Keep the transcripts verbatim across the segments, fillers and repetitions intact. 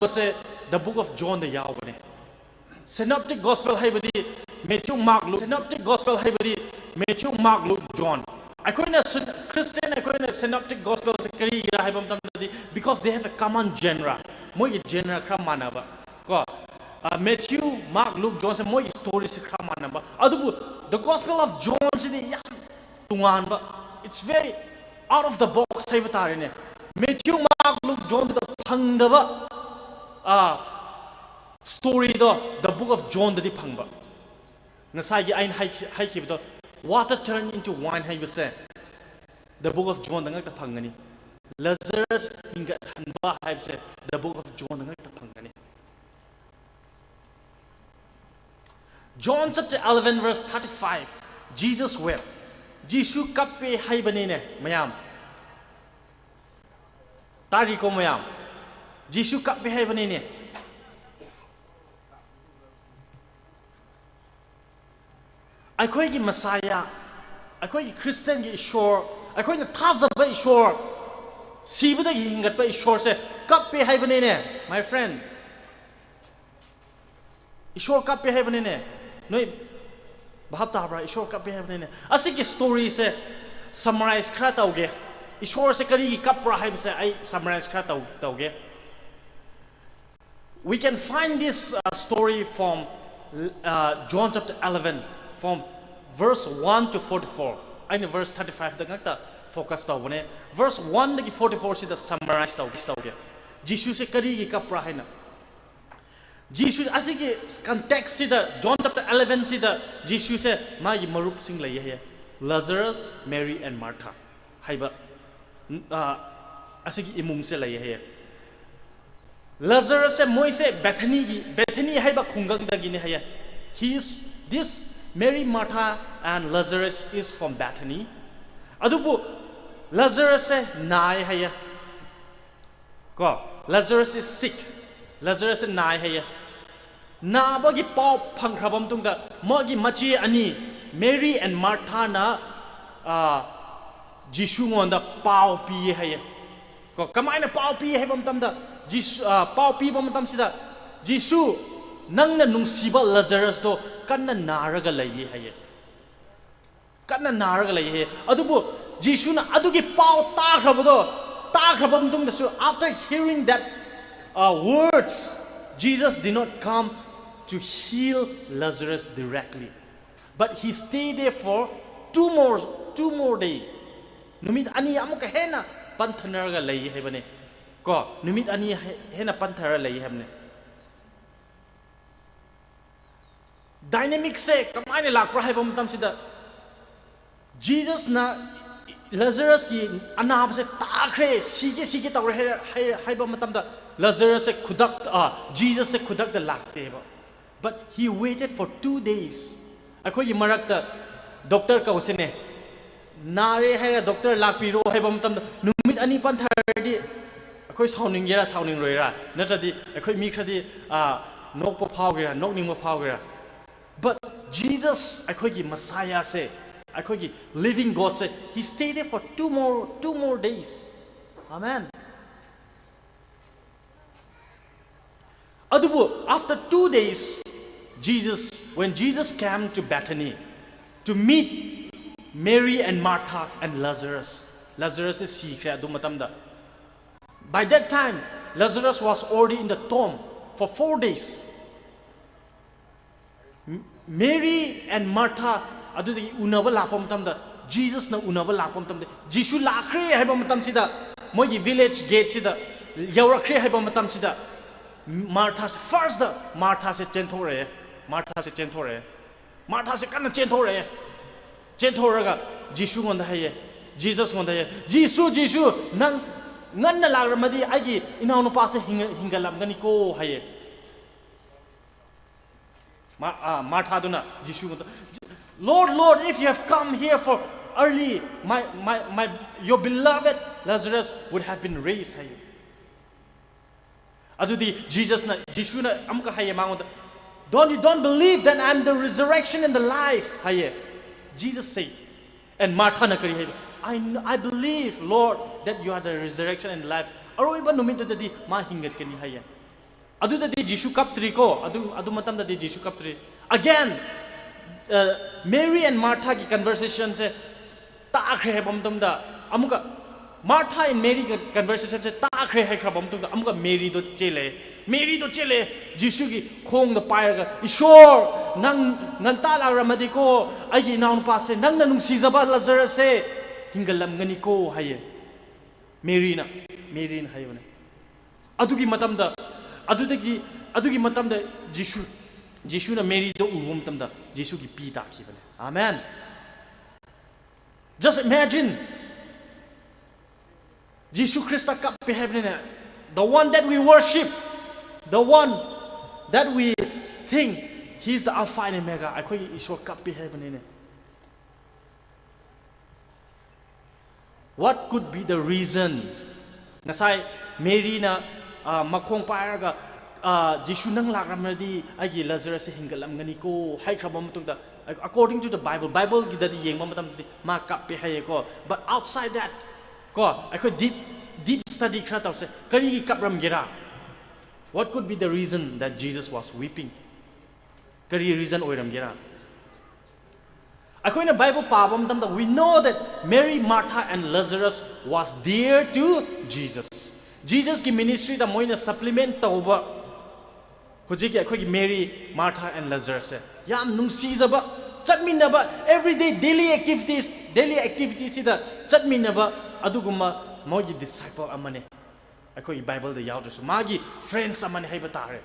ꯌꯥꯎꯕꯁꯦ the book of Johnꯗ ꯌꯥꯎꯕꯅꯦ꯫ Synoptic Gospel ꯍꯥꯏꯕꯗꯤ Matthew, Mark, Luke꯫ Synoptic Gospel ꯍꯥꯏꯕꯗꯤ Matthew, Mark, Luke, John꯫ ꯑꯩꯈꯣꯏꯅ Christian ꯑꯩꯈꯣꯏꯅ Synoptic Gospelꯁꯦ ꯀꯔꯤꯒꯤꯔꯥ ꯍꯥꯏꯕ ꯃꯇꯝꯗꯗꯤ because they have a common genre꯫ ꯃꯣꯏꯒꯤ genre ꯈꯔ ꯃꯥꯟꯅꯕ ꯀꯣ꯫ Matthew, Mark, Luke, Johnꯁꯦ ꯃꯣꯏꯒꯤ storyꯁꯦ ꯈꯔ ꯃꯥꯟꯅꯕ꯫ ꯑꯗꯨꯕꯨ the Gospel of Johnꯁꯤꯗꯤ ꯌꯥꯝ ꯇꯣꯉꯥꯟꯕ, it's very out of the box ꯍꯥꯏꯕ ꯇꯥꯔꯦꯅꯦ꯫ Matthew, Mark, Luke, Johnꯗ ꯐꯪꯗꯕ storyꯗꯣ the book of Johnꯗꯗꯤ ꯐꯪꯕ꯫ ꯉꯁꯥꯏꯒꯤ ꯑꯩꯅ ꯍꯥꯏꯈꯤꯕꯗꯣ, water turn into wine ꯍꯥꯏꯕꯁꯦ the book of Johnꯗ ꯉꯛꯇ ꯐꯪꯒꯅꯤ꯫ Lazarus ꯍꯤꯡꯒꯠꯍꯟꯕ ꯍꯥꯏꯕꯁꯦ the book of Johnꯗ ꯉꯛꯇ ꯐꯪꯒꯅꯤ꯫ John chapter eleven verse thirty-five, Jesus wept꯫ ꯖꯤꯁꯨ ꯀꯞꯄꯦ ꯍꯥꯏꯕꯅꯤꯅꯦ ꯃꯌꯥꯝ꯫ ꯇꯥꯔꯤꯀꯣ ꯃꯌꯥꯝ? ꯖꯤꯁꯨ ꯀꯞꯄꯦ ꯍꯥꯏꯕꯅꯤꯅꯦ꯫ ꯑꯩꯈꯣꯏꯒꯤ ꯃꯁꯥꯌꯥ, ꯑꯩꯈꯣꯏꯒꯤ ꯈ꯭ꯔꯤꯁꯇꯤꯌꯟꯒꯤ ꯏꯁꯣꯔ, ꯑꯩꯈꯣꯏꯅ ꯊꯥꯖꯕ ꯏꯁꯣꯔ, ꯁꯤꯕꯗꯒꯤ ꯍꯤꯡꯒꯠꯄ ꯏꯁꯣꯔꯁꯦ ꯀꯞꯄꯦ ꯍꯥꯏꯕꯅꯤꯅꯦ, my friend꯫ ꯏꯁꯣꯔ ꯀꯞꯄꯦ ꯍꯥꯏꯕꯅꯤꯅꯦ꯫ ꯅꯣꯏ ꯚꯥꯞ ꯇꯥꯕ꯭ꯔꯥ? ꯏꯁꯣꯔ ꯀꯞꯄꯦ ꯍꯥꯏꯕꯅꯤꯅꯦ꯫ ꯑꯁꯤꯒꯤ storyꯁꯦ summarize ꯈꯔ ꯇꯧꯒꯦ꯫ ꯏꯁꯣꯔꯁꯦ ꯀꯔꯤꯒꯤ ꯀꯞꯄ꯭ꯔꯥ ꯍꯥꯏꯕꯁꯦ ꯑꯩ summarize ꯈꯔ ꯇꯧ ꯇꯧꯒꯦ꯫ We can find this story from John chapter eleven, from verse one to forty-four꯫ ꯑꯩꯅ verse thirty-fiveꯗ ꯉꯛꯇ focus ꯇꯧꯕꯅꯦ꯫ Verse oneꯗꯒꯤ forty-fourꯁꯤꯗ summarize ꯇꯧꯒꯦ ꯇꯧꯒꯦ꯫ ꯖꯤꯁꯨꯁꯦ ꯀꯔꯤꯒꯤ ꯀꯞꯄ꯭ꯔꯥ ꯍꯥꯏꯅ꯫ ꯖꯤꯁꯨ ꯑꯁꯤꯒꯤ contextꯁꯤꯗ, John chapter elevenꯁꯤꯗ ꯖꯤꯁꯨꯁꯦ ꯃꯥꯒꯤ ꯃꯔꯨꯞꯁꯤꯡ ꯂꯩꯌꯦ ꯍꯥꯏꯌꯦ꯫ Lazarus, Mary and Martha ꯍꯥꯏꯕ ꯑꯁꯤꯒꯤ ꯏꯃꯨꯡꯁꯦ ꯂꯩꯌꯦ ꯍꯥꯏꯌꯦ꯫ Lazarusꯁꯦ ꯃꯣꯏꯁꯦ Bethanyꯒꯤ, Bethany ꯍꯥꯏꯕ ꯈꯨꯡꯒꯪꯗꯒꯤꯅꯦ ꯍꯥꯏꯌꯦ꯫ He is, this Mary, Martha and Lazarus is from Bethany꯫ ꯑꯗꯨꯕꯨ Lazarusꯁꯦ ꯅꯥꯏ ꯍꯥꯏꯌꯦ꯫ ꯀꯣ, Lazarus is sick꯫ Lazarusꯁꯦ ꯅꯥꯏ ꯍꯥꯏꯌꯦ꯫ ꯅꯥꯕꯒꯤ ꯄꯥꯎ ꯐꯪꯈ꯭ꯔꯕ ꯃꯇꯨꯡꯗ ꯃꯥꯒꯤ ꯃꯆꯦ ꯑꯅꯤ, Mary and Marthaꯅ ꯖꯤꯁꯨꯉꯣꯟꯗ ꯄꯥꯎ ꯄꯤꯌꯦ ꯍꯥꯏꯌꯦ꯫ ꯀꯣ, ꯀꯃꯥꯏꯅ ꯄꯥꯎ ꯄꯤꯌꯦ ꯍꯥꯏꯕ ꯃꯇꯝꯗ, ꯖꯤꯁꯨ, ꯑ, ꯄꯥꯎ ꯄꯤꯕ ꯃꯇꯝꯁꯤꯗ, "ꯖꯤꯁꯨ, ꯅꯪꯅ ꯅꯨꯡꯁꯤꯕ ꯂꯥꯖꯔꯁꯇꯣ ꯀꯟꯅ ꯅꯥꯔꯒ ꯂꯩꯌꯦ" ꯍꯥꯏꯌꯦ꯫ "ꯀꯟꯅ ꯅꯥꯔꯒ ꯂꯩꯌꯦ" ꯍꯥꯏꯌꯦ꯫ ꯑꯗꯨꯕꯨ ꯖꯤꯁꯨꯅ ꯑꯗꯨꯒꯤ ꯄꯥꯎ ꯇꯥꯈ꯭ꯔꯕꯗꯣ, ꯇꯥꯈ꯭ꯔꯕ ꯃꯇꯨꯡꯗꯁꯨ, after hearing that, uh, words, Jesus did not come to heal Lazarus directly, but he stayed there for two more, two more day. ꯅꯨꯃꯤꯠ ꯑꯅꯤ ꯑꯃꯨꯛꯀ ꯍꯦꯟꯅ ꯄꯟꯊꯅꯔꯒ ꯂꯩ ꯍꯥꯏꯕꯅꯦ꯫ ꯀꯣ, ꯅꯨꯃꯤꯠ ꯑꯅꯤ ꯍꯦ-, ꯍꯦꯟꯅ ꯄꯟꯊꯔ ꯂꯩ ꯍꯥꯏꯕꯅꯦ꯫ ꯗꯥꯏꯅꯥꯃꯤꯛꯁꯦ ꯀꯃꯥꯏꯅ ꯂꯥꯛꯄ꯭ꯔꯥ ꯍꯥꯏꯕ ꯃꯇꯝꯁꯤꯗ, ꯖꯤꯖꯁꯅ ꯂꯥꯖꯔꯁꯀꯤ ꯑꯅꯥꯕꯁꯦ ꯇꯥꯈ꯭ꯔꯦ, ꯁꯤꯒꯦ, ꯁꯤꯒꯦ ꯇꯧꯔꯦ ꯍꯥꯏ-, ꯍꯥꯏ-, ꯍꯥꯏꯕ ꯃꯇꯝꯗ, ꯂꯥꯖꯔꯁꯁꯦ ꯈꯨꯗꯛꯇ, ꯑ, ꯖꯤꯖꯁꯁꯦ ꯈꯨꯗꯛꯇ ꯂꯥꯛꯇꯦꯕ꯫ But he waited for two days. ꯑꯩꯈꯣꯏꯒꯤ ꯃꯔꯛꯇ ꯗꯣꯛꯇꯔ ꯀꯧꯁꯤꯅꯦ, ꯅꯥꯔꯦ ꯍꯥꯏꯔ ꯗꯣꯛꯇꯔ ꯂꯥꯛꯄꯤꯔꯣ ꯍꯥꯏꯕ ꯃꯇꯝꯗ, ꯅꯨꯃꯤꯠ ꯑꯅꯤ ꯄꯟꯊꯔꯗꯤ ꯑꯩꯈꯣꯏ ꯁꯥꯎꯅꯤꯡꯒꯦꯔꯥ, ꯁꯥꯎꯅꯤꯡꯔꯣꯏꯔꯥ? ꯅꯠꯇ꯭ꯔꯗꯤ ꯑꯩꯈꯣꯏ ꯃꯤ ꯈꯔꯗꯤ, ꯑ, ꯅꯣꯛꯄ ꯐꯥꯎꯒꯦꯔꯥ, ꯅꯣꯛꯅꯤꯡꯕ ꯐꯥꯎꯒꯦꯔꯥ? But Jesus, ꯑꯩꯈꯣꯏꯒꯤ Messiahꯁꯦ, ꯑꯩꯈꯣꯏꯒꯤ living Godꯁꯦ, he stayed there for two more, two more days. Amen. ꯑꯗꯨꯕꯨ, after two days, Jesus, when Jesus came to Bethany to meet Mary and Martha and Lazarus, ꯂꯥꯖꯔꯁꯁꯦ ꯁꯤꯈ꯭ꯔꯦ ꯑꯗꯨ ꯃꯇꯝꯗ꯫ By that time, Lazarus was already in the tomb for four days. Mary and Martha ꯑꯗꯨꯗꯒꯤ ꯎꯅꯕ ꯂꯥꯛꯄ ꯃꯇꯝꯗ, ꯖꯤꯖꯁꯅ ꯎꯅꯕ ꯂꯥꯛꯄ ꯃꯇꯝꯗ, ꯖꯤꯁꯨ ꯂꯥꯛꯈ꯭ꯔꯦ ꯍꯥꯏꯕ ꯃꯇꯝꯁꯤꯗ, ꯃꯣꯏꯒꯤ village gateꯁꯤꯗ ꯌꯧꯔꯛꯈ꯭ꯔꯦ ꯍꯥꯏꯕ ꯃꯇꯝꯁꯤꯗ, ꯃꯥꯔꯊꯥꯁꯦ, firstꯇ ꯃꯥꯔꯊꯥꯁꯦ ꯆꯦꯟꯊꯣꯔꯛꯑꯦ꯫ ꯃꯥꯔꯊꯥꯁꯦ ꯆꯦꯟꯊꯣꯔꯛꯑꯦ꯫ ꯃꯥꯔꯊꯥꯁꯦ ꯀꯟꯅ ꯆꯦꯟꯊꯣꯔꯛꯑꯦ꯫ ꯆꯦꯟꯊꯣꯔꯛꯑꯒ ꯖꯤꯁꯨꯉꯣꯟꯗ ꯍꯥꯏꯌꯦ, ꯖꯤꯖꯁꯉꯣꯟꯗ ꯍꯥꯏꯌꯦ, "ꯖꯤꯁꯨ, ꯖꯤꯁꯨ, ꯅꯪ ꯉꯟꯅ ꯂꯥꯛꯂꯝꯃꯗꯤ ꯑꯩꯒꯤ ꯏꯅꯥꯎꯅꯨꯄꯥꯁꯦ ꯍꯤꯡ-, ꯍꯤꯡꯒꯠꯂꯝꯒꯅꯤꯀꯣ" ꯍꯥꯏꯌꯦ꯫ ꯃꯥ-, ꯑ, ꯃꯥꯔꯊꯥꯗꯨꯅ ꯖꯤꯁꯨꯉꯣꯟꯗ, "Lord, Lord, if you have come here for early, my, my, my, your beloved Lazarus would have been raised" ꯍꯥꯏꯌꯦ꯫ ꯑꯗꯨꯗꯤ ꯖꯤꯖꯁꯅ, ꯖꯤꯁꯨꯅ ꯑꯃꯨꯛꯀ ꯍꯥꯏꯌꯦ ꯃꯉꯣꯟꯗ, "Don't you, don't believe that I am the resurrection and the life?" ꯍꯥꯏꯌꯦ꯫ Jesus said, and ꯃꯥꯔꯊꯥꯅ ꯀꯔꯤ ꯍꯥꯏꯕ? "I, I believe, Lord, that you are the resurrection and life. ꯑꯔꯣꯏꯕ ꯅꯨꯃꯤꯠꯇꯨꯗꯗꯤ ꯃꯥ ꯍꯤꯡꯒꯠꯀꯅꯤ ꯍꯥꯏꯌꯦ꯫ ꯑꯗꯨꯗꯗꯤ ꯖꯤꯁꯨ ꯀꯞꯇ꯭ꯔꯤꯀꯣ꯫ ꯑꯗꯨ ꯑꯗꯨ ꯃꯇꯝꯗꯗꯤ ꯖꯤꯁꯨ ꯀꯞꯇ꯭ꯔꯤ꯫ Again, Mary and Marthaꯒꯤ conversationꯁꯦ ꯇꯥꯈ꯭ꯔꯦ ꯍꯥꯏꯕ ꯃꯇꯝꯗ, ꯑꯃꯨꯛꯀ Martha and Maryꯒꯤ conversationꯁꯦ ꯇꯥꯈ꯭ꯔꯦ ꯍꯥꯏꯈ꯭ꯔꯕ ꯃꯇꯨꯡꯗ, ꯑꯃꯨꯛꯀ ꯃꯦꯔꯤꯗꯣ ꯆꯦꯜꯂꯦ꯫ ꯃꯦꯔꯤꯗꯣ ꯆꯦꯜꯂꯦ, ꯖꯤꯁꯨꯒꯤ ꯈꯣꯡꯗ ꯄꯥꯏꯔꯒ, "ꯏꯁꯣꯔ, ꯅꯪ ꯉꯟꯇꯥ ꯂꯥꯛꯔꯝꯃꯗꯤꯀꯣ, ꯑꯩꯒꯤ ꯏꯅꯥꯎꯅꯨꯄꯥꯁꯦ, ꯅꯪꯅ ꯅꯨꯡꯁꯤꯖꯕ ꯂꯥꯖꯔꯁꯁꯦ ꯍꯤꯡꯒꯠꯂꯝꯒꯅꯤꯀꯣ" ꯍꯥꯏꯌꯦ꯫ ꯃꯦꯔꯤꯅ, ꯃꯦꯔꯤꯅ ꯍꯥꯏꯕꯅꯦ꯫ ꯑꯗꯨꯒꯤ ꯃꯇꯝꯗ, ꯑꯗꯨꯗꯒꯤ, ꯑꯗꯨꯒꯤ ꯃꯇꯝꯗ ꯖꯤꯁꯨ, ꯖꯤꯁꯨꯅ ꯃꯦꯔꯤꯗ ꯎꯕ ꯃꯇꯝꯗ ꯖꯤꯁꯨꯒꯤ ꯄꯤ ꯇꯥꯈꯤꯕꯅꯦ꯫ Amen. Just imagine. Jesus Christ ꯀꯞꯄꯦ ꯍꯥꯏꯕꯅꯤꯅꯦ꯫ The one that we worship, the one that we think, he is the Alpha and Omega. ꯑꯩꯈꯣꯏꯒꯤ ꯏꯁꯣꯔ ꯀꯞꯄꯦ ꯍꯥꯏꯕꯅꯤꯅꯦ꯫ What could be the reason? ꯉꯁꯥꯏ ꯃꯦꯔꯤꯅ, ꯑ, ꯃꯈꯣꯡ ꯄꯥꯏꯔꯒ, ꯑ, "ꯖꯤꯁꯨ, ꯅꯪ ꯂꯥꯛꯂꯝꯃꯗꯤ ꯑꯩꯒꯤ ꯂꯥꯖꯔꯁꯁꯦ ꯍꯤꯡꯒꯠꯂꯝꯒꯅꯤꯀꯣ" ꯍꯥꯏꯈ꯭ꯔꯕ ꯃꯇꯨꯡꯗ, according to the Bible, Bibleꯒꯤꯗꯗꯤ ꯌꯦꯡꯕ ꯃꯇꯝꯗꯗꯤ ꯃꯥ ꯀꯞꯄꯦ ꯍꯥꯏꯌꯦꯀꯣ꯫ But outside that, ꯀꯣ, ꯑꯩꯈꯣꯏ deep, deep study ꯈꯔ ꯇꯧꯁꯦ꯫ ꯀꯔꯤꯒꯤ ꯀꯞꯔꯝꯒꯦꯔꯥ? What could be the reason that Jesus was weeping? ꯀꯔꯤ reason ꯑꯣꯏꯔꯝꯒꯦꯔꯥ? ꯑꯩꯈꯣꯏꯅ Bible ꯄꯥꯕ ꯃꯇꯝꯗ, we know that Mary, Martha and Lazarus was dear to Jesus. Jesusꯀꯤ ministryꯗ ꯃꯣꯏꯅ supplement ꯇꯧꯕ ꯍꯧꯖꯤꯛꯀꯤ ꯑꯩꯈꯣꯏꯒꯤ Mary, Martha and Lazarusꯁꯦ ꯌꯥꯝ ꯅꯨꯡꯁꯤꯖꯕ, ꯆꯠꯃꯤꯟꯅꯕ, everyday daily activities, daily activitiesꯁꯤꯗ ꯆꯠꯃꯤꯟꯅꯕ ꯑꯗꯨꯒꯨꯝꯕ ꯃꯣꯏꯒꯤ disciple ꯑꯃꯅꯤ꯫ ꯑꯩꯈꯣꯏꯒꯤ Bibleꯗ ꯌꯥꯎꯗ꯭ꯔꯁꯨ ꯃꯥꯒꯤ friends ꯑꯃꯅꯤ ꯍꯥꯏꯕ ꯇꯥꯔꯦ꯫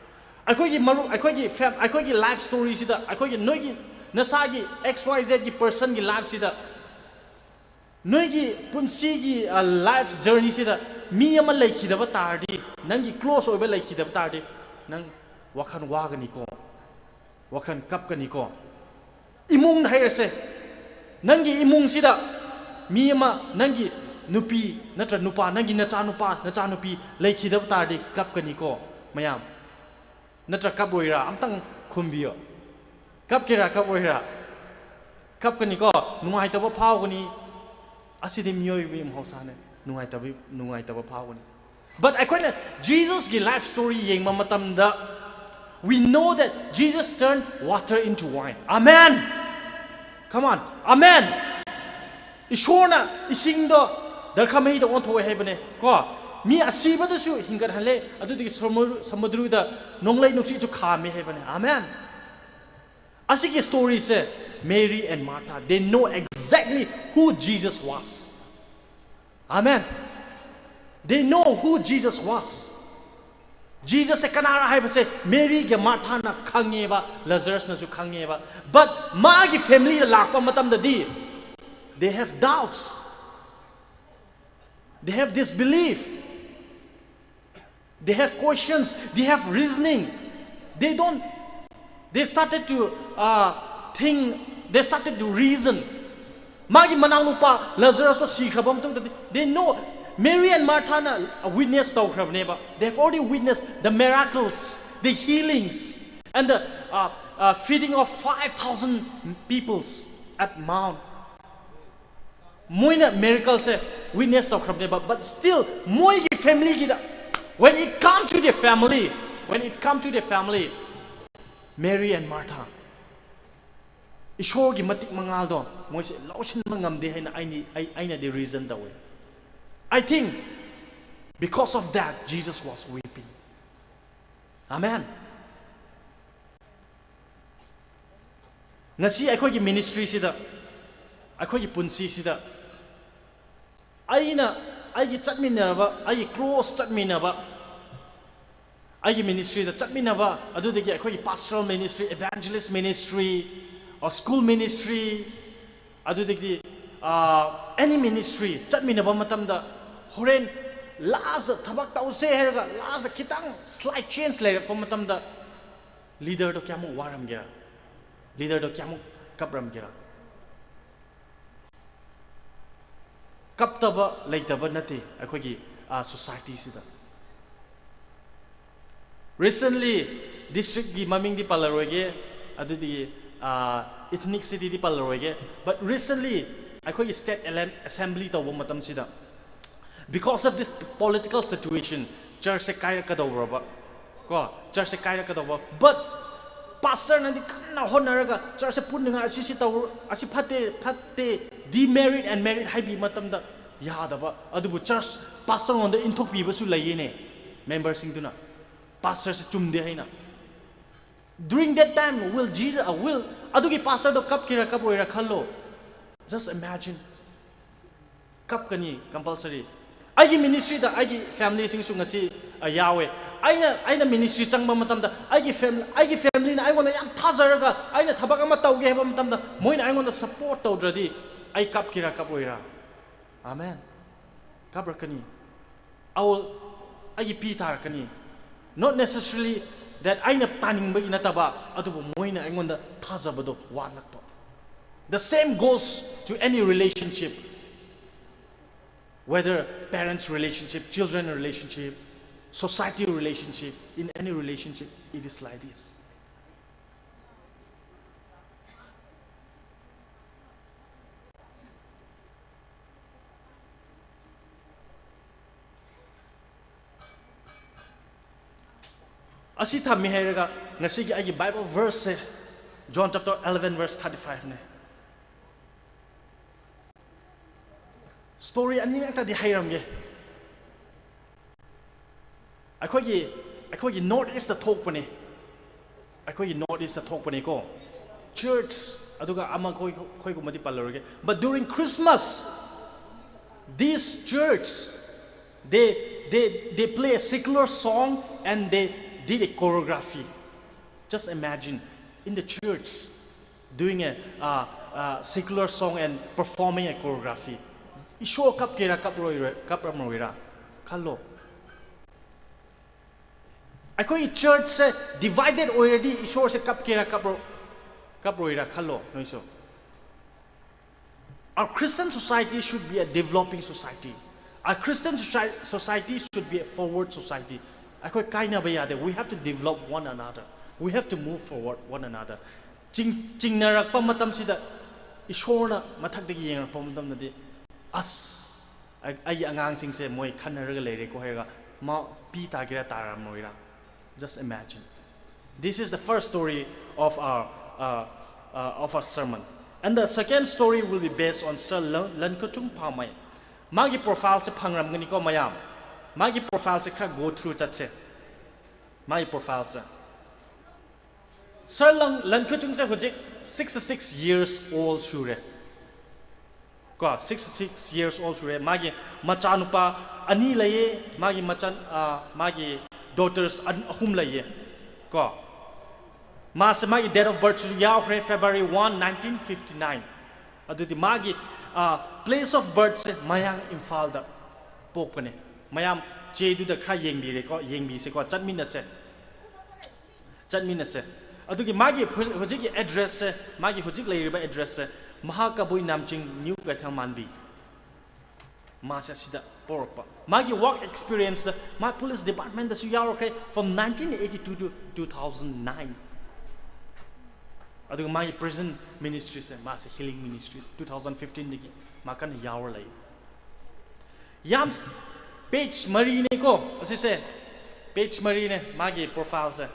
ꯑꯩꯈꯣꯏꯒꯤ ꯃꯔꯨꯞ, ꯑꯩꯈꯣꯏꯒꯤ fam-, ꯑꯩꯈꯣꯏꯒꯤ life storyꯁꯤꯗ, ꯑꯩꯈꯣꯏꯒꯤ, ꯅꯣꯏꯒꯤ, ꯅꯁꯥꯒꯤ XYZꯒꯤ personꯒꯤ lifeꯁꯤꯗ, ꯅꯣꯏꯒꯤ ꯄꯨꯟꯁꯤꯒꯤ, ꯑ, life journeyꯁꯤꯗ ꯃꯤ ꯑꯃ ꯂꯩꯈꯤꯗꯕ ꯇꯥꯔꯗꯤ, ꯅꯪꯒꯤ close ꯑꯣꯏꯕ ꯂꯩꯈꯤꯗꯕ ꯇꯥꯔꯗꯤ, ꯅꯪ ꯋꯥꯈꯜ ꯋꯥꯒꯅꯤꯀꯣ, ꯋꯥꯈꯜ ꯀꯞꯀꯅꯤꯀꯣ꯫ ꯏꯃꯨꯡꯗ ꯍꯥꯏꯔꯁꯦ, ꯅꯪꯒꯤ ꯏꯃꯨꯡꯁꯤꯗ ꯃꯤ ꯑꯃ, ꯅꯪꯒꯤ ꯅꯨꯄꯤ ꯅꯠꯇ꯭ꯔ ꯅꯨꯄꯥ, ꯅꯪꯒꯤ ꯅꯆꯥꯅꯨꯄꯥ, ꯅꯆꯥꯅꯨꯄꯤ ꯂꯩꯈꯤꯗꯕ ꯇꯥꯔꯗꯤ ꯀꯞꯀꯅꯤꯀꯣ ꯃꯌꯥꯝ꯫ ꯅꯠꯇ꯭ꯔ ꯀꯞꯂꯣꯏꯔꯥ? ꯑꯝꯇꯪ ꯈꯨꯝꯕꯤꯌꯣ꯫ ꯀꯞꯀꯦꯔꯥ, ꯀꯞꯂꯣꯏꯔꯥ? ꯀꯞꯀꯅꯤꯀꯣ, ꯅꯨꯡꯉꯥꯏꯇꯕ ꯐꯥꯎꯒꯅꯤ꯫ ꯑꯁꯤꯗꯤ ꯃꯤꯑꯣꯏꯕꯒꯤ ꯃꯍꯧꯁꯥꯅꯦ, ꯅꯨꯡꯉꯥꯏꯇꯕ, ꯅꯨꯡꯉꯥꯏꯇꯕ ꯐꯥꯎꯒꯅꯤ꯫ But ꯑꯩꯈꯣꯏꯅ Jesus ꯀꯤ life story ꯌꯦꯡꯕ ꯃꯇꯝꯗ, we know that Jesus turned water into wine. Amen. Come on. Amen. ꯏꯁꯣꯔꯅ ꯏꯁꯤꯡꯗꯣ ꯗ꯭ꯔꯈ ꯃꯍꯤꯗ ꯑꯣꯟꯊꯣꯛꯑꯦ ꯍꯥꯏꯕꯅꯦ ꯀꯣ꯫ ꯃꯤ ꯑꯁꯤꯕꯗꯨꯁꯨ ꯍꯤꯡꯒꯠꯍꯜꯂꯦ, ꯑꯗꯨꯗꯒꯤ ꯁꯃꯨ-, ꯁꯃꯨꯗ꯭ꯔꯗ ꯅꯣꯡꯂꯩ ꯅꯨꯡꯁꯤꯠꯁꯨ ꯈꯥꯝꯃꯦ ꯍꯥꯏꯕꯅꯦ꯫ Amen. ꯑꯁꯤꯒꯤ story say, Mary and Martha, they know exactly who Jesus was. Amen. They know who Jesus was. Jesus ꯁꯦ ꯀꯅꯥꯔ ꯍꯥꯏꯕꯁꯦ Mary ꯒ Martha ꯅ ꯈꯪꯉꯦꯕ, Lazarus ꯅꯁꯨ ꯈꯪꯉꯦꯕ꯫ But ꯃꯥꯒꯤ family ꯗ ꯂꯥꯛꯄ ꯃꯇꯝꯗꯗꯤ, they have doubts. They have disbelief. They have questions. They have reasoning. They don't, they started to uh, think, they started to reason. ꯃꯥꯒꯤ ꯃꯅꯥꯎꯅꯨꯄꯥ Lazarus ꯇꯣ ꯁꯤꯈ꯭ꯔꯕ ꯃꯇꯨꯡꯗꯗꯤ, they know, Mary and Martha ꯅ witness ꯇꯧꯈ꯭ꯔꯕꯅꯦꯕ꯫ They have already witnessed the miracles, the healings, and the uh, uh, feeding of five thousand peoples at Mount. ꯃꯣꯏꯅ miracle say witness ꯇꯧꯈ꯭ꯔꯕꯅꯦꯕ, but still ꯃꯣꯏꯒꯤ family ꯒꯤꯗ, when it come to their family, when it come to their family, Mary and Martha, ꯏꯁꯣꯔꯒꯤ ꯃꯇꯤꯛ ꯃꯉꯥꯜꯗꯣ ꯃꯣꯏꯁꯦ ꯂꯧꯁꯤꯟꯕ ꯉꯝꯗꯦ ꯍꯥꯏꯅ ꯑꯩꯅꯤ-, ꯑꯩ, ꯑꯩꯅꯗꯤ reason ꯇꯧꯋꯦ꯫ I think because of that, Jesus was weeping. Amen. ꯉꯁꯤ ꯑꯩꯈꯣꯏꯒꯤ ministry ꯁꯤꯗ, ꯑꯩꯈꯣꯏꯒꯤ ꯄꯨꯟꯁꯤꯁꯤꯗ, ꯑꯩꯅ, ꯑꯩꯒꯤ ꯆꯠꯃꯤꯟꯅꯔꯕ, ꯑꯩꯒꯤ close ꯆꯠꯃꯤꯟꯅꯕ, ꯑꯩꯒꯤ ministry ꯗ ꯆꯠꯃꯤꯟꯅꯕ, ꯑꯗꯨꯗꯒꯤ ꯑꯩꯈꯣꯏꯒꯤ pastoral ministry, evangelist ministry, or school ministry, ꯑꯗꯨꯗꯒꯤꯗꯤ ꯑꯥ, any ministry ꯆꯠꯃꯤꯟꯅꯕ ꯃꯇꯝꯗ, ꯍꯣꯔꯦꯟ last ꯊꯕꯛ ꯇꯧꯁꯦ ꯍꯥꯏꯔꯒ last ꯈꯤꯇꯪ slight change ꯂꯩꯔꯛꯄ ꯃꯇꯝꯗ, leader ꯗꯣ ꯀꯌꯥꯃꯨꯛ ꯋꯥꯔꯝꯒꯦꯔꯥ? Leader ꯗꯣ ꯀꯌꯥꯃꯨꯛ ꯀꯞꯔꯝꯒꯦꯔꯥ? ꯀꯞꯇꯕ ꯂꯩꯇꯕ ꯅꯠꯇꯦ ꯑꯩꯈꯣꯏꯒꯤ ꯑꯥ, society ꯁꯤꯗ꯫ Recently, district ꯀꯤ ꯃꯃꯤꯡꯗꯤ ꯄꯜꯂꯔꯣꯏꯒꯦ, ꯑꯗꯨꯗꯤ ꯑꯥ, ethnicity ꯗꯤ ꯄꯜꯂꯔꯣꯏꯒꯦ, but recently ꯑꯩꯈꯣꯏꯒꯤ state assembly ꯇꯧꯕ ꯃꯇꯝꯁꯤꯗ Because of this political situation, church ꯁꯦ ꯀꯥꯏꯔꯛꯀꯗꯧꯔꯕ, ꯀꯣ, church ꯁꯦ ꯀꯥꯏꯔꯛꯀꯗꯧꯕ, but pastor ꯅꯗꯤ ꯀꯟꯅ ꯍꯣꯠꯅꯔꯒ church ꯁꯦ ꯄꯨꯟꯅꯤꯡꯉꯥꯏ, ꯑꯁꯤ ꯁꯤ ꯇꯧꯔꯨ, ꯑꯁꯤ ꯐꯠꯇꯦ, ꯐꯠꯇꯦ, demerit and merit ꯍꯥꯏꯕꯤ ꯃꯇꯝꯗ ꯌꯥꯗꯕ, ꯑꯗꯨꯕꯨ church pastor ꯉꯣꯟꯗ ꯏꯟꯊꯣꯛꯄꯤꯕꯁꯨ ꯂꯩꯌꯦꯅꯦ, member ꯁꯤꯡꯗꯨꯅ pastor ꯁꯦ ꯆꯨꯝꯗꯦ ꯍꯥꯏꯅ꯫ During that time, will Jesus, uh, will, ꯑꯗꯨꯒꯤ pastor ꯗꯣ ꯀꯞꯀꯦꯔꯥ ꯀꯞꯔꯣꯏꯔꯥ ꯈꯜꯂꯣ, just imagine꯫ ꯀꯞꯀꯅꯤ compulsory꯫ ꯑꯩꯒꯤ ministry ꯗ ꯑꯩꯒꯤ family ꯁꯤꯡꯁꯨ ꯉꯁꯤ, ꯑ, ꯌꯥꯎꯋꯦ꯫ ꯑꯩꯅ, ꯑꯩꯅ ministry ꯆꯪꯕ ꯃꯇꯝꯗ ꯑꯩꯒꯤ ꯐꯦꯝ-, ꯑꯩꯒꯤ family ꯅ ꯑꯩꯉꯣꯟꯗ ꯌꯥꯝ ꯊꯥꯖꯔꯒ ꯑꯩꯅ ꯊꯕꯛ ꯑꯃ ꯇꯧꯒꯦ ꯍꯥꯏꯕ ꯃꯇꯝꯗ ꯃꯣꯏꯅ ꯑꯩꯉꯣꯟꯗ support ꯇꯧꯗ꯭ꯔꯗꯤ ꯑꯩ ꯀꯞꯀꯦꯔꯥ ꯀꯞꯔꯣꯏꯔꯥ? Amen꯫ ꯀꯞꯔꯛꯀꯅꯤ꯫ I will, ꯑꯩꯒꯤ ꯄꯤ ꯇꯥꯔꯛꯀꯅꯤ꯫ Not necessarily that ꯑꯩꯅ ꯇꯥꯅꯤꯡꯕꯒꯤ ꯅꯠꯇꯕ, ꯑꯗꯨꯕꯨ ꯃꯣꯏꯅ ꯑꯩꯉꯣꯟꯗ ꯊꯥꯖꯕꯗꯣ ꯋꯥꯠꯂꯛꯄ꯫ The same goes to any relationship, whether parents relationship, children relationship, society relationship, in any relationship, it is like this. ꯑꯁꯤ ꯊꯝꯃꯤ ꯍꯥꯏꯔꯒ ꯉꯁꯤꯒꯤ ꯑꯩꯒꯤ Bible verse ꯁꯦ John chapter eleven verse thirty five ꯅꯦ꯫ Story ꯑꯅꯤ ꯉꯥꯛꯇꯗꯤ ꯍꯩꯔꯝꯒꯦ꯫ ꯑꯩꯈꯣꯏꯒꯤ, ꯑꯩꯈꯣꯏꯒꯤ North East ꯇ ꯊꯣꯛꯄꯅꯦ꯫ ꯑꯩꯈꯣꯏꯒꯤ North East ꯇ ꯊꯣꯛꯄꯅꯦꯀꯣ꯫ Church, ꯑꯗꯨꯒ ꯑꯃ ꯑꯩꯈꯣꯏ, ꯑꯩꯈꯣꯏꯒꯨꯝꯕꯗꯤ ꯄꯜꯂꯔꯣꯏꯒꯦ꯫ But during Christmas, this church, they, they, they play a secular song and they did a choreography. Just imagine, in the church, doing a, uh, uh, secular song and performing a choreography. ꯏꯁꯣꯔ ꯀꯞꯀꯦꯔꯥ ꯀꯞꯔꯣꯏꯔ-, ꯀꯞꯔꯝꯔꯣꯏꯔꯥ? ꯈꯜꯂꯣ꯫ ꯑꯩꯈꯣꯏꯒꯤ church ꯁꯦ divided ꯑꯣꯏꯔꯗꯤ ꯏꯁꯣꯔꯁꯦ ꯀꯞꯀꯦꯔꯥ ꯀꯞꯔꯣ-, ꯀꯞꯔꯣꯏꯔꯥ ꯈꯜꯂꯣ ꯅꯣꯏꯁꯨ꯫ Our Christian society should be a developing society. Our Christian soci-, society should be a forward society. ꯑꯩꯈꯣꯏ ꯀꯥꯏꯅꯕ ꯌꯥꯗꯦ꯫ We have to develop one another. We have to move forward one another. ꯆꯤꯡ-, ꯆꯤꯡꯅꯔꯛꯄ ꯃꯇꯝꯁꯤꯗ ꯏꯁꯣꯔꯅ ꯃꯊꯛꯇꯒꯤ ꯌꯦꯡꯉꯛꯄ ꯃꯇꯝꯗꯗꯤ, ꯑꯁ, ꯑꯩꯒꯤ ꯑꯉꯥꯡꯁꯤꯡꯁꯦ ꯃꯣꯏ ꯈꯟꯅꯔꯒ ꯂꯩꯔꯦꯀꯣ ꯍꯥꯏꯔꯒ ꯃꯥ ꯄꯤ ꯇꯥꯒꯦꯔꯥ ꯇꯥꯔꯝꯃꯣꯏꯔꯥ? Just imagine. This is the first story of our, uh, uh, of our sermon. And the second story will be based on Sir Lan- Lankhachung Phamei. ꯃꯥꯒꯤ profile ꯁꯦ ꯐꯪꯔꯝꯒꯅꯤꯀꯣ ꯃꯌꯥꯝ꯫ ꯃꯥꯒꯤ profile ꯁꯦ ꯈꯔ go through ꯆꯠꯁꯦ꯫ ꯃꯥꯒꯤ profile ꯁꯦ꯫ Sir Lan- Lankhachung ꯁꯦ ꯍꯧꯖꯤꯛ sixty six years old ꯁꯨꯔꯦ꯫ ꯀꯣ, sixty six years old ꯁꯨꯔꯦ꯫ ꯃꯥꯒꯤ ꯃꯆꯥꯅꯨꯄꯥ ꯑꯅꯤ ꯂꯩꯌꯦ꯫ ꯃꯥꯒꯤ ꯃꯆꯥ, ꯑ, ꯃꯥꯒꯤ daughters ꯑꯍꯨꯝ ꯂꯩꯌꯦ꯫ ꯀꯣ, ꯃꯥꯁꯦ ꯃꯥꯒꯤ date of birth ꯁꯨ ꯌꯥꯎꯈ꯭ꯔꯦ, February one, nineteen fifty nine꯫ ꯑꯗꯨꯗꯤ ꯃꯥꯒꯤ, ꯑ, place of birth ꯁꯦ ꯃꯌꯥꯡ ꯏꯝꯐꯥꯜꯗ ꯄꯣꯛꯄꯅꯦ꯫ ꯃꯌꯥꯝ ꯆꯦꯗꯨꯗ ꯈꯔ ꯌꯦꯡꯕꯤꯔꯦꯀꯣ, ꯌꯦꯡꯕꯤꯁꯦꯀꯣ, ꯆꯠꯃꯤꯟꯅꯁꯦ꯫ ꯆꯠꯃꯤꯟꯅꯁꯦ꯫ ꯑꯗꯨꯒꯤ ꯃꯥꯒꯤ ꯍꯧ- ꯍꯧꯖꯤꯛꯀꯤ address ꯁꯦ, ꯃꯥꯒꯤ ꯍꯧꯖꯤꯛ ꯂꯩꯔꯤꯕ address ꯁꯦ ꯃꯍꯥꯀꯕꯨꯏ ꯅꯥꯝꯆꯤꯡ, New ꯀꯩꯊꯦꯜ ꯃꯥꯟꯕꯤ꯫ ꯃꯥꯁꯦ ꯑꯁꯤꯗ ꯄꯣꯔꯛꯄ꯫ ꯃꯥꯒꯤ work experience ꯇ ꯃꯥ police department ꯇꯁꯨ ꯌꯥꯎꯔꯛꯈ꯭ꯔꯦ from nineteen eighty two to two thousand nine꯫ ꯑꯗꯨꯒ ꯃꯥꯒꯤ present ministry ꯁꯦ, ꯃꯥꯁꯦ healing ministry two thousand fifteen ꯗꯒꯤ ꯃꯥ ꯀꯟꯅ ꯌꯥꯎꯔ ꯂꯩ꯫ ꯌꯥꯝ, page ꯃꯔꯤꯅꯦꯀꯣ ꯑꯁꯤꯁꯦ, page ꯃꯔꯤꯅꯦ ꯃꯥꯒꯤ profile ꯁꯦ꯫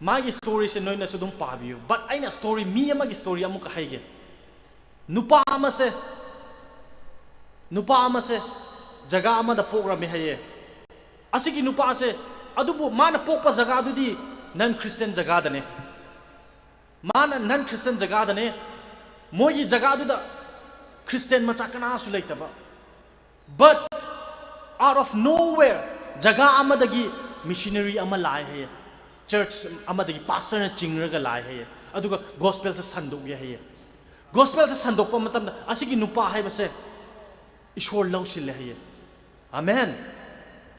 ꯃꯥꯒꯤ story ꯁꯦ ꯅꯣꯏꯅꯁꯨ ꯑꯗꯨꯝ ꯄꯥꯕꯤꯌꯨ꯫ But ꯑꯩꯅ story, ꯃꯤ ꯑꯃꯒꯤ story ꯑꯃꯨꯛꯀ ꯍꯥꯏꯒꯦ꯫ ꯅꯨꯄꯥ ꯑꯃꯁꯦ, ꯅꯨꯄꯥ ꯑꯃꯁꯦ ꯖꯒꯥ ꯑꯃꯗ ꯄꯣꯛꯔꯝꯃꯦ ꯍꯥꯏꯌꯦ꯫ ꯑꯁꯤꯒꯤ ꯅꯨꯄꯥꯁꯦ, ꯑꯗꯨꯕꯨ ꯃꯥꯅ ꯄꯣꯛꯄ ꯖꯒꯥꯗꯨꯗꯤ non Christian ꯖꯒꯥꯗꯅꯦ꯫ ꯃꯥꯅ non Christian ꯖꯒꯥꯗꯅꯦ꯫ ꯃꯣꯏꯒꯤ ꯖꯒꯥꯗꯨꯗ Christian ꯃꯆꯥ ꯀꯅꯥꯁꯨ ꯂꯩꯇꯕ꯫ But out of nowhere, ꯖꯒꯥ ꯑꯃꯗꯒꯤ missionary ꯑꯃ ꯂꯥꯛꯑꯦ ꯍꯥꯏꯌꯦ꯫ Church ꯑꯃꯗꯒꯤ pastor ꯅ ꯆꯤꯡꯔꯒ ꯂꯥꯛꯑꯦ ꯍꯥꯏꯌꯦ꯫ ꯑꯗꯨꯒ gospel ꯁꯦ ꯁꯟꯗꯣꯛꯑꯦ ꯍꯥꯏꯌꯦ꯫ Gospel ꯁꯦ ꯁꯟꯗꯣꯛꯄ ꯃꯇꯝꯗ ꯑꯁꯤꯒꯤ ꯅꯨꯄꯥ ꯍꯥꯏꯕꯁꯦ ꯏꯁꯣꯔ ꯂꯧꯁꯤꯜꯂꯦ ꯍꯥꯏꯌꯦ꯫ Amen꯫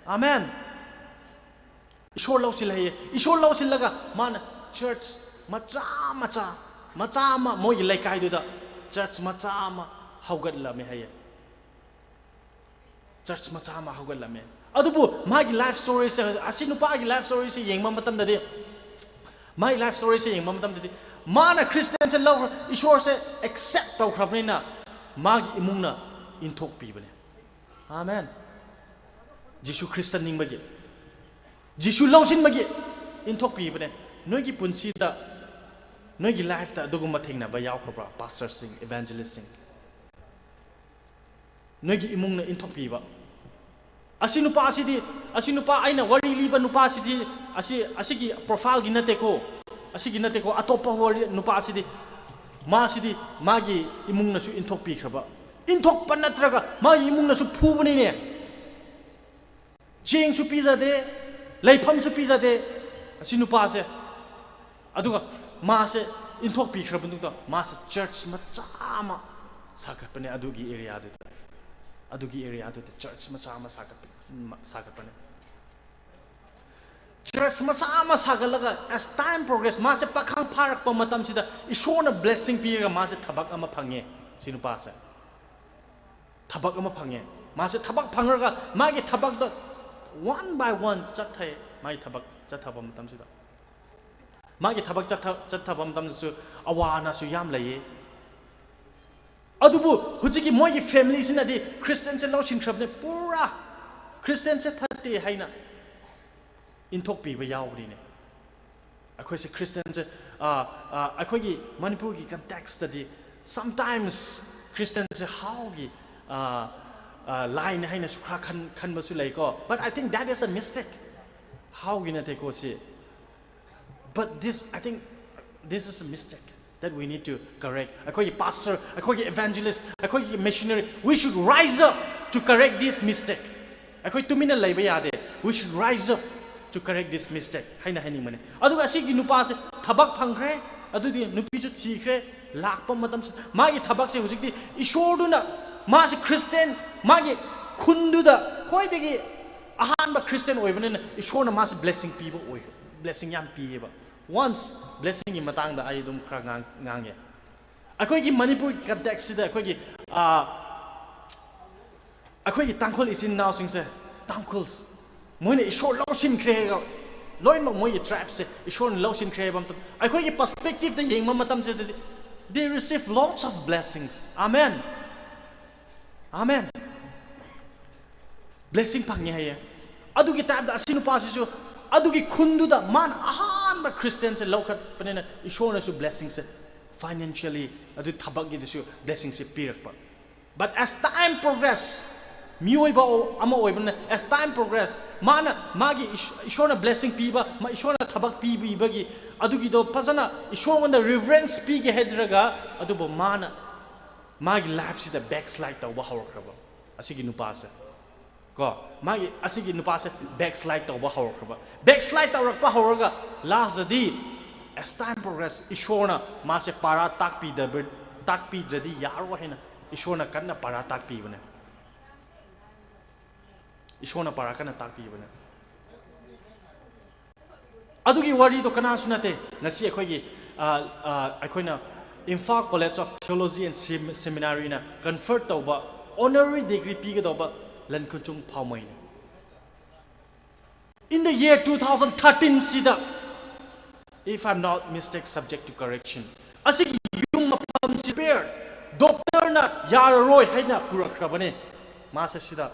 Amen꯫ ꯏꯁꯣꯔ ꯂꯧꯁꯤꯜꯂꯦ ꯍꯥꯏꯌꯦ꯫ ꯏꯁꯣꯔ ꯂꯧꯁꯤꯜꯂꯒ ꯃꯥꯅ church ꯃꯆꯥ ꯃꯆꯥ, ꯃꯆꯥ ꯑꯃ, ꯃꯣꯏꯒꯤ ꯂꯩꯀꯥꯏꯗꯨꯗ church ꯃꯆꯥ ꯑꯃ ꯍꯧꯒꯠꯂꯝꯃꯦ ꯍꯥꯏꯌꯦ꯫ Church ꯃꯆꯥ ꯑꯃ ꯍꯧꯒꯠꯂꯝꯃꯦ꯫ ꯑꯗꯨꯕꯨ ꯃꯥꯒꯤ life story ꯁꯦ, ꯑꯁꯤ ꯅꯨꯄꯥꯒꯤ life story ꯁꯦ ꯌꯦꯡꯕ ꯃꯇꯝꯗꯗꯤ, ꯃꯥꯒꯤ life story ꯁꯦ ꯌꯦꯡꯕ ꯃꯇꯝꯗꯗꯤ, ꯃꯥꯅ ꯈ꯭ꯔꯤꯁꯇꯦꯟꯁꯦ ꯂꯧꯈ꯭ꯔ, ꯏꯁꯣꯔꯁꯦ ꯑꯦꯛꯁꯦꯞ ꯇꯧꯈ꯭ꯔꯕꯅꯤꯅ ꯃꯥꯒꯤ ꯏꯃꯨꯡꯅ ꯏꯟꯊꯣꯛꯄꯤꯕꯅꯦ꯫ ꯑꯥꯃꯦꯟ꯫ ꯖꯤꯁꯨ ꯈ꯭ꯔꯤꯁꯇ ꯅꯤꯡꯕꯒꯤ, ꯖꯤꯁꯨ ꯂꯧꯁꯤꯟꯕꯒꯤ ꯏꯟꯊꯣꯛꯄꯤꯕꯅꯦ꯫ ꯅꯣꯏꯒꯤ ꯄꯨꯟꯁꯤꯗ, ꯅꯣꯏꯒꯤ ꯂꯥꯏꯐꯇ ꯑꯗꯨꯒꯨꯝꯕ ꯊꯦꯡꯅꯕ ꯌꯥꯎꯈ꯭ꯔꯕ꯭ꯔꯥ? ꯄꯥꯁꯇꯔꯁꯤꯡ, ꯏꯚꯦꯟꯖꯦꯂꯤꯁꯁꯤꯡ, ꯅꯣꯏꯒꯤ ꯏꯃꯨꯡꯅ ꯏꯟꯊꯣꯛꯄꯤꯕ꯫ ꯑꯁꯤ ꯅꯨꯄꯥꯁꯤꯗꯤ, ꯑꯁꯤ ꯅꯨꯄꯥ, ꯑꯩꯅ ꯋꯥꯔꯤ ꯂꯤꯕ ꯅꯨꯄꯥꯁꯤꯗꯤ, ꯑꯁꯤ, ꯑꯁꯤꯒꯤ ꯄ꯭ꯔꯣꯐꯥꯏꯜꯒꯤ ꯅꯠꯇꯦꯀꯣ, ꯑꯁꯤꯒꯤ ꯅꯠꯇꯦꯀꯣ, ꯑꯇꯣꯞꯄ ꯋꯥꯔꯤ ꯅꯨꯄꯥꯁꯤꯗꯤ, ꯃꯥꯁꯤꯗꯤ ꯃꯥꯒꯤ ꯏꯃꯨꯡꯅꯁꯨ ꯏꯟꯊꯣꯛꯄꯤꯈ꯭ꯔꯕ꯫ ꯏꯟꯊꯣꯛꯄ ꯅꯠꯇ꯭ꯔꯒ ꯃꯥꯒꯤ ꯏꯃꯨꯡꯅꯁꯨ ꯐꯨꯕꯅꯤꯅꯦ꯫ ꯆꯦꯡꯁꯨ ꯄꯤꯖꯗꯦ, ꯂꯩꯐꯝꯁꯨ ꯄꯤꯖꯗꯦ ꯑꯁꯤ ꯅꯨꯄꯥꯁꯦ꯫ ꯑꯗꯨꯒ ꯃꯥꯁꯦ ꯏꯟꯊꯣꯛꯄꯤꯈ꯭ꯔꯕ ꯃꯇꯨꯡꯗ ꯃꯥꯁꯦ ꯆꯔꯆ ꯃꯆꯥ ꯑꯃ ꯁꯥꯒꯠꯄꯅꯦ ꯑꯗꯨꯒꯤ ꯑꯦꯔꯤꯌꯥꯗꯨꯗ꯫ ꯑꯗꯨꯒꯤ ꯑꯦꯔꯤꯌꯥꯗꯨꯗ ꯆꯔꯆ ꯃꯆꯥ ꯑꯃ ꯁꯥꯒꯠꯄ-, ꯁꯥꯒꯠꯄꯅꯦ꯫ ꯆꯔꯆ ꯃꯆꯥ ꯑꯃ ꯁꯥꯒꯠꯂꯒ, as time progress, ꯃꯥꯁꯦ ꯄꯥꯈꯪ ꯐꯥꯔꯛꯄ ꯃꯇꯝꯁꯤꯗ ꯏꯁꯣꯔꯅ ꯕ꯭ꯂꯦꯁꯤꯡ ꯄꯤꯔꯒ ꯃꯥꯁꯦ ꯊꯕꯛ ꯑꯃ ꯐꯪꯉꯦ, ꯁꯤ ꯅꯨꯄꯥꯁꯦ꯫ ꯊꯕꯛ ꯑꯃ ꯐꯪꯉꯦ꯫ ꯃꯥꯁꯦ ꯊꯕꯛ ꯐꯪꯉꯒ ꯃꯥꯒꯤ ꯊꯕꯛꯇ one by one ꯆꯠꯊꯩ꯫ ꯃꯥꯒꯤ ꯊꯕꯛ ꯆꯠꯊꯕ ꯃꯇꯝꯁꯤꯗ, ꯃꯥꯒꯤ ꯊꯕꯛ ꯆꯠꯊ-, ꯆꯠꯊꯕ ꯃꯇꯝꯗꯁꯨ ꯑꯋꯥ ꯑꯅꯥꯁꯨ ꯌꯥꯝ ꯂꯩꯌꯦ꯫ ꯑꯗꯨꯕꯨ ꯍꯧꯖꯤꯛꯀꯤ ꯃꯣꯏꯒꯤ ꯐꯦꯃꯤꯂꯤꯁꯤꯅꯗꯤ ꯈ꯭ꯔꯤꯁꯇꯦꯟꯁꯦ ꯂꯧꯁꯤꯟꯈ꯭ꯔꯕꯅꯦ, ꯄꯨꯔꯥ ꯈ꯭ꯔꯤꯁꯇꯦꯟꯁꯦ ꯐꯠꯇꯦ ꯍꯥꯏꯅ ꯏꯟꯊꯣꯛꯄꯤꯕ ꯌꯥꯎꯕꯅꯤꯅꯦ꯫ ꯑꯩꯈꯣꯏꯁꯦ ꯈ꯭ꯔꯤꯁꯇꯦꯟꯁꯦ, ꯑ, ꯑ, ꯑꯩꯈꯣꯏꯒꯤ ꯃꯅꯤꯄꯨꯔꯒꯤ ꯀꯟꯇꯦꯛꯁꯇꯗꯤ sometimes ꯈ꯭ꯔꯤꯁꯇꯦꯟꯁꯦ ꯍꯥꯎꯒꯤ, ꯑ, ꯑ, ꯂꯥꯏꯅꯤ ꯍꯥꯏꯅꯁꯨ ꯈꯔ ꯈꯟ-, ꯈꯟꯕꯁꯨ ꯂꯩꯀꯣ꯫ But I think that is a mistake. ꯍꯥꯎꯒꯤ ꯅꯠꯇꯦꯀꯣ ꯁꯤ꯫ But this, I think, this is a mistake that we need to correct. ꯑꯩꯈꯣꯏꯒꯤ ꯄꯥꯁꯇꯔ, ꯑꯩꯈꯣꯏꯒꯤ ꯏꯚꯦꯟꯖꯦꯂꯤꯁ, ꯑꯩꯈꯣꯏꯒꯤ ꯃꯤꯁꯅꯔꯤ, we should rise up to correct this mistake. ꯑꯩꯈꯣꯏ ꯇꯨꯃꯤꯟꯅ ꯂꯩꯕ ꯌꯥꯗꯦ꯫ We should rise up to correct this mistake ꯍꯥꯏꯅ ꯍꯥꯏꯅꯤꯡꯕꯅꯦ꯫ ꯑꯗꯨꯒ ꯑꯁꯤꯒꯤ ꯅꯨꯄꯥꯁꯦ ꯊꯕꯛ ꯐꯪꯈ꯭ꯔꯦ꯫ ꯑꯗꯨꯗꯤ ꯅꯨꯄꯤꯁꯨ ꯊꯤꯈ꯭ꯔꯦ꯫ ꯂꯥꯛꯄ ꯃꯇꯝꯁꯤ ꯃꯥꯒꯤ ꯊꯕꯛꯁꯦ ꯍꯧꯖꯤꯛꯇꯤ ꯏꯁꯣꯔꯗꯨꯅ, ꯃꯥꯁꯦ ꯈ꯭ꯔꯤꯁꯇꯦꯟ, ꯃꯥꯒꯤ ꯈꯨꯟꯗꯨꯗ ꯈ꯭ꯋꯥꯏꯗꯒꯤ ꯑꯍꯥꯟꯕ ꯈ꯭ꯔꯤꯁꯇꯦꯟ ꯑꯣꯏꯕꯅꯤꯅ ꯏꯁꯣꯔꯅ ꯃꯥꯁꯦ ꯕ꯭ꯂꯦꯁꯤꯡ ꯄꯤꯕ ꯑꯣꯏ, ꯕ꯭ꯂꯦꯁꯤꯡ ꯌꯥꯝ ꯄꯤꯌꯦꯕ꯫ ꯋꯥꯟꯁ ꯕ꯭ꯂꯦꯁꯤꯡꯒꯤ ꯃꯇꯥꯡꯗ ꯑꯩ ꯑꯗꯨꯝ ꯈꯔ ꯉꯥꯡ-, ꯉꯥꯡꯒꯦ꯫ ꯑꯩꯈꯣꯏꯒꯤ ꯃꯅꯤꯄꯨꯔ ꯀꯟꯇꯦꯛꯁꯁꯤꯗ ꯑꯩꯈꯣꯏꯒꯤ, ꯑ, ꯑꯩꯈꯣꯏꯒꯤ ꯇꯥꯡꯈꯨꯜ ꯏꯆꯤꯟ ꯏꯅꯥꯎꯁꯤꯡꯁꯦ, ꯇꯥꯡꯈꯨꯜꯁ, ꯃꯣꯏꯅ ꯏꯁꯣꯔ ꯂꯧꯁꯤꯟꯈ꯭ꯔꯦ ꯍꯥꯏꯔꯒ ꯂꯣꯏꯅꯃꯛ ꯃꯣꯏꯒꯤ tribeꯁꯦ ꯏꯁꯣꯔꯅ ꯂꯧꯁꯤꯟꯈ꯭ꯔꯦ ꯍꯥꯏꯕ ꯃꯇꯝ, ꯑꯩꯈꯣꯏꯒꯤ perspectiveꯗ ꯌꯦꯡꯕ ꯃꯇꯝꯁꯤꯗꯗꯤ, they receive lots of blessings. Amen. Amen. Blessing ꯐꯪꯉꯦ ꯍꯥꯏꯌꯦ꯫ ꯑꯗꯨꯒꯤ typeꯇ ꯑꯁꯤ ꯅꯨꯄꯥꯁꯤꯁꯨ ꯑꯗꯨꯒꯤ ꯈꯨꯟꯗꯨꯗ ꯃꯥꯅ ꯑꯍꯥꯟꯕ Christianꯁꯦ ꯂꯧꯈꯠꯄꯅꯤꯅ ꯏꯁꯣꯔꯅꯁꯨ blessingꯁꯦ financially, ꯑꯗꯨ ꯊꯕꯛꯀꯤꯗꯁꯨ blessingꯁꯦ ꯄꯤꯔꯛꯄ꯫ But as time progress, ꯃꯤꯑꯣꯏꯕ ꯑꯃ ꯑꯣꯏꯕꯅ, as time progress, ꯃꯥꯅ ꯃꯥꯒꯤ ꯏꯁ-, ꯏꯁꯣꯔꯅ blessing ꯄꯤꯕ, ꯃꯥ ꯏꯁꯣꯔꯅ ꯊꯕꯛ ꯄꯤꯕꯤꯕꯒꯤ ꯑꯗꯨꯒꯤꯗꯣ ꯐꯖꯅ ꯏꯁꯣꯔꯉꯣꯟꯗ reverence ꯄꯤꯒꯦ ꯍꯥꯏꯗ꯭ꯔꯒ, ꯑꯗꯨꯕꯨ ꯃꯥꯅ ꯃꯥꯒꯤ lifeꯁꯤꯗ backslide ꯇꯧꯕ ꯍꯧꯔꯛꯈ꯭ꯔꯕ ꯑꯁꯤꯒꯤ ꯅꯨꯄꯥꯁꯦ꯫ ꯀꯣ, ꯃꯥꯒꯤ, ꯑꯁꯤꯒꯤ ꯅꯨꯄꯥꯁꯦ backslide ꯇꯧꯕ ꯍꯧꯔꯛꯈ꯭ꯔꯕ꯫ Backslide ꯇꯧꯔꯛꯄ ꯍꯧꯔꯒ lastꯇꯗꯤ, as time progress, ꯏꯁꯣꯔꯅ ꯃꯥꯁꯦ ꯄꯥꯔꯥ ꯇꯥꯛꯄꯤꯗꯕ-, ꯇꯥꯛꯄꯤꯗ꯭ꯔꯗꯤ ꯌꯥꯔꯣꯏ ꯍꯥꯏꯅ ꯏꯁꯣꯔꯅ ꯀꯟꯅ ꯄꯥꯔꯥ ꯇꯥꯛꯄꯤꯕꯅꯦ꯫ ꯏꯁꯣꯔꯅ ꯄꯥꯔꯥ ꯀꯟꯅ ꯇꯥꯛꯄꯤꯕꯅꯦ꯫ ꯑꯗꯨꯒꯤ ꯋꯥꯔꯤꯗꯣ ꯀꯅꯥꯁꯨ ꯅꯠꯇꯦ꯫ ꯉꯁꯤ ꯑꯩꯈꯣꯏꯒꯤ, ꯑ, ꯑ, ꯑꯩꯈꯣꯏꯅ Imphal College of Theology and Sem-, Seminaryꯅ confer ꯇꯧꯕ honorary degree ꯄꯤꯒꯗꯧꯕ ꯂꯟꯈꯨꯟꯆꯨꯡ ꯐꯥꯎꯃꯩꯅꯤ꯫ In the year two thousand thirteen ꯁꯤꯗ, if I'm not mistake, subject to correction, ꯑꯁꯤꯒꯤ ꯌꯨꯝ ꯃꯐꯝꯁꯤ ꯄꯦꯔ ꯗꯣꯛꯇꯔꯅ ꯌꯥꯔꯔꯣꯏ ꯍꯥꯏꯅ ꯄꯨꯔꯛꯈ꯭ꯔꯕꯅꯦ꯫ ꯃꯥꯁꯦ ꯁꯤꯗ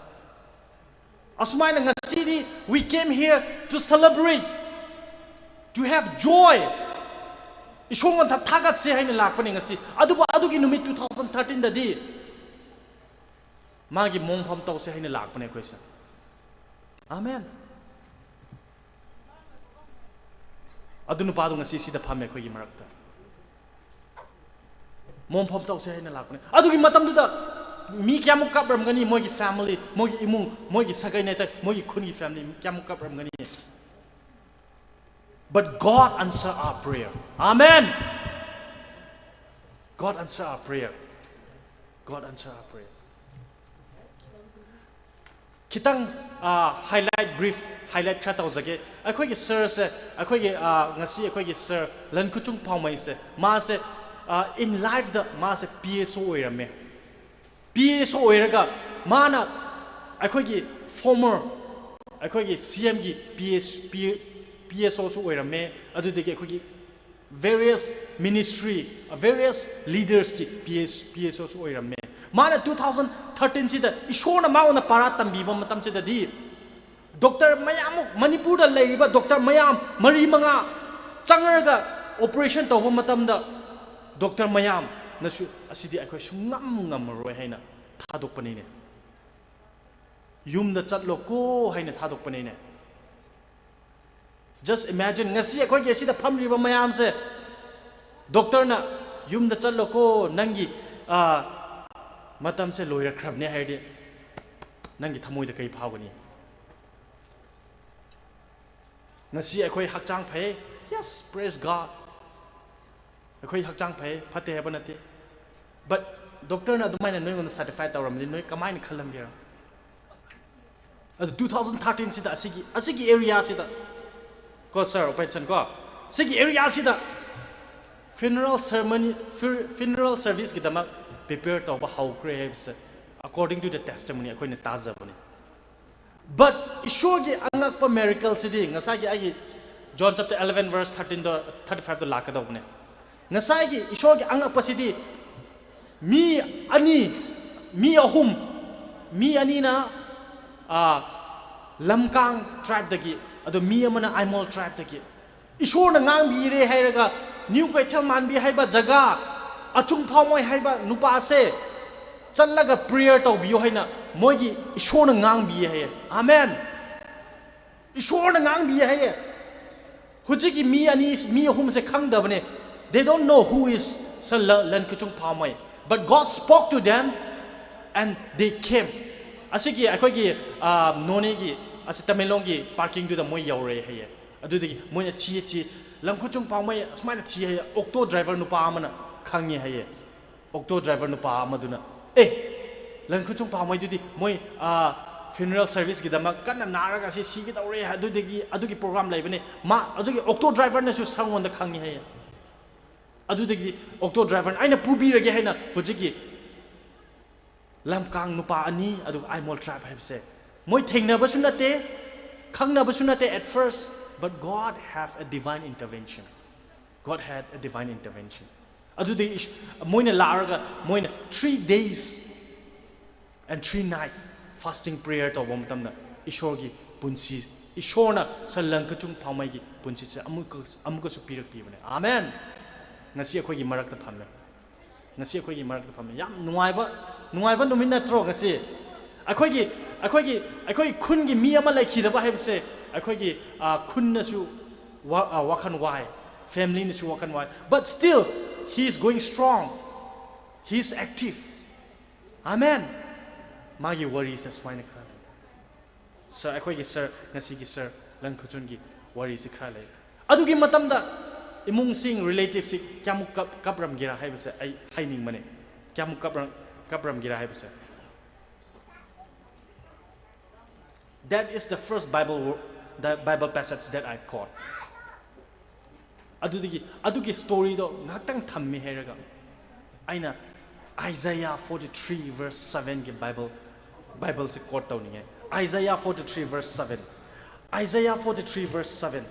ꯑꯁꯨꯃꯥꯏꯅ ꯉꯁꯤꯗꯤ we came here to celebrate, to have joy, ꯏꯁꯣꯔꯉꯣꯟꯗ ꯊꯥꯒꯠꯁꯦ ꯍꯥꯏꯅ ꯂꯥꯛꯄꯅꯦ ꯉꯁꯤ꯫ ꯑꯗꯨꯕꯨ ꯑꯗꯨꯒꯤ ꯅꯨꯃꯤꯠ two thousand thirteenꯗꯗꯤ ꯃꯥꯒꯤ ꯃꯣꯡꯐꯝ ꯇꯧꯁꯦ ꯍꯥꯏꯅ ꯂꯥꯛꯄꯅꯦ ꯑꯩꯈꯣꯏꯁꯦ꯫ Amen. ꯑꯗꯨ ꯅꯨꯄꯥꯗꯣ ꯉꯁꯤ ꯁꯤꯗ ꯐꯝꯃꯦ ꯑꯩꯈꯣꯏꯒꯤ ꯃꯔꯛꯇ꯫ ꯃꯣꯡꯐꯝ ꯇꯧꯁꯦ ꯍꯥꯏꯅ ꯂꯥꯛꯄꯅꯦ꯫ ꯑꯗꯨꯒꯤ ꯃꯇꯝꯗꯨꯗ ꯃꯤ ꯀꯌꯥꯃꯨꯛ ꯀꯞꯔꯝꯒꯅꯤ? ꯃꯣꯏꯒꯤ family, ꯃꯣꯏꯒꯤ ꯏꯃꯨꯡ, ꯃꯣꯏꯒꯤ ꯁꯥꯒꯩ ꯅꯥꯇꯩ, ꯃꯣꯏꯒꯤ ꯈꯨꯟꯒꯤ family ꯃꯤ ꯀꯌꯥꯃꯨꯛ ꯀꯞꯔꯝꯒꯅꯤ? But God answer our prayer. Amen. God answer our prayer. God answer our prayer. ꯈꯤꯇꯪ, ꯑ, highlight, brief highlight ꯈꯔ ꯇꯧꯖꯒꯦ꯫ ꯑꯩꯈꯣꯏꯒꯤ sirꯁꯦ, ꯑꯩꯈꯣꯏꯒꯤ, ꯑ, ꯉꯁꯤ ꯑꯩꯈꯣꯏꯒꯤ sir ꯂꯟꯈꯨꯆꯨꯡ ꯐꯥꯎꯃꯩꯁꯦ, ꯃꯥꯁꯦ, ꯑ, in lifeꯇ ꯃꯥꯁꯦ P S O ꯑꯣꯏꯔꯝꯃꯦ꯫ P S O ꯑꯣꯏꯔꯒ ꯃꯥꯅ ꯑꯩꯈꯣꯏꯒꯤ former, ꯑꯩꯈꯣꯏꯒꯤ C Mꯒꯤ P S, P, P S ꯑꯣꯁꯨ ꯑꯣꯏꯔꯝꯃꯦ, ꯑꯗꯨꯗꯒꯤ ꯑꯩꯈꯣꯏꯒꯤ various ministry, various leadersꯀꯤ P S P S ꯑꯣꯁꯨ ꯑꯣꯏꯔꯝꯃꯦ꯫ ꯃꯥꯅ ꯇꯨ ꯊꯥꯎꯖꯟ ꯊꯥꯔꯇꯤꯟꯁꯤꯗ ꯏꯁꯣꯔꯅ ꯃꯉꯣꯟꯗ ꯄꯥꯔꯥ ꯇꯝꯕꯤꯕ ꯃꯇꯝꯁꯤꯗꯗꯤ, ꯗꯣꯛꯇꯔ ꯃꯌꯥꯝ, ꯃꯅꯤꯄꯨꯔꯗ ꯂꯩꯔꯤꯕ ꯗꯣꯛꯇꯔ ꯃꯌꯥꯝ ꯃꯔꯤ ꯃꯉꯥ ꯆꯪꯉꯒ ꯑꯣꯄꯔꯦꯁꯟ ꯇꯧꯕ ꯃꯇꯝꯗ, ꯗꯣꯛꯇꯔ ꯃꯌꯥꯝꯅꯁꯨ "ꯑꯁꯤꯗꯤ ꯑꯩꯈꯣꯏ ꯁꯨꯡꯉꯝ ꯉꯝꯃꯔꯣꯏ" ꯍꯥꯏꯅ ꯊꯥꯗꯣꯛꯄꯅꯤꯅꯦ꯫ "ꯌꯨꯝꯗ ꯆꯠꯂꯣꯀꯣ" ꯍꯥꯏꯅ ꯊꯥꯗꯣꯛꯄꯅꯤꯅꯦ꯫ Just imagine, ꯉꯁꯤ ꯑꯩꯈꯣꯏꯒꯤ ꯑꯁꯤꯗ ꯐꯝꯂꯤꯕ ꯃꯌꯥꯝꯁꯦ, ꯗꯣꯛꯇꯔꯅ "ꯌꯨꯝꯗ ꯆꯠꯂꯣꯀꯣ, ꯅꯪꯒꯤ, ꯑꯥ, ꯃꯇꯝꯁꯦ ꯂꯣꯏꯔꯛꯈ꯭ꯔꯕꯅꯦ" ꯍꯥꯏꯔꯗꯤ, ꯅꯪꯒꯤ ꯊꯃꯣꯏꯗ ꯀꯩ ꯐꯥꯎꯒꯅꯤ? ꯉꯁꯤ ꯑꯩꯈꯣꯏ ꯍꯛꯆꯥꯡ ꯐꯩ, yes, praise God, ꯑꯩꯈꯣꯏ ꯍꯛꯆꯥꯡ ꯐꯩ, ꯐꯠꯇꯦ ꯍꯥꯏꯕ ꯅꯠꯇꯦ, but ꯗꯣꯛꯇꯔꯅ ꯑꯗꯨꯃꯥꯏꯅ ꯅꯣꯏꯉꯣꯟꯗ ꯁꯔꯇꯤꯐꯥꯏ ꯇꯧꯔꯝꯃꯗꯤ ꯅꯣꯏ ꯀꯃꯥꯏꯅ ꯈꯜꯂꯝꯒꯦꯔ? ꯑꯗꯨ ꯇꯨ ꯊꯥꯎꯖꯟ ꯊꯥꯔꯇꯤꯟꯁꯤꯗ ꯑꯁꯤꯒꯤ, ꯑꯁꯤꯒꯤ ꯑꯦꯔꯤꯌꯥꯁꯤꯗ ꯀꯣ, ꯁꯥꯔ, ꯎꯄꯥꯏꯆꯟ ꯀꯣ, ꯁꯤꯒꯤ ꯑꯦꯔꯤꯌꯥꯁꯤꯗ funeral ceremony, funeral serviceꯀꯤꯗꯃꯛ prepare ꯇꯧꯕ ꯍꯧꯈ꯭ꯔꯦ ꯍꯥꯏꯕꯁꯦ, according to the testimony, ꯑꯩꯈꯣꯏꯅ ꯇꯥꯖꯕꯅꯤ꯫ But ꯏꯁꯣꯔꯒꯤ ꯑꯉꯛꯄ miracleꯁꯤꯗꯤ ꯉꯁꯥꯏꯒꯤ ꯑꯩꯒꯤ John chapter eleven verse thirteenꯗ, thirty fiveꯇ ꯂꯥꯛꯀꯗꯧꯕꯅꯦ꯫ ꯉꯁꯥꯏꯒꯤ ꯏꯁꯣꯔꯒꯤ ꯑꯉꯛꯄꯁꯤꯗꯤ ꯃꯤ ꯑꯅꯤ, ꯃꯤ ꯑꯍꯨꯝ, ꯃꯤ ꯑꯅꯤꯅ, ꯑꯥ, ꯂꯝꯀꯥꯡ tribeꯗꯒꯤ, ꯑꯗꯣ ꯃꯤ ꯑꯃꯅ ꯑꯥꯏꯃꯣꯜ tribeꯗꯒꯤ꯫ ꯏꯁꯣꯔꯅ ꯉꯥꯡꯕꯤꯔꯦ ꯍꯥꯏꯔꯒ ꯅ꯭ꯌꯨ ꯀꯩꯊꯦꯜ ꯃꯥꯟꯕꯤ ꯍꯥꯏꯕ ꯖꯒꯥ, ꯑꯆꯨꯡ ꯐꯥꯎꯃꯣꯏ ꯍꯥꯏꯕ ꯅꯨꯄꯥꯁꯦ ꯆꯠꯂꯒ prayer ꯇꯧꯕꯤꯌꯨ ꯍꯥꯏꯅ ꯃꯣꯏꯒꯤ ꯏꯁꯣꯔꯅ ꯉꯥꯡꯕꯤꯌꯦ ꯍꯥꯏꯌꯦ꯫ ꯑꯃꯦꯟ꯫ ꯏꯁꯣꯔꯅ ꯉꯥꯡꯕꯤꯌꯦ ꯍꯥꯏꯌꯦ꯫ ꯍꯧꯖꯤꯛꯀꯤ ꯃꯤ ꯑꯅꯤ, ꯃꯤ ꯑꯍꯨꯝꯁꯦ ꯈꯪꯗꯕꯅꯦ꯫ They don't know who is ꯁ-, ꯂ-, ꯂꯟꯈꯨꯆꯨꯡ ꯐꯥꯎꯃꯩ꯫ But God spoke to them and they came. ꯑꯁꯤꯒꯤ ꯑꯩꯈꯣꯏꯒꯤ, ꯑꯥ, ꯅꯣꯅꯦꯒꯤ, ꯑꯁꯤ ꯇꯃꯦꯡꯂꯣꯡꯒꯤ parkingꯗꯨꯗ ꯃꯣꯏ ꯌꯧꯔꯦ ꯍꯥꯏꯌꯦ꯫ ꯑꯗꯨꯗꯒꯤ ꯃꯣꯏꯅ ꯊꯤꯌꯦ, ꯊꯤꯌꯦ, ꯂꯟꯈꯨꯆꯨꯡ ꯐꯥꯎꯃꯩ ꯑꯁꯨꯃꯥꯏꯅ ꯊꯤ ꯍꯥꯏꯌꯦ꯫ Auto driver ꯅꯨꯄꯥ ꯑꯃꯅ ꯈꯪꯉꯦ ꯍꯥꯏꯌꯦ꯫ Auto driver ꯅꯨꯄꯥ ꯑꯃꯗꯨꯅ, "ꯑꯦ, ꯂꯟꯈꯨꯆꯨꯡ ꯐꯥꯎꯃꯩꯗꯨꯗꯤ ꯃꯣꯏ, ꯑꯥ, funeral serviceꯀꯤꯗꯃꯛ ꯀꯟꯅ ꯅꯥꯔꯒ ꯁꯤ ꯁꯤꯒꯗꯧꯔꯦ, ꯑꯗꯨꯗꯒꯤ ꯑꯗꯨꯒꯤ program ꯂꯩꯕꯅꯦ꯫ ꯃꯥ, ꯑꯗꯨꯒꯤ auto driverꯅꯁꯨ ꯁꯥꯔꯉꯣꯟꯗ ꯈꯪꯉꯤ" ꯍꯥꯏꯌꯦ꯫ ꯑꯗꯨꯗꯒꯤꯗꯤ auto driverꯅ ꯑꯩꯅ ꯄꯨꯕꯤꯔꯒꯦ ꯍꯥꯏꯅ ꯍꯧꯖꯤꯛꯀꯤ ꯂꯝꯀꯥꯡ ꯅꯨꯄꯥ ꯑꯅꯤ, ꯑꯗꯨꯒ ꯑꯥꯏꯃꯣꯜ tribe ꯍꯥꯏꯕꯁꯦ ꯃꯣꯏ ꯊꯦꯡꯅꯕꯁꯨ ꯅꯠꯇꯦ, ꯈꯪꯅꯕꯁꯨ ꯅꯠꯇꯦ at first, But God have a divine intervention. God had a divine intervention. ꯑꯗꯨꯗꯒꯤ ꯏꯁ- ꯃꯣꯏꯅ ꯂꯥꯛꯑꯒ ꯃꯣꯏꯅ three days and three night fasting prayer ꯇꯧꯕ ꯃꯇꯝꯗ ꯏꯁꯣꯔꯒꯤ ꯄꯨꯟꯁꯤ, ꯏꯁꯣꯔꯅ ꯁꯥꯔ ꯂꯟꯈꯆꯨꯟ ꯐꯥꯎꯃꯩꯒꯤ ꯄꯨꯟꯁꯤꯁꯦ ꯑꯃꯨꯛꯀ ꯑꯃꯨꯛꯀꯁꯨ ꯄꯤꯔꯛꯄꯤꯕꯅꯦ꯫ ꯑꯥꯃꯦꯟ꯫ ꯉꯁꯤ ꯑꯩꯈꯣꯏꯒꯤ ꯃꯔꯛꯇ ꯐꯝꯃꯦ꯫ ꯉꯁꯤ ꯑꯩꯈꯣꯏꯒꯤ ꯃꯔꯛꯇ ꯐꯝꯃꯦ꯫ ꯌꯥꯝ ꯅꯨꯡꯉꯥꯏꯕ, ꯅꯨꯡꯉꯥꯏꯕ ꯅꯨꯃꯤꯠ ꯅꯠꯇ꯭ꯔꯣ ꯉꯁꯤ? ꯑꯩꯈꯣꯏꯒꯤ, ꯑꯩꯈꯣꯏꯒꯤ, ꯑꯩꯈꯣꯏ ꯈꯨꯟꯒꯤ ꯃꯤ ꯑꯃ ꯂꯩꯈꯤꯗꯕ ꯍꯥꯏꯕꯁꯦ ꯑꯩꯈꯣꯏꯒꯤ, ꯑ, ꯈꯨꯟꯅꯁꯨ ꯋꯥ-, ꯑ, ꯋꯥꯈꯜ ꯋꯥꯏ, family ꯅꯁꯨ ꯋꯥꯈꯜ ꯋꯥꯏ, but still he is going strong, he is active. ꯑꯥꯃꯦꯟ꯫ ꯃꯥꯒꯤ ꯋꯥꯔꯤꯁꯦ ꯁꯨꯃꯥꯏꯅ ꯈꯔ ꯂꯩ꯫ ꯁꯥꯔ, ꯑꯩꯈꯣꯏꯒꯤ ꯁꯥꯔ, ꯉꯁꯤꯒꯤ ꯁꯥꯔ ꯂꯟꯈꯆꯨꯟꯒꯤ ꯋꯥꯔꯤꯁꯤ ꯈꯔ ꯂꯩ꯫ ꯑꯗꯨꯒꯤ ꯃꯇꯝꯗ ꯏꯃꯨꯡꯁꯤꯡ, relative ꯁꯤ ꯀꯌꯥꯃꯨꯛ ꯀꯞ-, ꯀꯞꯔꯝꯒꯦꯔꯥ ꯍꯥꯏꯕꯁꯦ ꯑꯩ ꯍꯥꯏꯅꯤꯡꯕꯅꯦ꯫ ꯀꯌꯥꯃꯨꯛ ꯀꯞꯔꯝ-, ꯀꯞꯔꯝꯒꯦꯔꯥ ꯍꯥꯏꯕꯁꯦ꯫ That is the first Bible wo-, the Bible passage that I caught. ꯑꯗꯨꯗꯒꯤ, ꯑꯗꯨꯒꯤ story ꯗꯣ ꯉꯥꯏꯍꯥꯛꯇꯪ ꯊꯝꯃꯦ ꯍꯥꯏꯔꯒ ꯑꯩꯅ Isaiah forty-three verse seven ꯒꯤ Bible, Bible ꯁꯦ quote ꯇꯧꯅꯤꯡꯉꯦ꯫ Isaiah forty-three verse seven. Isaiah forty-three verse seven.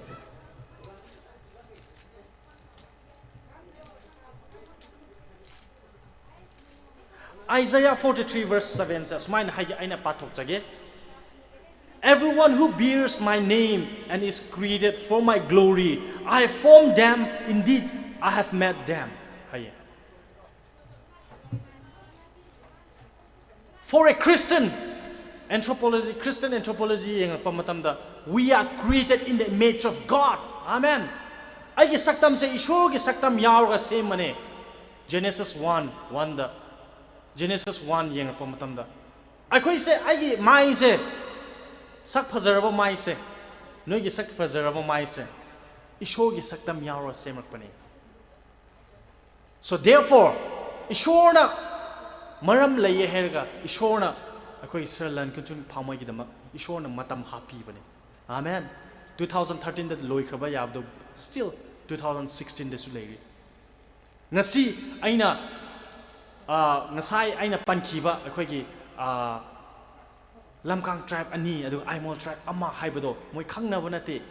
Isaiah forty-three verse seven ꯁꯦ ꯁꯨꯃꯥꯏꯅ ꯍꯥꯏꯒꯦ, ꯑꯩꯅ ꯄꯥꯊꯣꯛꯆꯒꯦ꯫ "Everyone who bears my name and is created for my glory, I formed them, indeed, I have made them," ꯍꯥꯏꯌꯦ꯫ For a Christian, anthropology, Christian anthropology ꯌꯦꯡꯉꯛꯄ ꯃꯇꯝꯗ, "We are created in the image of God." Amen. ꯑꯩꯒꯤ ꯁꯛꯇꯝꯁꯦ ꯏꯁꯣꯔꯒꯤ ꯁꯛꯇꯝ ꯌꯥꯎꯔꯒ ꯁꯦꯝꯕꯅꯦ꯫ Genesis one, one ꯗ, Genesis one ꯌꯦꯡꯉꯛꯄ ꯃꯇꯝꯗ, ꯑꯩꯈꯣꯏꯁꯦ, ꯑꯩꯒꯤ ꯃꯥꯏꯁꯦ, ꯁꯛ ꯐꯖꯔꯕ ꯃꯥꯏꯁꯦ, ꯅꯣꯏꯒꯤ ꯁꯛ ꯐꯖꯔꯕ ꯃꯥꯏꯁꯦ, ꯏꯁꯣꯔꯒꯤ ꯁꯛꯇꯝ ꯌꯥꯎꯔꯒ ꯁꯦꯝꯂꯛꯄꯅꯦ꯫ So therefore, ꯏꯁꯣꯔꯅ ꯃꯔꯝ ꯂꯩꯌꯦ ꯍꯥꯏꯔꯒ ꯏꯁꯣꯔꯅ ꯑꯩꯈꯣꯏ ꯁꯥꯔ ꯂꯟꯈꯆꯨꯟ ꯐꯥꯎꯃꯩꯒꯤꯗꯃꯛ ꯏꯁꯣꯔꯅ ꯃꯇꯝ ꯍꯥꯞꯄꯤꯕꯅꯦ꯫ Amen. Two thousand thirteen ꯗ ꯂꯣꯏꯈ꯭ꯔꯕ ꯌꯥꯕꯗꯣ still two thousand sixteen ꯗꯁꯨ ꯂꯩꯔꯤ꯫ ꯉꯁꯤ ꯑꯩꯅ, ꯑ, ꯉꯁꯥꯏ ꯑꯩꯅ ꯄꯟꯈꯤꯕ ꯑꯩꯈꯣꯏꯒꯤ, ꯑ, ꯂꯝꯀꯥꯡ tribe ꯑꯅꯤ ꯑꯗꯨꯒ ꯑꯥꯏꯃꯣꯜ tribe ꯑꯃ ꯍꯥꯏꯕꯗꯣ ꯃꯣꯏ ꯈꯪꯅꯕ ꯅꯠꯇꯦ꯫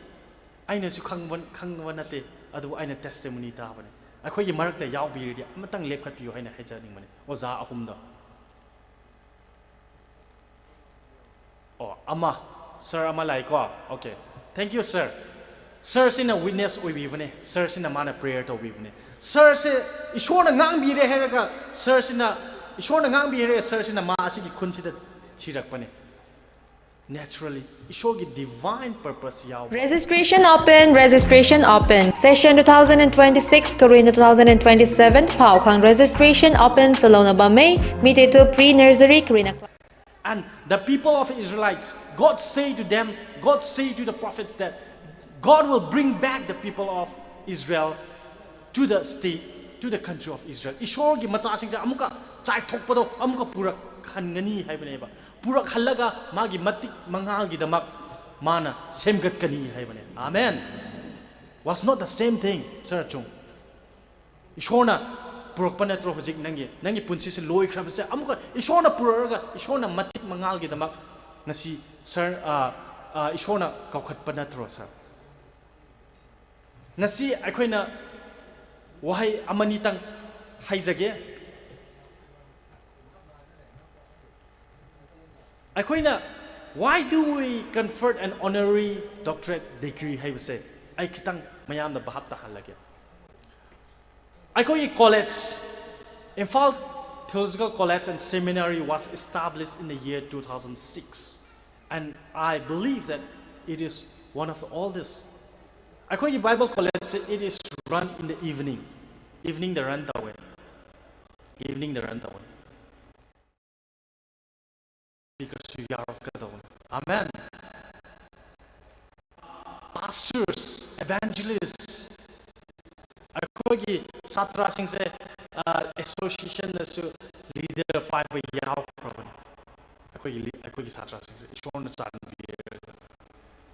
ꯑꯩꯅꯁꯨ ꯈꯪꯕ ꯈꯪꯕ ꯅꯠꯇꯦ, ꯑꯗꯨꯕꯨ ꯑꯩꯅ testimony ꯇꯥꯕꯅꯦ꯫ ꯑꯩꯈꯣꯏꯒꯤ ꯃꯔꯛꯇ ꯌꯥꯎꯕꯤꯔꯗꯤ ꯑꯃꯇꯪ ꯂꯦꯞꯈꯠꯄꯤꯌꯨ ꯍꯥꯏꯅ ꯍꯥꯏꯖꯅꯤꯡꯕꯅꯦ, ꯑꯣꯖꯥ ꯑꯍꯨꯝꯗꯣ꯫ ꯑꯣ, ꯑꯃ, sir ꯑꯃ ꯂꯥꯛꯏꯀꯣ꯫ Okay, thank you, sir꯫ Sirꯁꯤꯅ witness ꯑꯣꯏꯕꯤꯕꯅꯦ, sirꯁꯤꯅ ꯃꯥꯅ prayer ꯇꯧꯕꯤꯕꯅꯦ꯫ Sirꯁꯦ ꯏꯁꯣꯔꯅ ꯉꯥꯡꯕꯤꯔꯦ ꯍꯥꯏꯔꯒ, sirꯁꯤꯅ, ꯏꯁꯣꯔꯅ ꯉꯥꯡꯕꯤꯔꯦ, sirꯁꯤꯅ ꯃꯥ ꯑꯁꯤꯒꯤ ꯈꯨꯟꯁꯤꯗ ꯊꯤꯔꯛꯄꯅꯦ꯫ Naturally, ꯏꯁꯣꯔꯒꯤ divine purpose ꯌꯥꯎꯕ꯫ Registration open, registration open. Session two thousand and twenty-six ꯀꯔꯤꯅ two thousand and twenty-seven ꯐꯥꯎ ꯈꯪ registration open ꯆꯂꯧꯅꯕ ꯃꯩ ꯃꯤꯇꯩ ꯇꯨ pre nursery ꯀꯔꯤꯅ class. And the people of Israelites, God say to them, God say to the prophets that God will bring back the people of Israel to the state, to the country of Israel. ꯏꯁꯣꯔꯒꯤ ꯃꯆꯥꯁꯤꯡꯁꯦ ꯑꯃꯨꯛꯀ ꯆꯥꯏꯊꯣꯛꯄꯗꯣ ꯑꯃꯨꯛꯀ ꯄꯨꯔꯛꯍꯟꯒꯅꯤ ꯍꯥꯏꯕꯅꯦꯕ꯫ ꯄꯨꯔꯛꯍꯜꯂꯒ ꯃꯥꯒꯤ ꯃꯇꯤꯛ ꯃꯉꯥꯜꯒꯤꯗꯃꯛ ꯃꯥꯅ ꯁꯦꯝꯒꯠꯀꯅꯤ ꯍꯥꯏꯕꯅꯦ꯫ Amen. Was not the same thing, Sir Chung? ꯏꯁꯣꯔꯅ ꯄꯨꯔꯛꯄ ꯅꯠꯇ꯭ꯔꯣ? ꯍꯧꯖꯤꯛ ꯅꯪꯒꯤ ꯅꯪꯒꯤ ꯄꯨꯟꯁꯤꯁꯦ ꯂꯣꯏꯈ꯭ꯔꯕꯁꯦ ꯑꯃꯨꯛꯀ ꯏꯁꯣꯔꯅ ꯄꯨꯔꯛꯑꯒ ꯏꯁꯣꯔꯅ ꯃꯇꯤꯛ ꯃꯉꯥꯜꯒꯤꯗꯃꯛ ꯉꯁꯤ, sir, ꯑ, ꯑ, ꯏꯁꯣꯔꯅ ꯀꯧꯈꯠꯄ ꯅꯠꯇ꯭ꯔꯣ, sir? ꯉꯁꯤ ꯑꯩꯈꯣꯏꯅ ꯋꯥꯍꯩ ꯑꯃꯅꯤꯇꯪ ꯍꯥꯏꯖꯒꯦ꯫ ꯑꯩꯈꯣꯏꯅ, why do we confer an honorary doctorate degree ꯍꯥꯏꯕꯁꯦ ꯑꯩ ꯈꯤꯇꯪ ꯃꯌꯥꯝꯗ ꯚꯥꯞ ꯇꯥꯍꯜꯂꯒꯦ꯫ ꯑꯩꯈꯣꯏꯒꯤ college, Imphal Theological College and Seminary was established in the year two thousand six, and I believe that it is one of the oldest. ꯑꯩꯈꯣꯏꯒꯤ Bible college, it is run in the evening. Evening the run ꯇꯧꯋꯦ꯫ Evening ꯗ run ꯇꯧꯋꯦ꯫ Speaker ꯁꯨ ꯌꯥꯎꯔꯛꯀꯗꯧꯕꯅꯤ꯫ Amen. Pastors, evangelists, ꯑꯩꯈꯣꯏꯒꯤ ꯁꯥꯇ꯭ꯔꯁꯤꯡꯁꯦ, ꯑ, association ꯗꯁꯨ leader ꯄꯥꯏꯕ ꯌꯥꯎꯈ꯭ꯔꯕꯅꯤ꯫ ꯑꯩꯈꯣꯏꯒꯤ ꯂꯤ-, ꯑꯩꯈꯣꯏꯒꯤ ꯁꯥꯇ꯭ꯔꯁꯤꯡꯁꯦ ꯏꯁꯣꯔꯅ ꯆꯥꯟꯕꯤꯔꯒ,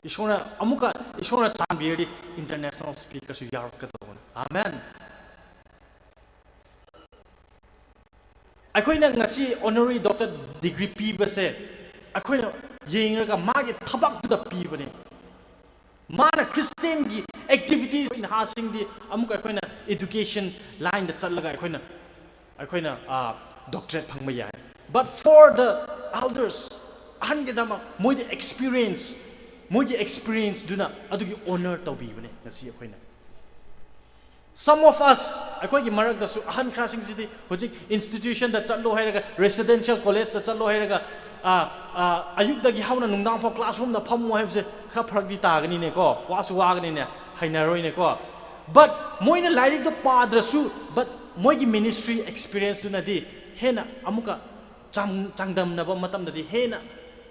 ꯏꯁꯣꯔꯅ ꯑꯃꯨꯛꯀ, ꯏꯁꯣꯔꯅ ꯆꯥꯟꯕꯤꯔꯗꯤ international speaker ꯁꯨ ꯌꯥꯎꯔꯛꯀꯗꯧꯕꯅꯤ꯫ Amen. ꯑꯩꯈꯣꯏꯅ ꯉꯁꯤ honorary doctor degree ꯄꯤꯕꯁꯦ ꯑꯩꯈꯣꯏꯅ ꯌꯦꯡꯉꯒ ꯃꯥꯒꯤ ꯊꯕꯛꯇꯨꯗ ꯄꯤꯕꯅꯦ꯫ ꯃꯥꯅ Christianꯒꯤ activities, ꯅꯍꯥꯁꯤꯡꯗꯤ ꯑꯃꯨꯛꯀ ꯑꯩꯈꯣꯏꯅ education lineꯗ ꯆꯠꯂꯒ ꯑꯩꯈꯣꯏꯅ ꯑꯩꯈꯣꯏꯅ doctorate ꯐꯪꯕ ꯌꯥꯏ. But for the elders, ꯑꯍꯟꯒꯤꯗꯃꯛ ꯃꯣꯏꯗꯤ experience, ꯃꯣꯏꯒꯤ experienceꯗꯨꯅ ꯑꯗꯨꯒꯤ honor ꯇꯧꯕꯤꯕꯅꯦ. ꯉꯁꯤ ꯑꯩꯈꯣꯏꯅ, some of us, ꯑꯩꯈꯣꯏꯒꯤ ꯃꯔꯛꯇꯁꯨ ꯑꯍꯟ ꯈꯔꯁꯤꯡꯁꯤꯗꯤ ꯍꯧꯖꯤꯛ institutionꯗ ꯆꯠꯂꯣ ꯍꯥꯏꯔꯒ, residential collegeꯇ ꯆꯠꯂꯣ ꯍꯥꯏꯔꯒ, ꯑ, ꯑ, ꯑꯌꯨꯛꯇꯒꯤ ꯍꯧꯅ ꯅꯨꯡꯗꯥꯡ ꯐꯥꯎ classroomꯗ ꯐꯝꯃꯣ ꯍꯥꯏꯕꯁꯦ ꯈꯔ ꯐꯔꯛꯇꯤ ꯇꯥꯒꯅꯤꯅꯦꯀꯣ, ꯋꯥꯁꯨ ꯋꯥꯒꯅꯤꯅꯦ, ꯍꯩꯅꯔꯣꯏꯅꯦꯀꯣ. But ꯃꯣꯏꯅ ꯂꯥꯏꯔꯤꯛꯇꯣ ꯄꯥꯗ꯭ꯔꯁꯨ, but ꯃꯣꯏꯒꯤ ministry experienceꯗꯨꯅꯗꯤ ꯍꯦꯟꯅ ꯑꯃꯨꯛꯀ ꯆꯥꯡ-, ꯆꯥꯡꯗꯝꯅꯕ ꯃꯇꯝꯗꯗꯤ ꯍꯦꯟꯅ,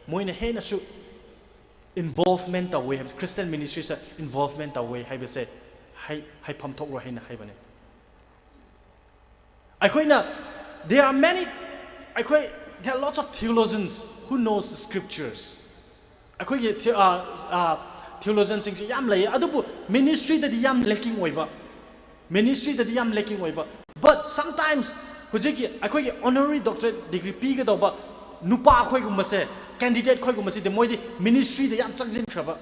ꯃꯣꯏꯅ ꯍꯦꯟꯅꯁꯨ involvement ꯇꯧꯋꯦ ꯍꯥꯏꯕꯁꯦ, Christian ministriesꯇ involvement ꯇꯧꯋꯦ ꯍꯥꯏꯕꯁꯦ ꯍꯥꯏ-, ꯍꯥꯏꯐꯝ ꯊꯣꯛꯂꯣꯏ ꯍꯥꯏꯅ ꯍꯥꯏꯕꯅꯦ. ꯑꯩꯈꯣꯏꯅ, there are many, ꯑꯩꯈꯣꯏ, there are lots of theologians who knows the scriptures. ꯑꯩꯈꯣꯏꯒꯤ the-, ꯑ, ꯑ, theologianꯁꯤꯡꯁꯦ ꯌꯥꯝ ꯂꯩꯌꯦ, ꯑꯗꯨꯕꯨ ministryꯗꯗꯤ ꯌꯥꯝ lacking ꯑꯣꯏꯕ, ministryꯗꯗꯤ ꯌꯥꯝ lacking ꯑꯣꯏꯕ. But sometimes ꯍꯧꯖꯤꯛꯀꯤ ꯑꯩꯈꯣꯏꯒꯤ honorary doctorate degree ꯄꯤꯒꯗꯧꯕ ꯅꯨꯄꯥ ꯑꯩꯈꯣꯏꯒꯨꯝꯕꯁꯦ, candidate ꯑꯩꯈꯣꯏꯒꯨꯝꯕꯁꯤꯗꯤ ꯃꯣꯏꯗꯤ ministryꯗ ꯌꯥꯝ ꯆꯪꯁꯤꯟꯈ꯭ꯔꯕ,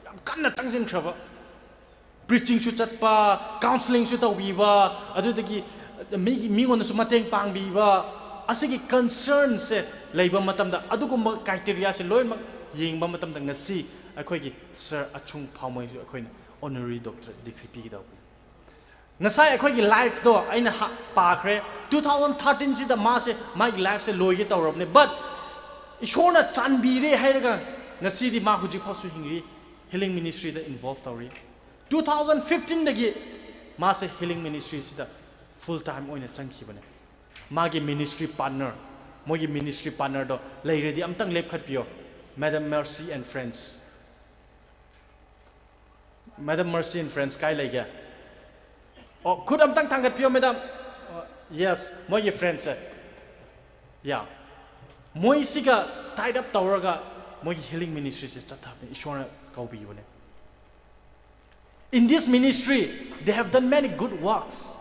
ꯌꯥꯝ ꯀꯟꯅ ꯆꯪꯁꯤꯟꯈ꯭ꯔꯕ, preachingꯁꯨ ꯆꯠꯄ, counselingꯁꯨ ꯇꯧꯕꯤꯕ, ꯑꯗꯨꯗꯒꯤ ꯃꯤꯒꯤ, ꯃꯤꯉꯣꯟꯗꯁꯨ ꯃꯇꯦꯡ ꯄꯥꯡꯕꯤꯕ, ꯑꯁꯤꯒꯤ concernꯁꯦ ꯂꯩꯕ ꯃꯇꯝꯗ, ꯑꯗꯨꯒꯨꯝꯕ criteriaꯁꯦ ꯂꯣꯏꯅꯃꯛ ꯌꯦꯡꯕ ꯃꯇꯝꯗ, ꯉꯁꯤ ꯑꯩꯈꯣꯏꯒꯤ Sir ꯑꯆꯨꯡ ꯐꯥꯎꯃꯩꯁꯨ ꯑꯩꯈꯣꯏꯅ honorary doctorate degree ꯄꯤꯒꯗꯧꯕꯅꯤ. ꯉꯁꯥꯏ ꯑꯩꯈꯣꯏꯒꯤ lifeꯇꯣ ꯑꯩꯅ ꯍꯥ-, ꯄꯥꯈ꯭ꯔꯦ. Two thousand thirteenꯁꯤꯗ ꯃꯥꯁꯦ, ꯃꯥꯒꯤ lifeꯁꯦ ꯂꯣꯏꯒꯦ ꯇꯧꯔꯕꯅꯦ, but ꯏꯁꯣꯔꯅ ꯆꯥꯟꯕꯤꯔꯦ ꯍꯥꯏꯔꯒ ꯉꯁꯤꯗꯤ ꯃꯥ ꯍꯧꯖꯤꯛꯐꯥꯎꯁꯨ ꯍꯤꯡꯔꯤ, healing ministryꯗ involve ꯇꯧꯔꯤ. Two thousand fifteenꯗꯒꯤ ꯃꯥꯁꯦ healing ministryꯁꯤꯗ full time ꯑꯣꯏꯅ ꯆꯪꯈꯤꯕꯅꯦ. ꯃꯥꯒꯤ ministry partner, ꯃꯣꯏꯒꯤ ministry partnerꯗꯣ ꯂꯩꯔꯗꯤ ꯑꯝꯇꯪ ꯂꯦꯞꯈꯠꯄꯤꯌꯣ, Madam Mercy and friends. Madam Mercy and friends ꯀꯥꯏ ꯂꯩꯒꯦ? ꯑꯣ, ꯈꯨꯠ ꯑꯝꯇꯪ ꯊꯥꯡꯒꯠꯄꯤꯌꯣ, madam. ꯑꯣ, yes, ꯃꯣꯏꯒꯤ friendꯁꯦ. Yeah. ꯃꯣꯏꯁꯤꯒ tied up ꯇꯧꯔꯒ ꯃꯣꯏꯒꯤ healing ministryꯁꯦ ꯆꯠꯊꯕꯅꯦ, ꯏꯁꯣꯔꯅ ꯀꯧꯕꯤꯕꯅꯦ. In this ministry, they have done many good works.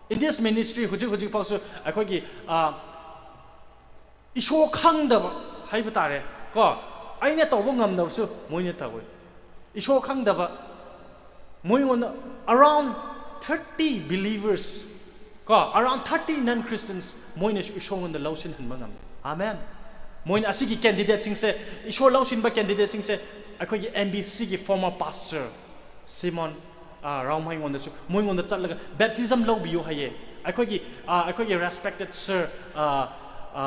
In this ministry, ꯍꯧꯖꯤꯛ ꯍꯧꯖꯤꯛ ꯐꯥꯎꯁꯨ ꯑꯩꯈꯣꯏꯒꯤ, ꯑ, ꯏꯁꯣꯔ ꯈꯪꯗꯕ ꯍꯥꯏꯕ ꯇꯥꯔꯦ ꯀꯣ, ꯑꯩꯅ ꯇꯧꯕ ꯉꯝꯗꯕꯁꯨ ꯃꯣꯏꯅ ꯇꯧꯋꯦ. ꯏꯁꯣꯔ ꯈꯪꯗꯕ, ꯃꯣꯏꯉꯣꯟꯗ around thirty believers, ꯀꯣ, around thirty non Christians, ꯃꯣꯏꯅꯁꯨ ꯏꯁꯣꯔꯉꯣꯟꯗ ꯂꯧꯁꯤꯟꯍꯟꯕ ꯉꯝꯃꯤ꯫ ꯑꯥꯃꯦꯟ꯫ ꯃꯣꯏꯅ ꯑꯁꯤꯒꯤ candidateꯁꯤꯡꯁꯦ, ꯏꯁꯣꯔ ꯂꯧꯁꯤꯟꯕ candidateꯁꯤꯡꯁꯦ, ꯑꯩꯈꯣꯏꯒꯤ M B Cꯒꯤ former pastor Simon, ꯑ, ꯔꯥꯎꯃꯩꯉꯣꯟꯗꯁꯨ, ꯃꯣꯏꯉꯣꯟꯗ ꯆꯠꯂꯒ baptism ꯂꯧꯕꯤꯌꯨ ꯍꯥꯏꯌꯦ꯫ ꯑꯩꯈꯣꯏꯒꯤ, ꯑ, ꯑꯩꯈꯣꯏꯒꯤ respected sir, ꯑ, ꯑ,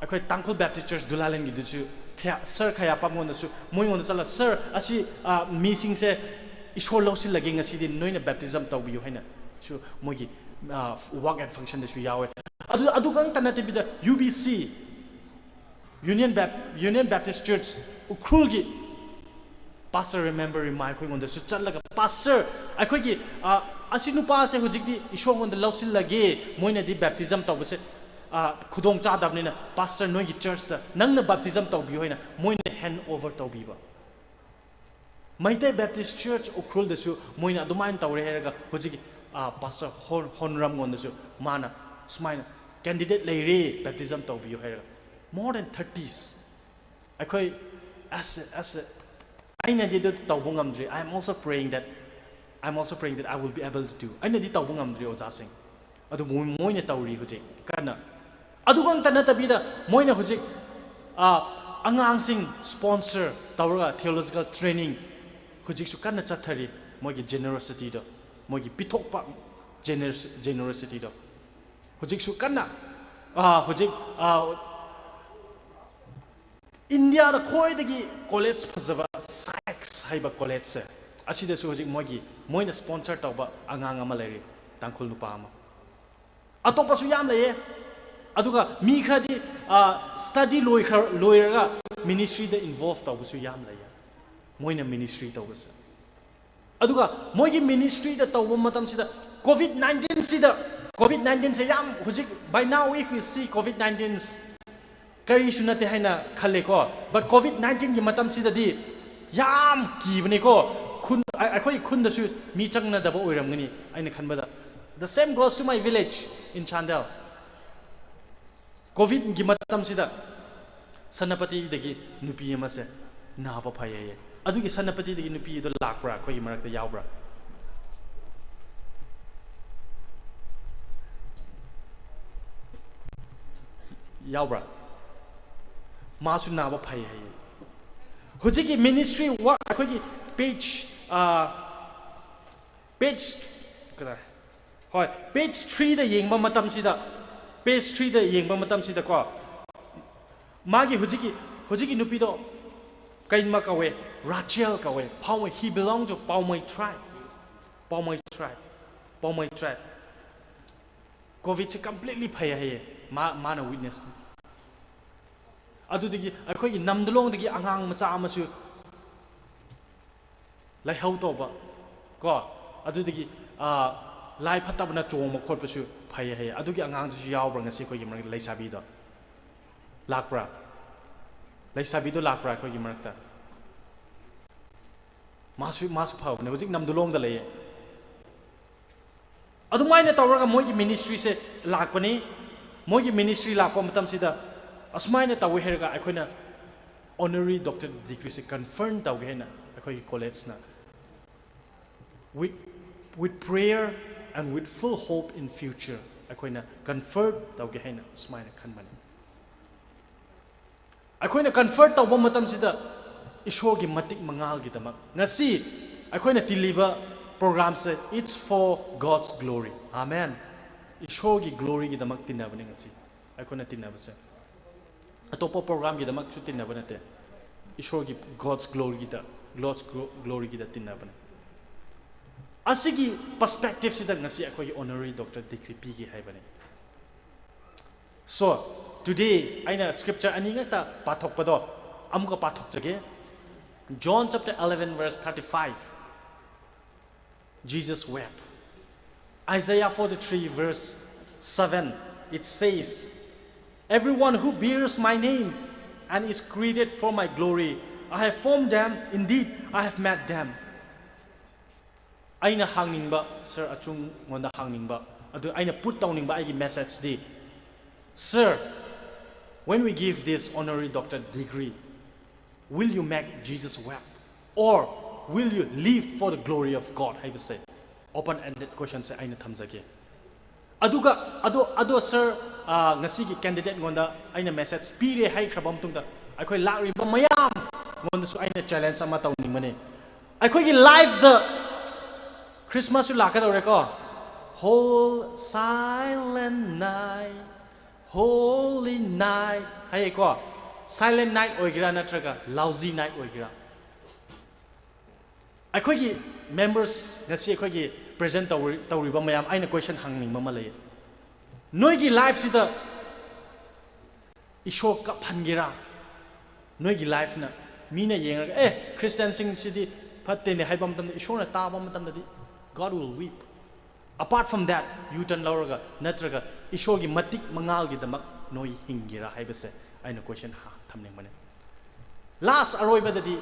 ꯑꯩꯈꯣꯏ ꯇꯥꯡꯈꯨꯜ Baptist Church ꯗꯨꯂꯥꯂꯦꯟꯒꯤꯗꯨꯁꯨ, ꯈꯌꯥ-, sir ꯈꯌꯥꯄꯝꯉꯣꯟꯗꯁꯨ, ꯃꯣꯏꯉꯣꯟꯗ ꯆꯠꯂꯒ, "Sir, ꯑꯁꯤ, ꯑ, ꯃꯤꯁꯤꯡꯁꯦ ꯏꯁꯣꯔ ꯂꯧꯁꯤꯜꯂꯒꯦ, ꯉꯁꯤꯗꯤ ꯅꯣꯏꯅ baptism ꯇꯧꯕꯤꯌꯨ" ꯍꯥꯏꯅꯁꯨ ꯃꯣꯏꯒꯤ, ꯑ, work and functionꯗꯁꯨ ꯌꯥꯎꯋꯦ꯫ ꯑꯗꯨ, ꯑꯗꯨ ꯈꯛꯇ ꯅꯠꯇꯕꯤꯗ, U B C, Union Bap-, Union Baptist Church ꯎꯈ꯭ꯔꯨꯜꯒꯤ pastor Remember ꯔꯤꯃꯥꯏ ꯑꯩꯈꯣꯏꯉꯣꯟꯗꯁꯨ ꯆꯠꯂꯒ, "Pastor, ꯑꯩꯈꯣꯏꯒꯤ, ꯑ, ꯑꯁꯤ ꯅꯨꯄꯥꯁꯦ ꯍꯧꯖꯤꯛꯇꯤ ꯏꯁꯣꯔꯉꯣꯟꯗ ꯂꯧꯁꯤꯜꯂꯒꯦ, ꯃꯣꯏꯅꯗꯤ baptism ꯇꯧꯕꯁꯦ, ꯑ, ꯈꯨꯗꯣꯡ ꯆꯥꯗꯕꯅꯤꯅ, Pastor, ꯅꯣꯏꯒꯤ churchꯇ ꯅꯪꯅ baptism ꯇꯧꯕꯤꯌꯨ" ꯍꯥꯏꯅ ꯃꯣꯏꯅ hand over ꯇꯧꯕꯤꯕ꯫ ꯃꯩꯇꯩ Baptist Church ꯎꯈ꯭ꯔꯨꯜꯗꯁꯨ ꯃꯣꯏꯅ ꯑꯗꯨꯃꯥꯏꯅ ꯇꯧꯔꯦ ꯍꯥꯏꯔꯒ, ꯍꯧꯖꯤꯛꯀꯤ, ꯑ, Pastor ꯍꯣꯟ-, ꯍꯣꯟꯔꯝꯉꯣꯟꯗꯁꯨ ꯃꯥꯅ ꯁꯨꯃꯥꯏꯅ candidate ꯂꯩꯔꯦ, baptism ꯇꯧꯕꯤꯌꯨ ꯍꯥꯏꯔꯒ, more than thirties꯫ ꯑꯩꯈꯣꯏ, as a, as a, ꯑꯩꯅꯗꯤ ꯑꯗꯨ ꯇꯧꯕ ꯉꯝꯗ꯭ꯔꯤ꯫ I am also praying that, I am also praying that I will be able to do. ꯑꯩꯅꯗꯤ ꯇꯧꯕ ꯉꯝꯗ꯭ꯔꯤ, ꯑꯣꯖꯥꯁꯤꯡ꯫ ꯑꯗꯨꯕꯨ ꯃꯣꯏꯅ ꯇꯧꯔꯤ ꯍꯧꯖꯤꯛ ꯀꯟꯅ꯫ ꯑꯗꯨ ꯈꯛꯇ ꯅꯠꯇꯕꯤꯗ, ꯃꯣꯏꯅ ꯍꯧꯖꯤꯛ, ꯑ, ꯑꯉꯥꯡꯁꯤꯡ sponsor ꯇꯧꯔꯒ theological training ꯍꯧꯖꯤꯛꯁꯨ ꯀꯟꯅ ꯆꯠꯊꯔꯤ꯫ ꯃꯣꯏꯒꯤ generosityꯗꯣ, ꯃꯣꯏꯒꯤ ꯄꯤꯊꯣꯛꯄ generos-, generosityꯗꯣ ꯍꯧꯖꯤꯛꯁꯨ ꯀꯟꯅ, ꯑ, ꯍꯧꯖꯤꯛ, ꯑ, ꯏꯟꯗꯤꯌꯥꯗ ꯈ꯭ꯋꯥꯏꯗꯒꯤ college ꯐꯖꯕ, ꯁꯥꯏꯛꯁ ꯍꯥꯏꯕ collegeꯁꯦ, ꯑꯁꯤꯗꯁꯨ ꯍꯧꯖꯤꯛ ꯃꯣꯏꯒꯤ, ꯃꯣꯏꯅ sponsor ꯇꯧꯕ ꯑꯉꯥꯡ ꯑꯃ ꯂꯩꯔꯤ, ꯇꯥꯡꯈꯨꯜ ꯅꯨꯄꯥ ꯑꯃ꯫ ꯑꯇꯣꯞꯄꯁꯨ ꯌꯥꯝ ꯂꯩꯌꯦ꯫ ꯑꯗꯨꯒ ꯃꯤ ꯈꯔꯗꯤ, ꯑ, study ꯂꯣꯏꯈ꯭ꯔ-, ꯂꯣꯏꯔꯒ ministryꯗ involve ꯇꯧꯕꯁꯨ ꯌꯥꯝ ꯂꯩꯌꯦ꯫ ꯃꯣꯏꯅ ministry ꯇꯧꯕꯁꯦ꯫ ꯑꯗꯨꯒ ꯃꯣꯏꯒꯤ ministryꯗ ꯇꯧꯕ ꯃꯇꯝꯁꯤꯗ, COVID nineteenꯁꯤꯗ, COVID nineteenꯁꯦ ꯌꯥꯝ ꯍꯧꯖꯤꯛ, by now if we see COVID nineteenꯁ, ꯀꯔꯤꯁꯨ ꯅꯠꯇꯦ ꯍꯥꯏꯅ ꯈꯜꯂꯦꯀꯣ꯫ But COVID nineteenꯒꯤ ꯃꯇꯝꯁꯤꯗꯗꯤ ꯌꯥꯝ ꯀꯤꯕꯅꯦꯀꯣ꯫ ꯈꯨꯟ, ꯑ-, ꯑꯩꯈꯣꯏ ꯈꯨꯟꯗꯁꯨ ꯃꯤ ꯆꯪꯅꯗꯕ ꯑꯣꯏꯔꯝꯒꯅꯤ, ꯑꯩꯅ ꯈꯟꯕꯗ꯫ The same goes to my village in Chandel. COVIDꯒꯤ ꯃꯇꯝꯁꯤꯗ ꯁꯦꯅꯥꯄꯇꯤꯗꯒꯤ ꯅꯨꯄꯤ ꯑꯃꯁꯦ ꯅꯥꯕ ꯐꯩ ꯍꯥꯏꯌꯦ꯫ ꯑꯗꯨꯒꯤ ꯁꯦꯅꯥꯄꯇꯤꯗꯒꯤ ꯅꯨꯄꯤꯗꯣ ꯂꯥꯛꯄ꯭ꯔꯥ? ꯑꯩꯈꯣꯏꯒꯤ ꯃꯔꯛꯇ ꯌꯥꯎꯕ꯭ꯔꯥ? ꯌꯥꯎꯕ꯭ꯔꯥ? ꯃꯥꯁꯨ ꯅꯥꯕ ꯐꯩ ꯍꯥꯏꯌꯦ꯫ ꯍꯧꯖꯤꯛꯀꯤ ministry work ꯑꯩꯈꯣꯏꯒꯤ page, page ꯀꯗꯥꯏ? ꯍꯣꯏ, page threeꯗ ꯌꯦꯡꯕ ꯃꯇꯝꯁꯤꯗ, page threeꯗ ꯌꯦꯡꯕ ꯃꯇꯝꯁꯤꯗꯀꯣ, ꯃꯥꯒꯤ ꯍꯧꯖꯤꯛꯀꯤ, ꯍꯧꯖꯤꯛꯀꯤ ꯅꯨꯄꯤꯗꯣ ꯀꯩꯃ ꯀꯧꯋꯦ, ꯔꯥꯆꯦꯜ ꯀꯧꯋꯦ꯫ ꯄꯥꯎꯃꯩ, he belong to ꯄꯥꯎꯃꯩ tribe, ꯄꯥꯎꯃꯩ tribe, ꯄꯥꯎꯃꯩ tribe꯫ COVIDꯁꯦ completely ꯐꯩ ꯍꯥꯏꯌꯦ, ꯃꯥ, ꯃꯥꯅ witnessꯅꯤ꯫ ꯑꯗꯨꯗꯒꯤ ꯑꯩꯈꯣꯏꯒꯤ ꯅꯝꯗꯂꯣꯡꯗꯒꯤ ꯑꯉꯥꯡ ꯃꯆꯥ ꯑꯃꯁꯨ ꯂꯥꯏꯍꯧ ꯇꯧꯕ ꯀꯣ, ꯑꯗꯨꯗꯒꯤ, ꯑ, ꯂꯥꯏ ꯐꯠꯇꯕꯅ ꯆꯣꯡꯕ ꯈꯣꯠꯄꯁꯨ ꯐꯩ ꯍꯥꯏꯌꯦ꯫ ꯑꯗꯨꯒꯤ ꯑꯉꯥꯡꯗꯨꯁꯨ ꯌꯥꯎꯕ꯭ꯔꯥ ꯉꯁꯤ ꯑꯩꯈꯣꯏꯒꯤ ꯃꯔꯛꯇ, ꯂꯩꯁꯥꯕꯤꯗꯣ? ꯂꯥꯛꯄ꯭ꯔꯥ? ꯂꯩꯁꯥꯕꯤꯗꯣ ꯂꯥꯛꯄ꯭ꯔꯥ ꯑꯩꯈꯣꯏꯒꯤ ꯃꯔꯛꯇ? ꯃꯥꯁꯨ, ꯃꯥꯁꯨ ꯐꯕꯅꯦ, ꯍꯧꯖꯤꯛ ꯅꯝꯗꯨꯂꯣꯡꯗ ꯂꯩꯌꯦ꯫ ꯑꯗꯨꯃꯥꯏꯅ ꯇꯧꯔꯒ ꯃꯣꯏꯒꯤ ministryꯁꯦ ꯂꯥꯛꯄꯅꯤ꯫ ꯃꯣꯏꯒꯤ ministry ꯂꯥꯛꯄ ꯃꯇꯝꯁꯤꯗ ꯑꯁꯨꯃꯥꯏꯅ ꯇꯧꯋꯦ ꯍꯥꯏꯔꯒ ꯑꯩꯈꯣꯏꯅ honorary doctor degreeꯁꯦ confer ꯇꯧꯒꯦ ꯍꯥꯏꯅ ꯑꯩꯈꯣꯏꯒꯤ collegeꯅ with, with prayer and with full hope in future ꯑꯩꯈꯣꯏꯅ confer ꯇꯧꯒꯦ ꯍꯥꯏꯅ ꯁꯨꯃꯥꯏꯅ ꯈꯟꯕꯅꯤ꯫ ꯑꯩꯈꯣꯏꯅ confer ꯇꯧꯕ ꯃꯇꯝꯁꯤꯗ ꯏꯁꯣꯔꯒꯤ ꯃꯇꯤꯛ ꯃꯉꯥꯜꯒꯤꯗꯃꯛ ꯉꯁꯤ ꯑꯩꯈꯣꯏꯅ ꯇꯤꯜꯂꯤꯕ programꯁꯦ, it's for God's glory꯫ Amen꯫ ꯏꯁꯣꯔꯒꯤ gloryꯒꯤꯗꯃꯛ ꯇꯤꯟꯅꯕꯅꯤ ꯉꯁꯤ ꯑꯩꯈꯣꯏꯅ ꯇꯤꯟꯅꯕꯁꯦ꯫ ꯑꯇꯣꯞꯄ programꯒꯤꯗꯃꯛꯁꯨ ꯇꯤꯟꯅꯕ ꯅꯠꯇꯦ, ꯏꯁꯣꯔꯒꯤ, God's gloryꯒꯤꯗ, God's glo-, gloryꯒꯤꯗ ꯇꯤꯟꯅꯕꯅꯤ꯫ ꯑꯁꯤꯒꯤ perspectiveꯁꯤꯗ ꯉꯁꯤ ꯑꯩꯈꯣꯏꯒꯤ honorary doctor degree ꯄꯤꯒꯦ ꯍꯥꯏꯕꯅꯤ꯫ So, today ꯑꯩꯅ scripture ꯑꯅꯤ ꯉꯛꯇ ꯄꯥꯊꯣꯛꯄꯗꯣ ꯑꯃꯨꯛꯀ ꯄꯥꯊꯣꯛꯆꯒꯦ꯫ John chapter eleven verse thirty-five. Jesus wept. Isaiah forty-three verse seven, it says, "Everyone who bears my name and is created for my glory, I have formed them, indeed, I have made them." ꯑꯩꯅ ꯍꯪꯅꯤꯡꯕ, Sir ꯑꯆꯨꯡꯉꯣꯟꯗ ꯍꯪꯅꯤꯡꯕ, ꯑꯗꯨ ꯑꯩꯅ put ꯇꯧꯅꯤꯡꯕ ꯑꯩꯒꯤ messageꯗꯤ, Sir, when we give this honorary doctor degree, will you make Jesus wept? or will you live for the glory of God ꯍꯥꯏꯕꯁꯦ open ended questionꯁꯦ ꯑꯩꯅ ꯊꯝꯖꯒꯦ꯫ ꯑꯗꯨꯒ ꯑꯗꯣ ꯑꯗꯣ ꯁꯥꯔ, ꯉꯁꯤꯒꯤ candidateꯉꯣꯟꯗ ꯑꯩꯅ message ꯄꯤꯔꯦ ꯍꯥꯏꯈ꯭ꯔꯕ ꯃꯇꯨꯡꯗ ꯑꯩꯈꯣꯏ ꯂꯥꯛꯂꯤꯕ ꯃꯌꯥꯝꯉꯣꯟꯗꯁꯨ ꯑꯩꯅ challenge ꯑꯃ ꯇꯧꯅꯤꯡꯕꯅꯦ꯫ ꯑꯩꯈꯣꯏꯒꯤ lifeꯇ Christmasꯁꯨ ꯂꯥꯛꯀꯗꯧꯔꯦꯀꯣ꯫ Whole silent night, holy night ꯍꯥꯏꯌꯦꯀꯣ꯫ Silent night ꯑꯣꯏꯒꯦꯔꯥ ꯅꯠꯇ꯭ꯔꯒ lousy night ꯑꯣꯏꯒꯦꯔꯥ, ꯑꯩꯈꯣꯏꯒꯤ members, ꯉꯁꯤ ꯑꯩꯈꯣꯏꯒꯤ present ꯇꯧꯔꯤ- ꯇꯧꯔꯤꯕ ꯃꯌꯥꯝ, ꯑꯩꯅ question ꯍꯪꯅꯤꯡꯕ ꯑꯃ ꯂꯩꯌꯦ꯫ ꯅꯣꯏꯒꯤ lifeꯁꯤꯗ ꯏꯁꯣꯔ ꯀꯞꯍꯟꯒꯦꯔꯥ? ꯅꯣꯏꯒꯤ lifeꯅ ꯃꯤꯅ ꯌꯦꯡꯉꯒ, "ꯑꯦ, Christianꯁꯤꯡꯁꯤꯗꯤ ꯐꯠꯇꯦꯅꯦ" ꯍꯥꯏꯕ ꯃꯇꯝꯗ, ꯏꯁꯣꯔꯅ ꯇꯥꯕ ꯃꯇꯝꯗꯗꯤ God will weep. Apart from that, U-turn ꯂꯧꯔꯒ ꯅꯠꯇ꯭ꯔꯒ ꯏꯁꯣꯔꯒꯤ ꯃꯇꯤꯛ ꯃꯉꯥꯜꯒꯤꯗꯃꯛ ꯅꯣꯏ ꯍꯤꯡꯒꯦꯔꯥ ꯍꯥꯏꯕꯁꯦ ꯑꯩꯅ question ꯍꯥ- ꯊꯝꯅꯤꯡꯕꯅꯦ꯫ Last, ꯑꯔꯣꯏꯕꯗꯗꯤ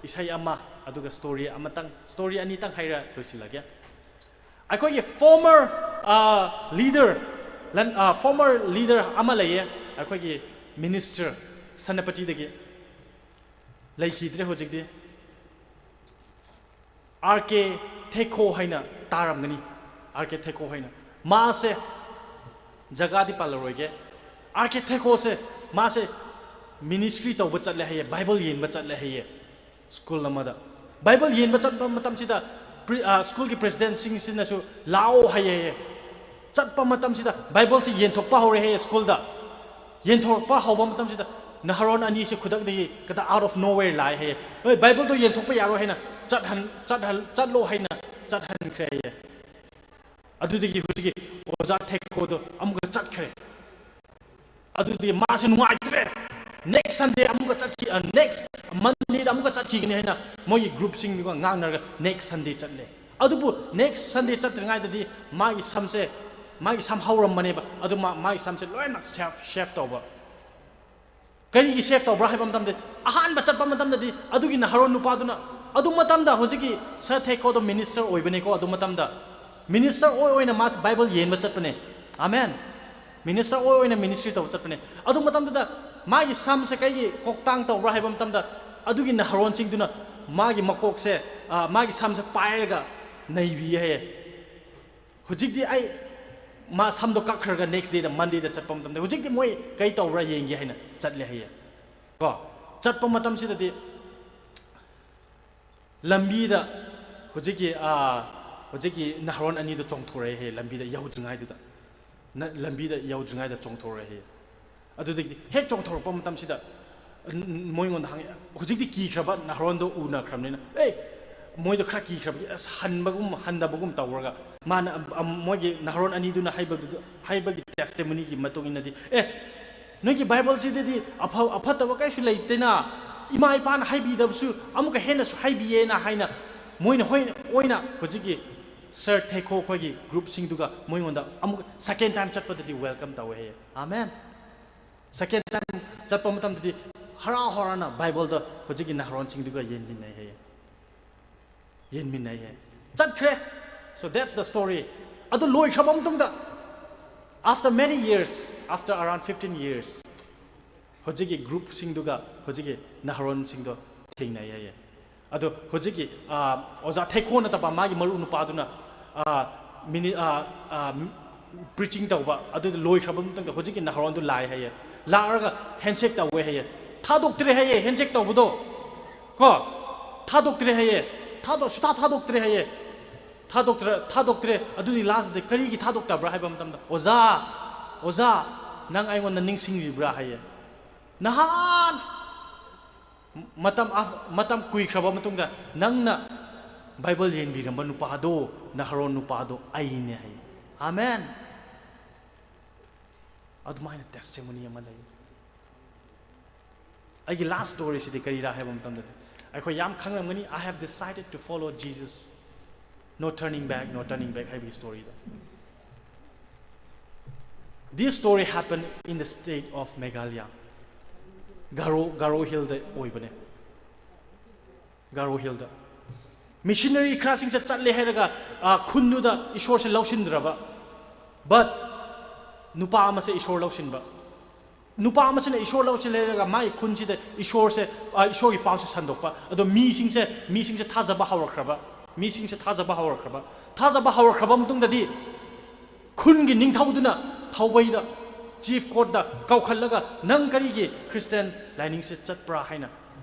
ꯏꯁꯩ ꯑꯃ ꯑꯗꯨꯒ story ꯑꯃꯇꯪ, story ꯑꯅꯤꯇꯪ ꯍꯥꯏꯔ ꯂꯣꯏꯁꯤꯜꯂꯒꯦ꯫ ꯑꯩꯈꯣꯏꯒꯤ former leader, former leader ꯑꯃ ꯂꯩꯌꯦ, ꯑꯩꯈꯣꯏꯒꯤ minister, ꯁꯦꯅꯥꯄꯇꯤꯗꯒꯤ, ꯂꯩꯈꯤꯗ꯭ꯔꯦ ꯍꯧꯖꯤꯛꯇꯤ꯫ ꯑꯥꯔ ꯀꯦ ꯊꯦꯈꯣ ꯍꯥꯏꯅ ꯇꯥꯔꯝꯒꯅꯤ꯫ ꯑꯥꯔ ꯀꯦ ꯊꯦꯈꯣ ꯍꯥꯏꯅ꯫ ꯃꯥꯁꯦ, ꯖꯒꯥꯗꯤ ꯄꯜꯂꯔꯣꯏꯒꯦ, ꯑꯥꯔ ꯀꯦ ꯊꯦꯈꯣꯁꯦ, ꯃꯥꯁꯦ ministry ꯇꯧꯕ ꯆꯠꯂꯦ ꯍꯥꯏꯌꯦ, Bible ꯌꯦꯟꯕ ꯆꯠꯂꯦ ꯍꯥꯏꯌꯦ school ꯑꯃꯗ꯫ Bible ꯌꯦꯟꯕ ꯆꯠꯄ ꯃꯇꯝꯁꯤꯗ ꯄ꯭ꯔꯤ- ꯑ, schoolꯒꯤ presidentꯁꯤꯡꯁꯤꯅꯁꯨ "ꯂꯥꯛꯑꯣ" ꯍꯥꯏꯌꯦ ꯍꯥꯏꯌꯦ꯫ ꯆꯠꯄ ꯃꯇꯝꯁꯤꯗ Bibleꯁꯤ ꯌꯦꯟꯊꯣꯛꯄ ꯍꯧꯔꯦ ꯍꯥꯏꯌꯦ schoolꯗ꯫ ꯌꯦꯟꯊꯣꯛꯄ ꯍꯧꯕ ꯃꯇꯝꯁꯤꯗ ꯅꯍꯥꯔꯣꯟ ꯑꯅꯤꯁꯦ ꯈꯨꯗꯛꯇꯒꯤ ꯀꯗꯥ out of nowhere ꯂꯥꯛꯑꯦ ꯍꯥꯏꯌꯦ꯫ "ꯍꯣꯏ, Bibleꯗꯣ ꯌꯦꯟꯊꯣꯛꯄ ꯌꯥꯔꯣꯏ" ꯍꯥꯏꯅ ꯆꯠꯍꯟ- ꯆꯠꯍꯜ- "ꯆꯠꯂꯣ" ꯍꯥꯏꯅ ꯆꯠꯍꯟꯈ꯭ꯔꯦ ꯍꯥꯏꯌꯦ꯫ ꯑꯗꯨꯗꯒꯤ ꯍꯧꯖꯤꯛꯀꯤ ꯑꯣꯖꯥ ꯊꯦꯈꯣꯗꯣ ꯑꯃꯨꯛꯀ ꯆꯠꯈ꯭ꯔꯦ꯫ ꯑꯗꯨꯗꯤ ꯃꯥꯁꯦ ꯅꯨꯡꯉꯥꯏꯇ꯭ꯔꯦ꯫ Next Sunday ꯑꯃꯨꯛꯀ ꯆꯠꯈꯤ- ꯑ, next Mondayꯗ ꯑꯃꯨꯛꯀ ꯆꯠꯈꯤꯒꯅꯤ ꯍꯥꯏꯅ ꯃꯣꯏꯒꯤ groupꯁꯤꯡꯗꯨꯒ ꯉꯥꯡꯅꯔꯒ next Sunday ꯆꯠꯂꯦ꯫ ꯑꯗꯨꯕꯨ next Sunday ꯆꯠꯇ꯭ꯔꯤꯉꯩꯗꯗꯤ ꯃꯥꯒꯤ ꯁꯝꯁꯦ, ꯃꯥꯒꯤ ꯁꯝ ꯍꯧꯔꯝꯕꯅꯦꯕ, ꯑꯗꯨ ꯃꯥ- ꯃꯥꯒꯤ ꯁꯝꯁꯦ ꯂꯣꯏꯅꯃꯛ shave- shave ꯇꯧꯕ꯫ ꯀꯔꯤꯒꯤ shave ꯇꯧꯕ꯭ꯔꯥ ꯍꯥꯏꯕ ꯃꯇꯝꯗ, ꯑꯍꯥꯟꯕ ꯆꯠꯄ ꯃꯇꯝꯗꯗꯤ ꯑꯗꯨꯒꯤ ꯅꯍꯥꯔꯣꯟ ꯅꯨꯄꯥꯗꯨꯅ, ꯑꯗꯨ ꯃꯇꯝꯗ ꯍꯧꯖꯤꯛꯀꯤ ꯁꯥꯔ ꯊꯦꯈꯣꯗꯣ minister ꯑꯣꯏꯕꯅꯦꯀꯣ꯫ ꯑꯗꯨ ꯃꯇꯝꯗ minister ꯑꯣꯏ ꯑꯣꯏꯅ ꯃꯥꯁꯦ Bible ꯌꯦꯟꯕ ꯆꯠꯄꯅꯦ꯫ ꯑꯃꯦꯟ꯫ Minister ꯑꯣꯏ ꯑꯣꯏꯅ ministry ꯇꯧꯕ ꯆꯠꯄꯅꯦ꯫ ꯑꯗꯨ ꯃꯇꯝꯗꯨꯗ ꯃꯥꯒꯤ ꯁꯝꯁꯦ ꯀꯩꯒꯤ ꯀꯣꯛꯇꯥꯡ ꯇꯧꯕ꯭ꯔꯥ ꯍꯥꯏꯕ ꯃꯇꯝꯗ, ꯑꯗꯨꯒꯤ ꯅꯍꯥꯔꯣꯟꯁꯤꯡꯗꯨꯅ ꯃꯥꯒꯤ ꯃꯀꯣꯛꯁꯦ, ꯑ, ꯃꯥꯒꯤ ꯁꯝꯁꯦ ꯄꯥꯏꯔꯒ ꯅꯩꯕꯤ ꯍꯥꯏꯌꯦ꯫ ꯍꯧꯖꯤꯛꯇꯤ ꯑꯩ ꯃꯥ ꯁꯝꯗꯣ ꯀꯛꯈ꯭ꯔꯒ next dayꯗ, Mondayꯗ ꯆꯠꯄ ꯃꯇꯝꯗ, ꯍꯧꯖꯤꯛꯇꯤ ꯃꯣꯏ ꯀꯩ ꯇꯧꯕ꯭ꯔꯥ ꯌꯦꯡꯒꯦ ꯍꯥꯏꯅ ꯆꯠꯂꯦ ꯍꯥꯏꯌꯦ꯫ ꯀꯣ, ꯆꯠꯄ ꯃꯇꯝꯁꯤꯗꯗꯤ ꯂꯝꯕꯤꯗ ꯍꯧꯖꯤꯛꯀꯤ, ꯑ, ꯍꯧꯖꯤꯛꯀꯤ ꯅꯍꯥꯔꯣꯟ ꯑꯅꯤꯗꯣ ꯆꯣꯡꯊꯣꯔꯛꯑꯦ ꯍꯥꯏꯌꯦ, ꯂꯝꯕꯤꯗ ꯌꯧꯗ꯭ꯔꯤꯉꯩꯗꯨꯗ, ꯅ-, ꯂꯝꯕꯤꯗ ꯌꯧꯗ꯭ꯔꯤꯉꯩꯗ ꯆꯣꯡꯊꯣꯔꯛꯑꯦ ꯍꯥꯏꯌꯦ꯫ ꯑꯗꯨꯗꯒꯤꯗꯤ ꯍꯦꯛ ꯆꯣꯡꯊꯣꯔꯛꯄ ꯃꯇꯝꯁꯤꯗ, ꯎꯝ, ꯃꯣꯏꯉꯣꯟꯗ ꯍꯪꯉꯦ, ꯍꯧꯖꯤꯛꯇꯤ ꯀꯤꯈ꯭ꯔꯕ, ꯅꯍꯥꯔꯣꯟꯗꯣ ꯎꯅꯈ꯭ꯔꯕꯅꯤꯅ, ꯑꯦ, ꯃꯣꯏꯗꯣ ꯈꯔ ꯀꯤꯈ꯭ꯔꯕꯒꯤ, ꯑꯁ, ꯍꯟꯕꯒꯨꯝ ꯍꯟꯗꯕꯒꯨꯝ ꯇꯧꯔꯒ, ꯃꯥꯅ, ꯑꯝ, ꯑꯝ, ꯃꯣꯏꯒꯤ ꯅꯍꯥꯔꯣꯟ ꯑꯅꯤꯗꯨꯅ ꯍꯥꯏꯕꯗꯨꯗ, ꯍꯥꯏꯕꯒꯤ testimonyꯒꯤ ꯃꯇꯨꯡ ꯏꯟꯅꯗꯤ, ꯑꯦ, ꯅꯣꯏꯒꯤ ꯕꯥꯏꯕꯜꯁꯤꯗꯗꯤ ꯑꯐ-, ꯑꯐꯠꯇꯕ ꯀꯩꯁꯨ ꯂꯩꯇꯦꯅ, ꯏꯃꯥ ꯏꯄꯥꯅ ꯍꯥꯏꯕꯤꯗꯕꯁꯨ ꯑꯃꯨꯛꯀ ꯍꯦꯟꯅꯁꯨ ꯍꯥꯏꯕꯤꯌꯦꯅ ꯍꯥꯏꯅ, ꯃꯣꯏꯅ ꯍꯣꯏ-, ꯑꯣꯏꯅ ꯍꯧꯖꯤꯛꯀꯤ Sir Thekho ꯈꯣꯏꯒꯤ groupꯁꯤꯡꯗꯨꯒ ꯃꯣꯏꯉꯣꯟꯗ ꯑꯃꯨꯛ second time ꯆꯠꯄꯗꯗꯤ welcome ꯇꯧꯋꯦ ꯍꯥꯏꯌꯦ꯫ Amen꯫ Second time ꯆꯠꯄ ꯃꯇꯝꯗꯗꯤ ꯍꯔꯥꯎ ꯍꯔꯥꯎꯅ ꯕꯥꯏꯕꯜꯗ ꯍꯧꯖꯤꯛꯀꯤ ꯅꯍꯥꯔꯣꯟꯁꯤꯡꯗꯨꯒ ꯌꯦꯟꯃꯤꯟꯅꯩ ꯍꯥꯏꯌꯦ꯫ ꯌꯦꯟꯃꯤꯟꯅꯩ ꯍꯥꯏꯌꯦ꯫ ꯆꯠꯈ꯭ꯔꯦ꯫ So that's the story. ꯑꯗꯨ ꯂꯣꯏꯈ꯭ꯔꯕ ꯃꯇꯨꯡꯗ, after many years, after around fifteen years, ꯍꯧꯖꯤꯛꯀꯤ groupꯁꯤꯡꯗꯨꯒ ꯍꯧꯖꯤꯛꯀꯤ ꯅꯍꯥꯔꯣꯟꯁꯤꯡꯗꯣ ꯊꯦꯡꯅꯩ ꯍꯥꯏꯌꯦ꯫ ꯑꯗꯣ ꯍꯧꯖꯤꯛꯀꯤ, ꯑ, ꯑꯣꯖꯥ ꯊꯦꯈꯣ ꯅꯠꯇꯕ ꯃꯥꯒꯤ ꯃꯔꯨꯞ ꯅꯨꯄꯥꯗꯨꯅ, ꯑ, ꯃꯤꯅꯤ-, ꯑ, ꯑ, preaching ꯇꯧꯕ ꯑꯗꯨꯗ ꯂꯣꯏꯈ꯭ꯔꯕ ꯃꯇꯨꯡꯗ ꯍꯧꯖꯤꯛꯀꯤ ꯅꯍꯥꯔꯣꯟꯗꯨ ꯂꯥꯛꯑꯦ ꯍꯥꯏꯌꯦ꯫ ꯂꯥꯛꯑꯒ handshake ꯇꯧꯋꯦ ꯍꯥꯏꯌꯦ꯫ ꯊꯥꯗꯣꯛꯇ꯭ꯔꯦ ꯍꯥꯏꯌꯦ handshake ꯇꯧꯕꯗꯣ꯫ ꯀꯣ? ꯊꯥꯗꯣꯛꯇ꯭ꯔꯦ ꯍꯥꯏꯌꯦ꯫ ꯊꯥꯗꯣꯛ-, ꯁꯨꯊꯥ ꯊꯥꯗꯣꯛꯇ꯭ꯔꯦ ꯍꯥꯏꯌꯦ꯫ ꯊꯥꯗꯣꯛꯇ꯭ꯔ-, ꯊꯥꯗꯣꯛꯇ꯭ꯔꯦ꯫ ꯑꯗꯨꯗꯤ lastꯗ ꯀꯔꯤꯒꯤ ꯊꯥꯗꯣꯛꯇꯕ꯭ꯔꯥ ꯍꯥꯏꯕ ꯃꯇꯝꯗ, "ꯑꯣꯖꯥ, ꯑꯣꯖꯥ, ꯅꯪ ꯑꯩꯉꯣꯟꯗ ꯅꯤꯡꯁꯤꯡꯂꯤꯕ꯭ꯔꯥ?" ꯍꯥꯏꯌꯦ꯫ ꯅꯍꯥꯟ ꯃꯇꯝ ꯑꯥꯐ-, ꯃꯇꯝ ꯀꯨꯏꯈ꯭ꯔꯕ ꯃꯇꯨꯡꯗ ꯅꯪꯅ ꯕꯥꯏꯕꯜ ꯌꯦꯟꯕꯤꯔꯝꯕ ꯅꯨꯄꯥꯗꯣ, ꯅꯍꯥꯔꯣꯟ ꯅꯨꯄꯥꯗꯣ ꯑꯩꯅꯦ ꯍꯥꯏꯌꯦ꯫ Amen꯫ ꯑꯗꯨꯃꯥꯏꯅ testimony ꯑꯃ ꯂꯩ꯫ ꯑꯩꯒꯤ last storyꯁꯤꯗꯤ ꯀꯔꯤꯔꯥ ꯍꯥꯏꯕ ꯃꯇꯝꯗꯗꯤ, ꯑꯩꯈꯣꯏ ꯌꯥꯝ ꯈꯪꯂꯝꯒꯅꯤ, "I have decided to follow Jesus, no turning back, no turning back" ꯍꯥꯏꯕꯒꯤ storyꯗꯣ꯫ This story happened in the state of Meghalaya. Garo, Garo Hillꯗ ꯑꯣꯏꯕꯅꯦ꯫ Garo Hillꯗ꯫ Missionary ꯈꯔꯁꯤꯡꯁꯦ ꯆꯠꯂꯦ ꯍꯥꯏꯔꯒ, ꯑ, ꯈꯨꯟꯗꯨꯗ ꯏꯁꯣꯔꯁꯦ ꯂꯧꯁꯤꯟꯗ꯭ꯔꯕ꯫ But ꯅꯨꯄꯥ ꯑꯃꯁꯦ ꯏꯁꯣꯔ ꯂꯧꯁꯤꯟꯕ꯫ ꯅꯨꯄꯥ ꯑꯃꯁꯤꯅ ꯏꯁꯣꯔ ꯂꯧꯁꯤꯜꯂꯦꯔꯒ ꯃꯥꯒꯤ ꯈꯨꯟꯁꯤꯗ ꯏꯁꯣꯔꯁꯦ, ꯑ, ꯏꯁꯣꯔꯒꯤ ꯄꯥꯎꯁꯦ ꯁꯟꯗꯣꯛꯄ꯫ ꯑꯗꯣ ꯃꯤꯁꯤꯡꯁꯦ, ꯃꯤꯁꯤꯡꯁꯦ ꯊꯥꯖꯕ ꯍꯧꯔꯛꯈ꯭ꯔꯕ꯫ ꯃꯤꯁꯤꯡꯁꯦ ꯊꯥꯖꯕ ꯍꯧꯔꯛꯈ꯭ꯔꯕ꯫ ꯊꯥꯖꯕ ꯍꯧꯔꯛꯈ꯭ꯔꯕ ꯃꯇꯨꯡꯗꯗꯤ ꯈꯨꯟꯒꯤ ꯅꯤꯡꯊꯧꯗꯨꯅ ꯊꯧꯕꯩꯗ, ꯆꯤꯐ ꯀꯣꯔꯠꯇ ꯀꯧꯈꯠꯂꯒ, "ꯅꯪ ꯀꯔꯤꯒꯤ ꯈ꯭ꯔꯤꯁꯇꯤꯌꯥꯟ ꯂꯥꯏꯅꯤꯡꯁꯦ ꯆꯠꯄ꯭ꯔꯥ?" ꯍꯥꯏꯅ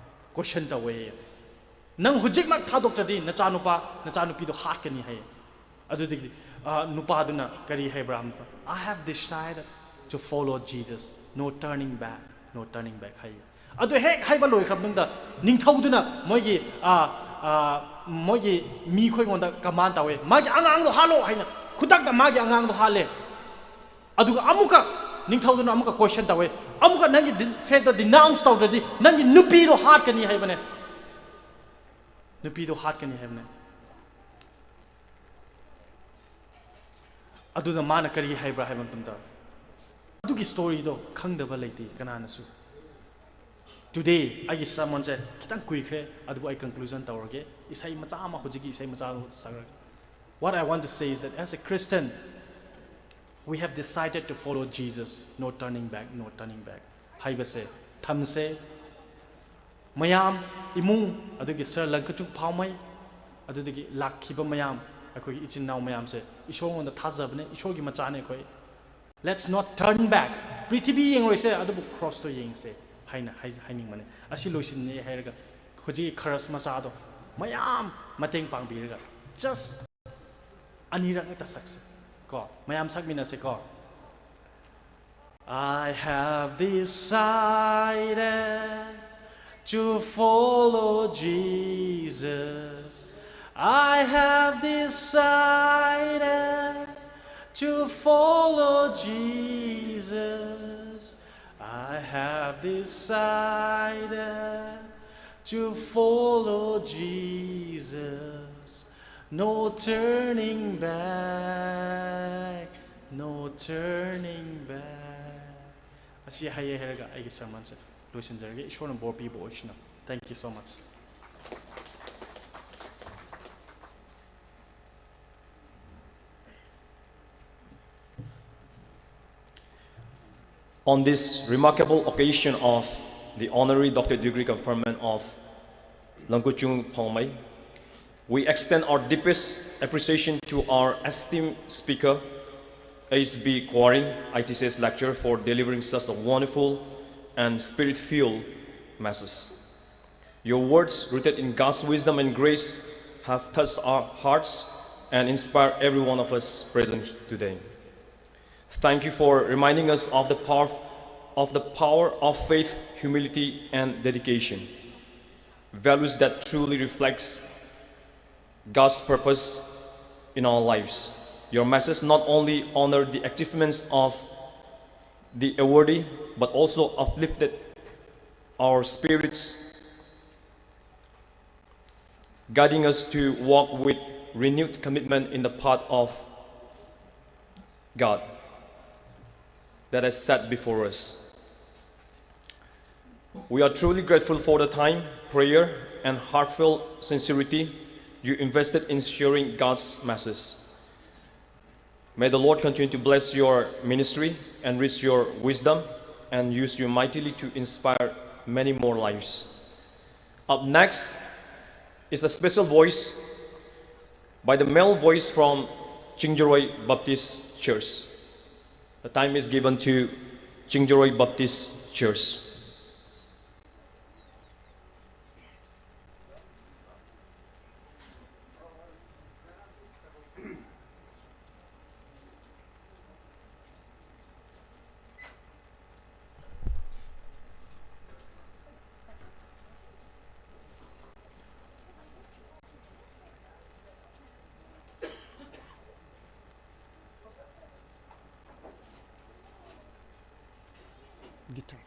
ꯀꯣꯏꯁꯟ ꯇꯧꯋꯦ꯫ "ꯅꯪ ꯍꯧꯖꯤꯛꯃꯛ ꯊꯥꯗꯣꯛꯇ꯭ꯔꯗꯤ ꯅꯆꯥꯅꯨꯄꯥ, ꯅꯆꯥꯅꯨꯄꯤꯗꯣ ꯍꯥꯠꯀꯅꯤ," ꯍꯥꯏꯌꯦ꯫ ꯑꯗꯨꯗꯒꯤ, ꯑ, ꯅꯨꯄꯥꯗꯨꯅ ꯀꯔꯤ ꯍꯥꯏꯕ꯭ꯔꯥ? "I have decided to follow Jesus, no turning back, no turning back," ꯍꯥꯏꯌꯦ꯫ ꯑꯗꯨ ꯍꯦꯛ ꯍꯥꯏꯕ ꯂꯣꯏꯈ꯭ꯔꯕ ꯃꯇꯨꯡꯗ ꯅꯤꯡꯊꯧꯗꯨꯅ ꯃꯣꯏꯒꯤ, ꯑ, ꯑ, ꯃꯣꯏꯒꯤ ꯃꯤꯈꯣꯏꯉꯣꯟꯗ ꯀꯃꯥꯟ ꯇꯧꯋꯦ, "ꯃꯥꯒꯤ ꯑꯉꯥꯡꯗꯣ ꯍꯥꯠꯂꯣ" ꯍꯥꯏꯅ ꯈꯨꯗꯛꯇ ꯃꯥꯒꯤ ꯑꯉꯥꯡꯗꯣ ꯍꯥꯠꯂꯦ꯫ ꯑꯗꯨꯒ ꯑꯃꯨꯛꯀ ꯅꯤꯡꯊꯧꯗꯨꯅ ꯑꯃꯨꯛꯀ ꯀꯣꯏꯁꯟ ꯇꯧꯋꯦ, "ꯑꯃꯨꯛꯀ ꯅꯪꯒꯤ ꯗꯤ-, ꯐꯦꯠꯇꯣ ꯗꯤꯅꯥꯎꯟꯁ ꯇꯧꯗ꯭ꯔꯗꯤ ꯅꯪꯒꯤ ꯅꯨꯄꯤꯗꯣ ꯍꯥꯠꯀꯅꯤ" ꯍꯥꯏꯕꯅꯦ꯫ ꯅꯨꯄꯤꯗꯣ ꯍꯥꯠꯀꯅꯤ ꯍꯥꯏꯕꯅꯦ꯫ ꯑꯗꯨꯅ ꯃꯥꯅ ꯀꯔꯤ ꯍꯥꯏꯕ꯭ꯔꯥ ꯍꯥꯏꯕ ꯃꯇꯝꯗ, ꯑꯗꯨꯒꯤ ꯁ꯭ꯇꯣꯔꯤꯗꯣ ꯈꯪꯗꯕ ꯂꯩꯇꯦ ꯀꯅꯥꯅꯁꯨ꯫ ꯇꯨꯗꯦ ꯑꯩꯒꯤ ꯁꯔꯃꯟꯁꯦ ꯈꯤꯇꯪ ꯀꯨꯏꯈ꯭ꯔꯦ, ꯑꯗꯨꯕꯨ ꯑꯩ ꯀꯟꯀ꯭ꯂꯨꯖꯟ ꯇꯧꯔꯒꯦ꯫ ꯏꯁꯩ ꯃꯆꯥ ꯑꯃ, ꯍꯧꯖꯤꯛꯀꯤ ꯏꯁꯩ ꯃꯆꯥꯗꯣ ꯁꯛꯂꯒꯦ꯫ What I want to say is that as a Christian, we have decided to follow Jesus, no turning back, no turning back ꯍꯥꯏꯕꯁꯦ ꯊꯝꯁꯦ꯫ ꯃꯌꯥꯝ, ꯏꯃꯨꯡ, ꯑꯗꯨꯒꯤ ꯁꯥꯔ ꯂꯪꯀꯆꯨ ꯐꯥꯎꯃꯩ, ꯑꯗꯨꯗꯒꯤ ꯂꯥꯛꯈꯤꯕ ꯃꯌꯥꯝ, ꯑꯩꯈꯣꯏꯒꯤ ꯏꯆꯤꯟ ꯏꯅꯥꯎ ꯃꯌꯥꯝꯁꯦ ꯏꯁꯣꯔꯉꯣꯟꯗ ꯊꯥꯖꯕꯅꯦ, ꯏꯁꯣꯔꯒꯤ ꯃꯆꯥꯅꯦ ꯑꯩꯈꯣꯏ꯫ Let's not turn back. ꯄ꯭ꯔꯤꯊꯤꯕꯤ ꯌꯦꯡꯂꯣꯏꯁꯦ, ꯑꯗꯨꯕꯨ ꯀ꯭ꯔꯣꯁꯇꯣ ꯌꯦꯡꯁꯦ ꯍꯥꯏꯅ ꯍꯥꯏ-, ꯍꯥꯏꯅꯤꯡꯕꯅꯦ꯫ ꯑꯁꯤ ꯂꯣꯏꯁꯤꯟꯅꯤ ꯍꯥꯏꯔꯒ ꯍꯧꯖꯤꯛꯀꯤ ꯈꯔꯁ ꯃꯆꯥꯗꯣ ꯃꯌꯥꯝ ꯃꯇꯦꯡ ꯄꯥꯡꯕꯤꯔꯒ just ꯑꯅꯤꯔꯛ ꯉꯛꯇ ꯁꯛꯁꯦ ꯀꯣ, ꯃꯌꯥꯝ ꯁꯛꯃꯤꯟꯅꯁꯦ ꯀꯣ꯫ I have decided to follow Jesus. I have decided to follow Jesus. I have decided to follow Jesus. No turning back, no turning back. ꯑꯁꯤ ꯍꯥꯏꯌꯦ ꯍꯥꯏꯔꯒ ꯑꯩꯒꯤ ꯁꯔꯃꯟꯁꯦ ꯂꯣꯏꯁꯤꯟꯖꯔꯒꯦ꯫ ꯏꯁꯣꯔꯅ ꯕꯣꯔ ꯄꯤꯕ ꯑꯣꯏꯁꯅꯨ꯫ Thank you so much. On this remarkable occasion of the honorary doctorate degree conferment of Langkuchung Phongmei, we extend our deepest appreciation to our esteemed speaker, H B Kwaring, I T C S lecturer, for delivering such a wonderful and spirit-filled message. Your words, rooted in God's wisdom and grace, have touched our hearts and inspired every one of us present today. Thank you for reminding us of the power of the power of faith, humility, and dedication. Values that truly reflects God's purpose in our lives. Your message not only honored the achievements of the awardee, but also uplifted our spirits, guiding us to walk with renewed commitment in the path of God that is set before us. We are truly grateful for the time, prayer, and heartfelt sincerity you invested in sharing God's message. May the Lord continue to bless your ministry, enrich your wisdom, and use you mightily to inspire many more lives. Up next is a special voice by the male voice from Chingjoroi Baptist Church. The time is given to Chingjoroi Baptist Church. Guitar.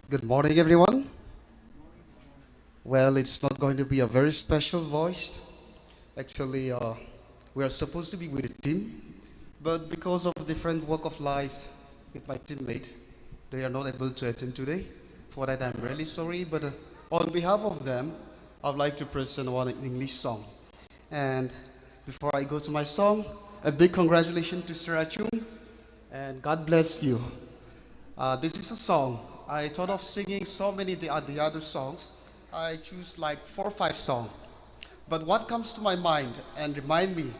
Good morning, everyone. Well, it's not going to be a very special voice. Actually, uh, we are supposed to be with a team, but because of different walk of life with my teammate, they are not able to attend today. For that, I'm really sorry, but uh, on behalf of them, I'd like to present one English song. And before I go to my song, a big congratulations to Sir Achung, and God bless you. Uh, this is a song. I thought of singing so many the, uh, the other songs. I choose like four or five songs. But what comes to my mind and remind me,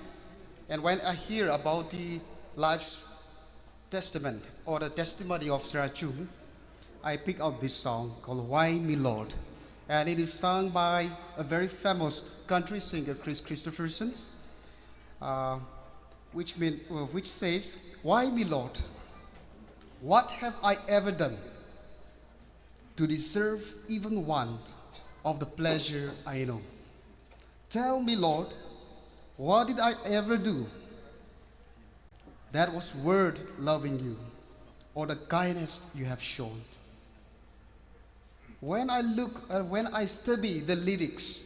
and when I hear about the life testament or the testimony of Sir Achung, I pick out this song called Why Me Lord. And it is sung by a very famous country singer, Kris Kristofferson, uh, which, mean, uh, which says, "Why me, Lord? What have I ever done to deserve even one of the pleasure I know? Tell me, Lord, what did I ever do that was worth loving you or the kindness you have shown?" When I look, uh, when I study the lyrics,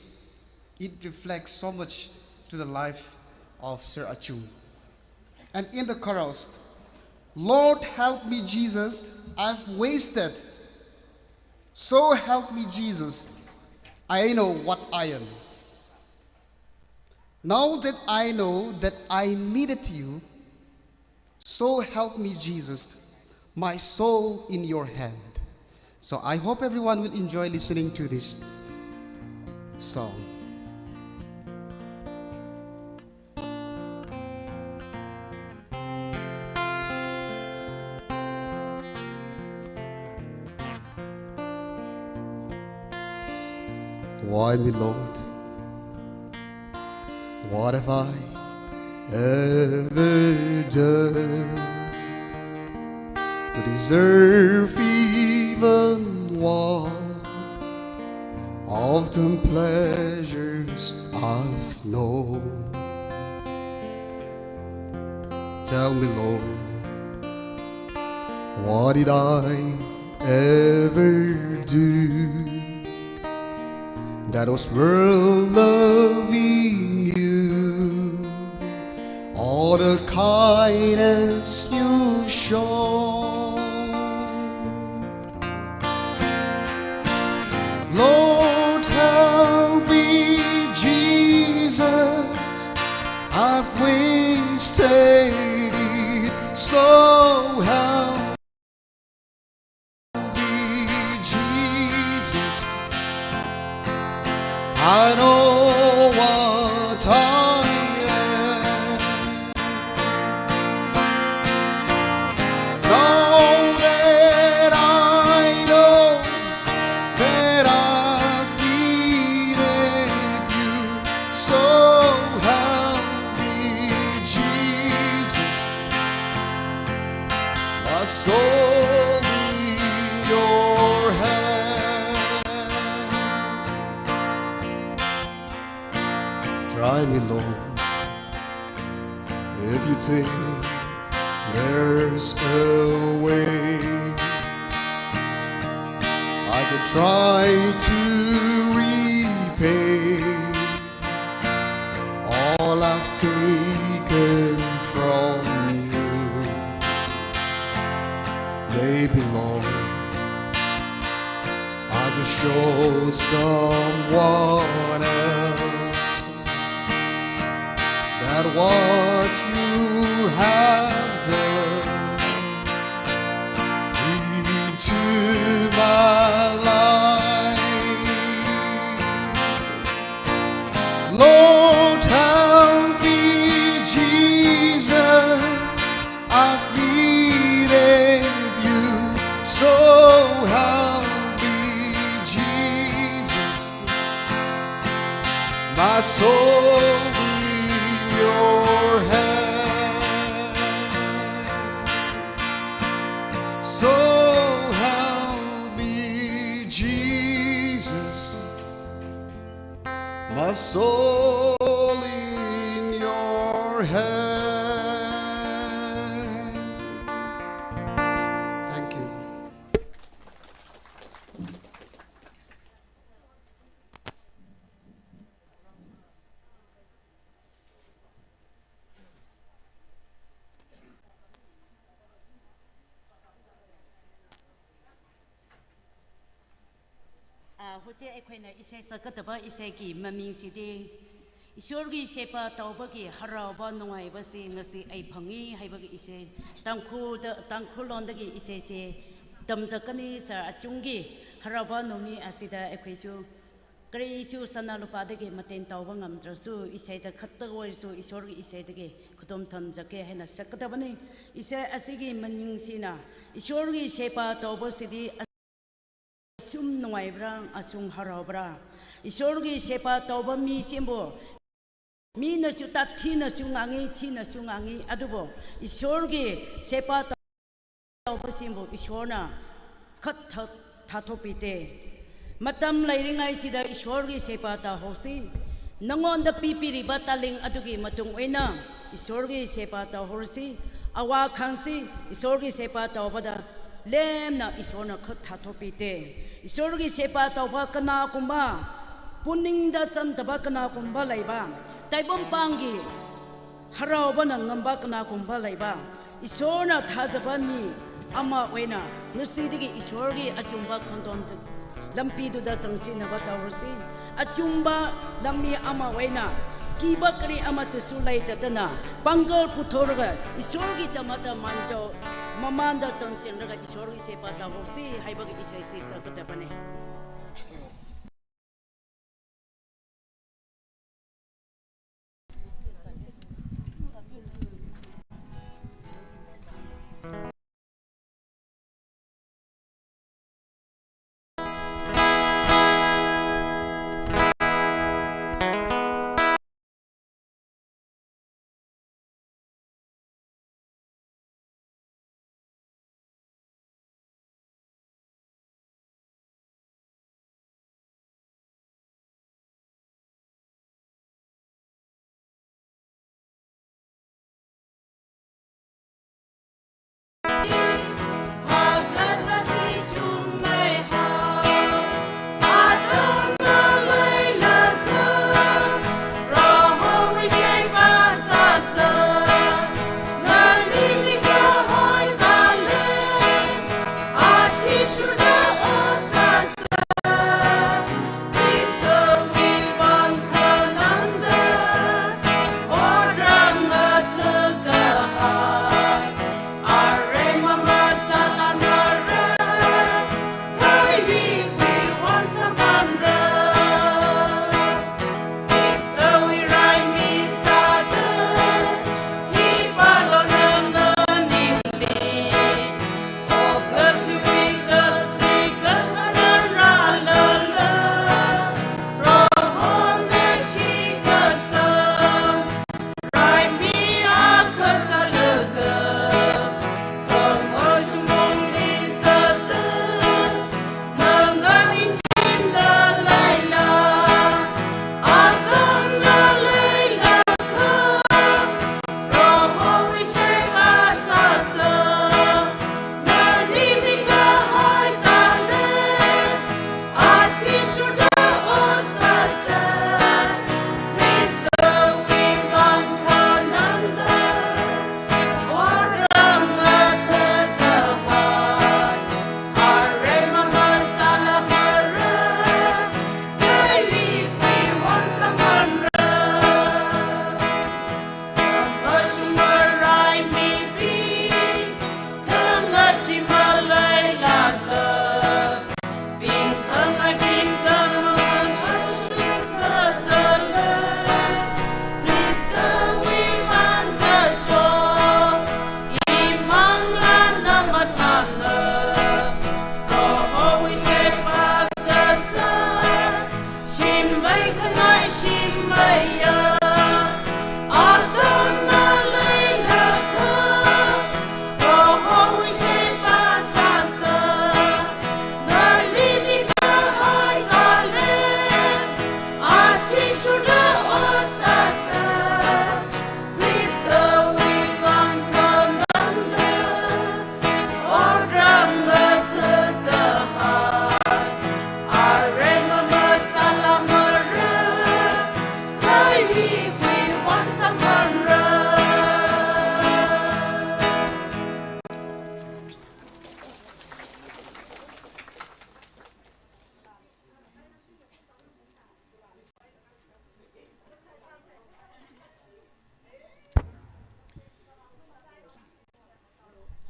it reflects so much to the life of Sir Achung. And in the chorus, "Lord, help me, Jesus, I've wasted. So help me, Jesus, I know what I am. Now that I know that I needed you, so help me, Jesus, my soul in your hand." So I hope everyone will enjoy listening to this song. Why me, Lord? What have I ever done to deserve even one of the pleasures I've known? Tell me, Lord, what did I ever do. That was worth loving you, all the kindness you've shown. Lord, help me, Jesus, I've wasted it, so help me, Jesus. I know what I am. Now that I know that I've needed you, so help me, Jesus. My soul in your hand. Try me, Lord, if you think there's a way I can try to repay all I've taken from you. Maybe, Lord, I will show someone else that what you have done into my life. Lord, help me, Jesus. I've needed you, so help me, Jesus. My soul in your hand. So help me, Jesus. My soul in your hand. Thank you. ꯍꯧꯖꯤꯛ ꯑꯩꯈꯣꯏꯅ ꯏꯁꯩ ꯁꯛꯀꯗꯕ ꯏꯁꯩꯒꯤ ꯃꯃꯤꯡꯁꯤꯗꯤ ꯏꯁꯣꯔꯒꯤ ꯁꯦꯕꯥ ꯇꯧꯕꯒꯤ ꯍꯔꯥꯎꯕ ꯅꯨꯡꯉꯥꯏꯕꯁꯤ ꯉꯁꯤ ꯑꯩ ꯐꯪꯉꯤ ꯍꯥꯏꯕꯒꯤ ꯏꯁꯩ꯫ ꯇꯥꯡꯈꯨꯜꯗ, ꯇꯥꯡꯈꯨꯜ ꯂꯣꯟꯗꯒꯤ ꯏꯁꯩꯁꯦ ꯇꯝꯖꯀꯅꯤ꯫ ꯁꯥꯔ ꯑꯆꯨꯡꯒꯤ ꯍꯔꯥꯎꯕ ꯅꯨꯃꯤꯠ ꯑꯁꯤꯗ ꯑꯩꯈꯣꯏꯁꯨ ꯀꯔꯤꯁꯨ ꯁꯅꯥ ꯂꯨꯄꯥꯗꯒꯤ ꯃꯇꯦꯡ ꯇꯧꯕ ꯉꯝꯗ꯭ꯔꯁꯨ ꯏꯁꯩꯗ ꯈꯛꯇ ꯑꯣꯏꯔꯁꯨ ꯏꯁꯣꯔꯒꯤ ꯏꯁꯩꯗꯒꯤ ꯈꯨꯗꯣꯝ ꯊꯝꯖꯒꯦ ꯍꯥꯏꯅ ꯁꯛꯀꯗꯕꯅꯤ꯫ ꯏꯁꯩ ꯑꯁꯤꯒꯤ ꯃꯅꯤꯡꯁꯤꯅ ꯏꯁꯣꯔꯒꯤ ꯁꯦꯕꯥ ꯇꯧꯕꯁꯤꯗꯤ ꯑꯁꯨꯝ ꯅꯨꯡꯉꯥꯏꯕ꯭ꯔꯥ, ꯑꯁꯨꯝ ꯍꯔꯥꯎꯕ꯭ꯔꯥ? ꯏꯁꯣꯔꯒꯤ ꯁꯦꯕꯥ ꯇꯧꯕ ꯃꯤꯁꯤꯡꯕꯨ ꯃꯤꯅꯁꯨ ꯇꯥꯊꯤꯅꯁꯨ ꯉꯥꯡꯉꯤ, ꯊꯤꯅꯁꯨ ꯉꯥꯡꯉꯤ, ꯑꯗꯨꯕꯨ ꯏꯁꯣꯔꯒꯤ ꯁꯦꯕꯥ ꯇꯧꯕꯁꯤꯡꯕꯨ ꯏꯁꯣꯔꯅ ꯈꯠ ꯊ-, ꯊꯥꯊꯣꯛꯄꯤꯗꯦ꯫ ꯃꯇꯝ ꯂꯩꯔꯤꯉꯩꯁꯤꯗ ꯏꯁꯣꯔꯒꯤ ꯁꯦꯕꯥ ꯇꯧꯍꯧꯁꯤ꯫ ꯅꯉꯣꯟꯗ ꯄꯤꯕꯤꯔꯤꯕ ꯇꯥꯂꯦꯟ ꯑꯗꯨꯒꯤ ꯃꯇꯨꯡ ꯑꯣꯏꯅ ꯏꯁꯣꯔꯒꯤ ꯁꯦꯕꯥ ꯇꯧꯍꯧꯔꯁꯤ꯫ ꯑꯋꯥ ꯈꯪꯁꯤ, ꯏꯁꯣꯔꯒꯤ ꯁꯦꯕꯥ ꯇꯧꯕꯗ ꯂꯦꯝꯅ ꯏꯁꯣꯔꯅ ꯈꯨꯠ ꯊꯥꯊꯣꯛꯄꯤꯗꯦ꯫ ꯏꯁꯣꯔꯒꯤ ꯁꯦꯕꯥ ꯇꯧꯕ ꯀꯅꯥꯒꯨꯝꯕ, ꯄꯨꯛꯅꯤꯡꯗ ꯆꯪꯗꯕ ꯀꯅꯥꯒꯨꯝꯕ ꯂꯩꯕ, ꯇꯥꯏꯕꯪꯄꯥꯟꯒꯤ ꯍꯔꯥꯎꯕꯅ ꯉꯝꯕ ꯀꯅꯥꯒꯨꯝꯕ ꯂꯩꯕ, ꯏꯁꯣꯔꯅ ꯊꯥꯖꯕ ꯃꯤ ꯑꯃ ꯑꯣꯏꯅ ꯉꯁꯤꯗꯒꯤ ꯏꯁꯣꯔꯒꯤ ꯑꯆꯨꯝꯕ ꯈꯣꯡꯊꯥꯡ ꯂꯝꯕꯤꯗꯨꯗ ꯆꯪꯁꯤꯟꯅꯕ ꯇꯧꯔꯁꯤ꯫ ꯑꯆꯨꯝꯕ ꯂꯝꯕꯤ ꯑꯃ ꯑꯣꯏꯅ ꯀꯤꯕ ꯀꯔꯤ ꯑꯃꯠꯇꯁꯨ ꯂꯩꯇꯗꯅ ꯄꯥꯡꯒꯜ ꯄꯨꯊꯣꯛꯂꯒ ꯏꯁꯣꯔꯒꯤꯗꯃꯛꯇ ꯃꯥꯟꯖꯧ, ꯃꯃꯥꯡꯗ ꯆꯪꯁꯤꯜꯂꯒ ꯏꯁꯣꯔꯒꯤ ꯁꯦꯕꯥ ꯇꯧꯍꯧꯁꯤ ꯍꯥꯏꯕꯒꯤ ꯏꯁꯩꯁꯤ ꯁꯛꯀꯗꯕꯅꯤ꯫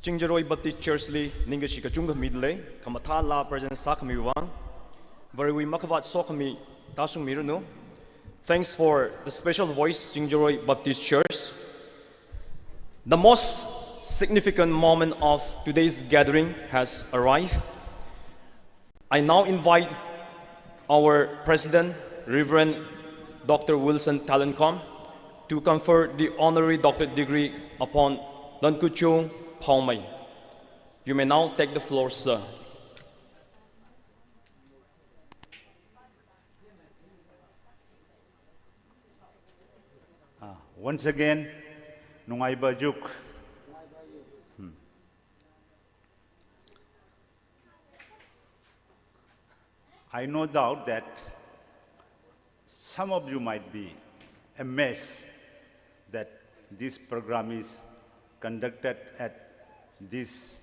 Chingjaroi Baptist Church li ningkashi kachungkha midalei, khamathā laa present sākhami vang, Varewui makhavāt sokhami tāshungmiranu. Thanks for the special voice, Chingjaroi Baptist Church. The most significant moment of today's gathering has arrived. I now invite our President, Reverend Doctor Wilson Talenkom, to confer the honorary doctorate degree upon Lankuchung Phaomei. You may now take the floor, sir. Ah, once again, nungaibajuk. Hmm. I no doubt that some of you might be amazed that this program is conducted at this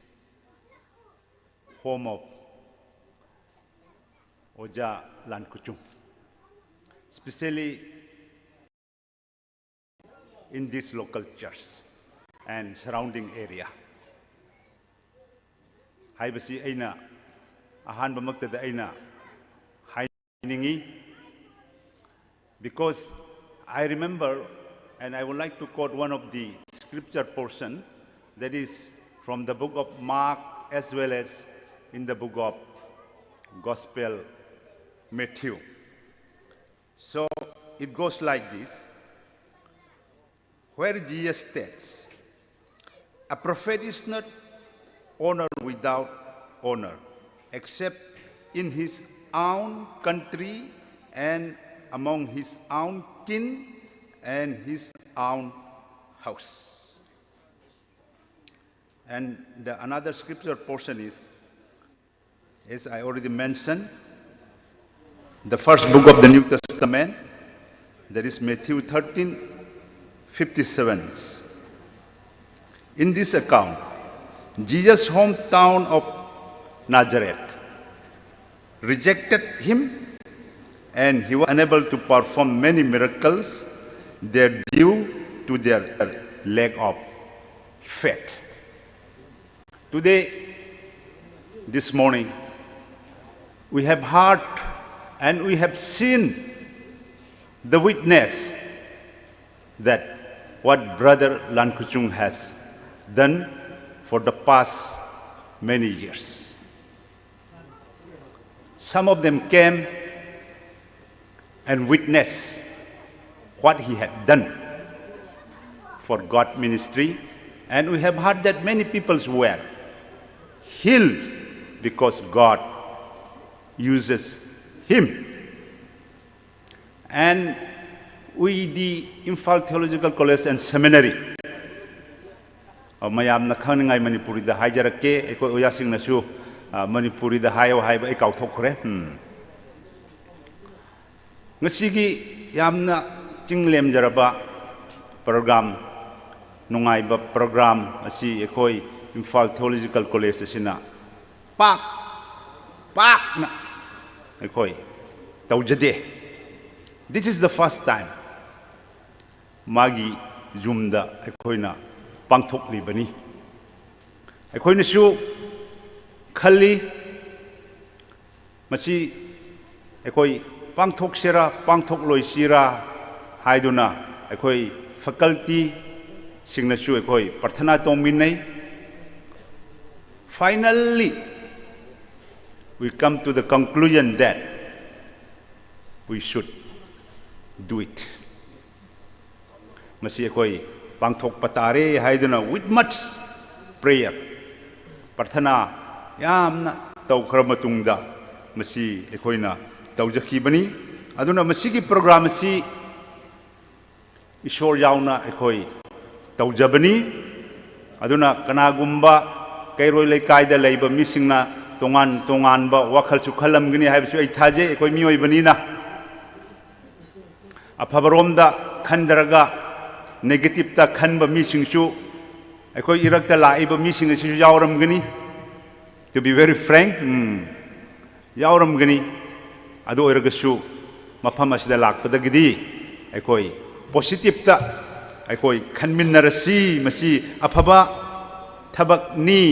home of Oja Lankuchung, especially in this local church and surrounding area. ꯍꯥꯏꯕꯁꯤ ꯑꯩꯅ ꯑꯍꯥꯟꯕꯃꯛꯇꯗ ꯑꯩꯅ ꯍꯥꯏꯅꯤꯡꯉꯤ, because I remember, and I would like to quote one of the scripture portion that is from the book of Mark as well as in the book of Gospel Matthew. So it goes like this, where Jesus states, "A prophet is not honored without honor, except in his own country and among his own kin and his own house." And the another scripture portion is, as I already mentioned, the first book of the New Testament, that is Matthew thirteen fifty-seven. In this account, Jesus' hometown of Nazareth rejected him, and he was unable to perform many miracles that due to their lack of faith. Today, this morning, we have heard and we have seen the witness that what Brother Lan Kuchung has done for the past many years. Some of them came and witnessed what he had done for God ministry, and we have heard that many people were healed because God uses him. And we, the Imphal Theological College and Seminary, ꯑ, ꯃꯌꯥꯝꯅ ꯈꯪꯅꯤꯡꯉꯥꯏ ꯃꯅꯤꯄꯨꯔꯤꯗ ꯍꯥꯏꯖꯔꯛꯀꯦ, ꯑꯩꯈꯣꯏ ꯑꯣꯖꯥꯁꯤꯡꯅꯁꯨ, ꯑ, ꯃꯅꯤꯄꯨꯔꯤꯗ ꯍꯥꯏꯌꯣ ꯍꯥꯏꯕ ꯑꯩ ꯀꯥꯎꯊꯣꯛꯈ꯭ꯔꯦ꯫ ꯎꯝ꯫ ꯉꯁꯤꯒꯤ ꯌꯥꯝꯅ ꯆꯤꯡ ꯂꯦꯝꯖꯔꯕ program, ꯅꯨꯡꯉꯥꯏꯕ program ꯑꯁꯤ ꯑꯩꯈꯣꯏ ꯏꯝꯐꯥꯜ Theological College ꯑꯁꯤꯅ ꯄꯥꯛ ꯄꯥꯛꯅ ꯑꯩꯈꯣꯏ ꯇꯧꯖꯗꯦ꯫ This is the first time ꯃꯥꯒꯤ ꯌꯨꯝꯗ ꯑꯩꯈꯣꯏꯅ ꯄꯥꯡꯊꯣꯛꯂꯤꯕꯅꯤ꯫ ꯑꯩꯈꯣꯏꯅꯁꯨ ꯈꯜꯂꯤ, ꯃꯁꯤ ꯑꯩꯈꯣꯏ ꯄꯥꯡꯊꯣꯛꯁꯤꯔꯥ ꯄꯥꯡꯊꯣꯛꯂꯣꯏꯁꯤꯔꯥ ꯍꯥꯏꯗꯨꯅ ꯑꯩꯈꯣꯏ faculty ꯁꯤꯡꯅꯁꯨ ꯑꯩꯈꯣꯏ ꯄ꯭ꯔꯊꯅꯥ ꯇꯧꯃꯤꯟꯅꯩ꯫ Finally, we come to the conclusion that we should Do it. ꯃꯁꯤ ꯑꯩꯈꯣꯏ ꯄꯥꯡꯊꯣꯛꯄ ꯇꯥꯔꯦ ꯍꯥꯏꯗꯨꯅ, with much prayer, ꯄ꯭ꯔꯊꯅꯥ ꯌꯥꯝꯅ ꯇꯧꯈ꯭ꯔ ꯃꯇꯨꯡꯗ ꯃꯁꯤ ꯑꯩꯈꯣꯏꯅ ꯇꯧꯖꯈꯤꯕꯅꯤ꯫ ꯑꯗꯨꯅ ꯃꯁꯤꯒꯤ program ꯑꯁꯤ ꯏꯁꯣꯔ ꯌꯥꯎꯅ ꯑꯩꯈꯣꯏ ꯇꯧꯖꯕꯅꯤ꯫ ꯑꯗꯨꯅ ꯀꯅꯥꯒꯨꯝꯕ ꯀꯩꯔꯣꯏ ꯂꯩꯀꯥꯏꯗ ꯂꯩꯕ ꯃꯤꯁꯤꯡꯅ ꯇꯣꯉꯥꯟ ꯇꯣꯉꯥꯟꯕ ꯋꯥꯈꯜꯁꯨ ꯈꯜꯂꯝꯒꯅꯤ ꯍꯥꯏꯕꯁꯨ ꯑꯩ ꯊꯥꯖꯩ꯫ ꯑꯩꯈꯣꯏ ꯃꯤꯑꯣꯏꯕꯅꯤꯅ ꯑꯐꯕꯔꯣꯝꯗ ꯈꯟꯗ꯭ꯔꯒ negative ꯇ ꯈꯟꯕ ꯃꯤꯁꯤꯡꯁꯨ ꯑꯩꯈꯣꯏ ꯏꯔꯛꯇ ꯂꯥꯛꯏꯕ ꯃꯤꯁꯤꯡ ꯑꯁꯤꯁꯨ ꯌꯥꯎꯔꯝꯒꯅꯤ꯫ To be very frank, ꯎꯝ, ꯌꯥꯎꯔꯝꯒꯅꯤ꯫ ꯑꯗꯨ ꯑꯣꯏꯔꯒꯁꯨ ꯃꯐꯝ ꯑꯁꯤꯗ ꯂꯥꯛꯄꯗꯒꯤꯗꯤ ꯑꯩꯈꯣꯏ positive ꯇ ꯑꯩꯈꯣꯏ ꯈꯟꯃꯤꯟꯅꯔꯁꯤ꯫ ꯃꯁꯤ ꯑꯐꯕ ꯊꯕꯛꯅꯤ,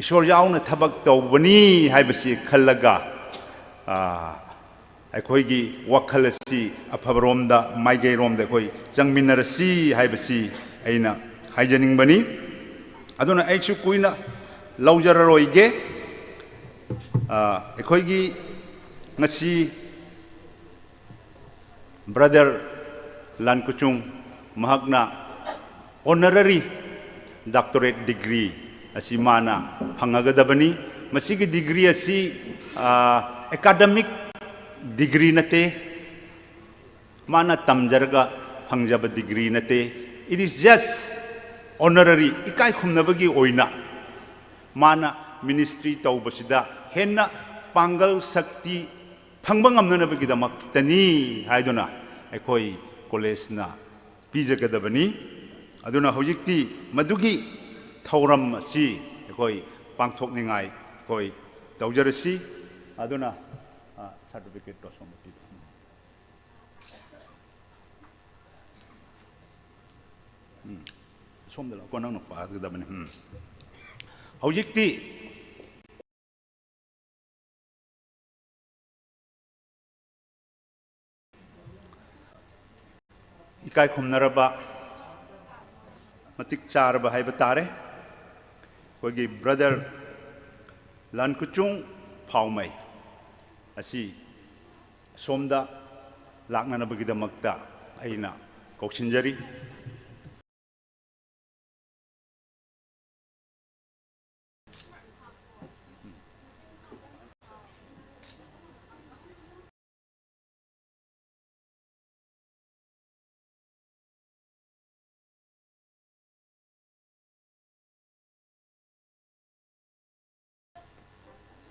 ꯏꯁꯣꯔ ꯌꯥꯎꯅ ꯊꯕꯛ ꯇꯧꯕꯅꯤ ꯍꯥꯏꯕꯁꯤ ꯈꯜꯂꯒ, ꯑꯥ, ꯑꯩꯈꯣꯏꯒꯤ ꯋꯥꯈꯜ ꯑꯁꯤ ꯑꯐꯕꯔꯣꯝꯗ, ꯃꯥꯏꯀꯩꯔꯣꯝꯗ ꯑꯩꯈꯣꯏ ꯆꯪꯃꯤꯟꯅꯔꯁꯤ ꯍꯥꯏꯕꯁꯤ ꯑꯩꯅ ꯍꯥꯏꯖꯅꯤꯡꯕꯅꯤ꯫ ꯑꯗꯨꯅ ꯑꯩꯁꯨ ꯀꯨꯏꯅ ꯂꯧꯖꯔꯔꯣꯏꯒꯦ꯫ ꯑꯥ, ꯑꯩꯈꯣꯏꯒꯤ ꯉꯁꯤ brother ꯂꯥꯟꯀꯨꯆꯨꯡ, ꯃꯍꯥꯛꯅ honorary doctorate degree ꯑꯁꯤ ꯃꯥꯅ ꯐꯪꯉꯒꯗꯕꯅꯤ꯫ ꯃꯁꯤꯒꯤ degree ꯑꯁꯤ, ꯑ, academic degree ꯅꯠꯇꯦ, ꯃꯥꯅ ꯇꯝꯖꯔꯒ ꯐꯪꯖꯕ degree ꯅꯠꯇꯦ꯫ It is just honorary, ꯏꯀꯥꯏ ꯈꯨꯝꯅꯕꯒꯤ ꯑꯣꯏꯅ ꯃꯥꯅ ministry ꯇꯧꯕꯁꯤꯗ ꯍꯦꯟꯅ ꯄꯥꯡꯒꯜ ꯁꯛꯇꯤ ꯐꯪꯕ ꯉꯝꯅꯅꯕꯒꯤꯗꯃꯛꯇꯅꯤ ꯍꯥꯏꯗꯨꯅ ꯑꯩꯈꯣꯏ college ꯅ ꯄꯤꯖꯒꯗꯕꯅꯤ꯫ ꯑꯗꯨꯅ ꯍꯧꯖꯤꯛꯇꯤ ꯃꯗꯨꯒꯤ ꯊꯧꯔꯝ ꯑꯁꯤ ꯑꯩꯈꯣꯏ ꯄꯥꯡꯊꯣꯛꯅꯤꯡꯉꯥꯏ ꯑꯩꯈꯣꯏ ꯇꯧꯖꯔꯁꯤ꯫ ꯑꯗꯨꯅ, ꯑ, certificate ꯇꯣ ꯁꯣꯝꯗ ꯄꯤꯔꯣ꯫ ꯎꯝ꯫ ꯁꯣꯝꯗ ꯂꯥꯛꯑꯣ, ꯅꯪꯅ ꯄꯥꯒꯗꯕꯅꯤ꯫ ꯎꯝ꯫ ꯍꯧꯖꯤꯛꯇꯤ ꯏꯀꯥꯏ ꯈꯨꯝꯅꯔꯕ, ꯃꯇꯤꯛ ꯆꯥꯔꯕ ꯍꯥꯏꯕ ꯇꯥꯔꯦ, ꯑꯩꯈꯣꯏꯒꯤ brother ꯂꯥꯟꯀꯨꯆꯨꯡ ꯐꯥꯎꯃꯩ ꯑꯁꯤ ꯁꯣꯝꯗ ꯂꯥꯛꯅꯅꯕꯒꯤꯗꯃꯛꯇ ꯑꯩꯅ ꯀꯧꯁꯤꯟꯖꯔꯤ꯫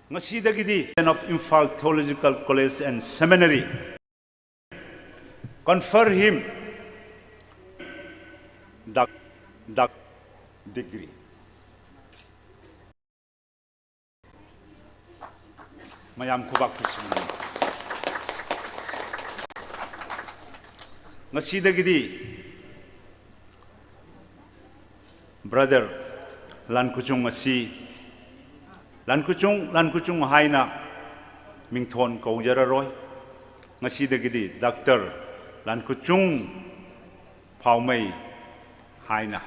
ꯉꯁꯤꯗꯒꯤꯗꯤ of Imphal Theological College and Seminary, confer him the, the degree. ꯃꯌꯥꯝ ꯈꯨꯕꯥꯛ ꯈꯨꯁꯤꯟꯅꯅꯤ꯫ ꯉꯁꯤꯗꯒꯤꯗꯤ Brother ꯂꯥꯟꯈꯨꯆꯨꯡ ꯑꯁꯤ ꯂꯥꯟꯈꯨꯆꯨꯡ, ꯂꯥꯟꯈꯨꯆꯨꯡ ꯍꯥꯏꯅ ꯃꯤꯡꯊꯣꯟ ꯀꯧꯖꯔꯔꯣꯏ꯫ ꯉꯁꯤꯗꯒꯤꯗꯤ Doctor ꯂꯥꯟꯈꯨꯆꯨꯡ ꯐꯥꯎꯃꯩ ꯍꯥꯏꯅ,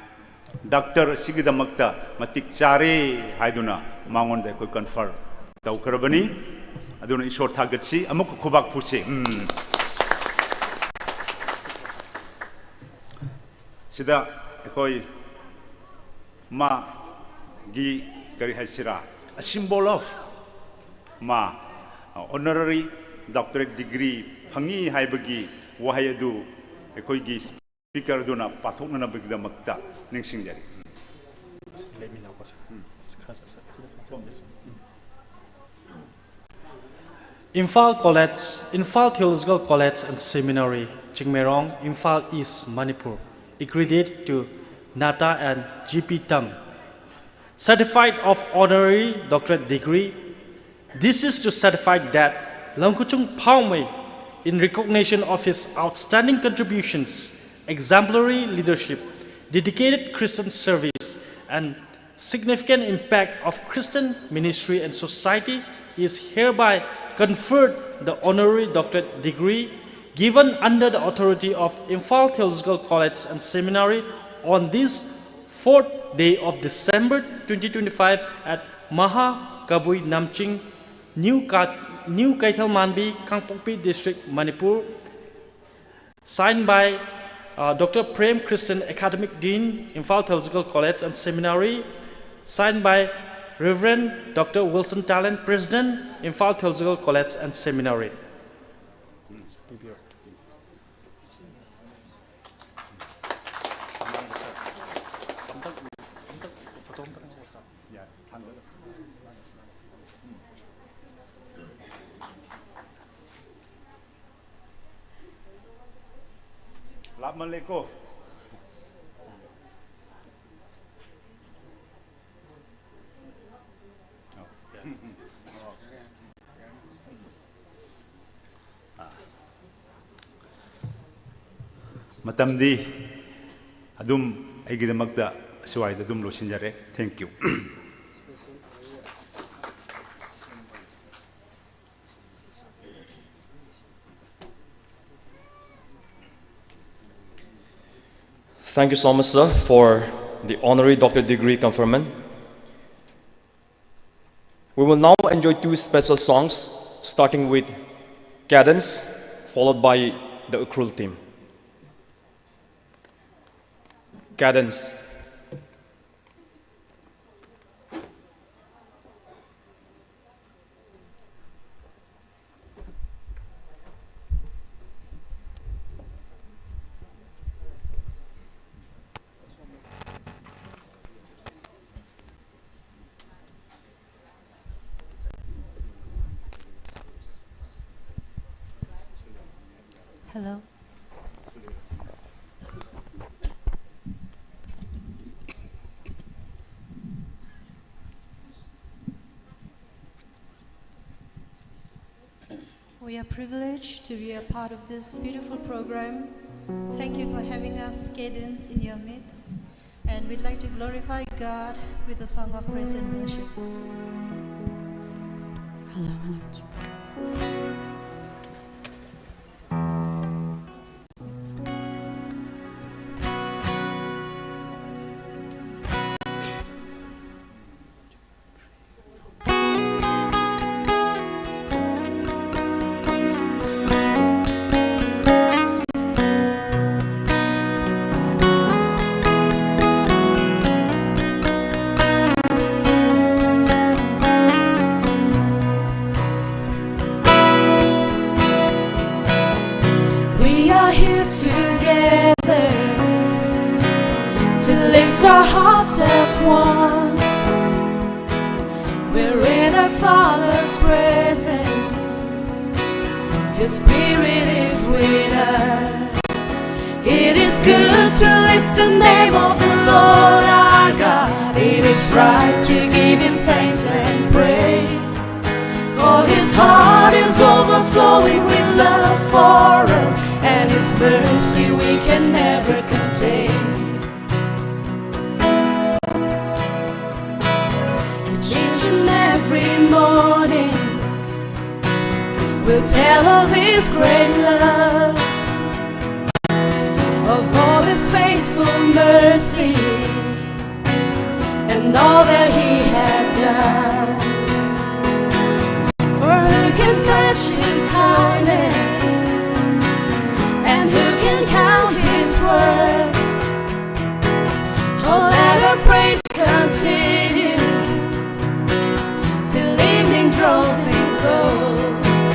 Doctor ꯑꯁꯤꯒꯤꯗꯃꯛꯇ ꯃꯇꯤꯛ ꯆꯥꯔꯦ ꯍꯥꯏꯗꯨꯅ ꯃꯉꯣꯟꯗ ꯑꯩꯈꯣꯏ confer ꯇꯧꯈ꯭ꯔꯕꯅꯤ꯫ ꯑꯗꯨꯅ ꯏꯁꯣꯔ ꯊꯥꯒꯠꯁꯤ, ꯑꯃꯨꯛꯀ ꯈꯨꯕꯥꯛ ꯐꯨꯁꯤ꯫ ꯎꯝ꯫ ꯁꯤꯗ ꯑꯩꯈꯣꯏ ꯃꯥꯒꯤ, ꯀꯔꯤ ꯍꯥꯏꯁꯤꯔꯥ, a symbol of ꯃꯥ honorary doctorate degree ꯐꯪꯉꯤ ꯍꯥꯏꯕꯒꯤ ꯋꯥꯍꯩ ꯑꯗꯨ ꯑꯩꯈꯣꯏꯒꯤ speaker ꯑꯗꯨꯅ ꯄꯥꯊꯣꯛꯅꯅꯕꯒꯤꯗꯃꯛꯇ ꯅꯤꯡꯁꯤꯡꯖꯔꯤ꯫ Imphal College, Imphal Theological College and Seminary, Chingmeirong, Imphal East, Manipur, accredited to NATA and G P Tam. Certificate of honorary doctorate degree. This is to certify that Langkuchung Phaomei, in recognition of his outstanding contributions, exemplary leadership, dedicated Christian service, and significant impact of Christian ministry and society, is hereby conferred the honorary doctorate degree given under the authority of Imphal Theological College and Seminary on this fourth day of December twenty twenty-five at Maha Kabui Namching, New Ka-, New Keithelmanbi, Kangpokpi District, Manipur, Signed by uh, Doctor Prem Christian, Academic Dean, Imphal Theological College and Seminary. Signed by Reverend Doctor Wilson Talent, President, Imphal Theological College and Seminary. ꯂꯥꯞꯃꯜꯂꯦꯀꯣ꯫ ꯃꯇꯝꯗꯤ ꯑꯗꯨꯝ ꯑꯩꯒꯤꯗꯃꯛꯇ ꯁ꯭ꯋꯥꯏꯗ ꯑꯗꯨꯝ ꯂꯣꯏꯁꯤꯟꯖꯔꯦ꯫ Thank you. Thank you so much, sir, for the honorary doctor degree conferment. We will now enjoy two special songs, starting with Cadence, followed by the Ukhrul team. Cadence. Hello. We are privileged to be a part of this beautiful program. Thank you for having us, Cadence, in your midst. And we'd like to glorify God with a song of praise and worship. Hello, hello. our hearts as one. We're in our Father's presence. His Spirit is with us. It is good to lift the name of the Lord our God. It is right to give him thanks and praise. For his heart is overflowing with love for us, and his mercy we can never contain. Each and every morning, we'll tell of his great love, of all his faithful mercies, and all that he has done. For who can match his kindness? And who can count his works? Oh, let our praise continue till evening draws in close.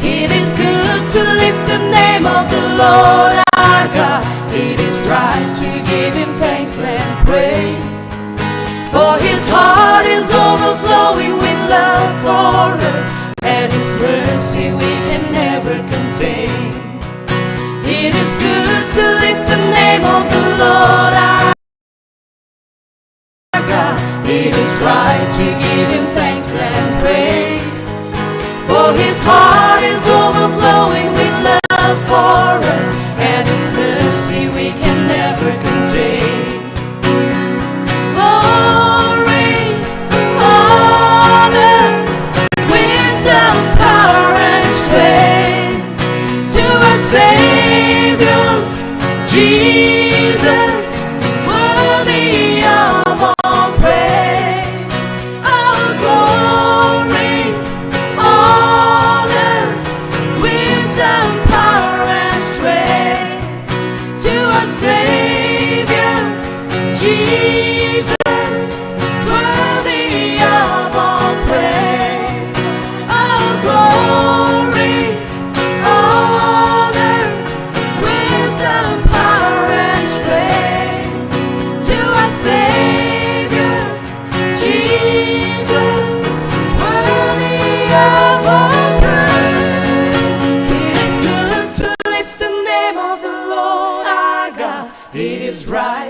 It is good to lift the name of the Lord our God. It is right to give him thanks and praise. For his heart is overflowing with love for us, and his mercy we can never contain. It is good to lift the name of the Lord our God. It is right to give him thanks and praise. For his heart is overflowing with love for us, and his mercy we can never contain. Glory, honor, wisdom, power, and strength to our Savior Jesus, worthy of all praise. Our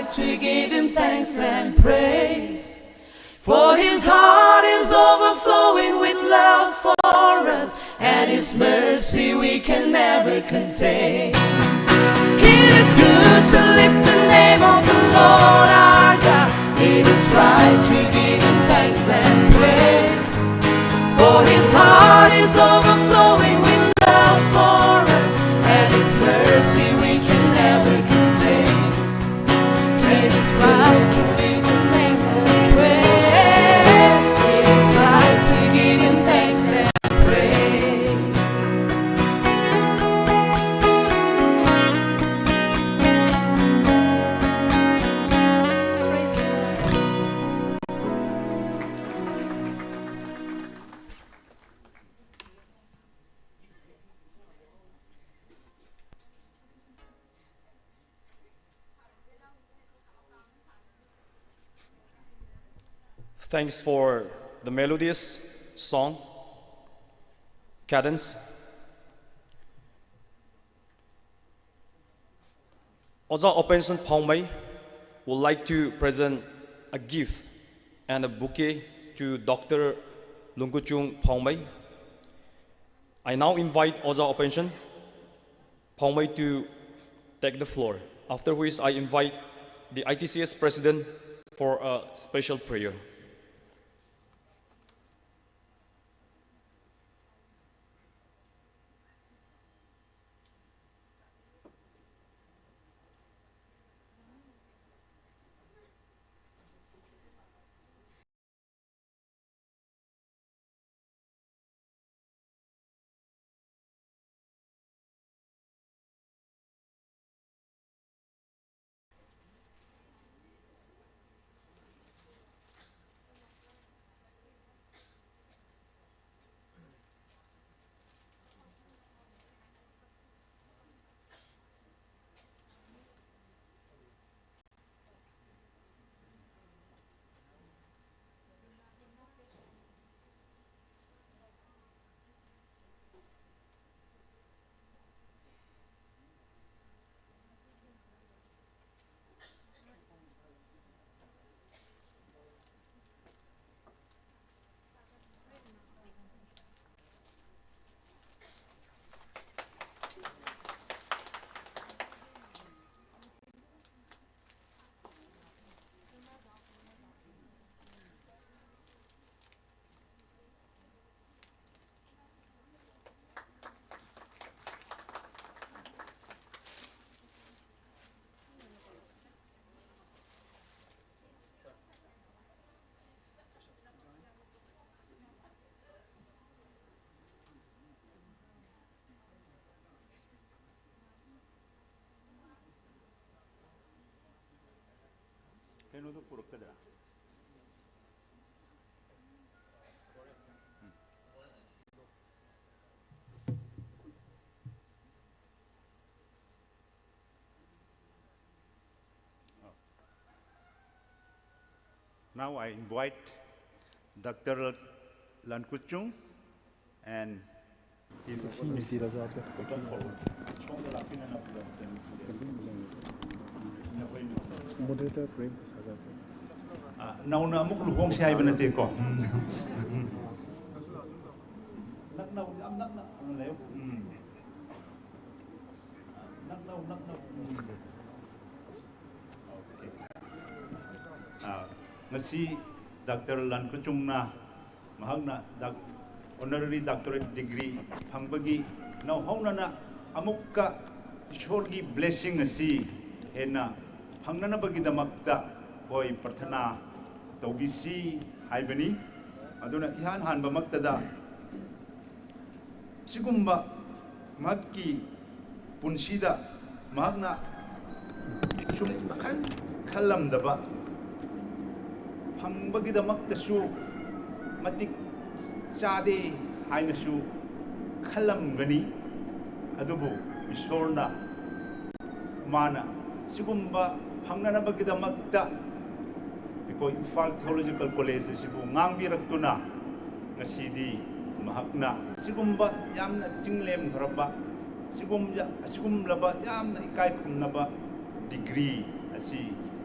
to give him thanks and praise. For his heart is overflowing with love for us, and his mercy we can never contain. It is good to lift the name of the Lord our God. It is right to give him thanks and praise. For his heart is overflowing with love for us, and his mercy we can never contain. It is right to give him thanks and praise. It is right to give him thanks and praise. Praise the Lord. Thanks for the melodious song, cadence. Oja Openson Phongmei would like to present a gift and a bouquet to Doctor Lungkuchung Phongmei. I now invite Oja Openson Phongmei to take the floor, after which I invite the I T C S president for a special prayer. ꯀꯩꯅꯣꯗꯣ ꯄꯨꯔꯛꯀꯗ꯭ꯔꯥ? ꯎꯝ꯫ Now I invite Doctor Lankuchung and his, his moderator ꯀ꯭ꯔꯦꯝ ꯄ꯭ꯔꯁꯥꯗ꯫ ꯑ, ꯅꯧꯅ ꯑꯃꯨꯛ ꯂꯨꯍꯣꯡꯁꯦ ꯍꯥꯏꯕ ꯅꯠꯇꯦꯀꯣ꯫ ꯎꯝ꯫ ꯅꯛꯅ, ꯌꯥꯝ ꯅꯛꯅ ꯂꯩꯌꯨ꯫ ꯎꯝ꯫ ꯅꯛꯅꯧ, ꯅꯛꯅꯧ꯫ ꯎꯝ꯫ Okay꯫ ꯑ, ꯉꯁꯤ ꯗꯥꯛꯇꯔ ꯂꯥꯟꯀꯨꯆꯨꯡꯅ ꯃꯍꯥꯛꯅ ꯗꯥꯛ-, honorary doctorate degree ꯐꯪꯕꯒꯤ ꯅꯧꯍꯧꯅꯅ ꯑꯃꯨꯛꯀ ꯏꯁꯣꯔꯒꯤ blessing ꯑꯁꯤ ꯍꯦꯟꯅ ꯐꯪꯅꯅꯕꯒꯤꯗꯃꯛꯇ ꯑꯩꯈꯣꯏ ꯄ꯭ꯔꯊꯅꯥ ꯇꯧꯕꯤꯁꯤ ꯍꯥꯏꯕꯅꯤ꯫ ꯑꯗꯨꯅ ꯏꯍꯥꯟ ꯍꯥꯟꯕꯃꯛꯇꯗ ꯁꯤꯒꯨꯝꯕ ꯃꯍꯥꯛꯀꯤ ꯄꯨꯟꯁꯤꯗ ꯃꯍꯥꯛꯅ ꯁꯨꯝ ꯈꯟ ꯈꯜꯂꯝꯗꯕ, ꯐꯪꯕꯒꯤꯗꯃꯛꯇꯁꯨ ꯃꯇꯤꯛ ꯆꯥꯗꯦ ꯍꯥꯏꯅꯁꯨ ꯈꯜꯂꯝꯒꯅꯤ꯫ ꯑꯗꯨꯕꯨ ꯏꯁꯣꯔꯅ ꯃꯥꯅ ꯁꯤꯒꯨꯝꯕ ꯐꯪꯅꯅꯕꯒꯤꯗꯃꯛꯇ ꯑꯩꯈꯣꯏ ꯏꯝꯐꯥꯜ ꯊꯤꯑꯣꯂꯣꯖꯤꯀꯦꯜ ꯀꯣꯂꯦꯖ ꯑꯁꯤꯕꯨ ꯉꯥꯡꯕꯤꯔꯛꯇꯨꯅ ꯉꯁꯤꯗꯤ ꯃꯍꯥꯛꯅ ꯁꯤꯒꯨꯝꯕ ꯌꯥꯝꯅ ꯆꯤꯡꯂꯦꯝꯈ꯭ꯔꯕ, ꯁꯤꯒꯨꯝ-, ꯑꯁꯤꯒꯨꯝꯂꯕ ꯌꯥꯝꯅ ꯏꯀꯥꯏ ꯈꯨꯝꯅꯕ ꯗꯤꯒ꯭ꯔꯤ ꯑꯁꯤ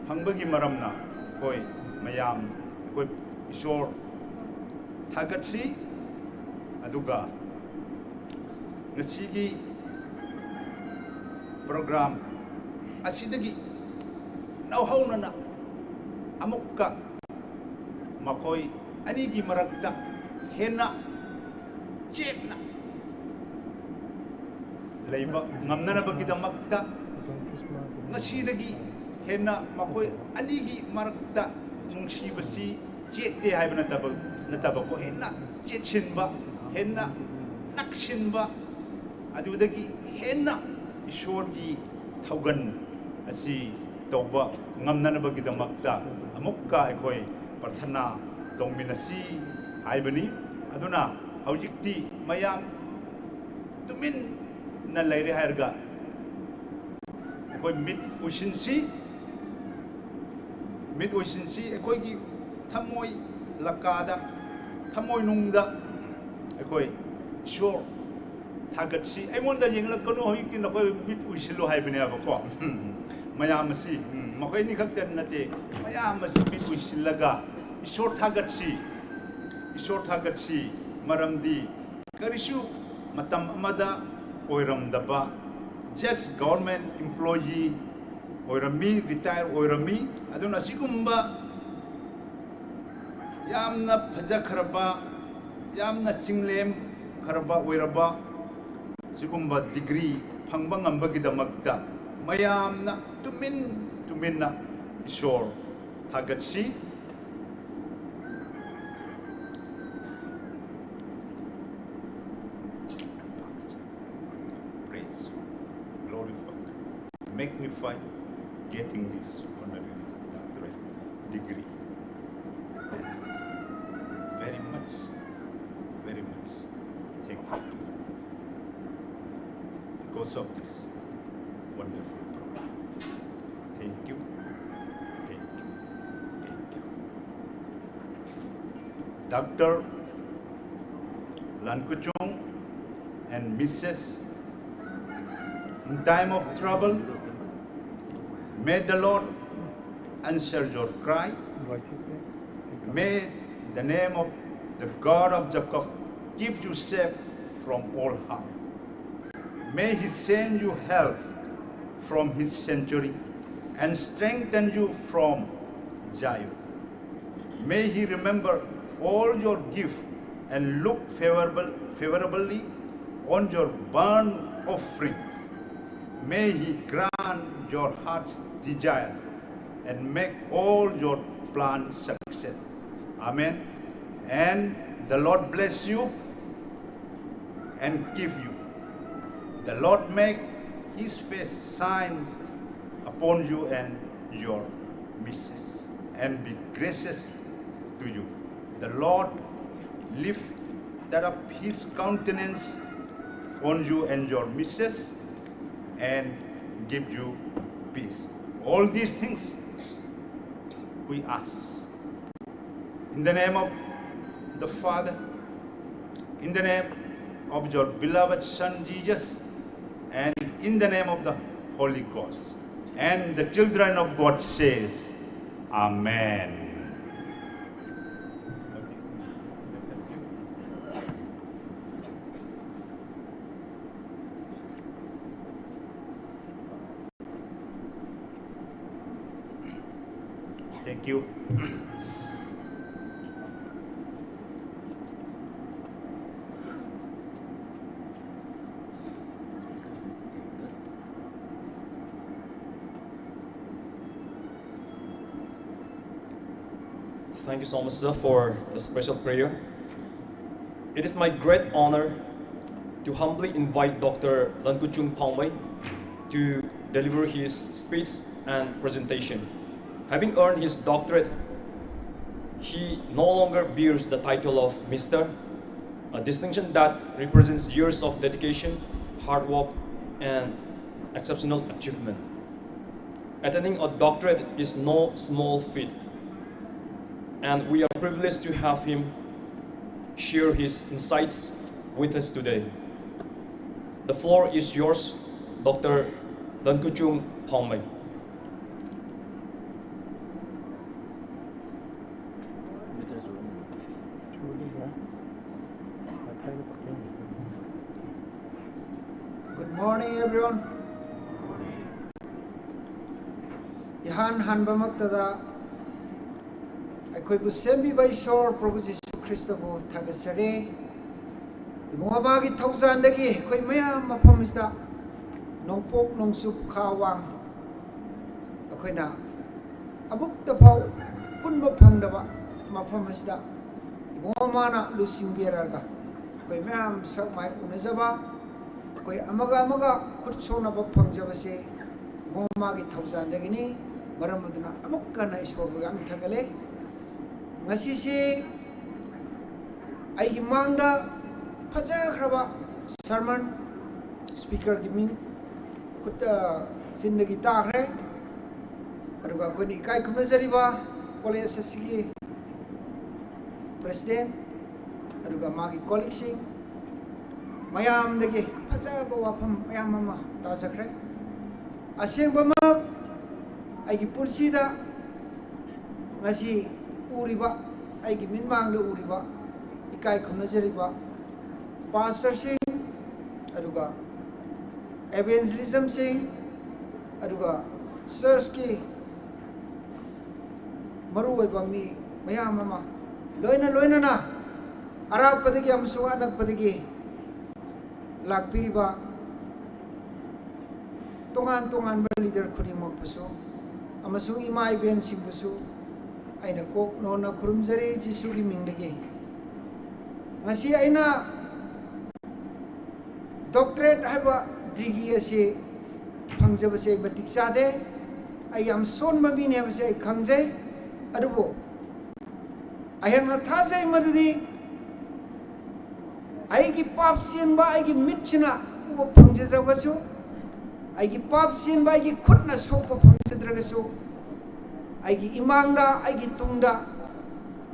ꯐꯪꯕꯒꯤ ꯃꯔꯝꯅ ꯑꯩꯈꯣꯏ ꯃꯌꯥꯝ ꯑꯩꯈꯣꯏ ꯏꯁꯣꯔ ꯊꯥꯒꯠꯁꯤ꯫ ꯑꯗꯨꯒ ꯉꯁꯤꯒꯤ ꯄ꯭ꯔꯣꯒ꯭ꯔꯥꯝ ꯑꯁꯤꯗꯒꯤ ꯅꯧꯍꯧꯅꯅ ꯑꯃꯨꯛꯀ ꯃꯈꯣꯏ ꯑꯅꯤꯒꯤ ꯃꯔꯛꯇ ꯍꯦꯟꯅ ꯆꯦꯠꯅ ꯂꯩꯕ ꯉꯝꯅꯅꯕꯒꯤꯗꯃꯛꯇ ꯉꯁꯤꯗꯒꯤ ꯍꯦꯟꯅ ꯃꯈꯣꯏ ꯑꯅꯤꯒꯤ ꯃꯔꯛꯇ ꯅꯨꯡꯁꯤꯕꯁꯤ ꯆꯦꯠꯇꯦ ꯍꯥꯏꯕ ꯅꯠꯇꯕ, ꯅꯠꯇꯕꯀꯣ, ꯍꯦꯟꯅ ꯆꯦꯠꯁꯤꯟꯕ, ꯍꯦꯟꯅ ꯅꯛꯁꯤꯟꯕ, ꯑꯗꯨꯗꯒꯤ ꯍꯦꯟꯅ ꯏꯁꯣꯔꯒꯤ ꯊꯧꯒꯟ ꯑꯁꯤ ꯇꯧꯕ ꯉꯝꯅꯅꯕꯒꯤꯗꯃꯛꯇ ꯑꯃꯨꯛꯀ ꯑꯩꯈꯣꯏ ꯄ꯭ꯔꯊꯅꯥ ꯇꯧꯃꯤꯟꯅꯁꯤ ꯍꯥꯏꯕꯅꯤ꯫ ꯑꯗꯨꯅ ꯍꯧꯖꯤꯛꯇꯤ ꯃꯌꯥꯝ ꯇꯨꯃꯤꯟꯅ ꯂꯩꯔꯦ ꯍꯥꯏꯔꯒ ꯑꯩꯈꯣꯏ ꯃꯤꯠ ꯎꯏꯁꯤꯟꯁꯤ, ꯃꯤꯠ ꯎꯏꯁꯤꯟꯁꯤ꯫ ꯑꯩꯈꯣꯏꯒꯤ ꯊꯃꯣꯏ ꯂꯀꯥꯗ, ꯊꯃꯣꯏꯅꯨꯡꯗ ꯑꯩꯈꯣꯏ ꯏꯁꯣꯔ ꯊꯥꯒꯠꯁꯤ꯫ ꯑꯩꯉꯣꯟꯗ ꯌꯦꯡꯂꯛꯀꯅꯨ, ꯍꯧꯖꯤꯛꯇꯤ ꯅꯈꯣꯏ ꯃꯤꯠ ꯎꯏꯁꯤꯜꯂꯨ ꯍꯥꯏꯕꯅꯦꯕꯀꯣ꯫ ꯃꯌꯥꯝ ꯑꯁꯤ, ꯎꯝ, ꯃꯈꯣꯏ ꯑꯅꯤ ꯈꯛꯇ ꯅꯠꯇꯦ, ꯃꯌꯥꯝ ꯑꯁꯤ ꯃꯤꯠ ꯎꯏꯁꯤꯜꯂꯒ ꯏꯁꯣꯔ ꯊꯥꯒꯠꯁꯤ, ꯏꯁꯣꯔ ꯊꯥꯒꯠꯁꯤ꯫ ꯃꯔꯝꯗꯤ ꯀꯔꯤꯁꯨ ꯃꯇꯝ ꯑꯃꯗ ꯑꯣꯏꯔꯝꯗꯕ, just government employee ꯑꯣꯏꯔꯝꯃꯤ, retire ꯑꯣꯏꯔꯝꯃꯤ꯫ ꯑꯗꯨꯅ ꯑꯁꯤꯒꯨꯝꯕ ꯌꯥꯝꯅ ꯐꯖꯈ꯭ꯔꯕ, ꯌꯥꯝꯅ ꯆꯤꯡꯂꯦꯝꯈ꯭ꯔꯕ ꯑꯣꯏꯔꯕ ꯁꯤꯒꯨꯝꯕ degree ꯐꯪꯕ ꯉꯝꯕꯒꯤꯗꯃꯛꯇ ꯃꯌꯥꯝꯅ ꯇꯨꯃꯤꯟ ꯇꯨꯃꯤꯟꯅ ꯏꯁꯣꯔ ꯊꯥꯒꯠꯁꯤ꯫ Praise, glorify, magnify getting this honorary doctorate degree. Very much, very much thankful to you because of this wonderful program. Thank you, thank you, thank you. Doctor Lankuchung and Missus, in time of trouble, may the Lord answer your cry. May the name of the God of Jacob keep you safe from all harm. May he send you help from his sanctuary and strengthen you from Zion. May he remember all your gift and look favorable, favorably on your burnt offerings. May he grant your heart's desire and make all your plans success. Amen. And the Lord bless you and keep you. The Lord make his face shine upon you and your missus, and be gracious to you. The Lord lift that up his countenance on you and your missus and give you peace. All these things we ask in the name of the Father, in the name of your beloved Son Jesus, and in the name of the Holy Ghost. And the children of God says, Amen. Thank you. Thank you so much, sir, for the special prayer. It is my great honor to humbly invite Doctor Lankuchung Paumei to deliver his speech and presentation. Having earned his doctorate, he no longer bears the title of Mister, a distinction that represents years of dedication, hard work, and exceptional achievement. Attaining a doctorate is no small feat, and we are privileged to have him share his insights with us today. The floor is yours, Doctor Lankuchung Paumei. Good morning, everyone. ꯏꯍꯥꯟ ꯍꯥꯟꯕꯃꯛꯇꯗ ꯑꯩꯈꯣꯏꯕꯨ ꯁꯦꯝꯕꯤꯕ ꯏꯁꯣꯔ ꯄ꯭ꯔꯚꯨ ꯖꯤꯁꯨ ꯈ꯭ꯔꯤꯁꯇꯕꯨ ꯊꯥꯒꯠꯆꯔꯤ꯫ ꯏꯕꯨꯡꯉꯣ, ꯃꯥꯒꯤ ꯊꯧꯖꯥꯟꯗꯒꯤ ꯑꯩꯈꯣꯏ ꯃꯌꯥꯝ ꯃꯐꯝꯁꯤꯗ ꯅꯣꯡꯄꯣꯛ ꯅꯣꯡꯆꯨꯞ ꯈꯥ ꯋꯥꯡ ꯑꯩꯈꯣꯏꯅ ꯑꯃꯨꯛꯇ ꯐꯥꯎ ꯄꯨꯟꯕ ꯐꯪꯗꯕ ꯃꯐꯝ ꯑꯁꯤꯗ ꯏꯕꯨꯡꯉꯣ ꯃꯥꯅ ꯂꯨꯆꯤꯡꯕꯤꯔꯒ ꯑꯩꯈꯣꯏ ꯃꯌꯥꯝ ꯁꯛ ꯃꯥꯏ ꯎꯅꯖꯕ, ꯑꯩꯈꯣꯏ ꯑꯃꯒ ꯑꯃꯒ ꯈꯨꯠ ꯁꯣꯛꯅꯕ ꯐꯪꯖꯕꯁꯦ ꯃꯥꯒꯤ ꯊꯧꯖꯥꯜꯗꯒꯤꯅꯤ꯫ ꯃꯔꯝ ꯑꯗꯨꯅ ꯑꯃꯨꯛ ꯍꯟꯅ ꯏꯁꯣꯔꯕꯨ ꯌꯥꯝ ꯊꯥꯒꯠꯂꯦ꯫ ꯉꯁꯤꯁꯤ ꯑꯩꯒꯤ ꯃꯥꯡꯗ ꯐꯖꯈ꯭ꯔꯕ ꯁꯔꯃꯟ, ꯁ꯭ꯄꯤꯀꯔꯒꯤ ꯃꯤꯡ ꯈꯨꯠ, ꯑ, ꯆꯤꯟꯗꯒꯤ ꯇꯥꯈ꯭ꯔꯦ꯫ ꯑꯗꯨꯒ ꯑꯩꯈꯣꯏꯅ ꯏꯀꯥꯏ ꯈꯨꯝꯅꯖꯔꯤꯕ ꯀꯣꯂꯦꯖ ꯑꯁꯤꯒꯤ ꯄ꯭ꯔꯦꯁꯤꯗꯦꯟ, ꯑꯗꯨꯒ ꯃꯥꯒꯤ ꯀꯣꯂꯤꯛꯁꯤꯡ, ꯃꯌꯥꯝꯗꯒꯤ ꯐꯖꯕ ꯋꯥꯐꯝ ꯃꯌꯥꯝ ꯑꯃ ꯇꯥꯖꯈ꯭ꯔꯦ꯫ ꯑꯁꯦꯡꯕꯃꯛ ꯑꯩꯒꯤ ꯄꯨꯟꯁꯤꯗ ꯉꯁꯤ ꯎꯔꯤꯕ, ꯑꯩꯒꯤ ꯃꯤꯠꯃꯥꯡꯗ ꯎꯔꯤꯕ, ꯏꯀꯥꯏ ꯈꯨꯝꯅꯖꯔꯤꯕ ꯄꯥꯁꯇꯔꯁꯤꯡ, ꯑꯗꯨꯒ ꯏꯚꯦꯟꯖꯦꯂꯤꯖꯝꯁꯤꯡ, ꯑꯗꯨꯒ ꯆꯔꯆꯀꯤ ꯃꯔꯨꯑꯣꯏꯕ ꯃꯤ ꯃꯌꯥꯝ ꯑꯃ, ꯂꯣꯏꯅ ꯂꯣꯏꯅꯅ ꯑꯔꯥꯞꯄꯗꯒꯤ ꯑꯃꯁꯨꯡ ꯑꯅꯛꯄꯗꯒꯤ ꯂꯥꯛꯄꯤꯔꯤꯕ ꯇꯣꯉꯥꯟ ꯇꯣꯉꯥꯟꯕ ꯂꯤꯗꯔ ꯈꯨꯗꯤꯡꯃꯛꯄꯨꯁꯨ ꯑꯃꯁꯨꯡ ꯏꯃꯥ ꯏꯕꯦꯟꯁꯤꯡꯕꯨꯁꯨ ꯑꯩꯅ ꯀꯣꯛ ꯅꯣꯟꯅ ꯈꯨꯔꯨꯝꯖꯔꯤ ꯖꯤꯁꯨꯒꯤ ꯃꯤꯡꯗꯒꯤ꯫ ꯉꯁꯤ ꯑꯩꯅ ꯗꯣꯛꯇꯔꯦꯠ ꯍꯥꯏꯕ ꯗꯤꯒ꯭ꯔꯤ ꯑꯁꯤ ꯐꯪꯖꯕꯁꯦ ꯑꯩ ꯃꯇꯤꯛ ꯆꯥꯗꯦ꯫ ꯑꯩ ꯌꯥꯝ ꯁꯣꯟꯕ ꯃꯤꯅꯤ ꯍꯥꯏꯕꯁꯦ ꯑꯩ ꯈꯪꯖꯩ꯫ ꯑꯗꯨꯕꯨ ꯑꯩꯍꯥꯛꯅ ꯊꯥꯖꯩ ꯃꯗꯨꯗꯤ ꯑꯩꯒꯤ ꯄꯥꯞ ꯆꯦꯟꯕ ꯑꯩꯒꯤ ꯃꯤꯠꯁꯤꯅ ꯎꯕ ꯐꯪꯖꯗ꯭ꯔꯒꯁꯨ, ꯑꯩꯒꯤ ꯄꯥꯞ ꯆꯦꯟꯕ ꯑꯩꯒꯤ ꯈꯨꯠꯅ ꯁꯣꯛꯄ ꯐꯪꯖꯗ꯭ꯔꯒꯁꯨ, ꯑꯩꯒꯤ ꯏꯃꯥꯡꯗ, ꯑꯩꯒꯤ ꯇꯨꯡꯗ,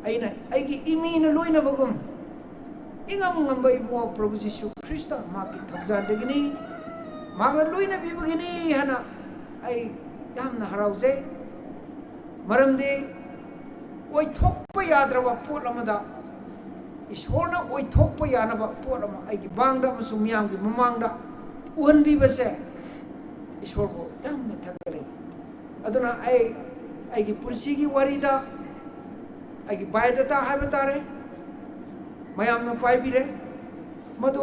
ꯑꯩꯅ, ꯑꯩꯒꯤ ꯏꯃꯤꯅ ꯂꯣꯏꯅꯕꯒꯨꯝ, ꯏꯉꯝ ꯉꯝꯕ ꯏꯕꯨꯡꯉꯣ ꯄ꯭ꯔꯚꯨ ꯖꯤꯁꯨ ꯈ꯭ꯔꯤꯁꯇ ꯃꯍꯥꯛꯀꯤ ꯊꯧꯖꯥꯜꯗꯒꯤꯅꯤ, ꯃꯍꯥꯛꯅ ꯂꯣꯏꯅꯕꯤꯕꯒꯤꯅꯤ ꯍꯥꯏꯅ ꯑꯩ ꯌꯥꯝꯅ ꯍꯔꯥꯎꯖꯩ꯫ ꯃꯔꯝꯗꯤ ꯑꯣꯏꯊꯣꯛꯄ ꯌꯥꯗ꯭ꯔꯕ ꯄꯣꯠ ꯑꯃꯗ ꯏꯁꯣꯔꯅ ꯑꯣꯏꯊꯣꯛꯄ ꯌꯥꯅꯕ ꯄꯣꯠ ꯑꯃ ꯑꯩꯒꯤ ꯃꯥꯡꯗ ꯑꯃꯁꯨꯡ ꯃꯤꯌꯥꯝꯒꯤ ꯃꯃꯥꯡꯗ ꯎꯍꯟꯕꯤꯕꯁꯦ ꯏꯁꯣꯔꯕꯨ ꯌꯥꯝꯅ ꯊꯥꯒꯠꯂꯤ꯫ ꯑꯗꯨꯅ ꯑꯩ ꯑꯩꯒꯤ ꯄꯨꯟꯁꯤꯒꯤ ꯋꯥꯔꯤꯗ ꯑꯩꯒꯤ biodata ꯍꯥꯏꯕ ꯇꯥꯔꯦ, ꯃꯌꯥꯝꯅ ꯄꯥꯏꯕꯤꯔꯦ꯫ ꯃꯗꯨ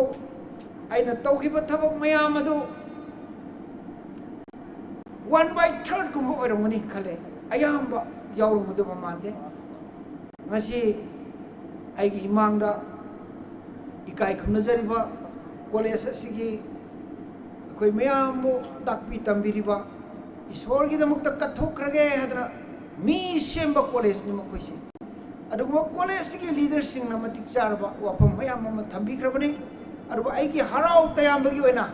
ꯑꯩꯅ ꯇꯧꯈꯤꯕ ꯊꯕꯛ ꯃꯌꯥꯝ ꯑꯗꯨ one by third ꯀꯨꯝꯕ ꯑꯣꯏꯔꯝꯒꯅꯤ ꯈꯜꯂꯦ, ꯑꯌꯥꯝꯕ ꯌꯥꯎꯔꯝꯒꯗꯕ ꯃꯥꯟꯗꯦ꯫ ꯉꯁꯤ ꯑꯩꯒꯤ ꯏꯃꯥꯡꯗ ꯏꯀꯥꯏ ꯈꯨꯝꯅꯖꯔꯤꯕ ꯀꯣꯂꯦꯖ ꯑꯁꯤꯒꯤ ꯑꯩꯈꯣꯏ ꯃꯌꯥꯝꯕꯨ ꯇꯥꯛꯄꯤ ꯇꯝꯕꯤꯔꯤꯕ ꯏꯁꯣꯔꯒꯤꯗꯃꯛꯇ ꯀꯠꯊꯣꯛꯈ꯭ꯔꯒꯦ ꯍꯥꯏꯗꯅ ꯃꯤ ꯁꯦꯝꯕ ꯀꯣꯂꯦꯖꯅꯤ ꯃꯈꯣꯏꯁꯦ꯫ ꯑꯗꯨꯒꯨꯝꯕ ꯀꯣꯂꯦꯖꯇꯒꯤ ꯂꯤꯗꯔꯁꯤꯡꯅ ꯃꯇꯤꯛ ꯆꯥꯔꯕ ꯋꯥꯐꯝ ꯃꯌꯥꯝ ꯑꯃ ꯊꯝꯕꯤꯈ꯭ꯔꯕꯅꯤ꯫ ꯑꯗꯨꯕꯨ ꯑꯩꯒꯤ ꯍꯔꯥꯎ ꯇꯌꯥꯝꯕꯒꯤ ꯑꯣꯏꯅ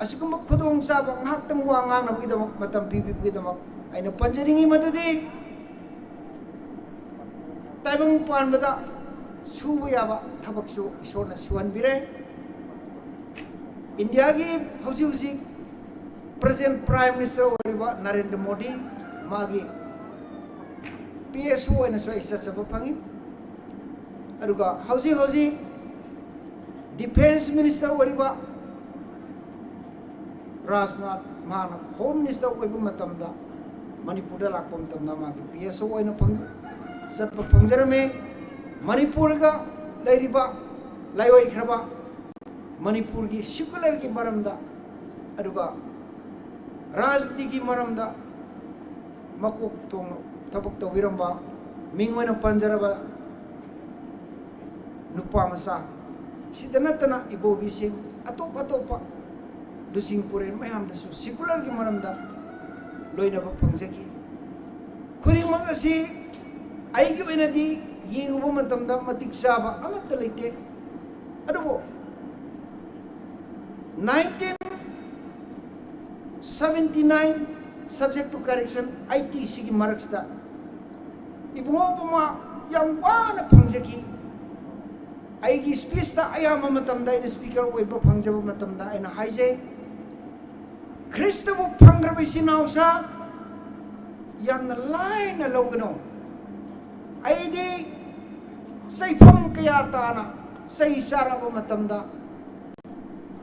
ꯑꯁꯤꯒꯨꯝꯕ ꯈꯨꯗꯣꯡꯆꯥꯕ ꯉꯥꯏꯍꯥꯛꯇꯪ ꯋꯥ ꯉꯥꯡꯅꯕꯒꯤꯗꯃꯛ ꯃꯇꯝ ꯄꯤꯕꯤꯕꯒꯤꯗꯃꯛ ꯑꯩꯅ ꯄꯟꯖꯅꯤꯡꯉꯤ ꯃꯗꯨꯗꯤ ꯇꯥꯏꯕꯪ ꯄꯥꯟꯕꯗ ꯁꯨꯕ ꯌꯥꯕ ꯊꯕꯛꯁꯨ ꯏꯁꯣꯔꯅ ꯁꯨꯍꯟꯕꯤꯔꯦ꯫ ꯏꯟꯗꯤꯌꯥꯒꯤ ꯍꯧꯖꯤꯛ ꯍꯧꯖꯤꯛ ꯄ꯭ꯔꯖꯦꯟ ꯄ꯭ꯔꯥꯏꯝ ꯃꯤꯅꯤꯁꯇꯔ ꯑꯣꯏꯔꯤꯕ ꯅꯔꯦꯟꯗ꯭ꯔ ꯃꯣꯗꯤ, ꯃꯥꯒꯤ ꯄꯤ ꯑꯦꯁ ꯑꯣ ꯑꯣꯏꯅꯁꯨ ꯑꯩ ꯆꯠꯆꯕ ꯐꯪꯉꯤ꯫ ꯑꯗꯨꯒ ꯍꯧꯖꯤꯛ ꯍꯧꯖꯤꯛ ꯗꯤꯐꯦꯟꯁ ꯃꯤꯅꯤꯁꯇꯔ ꯑꯣꯏꯔꯤꯕ ꯔꯥꯖꯅꯥꯊ, ꯃꯍꯥꯛꯅ ꯍꯣꯝ ꯃꯤꯅꯤꯁꯇꯔ ꯑꯣꯏꯕ ꯃꯇꯝꯗ ꯃꯅꯤꯄꯨꯔꯗ ꯂꯥꯛꯄ ꯃꯇꯝꯗ ꯃꯥꯒꯤ ꯄꯤ ꯑꯦꯁ ꯑꯣ ꯑꯣꯏꯅ ꯐꯪ-, ꯆꯠꯄ ꯐꯪꯖꯔꯝꯃꯤ꯫ ꯃꯅꯤꯄꯨꯔꯒ ꯂꯩꯔꯤꯕ ꯂꯥꯏꯑꯣꯏꯈ꯭ꯔꯕ ꯃꯅꯤꯄꯨꯔꯒꯤ ꯁꯤꯀꯨꯂꯔꯒꯤ ꯃꯔꯝꯗ, ꯑꯗꯨꯒ ꯔꯥꯖꯅꯤꯇꯤꯒꯤ ꯃꯔꯝꯗ ꯃꯀꯣꯛ ꯊꯣꯡꯅ ꯊꯕꯛ ꯇꯧꯕꯤꯔꯝꯕ, ꯃꯤꯡ ꯑꯣꯏꯅ ꯄꯟꯖꯔꯕ ꯅꯨꯄꯥ ꯃꯆꯥ, ꯁꯤꯗ ꯅꯠꯇꯅ ꯏꯕꯣꯕꯤꯁꯤꯡ, ꯑꯇꯣꯞ ꯑꯇꯣꯞꯄ ꯂꯨꯆꯤꯡ ꯄꯨꯔꯦꯜ ꯃꯌꯥꯝꯗꯁꯨ ꯁꯤꯀꯨꯂꯔꯒꯤ ꯃꯔꯝꯗ ꯂꯣꯏꯅꯕ ꯐꯪꯖꯈꯤ꯫ ꯈꯨꯗꯤꯡꯃꯛ ꯑꯁꯤ ꯑꯩꯒꯤ ꯑꯣꯏꯅꯗꯤ ꯌꯦꯡꯉꯨꯕ ꯃꯇꯝꯗ ꯃꯇꯤꯛ ꯆꯥꯕ ꯑꯃꯠꯇ ꯂꯩꯇꯦ꯫ ꯑꯗꯨꯕꯨ nineteen seventy nine subject to correction, eighty ꯁꯤꯒꯤ ꯃꯔꯛꯁꯤꯗ ꯏꯕꯨꯡꯉꯣ ꯏꯕꯦꯝꯃ ꯌꯥꯝ ꯋꯥꯅ ꯐꯪꯖꯈꯤ꯫ ꯑꯩꯒꯤ ꯁ꯭ꯄꯤꯆꯇ ꯑꯌꯥꯝꯕ ꯃꯇꯝꯗ ꯑꯩꯅ ꯁ꯭ꯄꯤꯀꯔ ꯑꯣꯏꯕ ꯐꯪꯖꯕ ꯃꯇꯝꯗ ꯑꯩꯅ ꯍꯥꯏꯖꯩ, ꯈ꯭ꯔꯤꯁꯇꯕꯨ ꯐꯪꯈ꯭ꯔꯕ ꯏꯆꯤꯟ ꯏꯅꯥꯎꯁꯥ ꯌꯥꯝꯅ ꯂꯥꯏꯅ ꯂꯧꯒꯅꯨ꯫ ꯑꯩꯗꯤ ꯆꯩꯐꯝ ꯀꯌꯥ ꯇꯥꯅ ꯆꯩ ꯆꯥꯔꯕ ꯃꯇꯝꯗ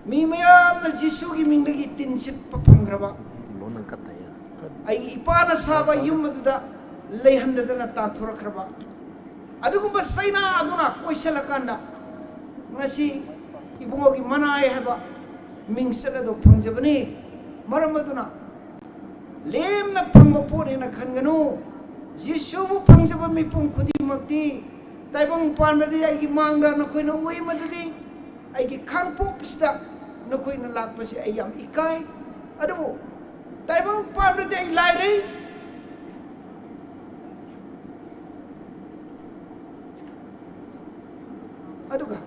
ꯃꯤ ꯃꯌꯥꯝꯅ ꯖꯤꯁꯨꯒꯤ ꯃꯤꯡꯗꯒꯤ ꯇꯤꯟ ꯁꯤꯠꯄ ꯐꯪꯈ꯭ꯔꯕ, ꯑꯩꯒꯤ ꯏꯄꯥꯅ ꯁꯥꯕ ꯌꯨꯝ ꯑꯗꯨꯗ ꯂꯩꯍꯟꯗꯗꯅ ꯇꯥꯟꯊꯣꯔꯛꯈ꯭ꯔꯕ, ꯑꯗꯨꯒꯨꯝꯕ ꯆꯩꯅꯥ ꯑꯗꯨꯅ ꯀꯣꯏꯁꯤꯜꯂꯀꯥꯟꯗ ꯉꯁꯤ ꯏꯕꯨꯡꯉꯣꯒꯤ ꯃꯅꯥꯏ ꯍꯥꯏꯕ ꯃꯤꯡꯆꯠ ꯑꯗꯨ ꯐꯪꯖꯕꯅꯤ꯫ ꯃꯔꯝ ꯑꯗꯨꯅ ꯂꯦꯝꯅ ꯐꯪꯕ ꯄꯣꯠꯅꯦꯅ ꯈꯟꯒꯅꯨ꯫ ꯖꯤꯁꯨꯕꯨ ꯐꯪꯖꯕ ꯃꯤꯄꯨꯝ ꯈꯨꯗꯤꯡꯃꯛꯇꯤ ꯇꯥꯏꯕꯪ ꯄꯥꯟꯕꯗꯤ ꯑꯩꯒꯤ ꯃꯥꯡꯗ ꯅꯈꯣꯏꯅ ꯎꯏ, ꯃꯗꯨꯗꯤ ꯑꯩꯒꯤ ꯈꯥꯡꯄꯣꯛꯁꯤꯗ ꯅꯈꯣꯏꯅ ꯂꯥꯛꯄꯁꯦ ꯑꯩ ꯌꯥꯝ ꯏꯀꯥꯏ꯫ ꯑꯗꯨꯕꯨ ꯇꯥꯏꯕꯪ ꯄꯥꯟꯕꯗꯤ ꯑꯩ ꯂꯥꯏꯔꯩ꯫ ꯑꯗꯨꯒ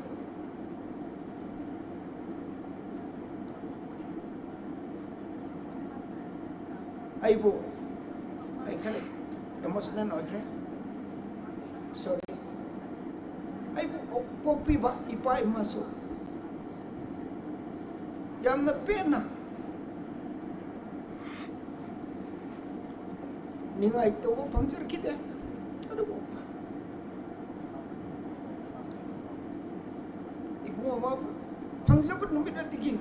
ꯑꯩꯕꯨ, ꯑꯩ ꯈꯔ emotional ꯑꯣꯏꯈ꯭ꯔꯦ, sorry꯫ ꯑꯩꯕꯨ ꯄꯣꯛꯄꯤꯕ ꯏꯄꯥ ꯏꯃꯥꯁꯨ ꯌꯥꯝꯅ ꯄꯦꯟꯅ ꯅꯤꯡꯉꯥꯏ ꯇꯧꯕ ꯐꯪꯖꯔꯛꯈꯤꯗꯦ꯫ ꯑꯗꯨꯕꯨ ꯏꯕꯨꯡ ꯑꯃꯕꯨ ꯐꯪꯖꯕ ꯅꯨꯃꯤꯠ ꯑꯗꯨꯒꯤ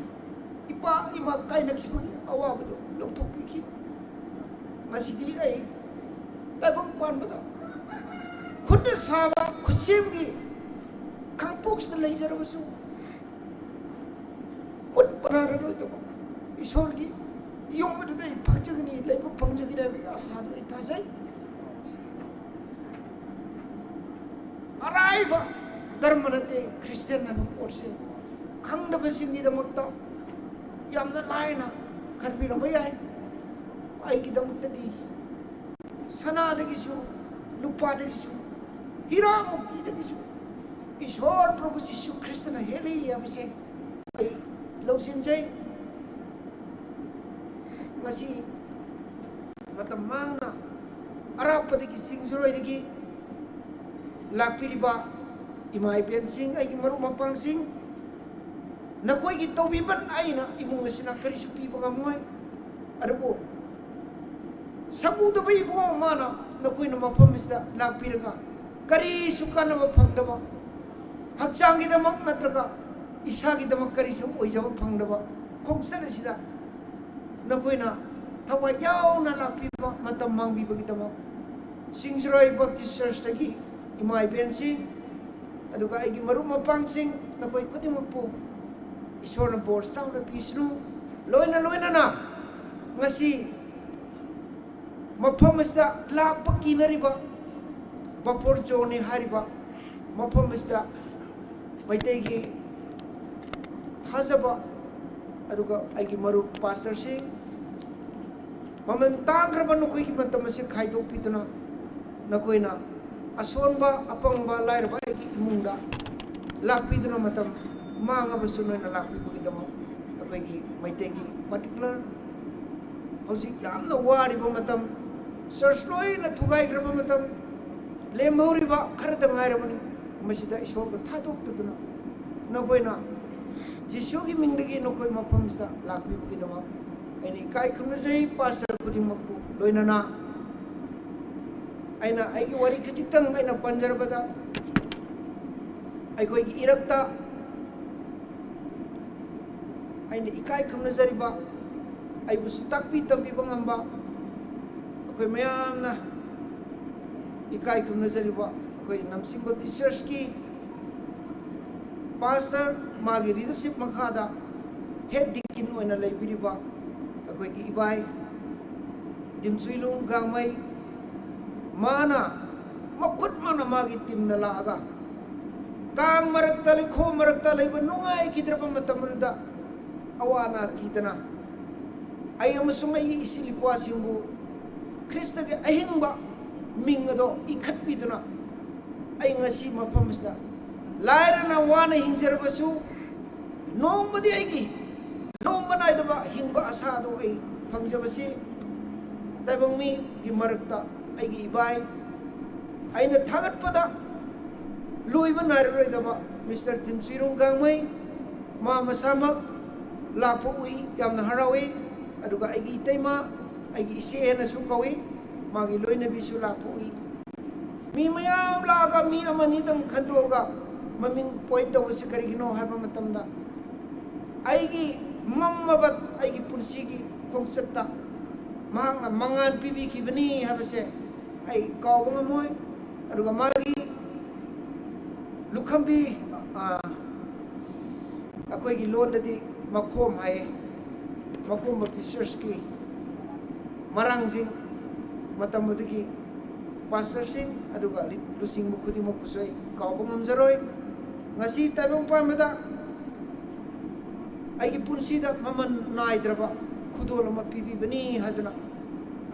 ꯏꯄꯥ ꯏꯃꯥ ꯀꯥꯏꯅꯈꯤꯕꯒꯤ ꯑꯋꯥꯕꯗꯨ ꯂꯧꯊꯣꯛꯄꯤꯈꯤ꯫ ꯉꯁꯤꯗꯤ ꯑꯩ ꯇꯥꯏꯕꯪ ꯄꯥꯟꯕꯗ ꯈꯨꯠꯅ ꯁꯥꯕ ꯈꯨꯠꯁꯦꯝꯒꯤ ꯈꯥꯡꯄꯣꯛꯁꯤꯗ ꯂꯩꯖꯔꯕꯁꯨ, ꯃꯨꯠ ꯄꯅꯥꯔꯔꯣꯏꯗꯕ ꯏꯁꯣꯔꯒꯤ ꯌꯨꯝ ꯑꯗꯨꯗ ꯑꯩ ꯐꯪꯖꯒꯅꯤ, ꯂꯩꯕ ꯐꯪꯖꯒꯅꯤ ꯍꯥꯏꯕꯒꯤ ꯑꯁꯥꯗꯨ ꯑꯩ ꯊꯥꯖꯩ꯫ ꯑꯔꯥꯏꯕ ꯙꯔꯃ ꯅꯠꯇꯦ ꯈ꯭ꯔꯤꯁꯇꯤꯌꯥꯟ ꯍꯥꯏꯕ ꯄꯣꯠꯁꯦ꯫ ꯈꯪꯗꯕꯁꯤꯡꯒꯤꯗꯃꯛꯇ ꯌꯥꯝꯅ ꯂꯥꯏꯅ ꯈꯟꯕꯤꯔꯝꯕ ꯌꯥꯏ꯫ ꯑꯩꯒꯤꯗꯃꯛꯇꯗꯤ ꯁꯅꯥꯗꯒꯤꯁꯨ, ꯂꯨꯄꯥꯗꯒꯤꯁꯨ, ꯍꯤꯔꯥ ꯃꯣꯇꯤꯗꯒꯤꯁꯨ ꯏꯁꯣꯔ ꯄ꯭ꯔꯚꯨ ꯖꯤꯁꯨ ꯈ꯭ꯔꯤꯁꯇꯅ ꯍꯦꯜꯂꯤ ꯍꯥꯏꯕꯁꯦ ꯑꯩ ꯂꯧꯁꯤꯟꯖꯩ꯫ ꯉꯁꯤ ꯃꯇꯝ ꯃꯥꯡꯅ ꯑꯔꯥꯞꯄꯗꯒꯤ ꯆꯤꯡꯖꯔꯣꯏꯗꯒꯤ ꯂꯥꯛꯄꯤꯔꯤꯕ ꯏꯃꯥ ꯏꯕꯦꯟꯁꯤꯡ, ꯑꯩꯒꯤ ꯃꯔꯨꯞ ꯃꯄꯥꯡꯁꯤꯡ, ꯅꯈꯣꯏꯒꯤ ꯇꯧꯕꯤꯃꯟ ꯑꯩꯅ ꯏꯃꯨꯡ ꯑꯁꯤꯅ ꯀꯔꯤꯁꯨ ꯄꯤꯕ ꯉꯝꯃꯣꯏ꯫ ꯑꯗꯨꯕꯨ ꯁꯛꯎꯗꯕ ꯏꯕꯨꯡ ꯑꯃꯅ ꯅꯈꯣꯏꯅ ꯃꯐꯝ ꯑꯁꯤꯗ ꯂꯥꯛꯄꯤꯔꯒ ꯀꯔꯤꯁꯨ ꯀꯥꯟꯅꯕ ꯐꯪꯗꯕ, ꯍꯛꯆꯥꯡꯒꯤꯗꯃꯛ ꯅꯠꯇ꯭ꯔꯒ ꯏꯁꯥꯒꯤꯗꯃꯛ ꯀꯔꯤꯁꯨ ꯑꯣꯏꯖꯕ ꯐꯪꯗꯕ ꯈꯣꯡꯆꯠ ꯑꯁꯤꯗ ꯅꯈꯣꯏꯅ ꯊꯋꯥꯏ ꯌꯥꯎꯅ ꯂꯥꯛꯄꯤꯕ, ꯃꯇꯝ ꯃꯥꯡꯕꯤꯕꯒꯤꯗꯃꯛ ꯁꯤꯡꯖꯔꯣꯏ ꯕꯞꯇꯤꯁ ꯆꯔꯆꯇꯒꯤ ꯏꯃꯥ ꯏꯕꯦꯟꯁꯤꯡ, ꯑꯗꯨꯒ ꯑꯩꯒꯤ ꯃꯔꯨꯞ ꯃꯄꯥꯡꯁꯤꯡ, ꯅꯈꯣꯏ ꯈꯨꯗꯤꯡꯃꯛꯄꯨ ꯏꯁꯣꯔꯅ ꯕꯣꯔ ꯆꯥꯎꯅ ꯄꯤꯁꯅꯨ꯫ ꯂꯣꯏꯅ ꯂꯣꯏꯅꯅ ꯉꯁꯤ ꯃꯐꯝ ꯑꯁꯤꯗ ꯂꯥꯛꯄ ꯀꯤꯅꯔꯤꯕ ꯕꯐꯔ ꯖꯣꯟꯅꯤ ꯍꯥꯏꯔꯤꯕ ꯃꯐꯝ ꯑꯁꯤꯗ ꯃꯩꯇꯩꯒꯤ ꯊꯥꯖꯕ, ꯑꯗꯨꯒ ꯑꯩꯒꯤ ꯃꯔꯨꯞ ꯄꯥꯁꯇꯔꯁꯤꯡ, ꯃꯃꯜ ꯇꯥꯡꯈ꯭ꯔꯕ ꯅꯈꯣꯏꯒꯤ ꯃꯇꯝ ꯑꯁꯤ ꯈꯥꯏꯗꯣꯛꯄꯤꯗꯨꯅ, ꯅꯈꯣꯏꯅ ꯑꯁꯣꯟꯕ, ꯑꯄꯪꯕ, ꯂꯥꯏꯔꯕ ꯑꯩꯒꯤ ꯏꯃꯨꯡꯗ ꯂꯥꯛꯄꯤꯗꯨꯅ, ꯃꯇꯝ ꯃꯥꯡꯉꯕꯁꯨ ꯅꯣꯏꯅ ꯂꯥꯛꯄꯤꯕꯒꯤꯗꯃꯛ, ꯑꯩꯈꯣꯏꯒꯤ ꯃꯩꯇꯩꯒꯤ particular ꯍꯧꯖꯤꯛ ꯌꯥꯝꯅ ꯋꯥꯔꯤꯕ ꯃꯇꯝ, ꯆꯔꯆ ꯂꯣꯏꯅ ꯊꯨꯒꯥꯏꯈ꯭ꯔꯕ ꯃꯇꯝ, ꯂꯦꯝꯍꯧꯔꯤꯕ ꯈꯔꯗ ꯉꯥꯏꯔꯕꯅꯤ꯫ ꯃꯁꯤꯗ ꯏꯁꯣꯔꯒ ꯊꯥꯗꯣꯛꯇꯗꯨꯅ ꯅꯈꯣꯏꯅ ꯖꯤꯁꯨꯒꯤ ꯃꯤꯡꯗꯒꯤ ꯅꯈꯣꯏ ꯃꯐꯝꯁꯤꯗ ꯂꯥꯛꯄꯤꯕꯒꯤꯗꯃꯛ ꯑꯩꯅ ꯏꯀꯥꯏ ꯈꯨꯝꯅꯖꯩ꯫ ꯄꯥꯁꯇꯔ ꯈꯨꯗꯤꯡꯃꯛꯄꯨ ꯂꯣꯏꯅꯅ ꯑꯩꯅ ꯑꯩꯒꯤ ꯋꯥꯔꯤ ꯈꯖꯤꯛꯇꯪ ꯑꯩꯅ ꯄꯟꯖꯔꯕꯗ, ꯑꯩꯈꯣꯏꯒꯤ ꯏꯔꯛꯇ ꯑꯩꯅ ꯏꯀꯥꯏ ꯈꯨꯝꯅꯖꯔꯤꯕ, ꯑꯩꯕꯨꯁꯨ ꯇꯥꯛꯄꯤ ꯇꯝꯕꯤꯕ ꯉꯝꯕ, ꯑꯩꯈꯣꯏ ꯃꯌꯥꯝꯅ ꯏꯀꯥꯏ ꯈꯨꯝꯅꯖꯔꯤꯕ ꯑꯩꯈꯣꯏ ꯅꯝꯆꯤꯡ Baptist Churchꯀꯤ ꯄꯥꯁꯇꯔ, ꯃꯥꯒꯤ leadership ꯃꯈꯥꯗ head deacon ꯑꯣꯏꯅ ꯂꯩꯕꯤꯔꯤꯕ ꯑꯩꯈꯣꯏꯒꯤ ꯏꯕꯥꯏ ꯗꯤꯝꯆꯨꯏꯂꯨꯡ ꯒꯥꯡꯃꯩ, ꯃꯥꯅ ꯃꯈꯨꯠ ꯃꯥꯅ ꯃꯥꯒꯤ teamꯅ ꯂꯥꯛꯑꯒ ꯀꯥꯡ ꯃꯔꯛꯇ, ꯂꯩꯈꯣꯝ ꯃꯔꯛꯇ ꯂꯩꯕ ꯅꯨꯡꯉꯥꯏꯈꯤꯗ꯭ꯔꯕ ꯃꯇꯝ ꯑꯗꯨꯗ ꯑꯋꯥ ꯑꯅꯥ ꯀꯤꯗꯅ ꯑꯩ ꯑꯃꯁꯨꯡ ꯑꯩꯒꯤ ꯏꯁꯤꯜ ꯏꯄ꯭ꯋꯥꯁꯤꯡꯕꯨ ꯈ꯭ꯔꯤꯁꯇꯒꯤ ꯑꯍꯤꯡꯕ ꯃꯤꯡ ꯑꯗꯣ ꯏꯈꯠꯄꯤꯗꯨꯅ, ꯑꯩ ꯉꯁꯤ ꯃꯐꯝ ꯑꯁꯤꯗ ꯂꯥꯏꯔꯅ ꯋꯥꯅ ꯍꯤꯡꯖꯔꯕꯁꯨ, ꯅꯣꯡꯃꯗꯤ ꯑꯩꯒꯤ ꯅꯣꯡꯃ ꯅꯥꯏꯗꯕ ꯍꯤꯡꯕ ꯑꯁꯥ ꯑꯗꯨ ꯑꯩ ꯐꯪꯖꯕꯁꯤ ꯇꯥꯏꯕꯪ ꯃꯤꯒꯤ ꯃꯔꯛꯇ ꯑꯩꯒꯤ ꯏꯕꯥꯏ, ꯑꯩꯅ ꯊꯥꯒꯠꯄꯗ ꯂꯣꯏꯕ ꯅꯥꯏꯔꯔꯣꯏꯗꯕ Mister ꯗꯤꯝꯆꯨꯏꯔꯨꯡ ꯒꯥꯡꯃꯩ, ꯃꯥ ꯃꯁꯥꯃꯛ ꯂꯥꯛꯄ ꯎꯏ, ꯌꯥꯝꯅ ꯍꯔꯥꯎꯏ꯫ ꯑꯗꯨꯒ ꯑꯩꯒꯤ ꯏꯇꯩꯃ, ꯑꯩꯒꯤ ꯏꯆꯦ ꯍꯥꯏꯅꯁꯨ ꯀꯧꯏ, ꯃꯥꯒꯤ ꯂꯣꯏꯅꯕꯤꯁꯨ ꯂꯥꯛꯄ ꯎꯏ꯫ ꯃꯤ ꯃꯌꯥꯝ ꯂꯥꯛꯑꯒ ꯃꯤ ꯑꯃꯅꯤꯗꯪ ꯈꯟꯗꯣꯛꯑꯒ ꯃꯃꯤꯡ point ꯇꯧꯕꯁꯤ ꯀꯔꯤꯒꯤꯅꯣ ꯍꯥꯏꯕ ꯃꯇꯝꯗ, ꯑꯩꯒꯤ ꯃꯝꯃꯕ ꯑꯩꯒꯤ ꯄꯨꯟꯁꯤꯒꯤ ꯈꯣꯡꯆꯠꯇ ꯃꯍꯥꯛꯅ ꯃꯉꯥꯜ ꯄꯤꯕꯤꯈꯤꯕꯅꯤ ꯍꯥꯏꯕꯁꯦ ꯑꯩ ꯀꯥꯎꯕ ꯉꯝꯃꯣꯏ꯫ ꯑꯗꯨꯒ ꯃꯥꯒꯤ ꯂꯨꯈꯝꯕꯤ, ꯑ, ꯑꯩꯈꯣꯏꯒꯤ ꯂꯣꯟꯗꯗꯤ ꯃꯈꯣꯝ ꯍꯥꯏꯌꯦ, ꯃꯈꯣꯝ Baptist Churchꯀꯤ ꯃꯔꯥꯡꯁꯤꯡ, ꯃꯇꯝ ꯑꯗꯨꯒꯤ ꯄꯥꯁꯇꯔꯁꯤꯡ, ꯑꯗꯨꯒ ꯂꯤ-, ꯂꯨꯆꯤꯡꯕ ꯈꯨꯗꯤꯡꯃꯛꯄꯨꯁꯨ ꯑꯩ ꯀꯥꯎꯕ ꯉꯝꯖꯔꯣꯏ꯫ ꯉꯁꯤ ꯇꯥꯏꯕꯪ ꯄꯥꯟꯕꯗ ꯑꯩꯒꯤ ꯄꯨꯟꯁꯤꯗ ꯃꯃꯜ ꯅꯥꯏꯗ꯭ꯔꯕ ꯈꯨꯗꯣꯜ ꯑꯃ ꯄꯤꯕꯤꯕꯅꯤ ꯍꯥꯏꯗꯨꯅ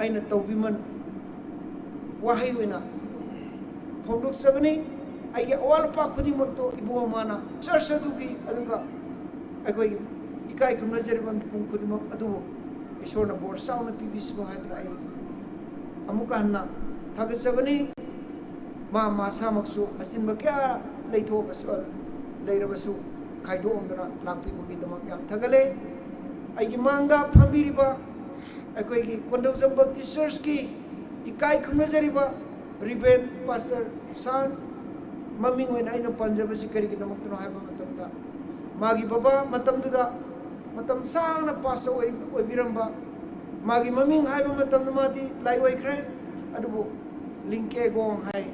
ꯑꯩꯅ ꯇꯧꯕꯤꯃꯜ ꯋꯥꯍꯩ ꯑꯣꯏꯅ ꯐꯣꯡꯗꯣꯛꯆꯕꯅꯤ꯫ ꯑꯩꯒꯤ ꯑꯋꯥꯠ ꯑꯄꯥ ꯈꯨꯗꯤꯡꯃꯛꯇꯣ ꯏꯕꯨꯡ ꯑꯃꯅ ꯆꯔꯆ ꯑꯗꯨꯒꯤ, ꯑꯗꯨꯒ ꯑꯩꯈꯣꯏꯒꯤ ꯏꯀꯥꯏ ꯈꯨꯝꯅꯖꯔꯤꯕ ꯃꯤꯄꯨꯝ ꯈꯨꯗꯤꯡꯃꯛ ꯑꯗꯨꯕꯨ ꯏꯁꯣꯔꯅ ꯕꯣꯔ ꯆꯥꯎꯅ ꯄꯤꯕꯤꯁꯅꯨ ꯍꯥꯏꯗꯨꯅ ꯑꯩ ꯑꯃꯨꯛꯀ ꯍꯟꯅ ꯊꯥꯒꯠꯆꯕꯅꯤ꯫ ꯃꯥ ꯃꯁꯥꯃꯛꯁꯨ ꯑꯆꯤꯟꯕ ꯀꯌꯥ ꯂꯩꯊꯣꯛꯑꯕꯁꯨ, ꯂꯩꯔꯕꯁꯨ ꯈꯥꯏꯗꯣꯛꯑꯝꯗꯅ ꯂꯥꯛꯄꯤꯕꯒꯤꯗꯃꯛ ꯌꯥꯝ ꯊꯥꯒꯠꯂꯦ꯫ ꯑꯩꯒꯤ ꯃꯥꯡꯗ ꯐꯝꯕꯤꯔꯤꯕ ꯑꯩꯈꯣꯏꯒꯤ ꯀꯣꯟꯗꯧꯖꯝ ꯕꯞꯇꯤꯁ ꯆꯔꯆꯀꯤ ꯏꯀꯥꯏ ꯈꯨꯝꯅꯖꯔꯤꯕ ꯔꯤꯚꯔꯦꯟ ꯄꯥꯁꯇꯔ ꯁꯥꯔ, ꯃꯃꯤꯡ ꯑꯣꯏꯅ ꯑꯩꯅ ꯄꯟꯖꯕꯁꯤ ꯀꯔꯤꯒꯤꯗꯃꯛꯇꯅꯣ ꯍꯥꯏꯕ ꯃꯇꯝꯗ, ꯃꯥꯒꯤ ꯕꯕꯥ ꯃꯇꯝꯗꯨꯗ ꯃꯇꯝ ꯁꯥꯡꯅ ꯄꯥꯁꯇꯔ ꯑꯣꯏ-, ꯑꯣꯏꯕꯤꯔꯝꯕ, ꯃꯥꯒꯤ ꯃꯃꯤꯡ ꯍꯥꯏꯕ ꯃꯇꯝꯗ ꯃꯥꯗꯤ ꯂꯥꯏꯑꯣꯏꯈ꯭ꯔꯦ, ꯑꯗꯨꯕꯨ ꯂꯤꯡꯀꯦꯒꯣꯡ ꯍꯥꯏ꯫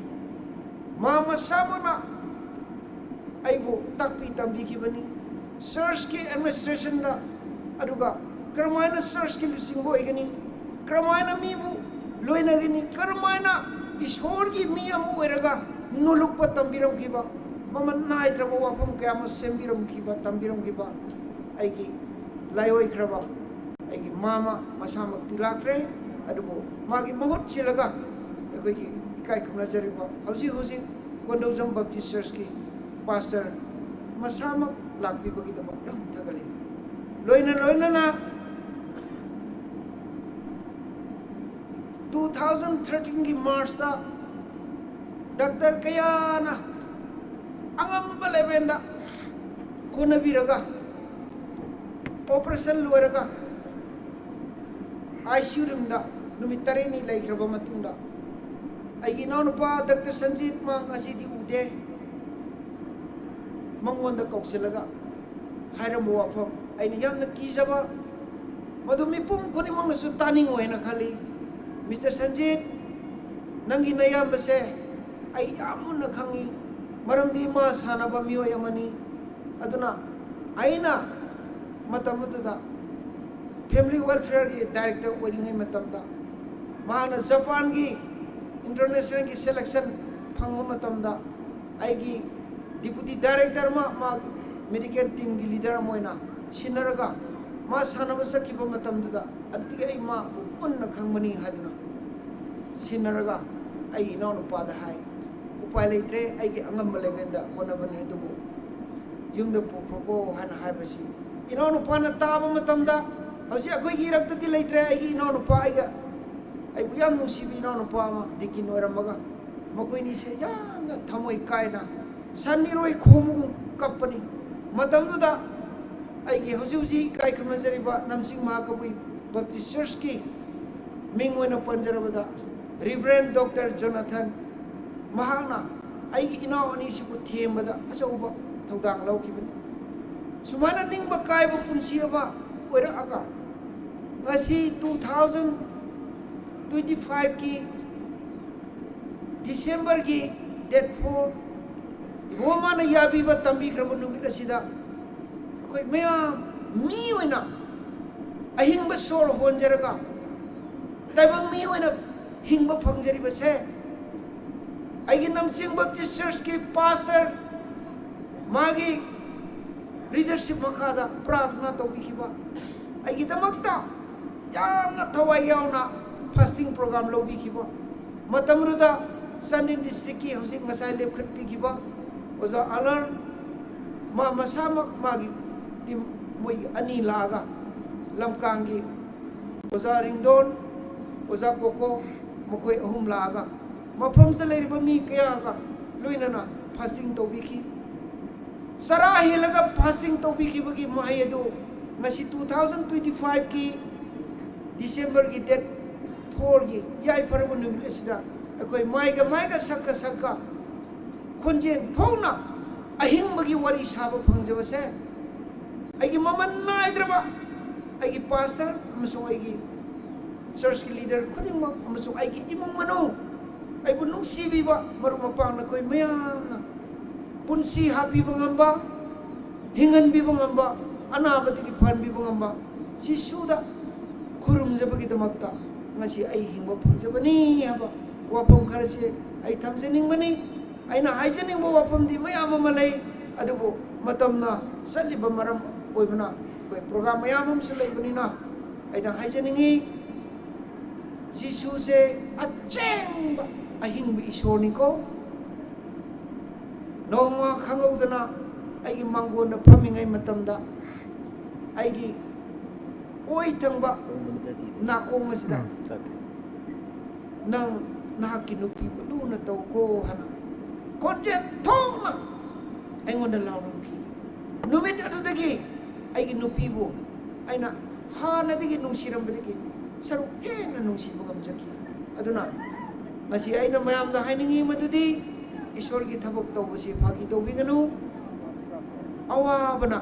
ꯃꯥ ꯃꯁꯥꯃꯛꯅ ꯑꯩꯕꯨ ꯇꯥꯛꯄꯤ ꯇꯝꯕꯤꯈꯤꯕꯅꯤ꯫ ꯆꯔꯆꯀꯤ ꯑꯦꯗꯃꯤꯅꯤꯁꯇ꯭ꯔꯦꯁꯟꯗ, ꯑꯗꯨꯒ ꯀꯔꯝꯍꯥꯏꯅ ꯆꯔꯆꯀꯤ ꯂꯨꯆꯤꯡꯕ ꯑꯣꯏꯒꯅꯤ, ꯀꯔꯝꯍꯥꯏꯅ ꯃꯤꯕꯨ ꯂꯣꯏꯅꯒꯅꯤ, ꯀꯔꯝꯍꯥꯏꯅ ꯏꯁꯣꯔꯒꯤ ꯃꯤ ꯑꯃ ꯑꯣꯏꯔꯒ ꯅꯣꯂꯨꯛꯄ ꯇꯝꯕꯤꯔꯝꯈꯤꯕ, ꯃꯃꯜ ꯅꯥꯏꯗ꯭ꯔꯕ ꯋꯥꯐꯝ ꯀꯌꯥ ꯑꯃ ꯁꯦꯝꯕꯤꯔꯝꯈꯤꯕ, ꯇꯝꯕꯤꯔꯝꯈꯤꯕ ꯑꯩꯒꯤ ꯂꯥꯏꯑꯣꯏꯈ꯭ꯔꯕ ꯑꯩꯒꯤ ꯃꯥꯃ ꯃꯁꯥꯃꯛꯇꯤ ꯂꯥꯛꯇ꯭ꯔꯦ, ꯑꯗꯨꯕꯨ ꯃꯥꯒꯤ ꯃꯍꯨꯠ ꯁꯤꯜꯂꯒ ꯑꯩꯈꯣꯏꯒꯤ ꯏꯀꯥꯏ ꯈꯨꯝꯅꯖꯔꯤꯕ ꯍꯧꯖꯤꯛ ꯍꯧꯖꯤꯛ ꯀꯣꯟꯗꯧꯖꯝ ꯕꯞꯇꯤꯁ ꯆꯔꯆꯀꯤ ꯄꯥꯁꯇꯔ ꯃꯁꯥꯃꯛ ꯂꯥꯛꯄꯤꯕꯒꯤꯗꯃꯛ ꯌꯥꯝ ꯊꯥꯒꯠꯂꯤ꯫ ꯂꯣꯏꯅ ꯂꯣꯏꯅꯅ two thousand thirteenꯒꯤ ꯃꯥꯔꯆꯇ ꯗꯥꯛꯇꯔ ꯀꯌꯥꯅ ꯑꯉꯝꯕ ꯂꯦꯚꯦꯜꯗ ꯍꯣꯠꯅꯕꯤꯔꯒ ꯑꯣꯄꯔꯦꯁꯟ ꯂꯣꯏꯔꯒ ICU ꯔꯨꯝꯗ ꯅꯨꯃꯤꯠ ꯇꯔꯦꯠꯅꯤ ꯂꯩꯈ꯭ꯔꯕ ꯃꯇꯨꯡꯗ, ꯑꯩꯒꯤ ꯏꯅꯥꯎꯅꯨꯄꯥ ꯗꯥꯛꯇꯔ ꯁꯟꯖꯤꯠ ꯃꯥ ꯉꯁꯤꯗꯤ ꯎꯗꯦ, ꯃꯉꯣꯟꯗ ꯀꯧꯁꯤꯜꯂꯒ ꯍꯥꯏꯔꯝꯕ ꯋꯥꯐꯝ ꯑꯩꯅ ꯌꯥꯝꯅ ꯀꯤꯖꯕ, ꯃꯗꯨ ꯃꯤꯄꯨꯝ ꯈꯨꯗꯤꯡꯃꯛꯅꯁꯨ ꯇꯥꯅꯤꯡꯉꯣꯏ ꯍꯥꯏꯅ ꯈꯜꯂꯤ꯫ "ꯃꯤꯁꯇꯔ ꯁꯟꯖꯤꯠ, ꯅꯪꯒꯤ ꯅꯌꯥꯝꯕꯁꯦ ꯑꯩ ꯌꯥꯝ ꯃꯨꯟꯅ ꯈꯪꯉꯤ, ꯃꯔꯝꯗꯤ ꯃꯥ ꯁꯥꯟꯅꯕ ꯃꯤꯑꯣꯏ ꯑꯃꯅꯤ꯫ ꯑꯗꯨꯅ ꯑꯩꯅ ꯃꯇꯝ ꯑꯗꯨꯗ ꯐꯦꯃꯤꯂꯤ ꯋꯦꯜꯐꯤꯌꯔꯒꯤ ꯗꯥꯏꯔꯦꯛꯇꯔ ꯑꯣꯏꯔꯤꯉꯩ ꯃꯇꯝꯗ ꯃꯍꯥꯛꯅ ꯖꯄꯥꯟꯒꯤ ꯏꯟꯇꯔꯅꯦꯁꯅꯦꯜꯒꯤ ꯁꯦꯂꯦꯛꯁꯟ ꯐꯪꯕ ꯃꯇꯝꯗ ꯑꯩꯒꯤ ꯗꯤꯄꯨꯇꯤ ꯗꯥꯏꯔꯦꯛꯇꯔ ꯑꯃ, ꯃꯥ ꯃꯦꯗꯤꯀꯦꯜ ꯇꯤꯝꯒꯤ ꯂꯤꯗꯔ ꯑꯃ ꯑꯣꯏꯅ ꯁꯤꯟꯅꯔꯒ ꯃꯥ ꯁꯥꯟꯅꯕ ꯆꯠꯈꯤꯕ ꯃꯇꯝꯗꯨꯗ ꯑꯗꯨꯗꯒꯤ ꯑꯩ ꯃꯥꯕꯨ ꯃꯨꯟꯅ ꯈꯪꯕꯅꯤ ꯍꯥꯏꯗꯨꯅ ꯁꯤꯟꯅꯔꯒ ꯑꯩ ꯏꯅꯥꯎꯅꯨꯄꯥꯗ ꯍꯥꯏ, "ꯎꯄꯥꯏ ꯂꯩꯇ꯭ꯔꯦ, ꯑꯩꯒꯤ ꯑꯉꯝꯕ ꯂꯦꯚꯦꯜꯗ ꯍꯣꯠꯅꯕꯅꯤ, ꯑꯗꯨꯕꯨ ꯌꯨꯝꯗ ꯄꯨꯈ꯭ꯔꯣꯀꯣ" ꯍꯥꯏꯅ ꯍꯥꯏꯕꯁꯤ ꯏꯅꯥꯎꯅꯨꯄꯥꯅ ꯇꯥꯕ ꯃꯇꯝꯗ, ꯍꯧꯖꯤꯛ ꯑꯩꯈꯣꯏꯒꯤ ꯏꯔꯛꯇꯗꯤ ꯂꯩꯇ꯭ꯔꯦ, ꯑꯩꯒꯤ ꯏꯅꯥꯎꯅꯨꯄꯥ, ꯑꯩꯒ, ꯑꯩꯕꯨ ꯌꯥꯝ ꯅꯨꯡꯁꯤꯕ ꯏꯅꯥꯎꯅꯨꯄꯥ ꯑꯃ ꯗꯤꯀꯤꯟ ꯑꯣꯏꯔꯝꯃꯒ, ꯃꯈꯣꯏꯅꯤꯁꯦ ꯌꯥꯝꯅ ꯊꯃꯣꯏ ꯀꯥꯏꯅ ꯁꯟ ꯏꯔꯣꯏ ꯈꯣꯡꯕꯒꯨꯝ ꯀꯞꯄꯅꯤ꯫ ꯃꯇꯝꯗꯨꯗ ꯑꯩꯒꯤ ꯍꯧꯖꯤꯛ ꯍꯧꯖꯤꯛ ꯏꯀꯥꯏ ꯈꯨꯝꯅꯖꯔꯤꯕ ꯅꯝꯆꯤꯡ ꯃꯍꯥꯀꯕꯨꯏ ꯕꯞꯇꯤꯁ ꯆꯔꯆꯀꯤ ꯃꯤꯡ ꯑꯣꯏꯅ ꯄꯟꯖꯔꯕꯗ, ꯔꯤꯚꯔꯦꯟ ꯗꯣꯛꯇꯔ ꯖꯣꯅꯥꯊꯟ, ꯃꯍꯥꯛꯅ ꯑꯩꯒꯤ ꯏꯅꯥꯎ ꯑꯅꯤꯁꯤꯕꯨ ꯊꯦꯝꯕꯗ ꯑꯆꯧꯕ ꯊꯧꯗꯥꯡ ꯂꯧꯈꯤꯕꯅꯤ꯫ ꯁꯨꯃꯥꯏꯅ ꯅꯤꯡꯕ ꯀꯥꯏꯕ ꯄꯨꯟꯁꯤ ꯑꯃ ꯑꯣꯏꯔꯛꯑꯒ, ꯉꯁꯤ two thousand twenty fiveꯀꯤ Decemberꯒꯤ date four, ꯏꯕꯣ ꯃꯥꯅ ꯌꯥꯕꯤꯕ ꯇꯝꯕꯤꯈ꯭ꯔꯕ ꯅꯨꯃꯤꯠ ꯑꯁꯤꯗ, ꯑꯩꯈꯣꯏ ꯃꯌꯥꯝ ꯃꯤ ꯑꯣꯏꯅ ꯑꯍꯤꯡꯕ ꯁꯣꯔ ꯍꯣꯟꯖꯔꯒ, ꯇꯥꯏꯕꯪ ꯃꯤ ꯑꯣꯏꯅ ꯍꯤꯡꯕ ꯐꯪꯖꯔꯤꯕꯁꯦ, ꯑꯩꯒꯤ ꯅꯝꯆꯤꯡ ꯕꯞꯇꯤꯁ ꯆꯔꯆꯀꯤ ꯄꯥꯁꯇꯔ, ꯃꯥꯒꯤ ꯂꯤꯗꯔꯁꯤꯞ ꯃꯈꯥꯗ ꯄ꯭ꯔꯥꯊꯅꯥ ꯇꯧꯕꯤꯈꯤꯕ, ꯑꯩꯒꯤꯗꯃꯛꯇ ꯌꯥꯝꯅ ꯊꯋꯥꯏ ꯌꯥꯎꯅ ꯐꯥꯁꯇꯤꯡ ꯄ꯭ꯔꯣꯒ꯭ꯔꯥꯝ ꯂꯧꯕꯤꯈꯤꯕ, ꯃꯇꯝꯗꯨꯗ ꯆꯥꯟꯗꯦꯜ ꯗꯤꯁꯇ꯭ꯔꯤꯛꯀꯤ ꯍꯧꯖꯤꯛ ꯉꯁꯥꯏ ꯂꯦꯞꯈꯠꯄꯤꯈꯤꯕ ꯑꯣꯖꯥ ꯑꯂꯔ, ꯃꯥ ꯃꯁꯥꯃꯛ, ꯃꯥꯒꯤ ꯇꯤꯝ, ꯃꯣꯏ ꯑꯅꯤ ꯂꯥꯛꯑꯒ, ꯂꯝꯀꯥꯡꯒꯤ ꯑꯣꯖꯥ ꯔꯤꯡꯗꯣꯟ, ꯑꯣꯖꯥ ꯀꯣꯀꯣ, ꯃꯈꯣꯏ ꯑꯍꯨꯝ ꯂꯥꯛꯑꯒ ꯃꯐꯝꯁꯤꯗ ꯂꯩꯔꯤꯕ ꯃꯤ ꯀꯌꯥꯒ ꯂꯣꯏꯅꯅ ꯐꯥꯁꯇꯤꯡ ꯇꯧꯕꯤꯈꯤ꯫ ꯆꯔꯥ ꯍꯦꯜꯂꯒ ꯐꯥꯁꯇꯤꯡ ꯇꯧꯕꯤꯈꯤꯕꯒꯤ ꯃꯍꯩ ꯑꯗꯨ ꯉꯁꯤ two thousand twenty fiveꯀꯤ Decemberꯒꯤ date fourꯒꯤ ꯌꯥꯏꯐꯔꯕ ꯅꯨꯃꯤꯠ ꯑꯁꯤꯗ ꯑꯩꯈꯣꯏ ꯃꯥꯏꯒ ꯃꯥꯏꯒ, ꯁꯛꯀ ꯁꯛꯀ, ꯈꯣꯟꯖꯦꯜ ꯊꯣꯛꯅ ꯑꯍꯤꯡꯕꯒꯤ ꯋꯥꯔꯤ ꯁꯥꯕ ꯐꯪꯖꯕꯁꯦ, ꯑꯩꯒꯤ ꯃꯃꯜ ꯅꯥꯏꯗ꯭ꯔꯕ ꯑꯩꯒꯤ ꯄꯥꯁꯇꯔ ꯑꯃꯁꯨꯡ ꯑꯩꯒꯤ ꯆꯔꯆꯀꯤ ꯂꯤꯗꯔ ꯈꯨꯗꯤꯡꯃꯛ ꯑꯃꯁꯨꯡ ꯑꯩꯒꯤ ꯏꯃꯨꯡ ꯃꯅꯨꯡ, ꯑꯩꯕꯨ ꯅꯨꯡꯁꯤꯕꯤꯕ ꯃꯔꯨꯞ ꯃꯄꯥꯡ ꯅꯈꯣꯏ ꯃꯌꯥꯝꯅ ꯄꯨꯟꯁꯤ ꯍꯥꯞꯄꯤꯕ ꯉꯝꯕ, ꯍꯤꯡꯍꯟꯕꯤꯕ ꯉꯝꯕ, ꯑꯅꯥꯕꯗꯒꯤ ꯐꯍꯟꯕꯤꯕ ꯉꯝꯕ ꯖꯤꯁꯨꯗ ꯈꯨꯔꯨꯝꯖꯕꯒꯤꯗꯃꯛꯇ ꯉꯁꯤ ꯑꯩ ꯍꯤꯡꯕ ꯐꯪꯖꯕꯅꯤ ꯍꯥꯏꯕ ꯋꯥꯐꯝ ꯈꯔꯁꯤ ꯑꯩ ꯊꯝꯖꯅꯤꯡꯕꯅꯤ꯫ ꯑꯩꯅ ꯍꯥꯏꯖꯅꯤꯡꯕ ꯋꯥꯐꯝꯗꯤ ꯃꯌꯥꯝ ꯑꯃ ꯂꯩ, ꯑꯗꯨꯕꯨ ꯃꯇꯝꯅ ꯆꯠꯂꯤꯕ ꯃꯔꯝ ꯑꯣꯏꯕꯅ ꯑꯩꯈꯣꯏ ꯄ꯭ꯔꯣꯒ꯭ꯔꯥꯝ ꯃꯌꯥꯝ ꯑꯃꯁꯨ ꯂꯩꯕꯅꯤꯅ ꯑꯩꯅ ꯍꯥꯏꯖꯅꯤꯡꯉꯤ, ꯖꯤꯁꯨꯁꯦ ꯑꯆꯦꯡꯕ ꯑꯍꯤꯡꯕ ꯏꯁꯣꯔꯅꯤꯀꯣ꯫ ꯅꯣꯡꯃ ꯈꯪꯍꯧꯗꯅ ꯑꯩꯒꯤ ꯃꯥꯡꯒꯣꯟꯗ ꯐꯝꯃꯤꯉꯩ ꯃꯇꯝꯗ ꯑꯩꯒꯤ ꯑꯣꯏ ꯊꯪꯕ ꯅꯥꯀꯣꯡ ꯑꯁꯤꯗ, "ꯅꯪ ꯅꯍꯥꯛꯀꯤ ꯅꯨꯄꯤꯕꯨ ꯂꯨꯅ ꯇꯧꯀꯣ" ꯍꯥꯏꯅ ꯈꯣꯟꯖꯦꯜ ꯊꯣꯛꯅ ꯑꯩꯉꯣꯟꯗ ꯂꯥꯎꯔꯝꯈꯤ꯫ ꯅꯨꯃꯤꯠ ꯑꯗꯨꯗꯒꯤ ꯑꯩꯒꯤ ꯅꯨꯄꯤꯕꯨ ꯑꯩꯅ ꯍꯥꯟꯅꯗꯒꯤ ꯅꯨꯡꯁꯤꯔꯝꯕꯗꯒꯤ ꯁꯔꯨꯛ ꯍꯦꯟꯅ ꯅꯨꯡꯁꯤꯕ ꯉꯝꯖꯈꯤ꯫ ꯑꯗꯨꯅ ꯉꯁꯤ ꯑꯩꯅ ꯃꯌꯥꯝꯗ ꯍꯥꯏꯅꯤꯡꯉꯤ ꯃꯗꯨꯗꯤ, ꯏꯁꯣꯔꯒꯤ ꯊꯕꯛ ꯇꯧꯕꯁꯤ ꯐꯥꯒꯤ ꯇꯧꯕꯤꯒꯅꯨ꯫ ꯑꯋꯥꯕꯅ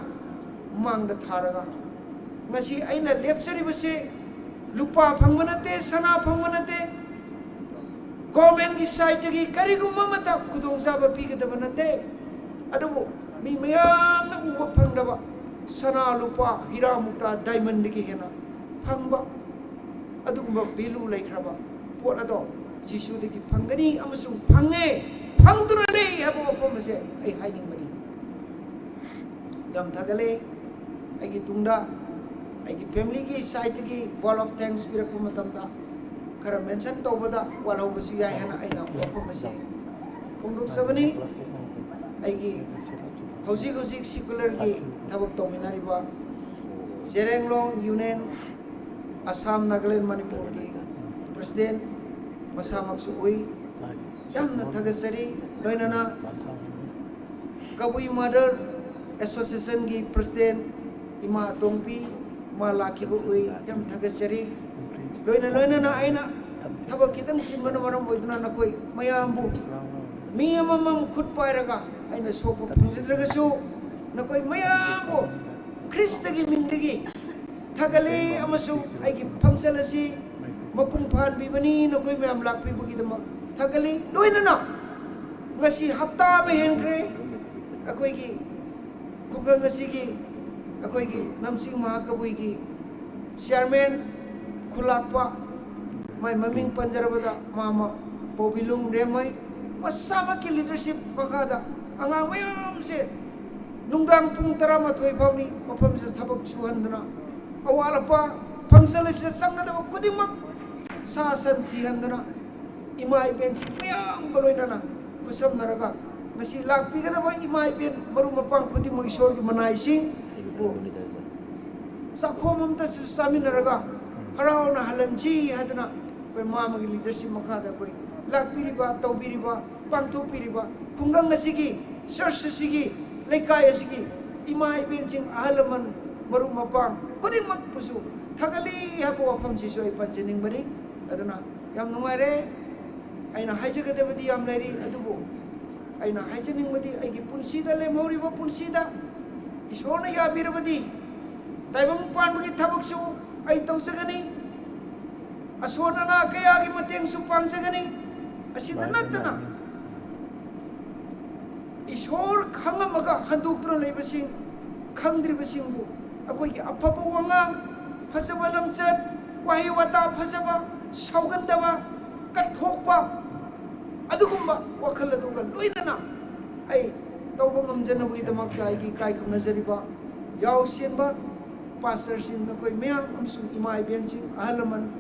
ꯃꯥꯡꯗ ꯊꯥꯔꯒ, ꯉꯁꯤ ꯑꯩꯅ ꯂꯦꯞꯆꯔꯤꯕꯁꯤ ꯂꯨꯄꯥ ꯐꯪꯕ ꯅꯠꯇꯦ, ꯁꯅꯥ ꯐꯪꯕ ꯅꯠꯇꯦ, ꯒꯣꯔꯃꯦꯟꯒꯤ ꯁꯥꯏꯠꯇꯒꯤ ꯀꯔꯤꯒꯨꯝꯕ ꯑꯃꯠꯇ ꯈꯨꯗꯣꯡꯆꯥꯕ ꯄꯤꯒꯗꯕ ꯅꯠꯇꯦ꯫ ꯑꯗꯨꯕꯨ ꯃꯤ ꯃꯌꯥꯝꯅ ꯎꯕ ꯐꯪꯗꯕ ꯁꯅꯥ, ꯂꯨꯄꯥ, ꯍꯤꯔꯥ, ꯃꯨꯛꯇꯥ, ꯗꯥꯏꯃꯟꯗꯒꯤ ꯍꯦꯟꯅ ꯐꯪꯕ ꯑꯗꯨꯒꯨꯝꯕ ꯚꯦꯂꯨ ꯂꯩꯈ꯭ꯔꯕ ꯄꯣꯠ ꯑꯗꯣ ꯖꯤꯁꯨꯗꯒꯤ ꯐꯪꯒꯅꯤ ꯑꯃꯁꯨꯡ ꯐꯪꯉꯦ, ꯐꯪꯗꯨꯅ ꯂꯩ ꯍꯥꯏꯕ ꯋꯥꯐꯝ ꯑꯁꯦ ꯑꯩ ꯍꯥꯏꯅꯤꯡꯕꯅꯤ꯫ ꯌꯥꯝ ꯊꯥꯒꯠꯂꯦ꯫ ꯑꯩꯒꯤ ꯇꯨꯡꯗ ꯑꯩꯒꯤ ꯐꯦꯃꯤꯂꯤꯒꯤ ꯁꯥꯏꯠꯇꯒꯤ word of thanks ꯄꯤꯔꯛꯄ ꯃꯇꯝꯗ ꯈꯔ ꯃꯦꯟꯁꯟ ꯇꯧꯕꯗ ꯋꯥꯠꯍꯧꯕꯁꯨ ꯌꯥꯏ ꯍꯥꯏꯅ ꯑꯩꯅ ꯋꯥꯐꯝ ꯑꯁꯤ ꯐꯣꯡꯗꯣꯛꯆꯕꯅꯤ꯫ ꯑꯩꯒꯤ ꯍꯧꯖꯤꯛ ꯍꯧꯖꯤꯛ ꯁꯤꯀꯨꯂꯔꯒꯤ ꯊꯕꯛ ꯇꯧꯃꯤꯟꯅꯔꯤꯕ ꯖꯦꯔꯦꯡꯂꯣꯡ ꯌꯨꯅꯤꯌꯟ, ꯑꯁꯥꯝ, ꯅꯥꯒꯥꯂꯦꯟ, ꯃꯅꯤꯄꯨꯔꯒꯤ ꯄ꯭ꯔꯁꯤꯗꯦꯟ ꯃꯁꯥꯃꯛꯁꯨ ꯎꯏ꯫ ꯌꯥꯝꯅ ꯊꯥꯒꯠꯆꯔꯤ꯫ ꯂꯣꯏꯅꯅ ꯀꯕꯨꯏ ꯃꯥꯗꯔ ꯑꯦꯁꯣꯁꯤꯌꯦꯁꯟꯒꯤ ꯄ꯭ꯔꯁꯤꯗꯦꯟ ꯏꯃꯥ ꯑꯇꯣꯝꯕꯤ, ꯃꯥ ꯂꯥꯛꯈꯤꯕ ꯎꯏ, ꯌꯥꯝ ꯊꯥꯒꯠꯆꯔꯤ꯫ ꯂꯣꯏꯅ ꯂꯣꯏꯅꯅ ꯑꯩꯅ ꯊꯕꯛ ꯈꯤꯇꯪ ꯆꯤꯟꯕꯅ ꯃꯔꯝ ꯑꯣꯏꯗꯨꯅ ꯅꯈꯣꯏ ꯃꯌꯥꯝꯕꯨ ꯃꯤ ꯑꯃꯃꯝ ꯈꯨꯠ ꯄꯥꯏꯔꯒ ꯑꯩꯅ ꯁꯣꯛꯄ ꯐꯪꯖꯗ꯭ꯔꯒꯁꯨ, ꯅꯈꯣꯏ ꯃꯌꯥꯝꯕꯨ ꯈ꯭ꯔꯤꯁꯇꯒꯤ ꯃꯤꯡꯗꯒꯤ ꯊꯥꯒꯠꯂꯤ ꯑꯃꯁꯨꯡ ꯑꯩꯒꯤ ꯐꯪꯁꯟ ꯑꯁꯤ ꯃꯄꯨꯡ ꯐꯥꯍꯟꯕꯤꯕꯅꯤ꯫ ꯅꯈꯣꯏ ꯃꯌꯥꯝ ꯂꯥꯛꯄꯤꯕꯒꯤꯗꯃꯛ ꯊꯥꯒꯠꯂꯤ꯫ ꯂꯣꯏꯅꯅ ꯉꯁꯤ ꯍꯞꯇꯥ ꯑꯃ ꯍꯦꯟꯈ꯭ꯔꯦ ꯑꯩꯈꯣꯏꯒꯤ ꯈꯨꯡꯒꯪ ꯑꯁꯤꯒꯤ ꯑꯩꯈꯣꯏꯒꯤ ꯅꯝꯆꯤꯡ ꯃꯍꯥꯀꯕꯨꯏꯒꯤ ꯆꯤꯌꯥꯔꯃꯦꯟ ꯈꯨꯂꯥꯛꯄ, ꯃꯥꯏ ꯃꯃꯤꯡ ꯄꯟꯖꯔꯕꯗ ꯃꯥꯃ ꯄꯧꯕꯤꯂꯨꯡ ꯔꯦꯝꯃꯩ ꯃꯁꯥꯃꯛꯀꯤ ꯂꯤꯗꯔꯁꯤꯞ ꯃꯈꯥꯗ ꯑꯉꯥꯡ ꯃꯌꯥꯝꯁꯦ ꯅꯨꯡꯗꯥꯡ ꯄꯨꯡ ꯇꯔꯥꯃꯥꯊꯣꯏ ꯐꯥꯎꯅꯤ ꯃꯐꯝꯁꯤꯗ ꯊꯕꯛ ꯁꯨꯍꯟꯗꯅ ꯑꯋꯥꯠ ꯑꯄꯥ ꯐꯪꯁꯟ ꯑꯁꯤꯗ ꯆꯪꯒꯗꯕ ꯈꯨꯗꯤꯡꯃꯛ ꯁꯥ ꯁꯟ ꯊꯤꯍꯟꯗꯅ, ꯏꯃꯥ ꯏꯕꯦꯟꯁꯤꯡ ꯃꯌꯥꯝꯒ ꯂꯣꯏꯅꯅ ꯈꯨꯠꯁꯝꯅꯔꯒ, ꯉꯁꯤ ꯂꯥꯛꯄꯤꯒꯗꯕ ꯏꯃꯥ ꯏꯕꯦꯟ ꯃꯔꯨꯞ ꯃꯄꯥꯡ ꯈꯨꯗꯤꯡꯃꯛ ꯏꯁꯣꯔꯒꯤ ꯃꯅꯥꯏꯁꯤꯡ ꯆꯥꯛꯈꯣꯝ ꯑꯃꯇꯁꯨ ꯆꯥꯃꯤꯟꯅꯔꯒ ꯍꯔꯥꯎꯅ ꯍꯜꯍꯟꯁꯤ ꯍꯥꯏꯗꯅ ꯑꯩꯈꯣꯏ ꯃꯥꯃꯒꯤ ꯂꯤꯗꯔꯁꯤꯞ ꯃꯈꯥꯗ ꯑꯩꯈꯣꯏ ꯂꯥꯛꯄꯤꯔꯤꯕ, ꯇꯧꯕꯤꯔꯤꯕ, ꯄꯥꯡꯊꯣꯛꯄꯤꯔꯤꯕ ꯈꯨꯡꯒꯪ ꯑꯁꯤꯒꯤ, ꯆꯔꯆ ꯑꯁꯤꯒꯤ, ꯂꯩꯀꯥꯏ ꯑꯁꯤꯒꯤ ꯏꯃꯥ ꯏꯕꯦꯟꯁꯤꯡ, ꯑꯍꯜ ꯂꯃꯟ, ꯃꯔꯨꯞ ꯃꯄꯥꯡ ꯈꯨꯗꯤꯡꯃꯛꯄꯨꯁꯨ ꯊꯥꯒꯠꯂꯤ ꯍꯥꯏꯕ ꯋꯥꯐꯝꯁꯤꯁꯨ ꯑꯩ ꯄꯟꯖꯅꯤꯡꯕꯅꯤ꯫ ꯑꯗꯨꯅ ꯌꯥꯝ ꯅꯨꯡꯉꯥꯏꯔꯦ꯫ ꯑꯩꯅ ꯍꯥꯏꯖꯒꯗꯕꯗꯤ ꯌꯥꯝ ꯂꯩꯔꯤ, ꯑꯗꯨꯕꯨ ꯑꯩꯅ ꯍꯥꯏꯖꯅꯤꯡꯕꯗꯤ, ꯑꯩꯒꯤ ꯄꯨꯟꯁꯤꯗ, ꯂꯦꯝꯍꯧꯔꯤꯕ ꯄꯨꯟꯁꯤꯗ ꯏꯁꯣꯔꯅ ꯌꯥꯕꯤꯔꯕꯗꯤ, ꯇꯥꯏꯕꯪ ꯄꯥꯟꯕꯒꯤ ꯊꯕꯛꯁꯨ ꯑꯩ ꯇꯧꯖꯒꯅꯤ, ꯑꯁꯣꯟ ꯑꯅꯥ ꯀꯌꯥꯒꯤ ꯃꯇꯦꯡꯁꯨ ꯄꯥꯡꯖꯒꯅꯤ꯫ ꯑꯁꯤꯗ ꯅꯠꯇꯅ ꯏꯁꯣꯔ ꯈꯪꯉꯝꯃꯒ ꯍꯟꯗꯣꯛꯇꯨꯅ ꯂꯩꯕꯁꯤꯡ, ꯈꯪꯗ꯭ꯔꯤꯕꯁꯤꯡꯕꯨ ꯑꯩꯈꯣꯏꯒꯤ ꯑꯐꯕ ꯋꯥꯉꯥꯡ, ꯐꯖꯕ ꯂꯝꯆꯠ, ꯋꯥꯍꯩ ꯋꯥꯇꯥ ꯐꯖꯕ, ꯁꯥꯎꯒꯟꯗꯕ, ꯀꯠꯊꯣꯛꯄ, ꯑꯗꯨꯒꯨꯝꯕ ꯋꯥꯈꯜ ꯑꯗꯨꯒ ꯂꯣꯏꯅꯅ ꯑꯩ ꯇꯧꯕ ꯉꯝꯖꯅꯕꯒꯤꯗꯃꯛꯇ ꯑꯩꯒꯤ ꯏꯀꯥꯏ ꯈꯨꯝꯅꯖꯔꯤꯕ ꯌꯥꯎꯁꯦꯟꯕ ꯄꯥꯁꯇꯔꯁꯤꯡ, ꯅꯈꯣꯏ ꯃꯌꯥꯝ ꯑꯃꯁꯨꯡ ꯏꯃꯥ ꯏꯕꯦꯟꯁꯤꯡ, ꯑꯍꯜ ꯂꯃꯟ,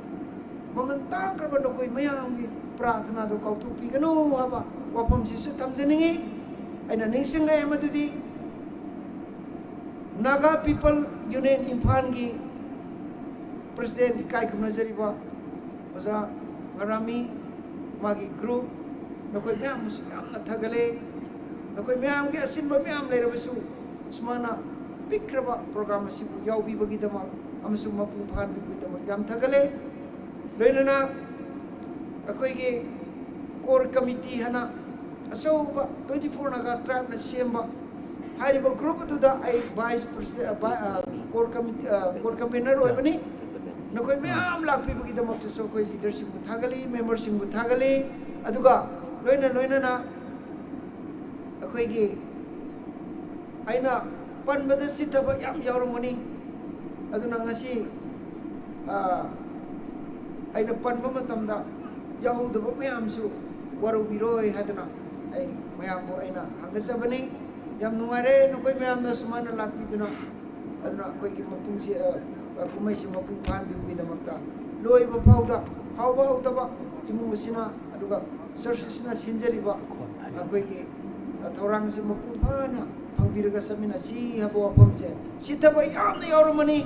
ꯃꯃꯜ ꯇꯥꯡꯈ꯭ꯔꯕ ꯅꯈꯣꯏ ꯃꯌꯥꯝꯒꯤ ꯄ꯭ꯔꯥꯊꯅꯥꯗꯨ ꯀꯥꯎꯊꯣꯛꯄꯤꯒꯅꯨ ꯍꯥꯏꯕ ꯋꯥꯐꯝꯁꯤꯁꯨ ꯊꯝꯖꯅꯤꯡꯏ꯫ ꯑꯩꯅ ꯅꯤꯡꯁꯤꯡꯂꯛꯑꯦ ꯃꯗꯨꯗꯤ Naga People Union ꯏꯝꯐꯥꯜꯒꯤ ꯄ꯭ꯔꯁꯤꯗꯦꯟ, ꯏꯀꯥꯏ ꯈꯨꯝꯅꯖꯔꯤꯕ ꯑꯣꯖꯥ ꯉꯔꯥꯃꯤ, ꯃꯥꯒꯤ ꯒ꯭ꯔꯨꯞ, ꯅꯈꯣꯏ ꯃꯌꯥꯝꯕꯨꯁꯨ ꯌꯥꯝꯅ ꯊꯥꯒꯠꯂꯦ꯫ ꯅꯈꯣꯏ ꯃꯌꯥꯝꯒꯤ ꯑꯁꯤꯟꯕ ꯃꯌꯥꯝ ꯂꯩꯔꯕꯁꯨ, ꯁꯨꯃꯥꯏꯅ ꯄꯤꯛꯈ꯭ꯔꯕ ꯄ꯭ꯔꯣꯒ꯭ꯔꯥꯝ ꯑꯁꯤꯕꯨ ꯌꯥꯎꯕꯤꯕꯒꯤꯗꯃꯛ ꯑꯃꯁꯨꯡ ꯃꯄꯨꯡ ꯐꯥꯍꯟꯕꯤꯕꯒꯤꯗꯃꯛ ꯌꯥꯝ ꯊꯥꯒꯠꯂꯦ꯫ ꯂꯣꯏꯅꯅ ꯑꯩꯈꯣꯏꯒꯤ core committee ꯍꯥꯏꯅ ꯑꯆꯧꯕ twenty four Naga tribeꯅ ꯁꯦꯝꯕ ꯍꯥꯏꯔꯤꯕ ꯒ꯭ꯔꯨꯞ ꯑꯗꯨꯗ ꯑꯩ vice president, core committee, core convener ꯑꯣꯏꯕꯅꯤ꯫ ꯅꯈꯣꯏ ꯃꯌꯥꯝ ꯂꯥꯛꯄꯤꯕꯒꯤꯗꯃꯛꯇꯁꯨ ꯑꯩꯈꯣꯏ ꯂꯤꯗꯔꯁꯤꯡꯕꯨ ꯊꯥꯒꯠꯂꯤ, ꯃꯦꯝꯕꯔꯁꯤꯡꯕꯨ ꯊꯥꯒꯠꯂꯤ꯫ ꯑꯗꯨꯒ ꯂꯣꯏꯅ ꯂꯣꯏꯅꯅ ꯑꯩꯈꯣꯏꯒꯤ, ꯑꯩꯅ ꯄꯟꯕꯗ ꯆꯤꯠꯊꯕ ꯌꯥꯝ ꯌꯥꯎꯔꯝꯒꯅꯤ꯫ ꯑꯗꯨꯅ ꯉꯁꯤ, ꯑ, ꯑꯩꯅ ꯄꯟꯕ ꯃꯇꯝꯗ ꯌꯥꯎꯍꯧꯗꯕ ꯃꯌꯥꯝꯁꯨ ꯋꯥꯔꯧꯕꯤꯔꯣꯏ ꯍꯥꯏꯗꯅ ꯑꯩ ꯃꯌꯥꯝꯕꯨ ꯑꯩꯅ ꯍꯪꯒꯠꯆꯕꯅꯤ꯫ ꯌꯥꯝ ꯅꯨꯡꯉꯥꯏꯔꯦ ꯅꯈꯣꯏ ꯃꯌꯥꯝꯅ ꯁꯨꯃꯥꯏꯅ ꯂꯥꯛꯄꯤꯗꯨꯅ꯫ ꯑꯗꯨꯅ ꯑꯩꯈꯣꯏꯒꯤ ꯃꯄꯨꯡꯁꯤ, ꯑ, ꯑ, ꯀꯨꯝꯍꯩꯁꯤ ꯃꯄꯨꯡ ꯐꯥꯍꯟꯕꯤꯕꯒꯤꯗꯃꯛꯇ ꯂꯣꯏꯕ ꯐꯥꯎꯗ ꯍꯥꯎꯕ ꯍꯥꯎꯇꯕ ꯏꯃꯨꯡ ꯑꯁꯤꯅ ꯑꯗꯨꯒ ꯆꯔꯆ ꯑꯁꯤꯅ ꯁꯤꯟꯖꯔꯤꯕ ꯑꯩꯈꯣꯏꯒꯤ ꯊꯧꯔꯥꯡꯁꯤ ꯃꯄꯨꯡ ꯐꯥꯅ ꯐꯪꯕꯤꯔꯒ ꯆꯠꯃꯤꯟꯅꯁꯤ ꯍꯥꯏꯕ ꯋꯥꯐꯝꯁꯦ ꯆꯤꯠꯊꯕ ꯌꯥꯝꯅ ꯌꯥꯎꯔꯝꯃꯅꯤ꯫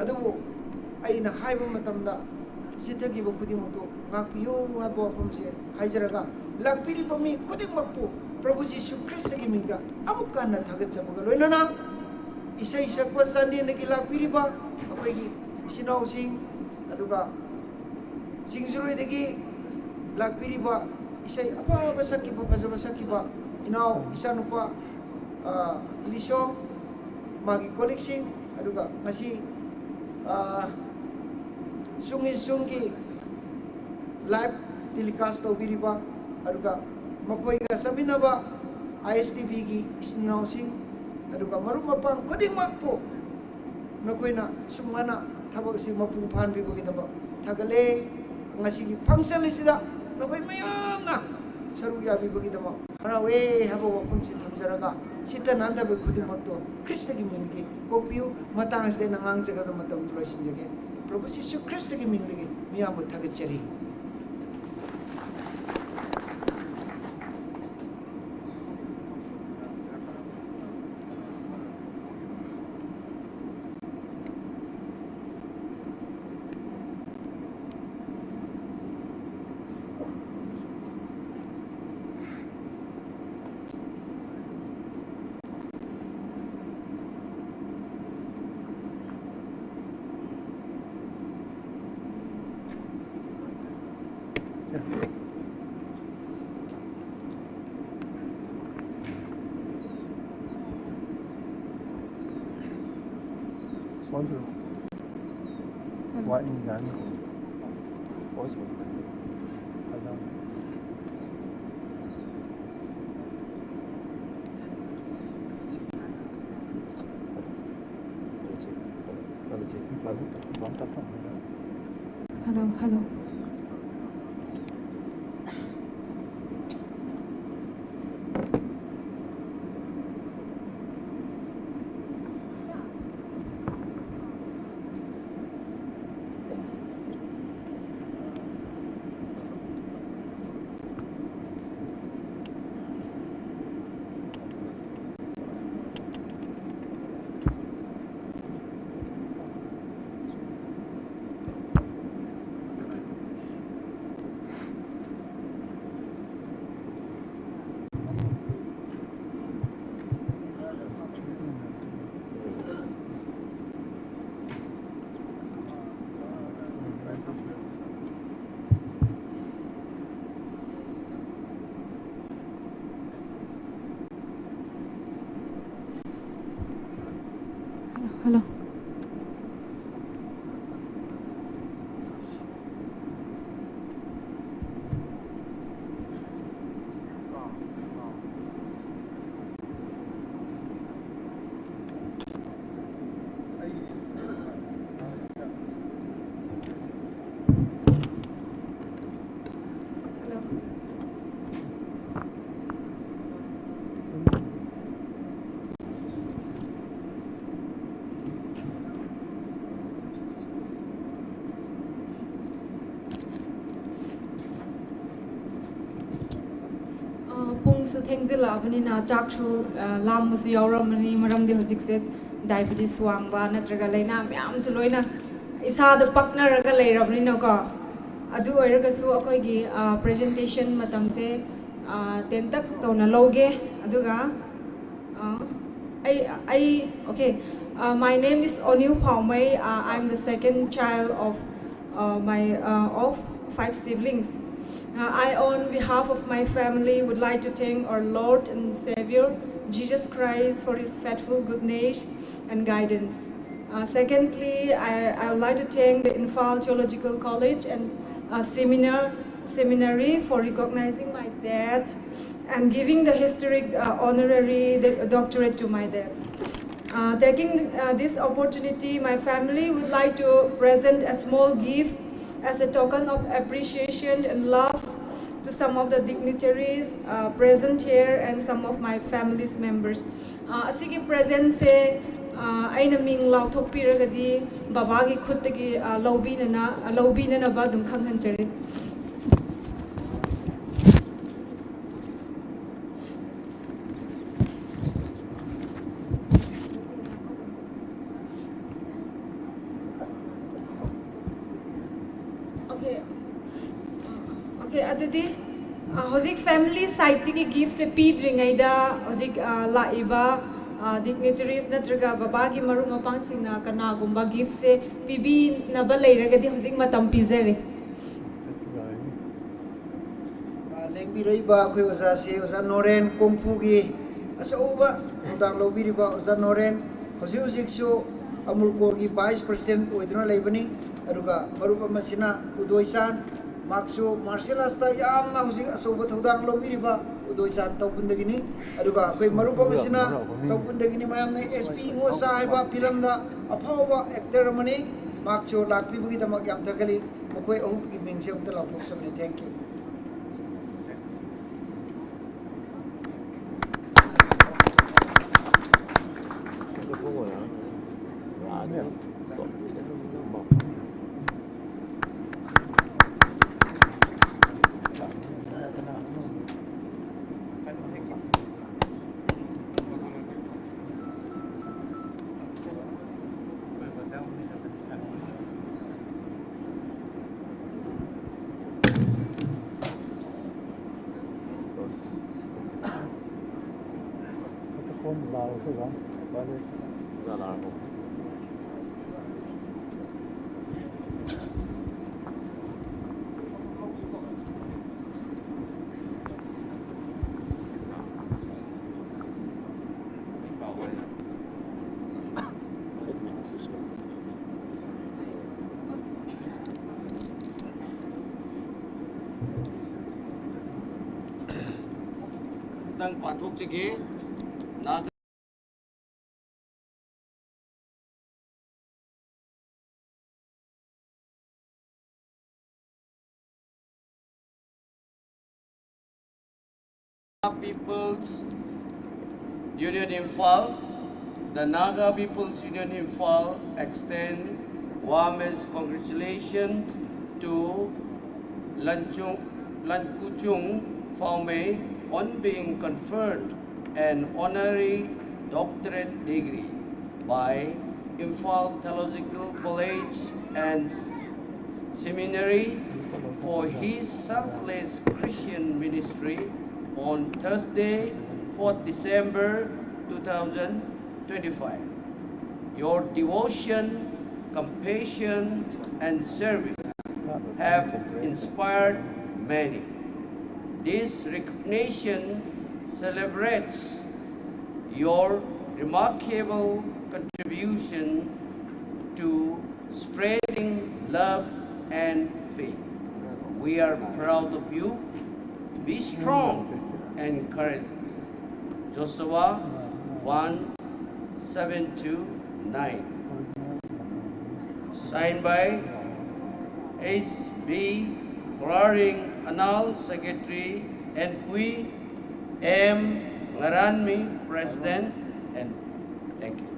ꯑꯗꯨꯕꯨ ꯑꯩꯅ ꯍꯥꯏꯕ ꯃꯇꯝꯗ ꯆꯤꯠꯊꯈꯤꯕ ꯈꯨꯗꯤꯡꯃꯛꯇꯨ ꯉꯥꯛꯄꯤꯌꯨ ꯍꯥꯏꯕ ꯋꯥꯐꯝꯁꯦ ꯍꯥꯏꯖꯔꯒ, ꯂꯥꯛꯄꯤꯔꯤꯕ ꯃꯤ ꯈꯨꯗꯤꯡꯃꯛꯄꯨ ꯄ꯭ꯔꯚꯨ ꯖꯤꯁꯨ ꯈ꯭ꯔꯤꯁꯇꯒꯤ ꯃꯤꯡꯗ ꯑꯃꯨꯛꯀ ꯍꯟꯅ ꯊꯥꯒꯠꯆꯕꯒ ꯂꯣꯏꯅꯅ ꯏꯁꯩ ꯁꯛꯄ ꯆꯥꯟꯗꯦꯜꯗꯒꯤ ꯂꯥꯛꯄꯤꯔꯤꯕ ꯑꯩꯈꯣꯏꯒꯤ ꯏꯆꯤꯟ ꯏꯅꯥꯎꯁꯤꯡ, ꯑꯗꯨꯒ ꯁꯤꯡꯖꯔꯣꯏꯗꯒꯤ ꯂꯥꯛꯄꯤꯔꯤꯕ ꯏꯁꯩ ꯑꯐꯕ ꯁꯛꯈꯤꯕ, ꯐꯖꯕ ꯁꯛꯈꯤꯕ ꯏꯅꯥꯎ ꯏꯆꯥꯅꯨꯄꯥ, ꯑ, ꯏꯂꯤꯁꯣꯡ, ꯃꯥꯒꯤ colleagueꯁꯤꯡ, ꯑꯗꯨꯒ ꯉꯁꯤ, ꯑ, ꯁꯨꯡ ꯏꯟ ꯁꯨꯡꯒꯤ live telecast ꯇꯧꯕꯤꯔꯤꯕ, ꯑꯗꯨꯒ ꯃꯈꯣꯏꯒ ꯆꯠꯃꯤꯟꯅꯕ ISTVꯒꯤ ꯏꯆꯤꯟ ꯏꯅꯥꯎꯁꯤꯡ, ꯑꯗꯨꯒ ꯃꯔꯨꯞ ꯃꯄꯥꯡ ꯈꯨꯗꯤꯡꯃꯛꯄꯨ ꯅꯈꯣꯏꯅ ꯁꯨꯝ ꯍꯥꯏꯅ ꯊꯕꯛ ꯑꯁꯤ ꯃꯄꯨꯡ ꯐꯥꯍꯟꯕꯤꯕꯒꯤꯗꯃꯛ ꯊꯥꯒꯠꯂꯦ꯫ ꯉꯁꯤꯒꯤ function ꯑꯁꯤꯗ ꯅꯈꯣꯏ ꯃꯌꯥꯝꯅ ꯁꯔꯨꯛ ꯌꯥꯕꯤꯕꯒꯤꯗꯃꯛ ꯍꯔꯥꯎꯋꯦ ꯍꯥꯏꯕ ꯋꯥꯐꯝꯁꯤ ꯊꯝꯖꯔꯒ, ꯆꯤꯠꯇ ꯅꯥꯟꯗꯕ ꯈꯨꯗꯤꯡꯃꯛꯇꯣ ꯈ꯭ꯔꯤꯁꯇꯒꯤ ꯃꯤꯡꯗꯒꯤ ꯀꯣꯛꯄꯤꯌꯨ꯫ ꯃꯇꯥꯡ ꯑꯁꯤꯗ ꯑꯩꯅ ꯉꯥꯡꯖꯒꯗꯕ ꯃꯇꯝꯗꯨ ꯂꯣꯏꯁꯤꯟꯖꯒꯦ꯫ ꯄ꯭ꯔꯚꯨ ꯖꯤꯁꯨ ꯈ꯭ꯔꯤꯁꯇꯒꯤ ꯃꯤꯡꯗꯒꯤ ꯃꯤꯌꯥꯝꯕꯨ ꯊꯥꯒꯠꯆꯔꯤ꯫ Hello, hello. ꯁꯨ ꯊꯦꯡꯖꯤꯜꯂꯛꯑꯕꯅꯤꯅ ꯆꯥꯛꯁꯨ, ꯑ, ꯂꯥꯝꯕꯁꯨ ꯌꯥꯎꯔꯝꯃꯅꯤ, ꯃꯔꯝꯗꯤ ꯍꯧꯖꯤꯛꯁꯦ diabetes ꯋꯥꯡꯕ ꯅꯠꯇ꯭ꯔꯒ ꯂꯥꯏꯅꯥ ꯃꯌꯥꯝꯁꯨ ꯂꯣꯏꯅ ꯏꯁꯥꯗ ꯄꯛꯅꯔꯒ ꯂꯩꯔꯕꯅꯤꯅꯀꯣ꯫ ꯑꯗꯨ ꯑꯣꯏꯔꯒꯁꯨ ꯑꯩꯈꯣꯏꯒꯤ, ꯑ, presentation ꯃꯇꯝꯁꯦ, ꯑ, ꯇꯦꯟꯇꯛ ꯇꯧꯅ ꯂꯧꯒꯦ꯫ ꯑꯗꯨꯒ, ꯑ, ꯑꯩ, ꯑꯩ, okay, uh, my name is Oniu Phaomei. Uh, I'm the second child of, uh, my, uh, of five siblings. Uh, I, on behalf of my family, would like to thank our Lord and Savior, Jesus Christ, for his faithful goodness and guidance. Uh, secondly, I, I would like to thank the Imphal Theological College and, uh, Seminar, Seminary for recognizing my dad and giving the historic, uh, honorary, the doctorate to my dad. Uh, taking, uh, this opportunity, my family would like to present a small gift as a token of appreciation and love to some of the dignitaries, uh, present here and some of my family's members. Uh, ꯑꯁꯤꯒꯤ presentꯁꯦ, uh, ꯑꯩꯅ ꯃꯤꯡ ꯂꯥꯎꯊꯣꯛꯄꯤꯔꯒꯗꯤ ꯕꯕꯥꯒꯤ ꯈꯨꯠꯇꯒꯤ, uh, ꯂꯧꯕꯤꯅꯅ-, uh, ꯂꯧꯕꯤꯅꯅꯕ ꯑꯗꯨꯝ ꯈꯪꯍꯟꯖꯔꯤ꯫ Okay. Okay, ꯑꯗꯨꯗꯤ, ꯑ, ꯍꯧꯖꯤꯛ family sideꯇꯒꯤ giftꯁꯦ ꯄꯤꯗ꯭ꯔꯤꯉꯩꯗ ꯍꯧꯖꯤꯛ, ꯑ, ꯂꯥꯛꯏꯕ, ꯑ, dignitaries ꯅꯠꯇ꯭ꯔꯒ ꯕꯕꯥꯒꯤ ꯃꯔꯨꯞ ꯃꯄꯥꯡꯁꯤꯡꯅ ꯀꯅꯥꯒꯨꯝꯕ giftꯁꯦ ꯄꯤꯕꯤꯅꯕ ꯂꯩꯔꯒꯗꯤ ꯍꯧꯖꯤꯛ ꯃꯇꯝ ꯄꯤꯖꯔꯤ꯫ ꯑ, ꯂꯦꯡꯕꯤꯔꯛꯏꯕ ꯑꯩꯈꯣꯏ ꯑꯣꯖꯥꯁꯦ ꯑꯣꯖꯥ ꯅꯣꯔꯦꯟ, ꯀꯣꯡꯐꯨꯒꯤ ꯑꯆꯧꯕ ꯊꯧꯗꯥꯡ ꯂꯧꯕꯤꯔꯤꯕ ꯑꯣꯖꯥ ꯅꯣꯔꯦꯟ, ꯍꯧꯖꯤꯛ ꯍꯧꯖꯤꯛꯁꯨ ꯑꯃꯨꯔꯀꯣꯔꯒꯤ vice president ꯑꯣꯏꯗꯨꯅ ꯂꯩꯕꯅꯤ꯫ ꯑꯗꯨꯒ ꯃꯔꯨꯞ ꯑꯃꯁꯤꯅ ꯎꯗꯣꯏꯆꯥꯟ, ꯃꯍꯥꯛꯁꯨ martial artsꯇ ꯌꯥꯝꯅ ꯍꯧꯖꯤꯛ ꯑꯆꯧꯕ ꯊꯧꯗꯥꯡ ꯂꯧꯕꯤꯔꯤꯕ ꯎꯗꯣꯏꯆꯥꯟ ꯇꯧꯕꯨꯟꯗꯒꯤꯅꯤ꯫ ꯑꯗꯨꯒ ꯑꯩꯈꯣꯏ ꯃꯔꯨꯞ ꯑꯃꯁꯤꯅ ꯇꯧꯕꯨꯟꯗꯒꯤꯅꯤ, ꯃꯌꯥꯝꯅ S P ꯉꯣꯁꯥ ꯍꯥꯏꯕ ꯐꯤꯂꯝꯗ ꯑꯐꯥꯎꯕ actor ꯑꯃꯅꯤ꯫ ꯃꯍꯥꯛꯁꯨ ꯂꯥꯛꯄꯤꯕꯒꯤꯗꯃꯛ ꯌꯥꯝ ꯊꯥꯒꯠꯂꯤ꯫ ꯃꯈꯣꯏ ꯑꯍꯨꯝꯒꯤ ꯃꯤꯡꯁꯦ ꯑꯝꯇ ꯂꯥꯎꯊꯣꯛꯆꯕꯅꯤ꯫ Thank you꯫ ꯑꯃꯨꯛꯇꯪ ꯄꯥꯊꯣꯛꯆꯒꯦ꯫ Naga People's Union Imphal, the Naga People's Union Imphal extend warmest congratulations to Lanchung, Lankuchung Faume on being conferred an honorary doctorate degree by Imphal Theological College and Seminary for his selfless Christian ministry on Thursday, fourth December two thousand twenty-five. Your devotion, compassion, and service have inspired many. This recognition celebrates your remarkable contribution to spreading love and faith. We are proud of you. Be strong and courageous. Joshua one, seven to nine. Signed by H B Klaring Anal, Secretary, and Pui M Ngaranmi, President, and thank you.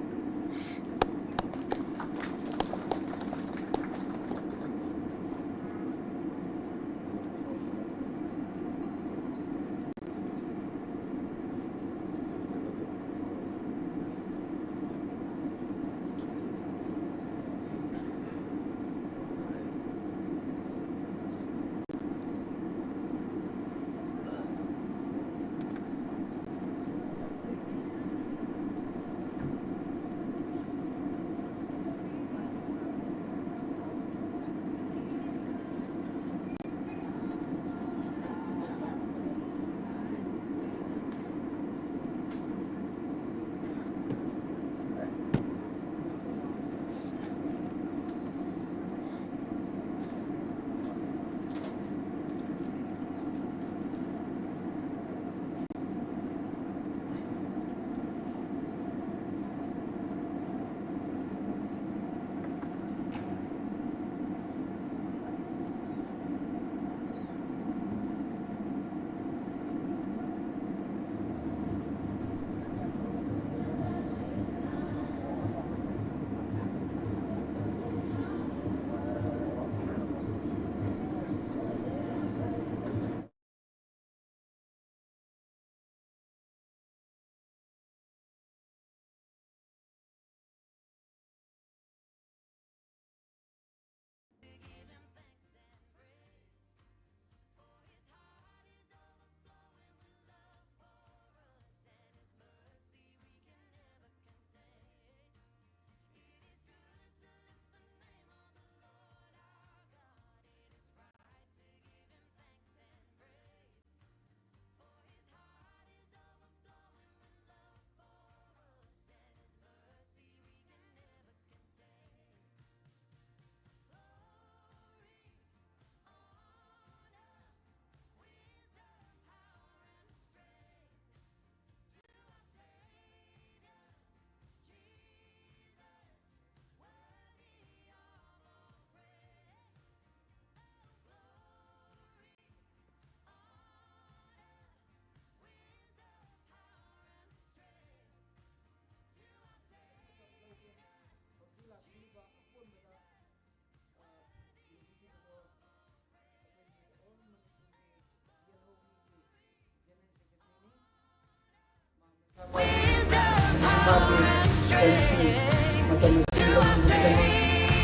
ꯃꯇꯝ ꯑꯁꯤ ꯂꯧꯕꯤꯕꯒꯤꯗꯃꯛ,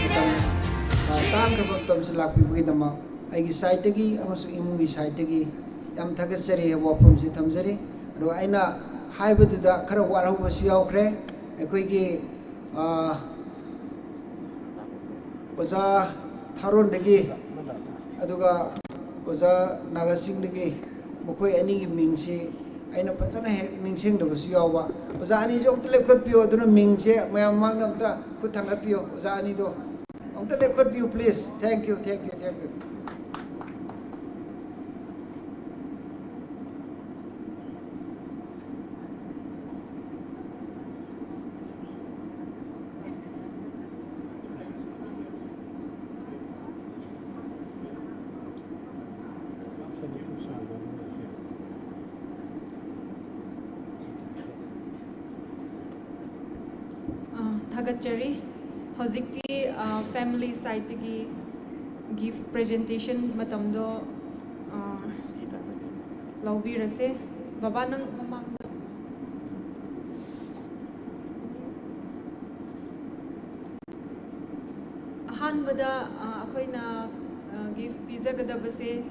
ꯃꯇꯝ, ꯑ, ꯇꯥꯡꯈ꯭ꯔꯕ ꯃꯇꯝꯁꯤ ꯂꯥꯛꯄꯤꯕꯒꯤꯗꯃꯛ ꯑꯩꯒꯤ ꯁꯥꯏꯠꯇꯒꯤ ꯑꯃꯁꯨꯡ ꯏꯃꯨꯡꯒꯤ ꯁꯥꯏꯠꯇꯒꯤ ꯌꯥꯝ ꯊꯥꯒꯠꯆꯔꯤ ꯍꯥꯏꯕ ꯋꯥꯐꯝꯁꯤ ꯊꯝꯖꯔꯤ꯫ ꯑꯗꯨꯒ ꯑꯩꯅ ꯍꯥꯏꯕꯗꯨꯗ ꯈꯔ ꯋꯥꯠꯍꯧꯕꯁꯨ ꯌꯥꯎꯈ꯭ꯔꯦ꯫ ꯑꯩꯈꯣꯏꯒꯤ, ꯑ, ꯑꯣꯖꯥ ꯊꯥꯔꯣꯟꯗꯒꯤ, ꯑꯗꯨꯒ ꯑꯣꯖꯥ ꯅꯥꯒꯥꯁꯤꯡꯗꯒꯤ, ꯃꯈꯣꯏ ꯑꯅꯤꯒꯤ ꯃꯤꯡꯁꯤ ꯑꯩꯅ ꯐꯖꯅ ꯍꯦꯛ ꯅꯤꯡꯁꯤꯡꯗꯕꯁꯨ ꯌꯥꯎꯕ꯫ ꯑꯣꯖꯥ ꯑꯅꯤꯁꯨ ꯑꯝꯇ ꯂꯦꯞꯈꯠꯄꯤꯌꯨ, ꯑꯗꯨꯅ ꯃꯤꯡꯁꯦ ꯃꯌꯥꯝ ꯃꯃꯥꯡꯗ ꯑꯝꯇ ꯈꯨꯠ ꯊꯥꯡꯒꯠꯄꯤꯌꯨ, ꯑꯣꯖꯥ ꯑꯅꯤꯗꯣ ꯑꯝꯇ ꯂꯦꯞꯈꯠꯄꯤꯌꯨ, please. Thank you, thank you, thank you. ꯑ, ꯊꯥꯒꯠꯆꯔꯤ꯫ ꯍꯧꯖꯤꯛꯇꯤ, ꯑ, family sideꯇꯒꯤ gift presentation ꯃꯇꯝꯗꯣ, ꯑ, ꯂꯧꯕꯤꯔꯁꯦ꯫ ꯕꯕꯥ, ꯅꯪ ꯃꯃꯥꯡꯗ꯫ ꯑꯍꯥꯟꯕꯗ, ꯑ, ꯑꯩꯈꯣꯏꯅ, ꯑ, gift ꯄꯤꯖꯒꯗꯕꯁꯦ,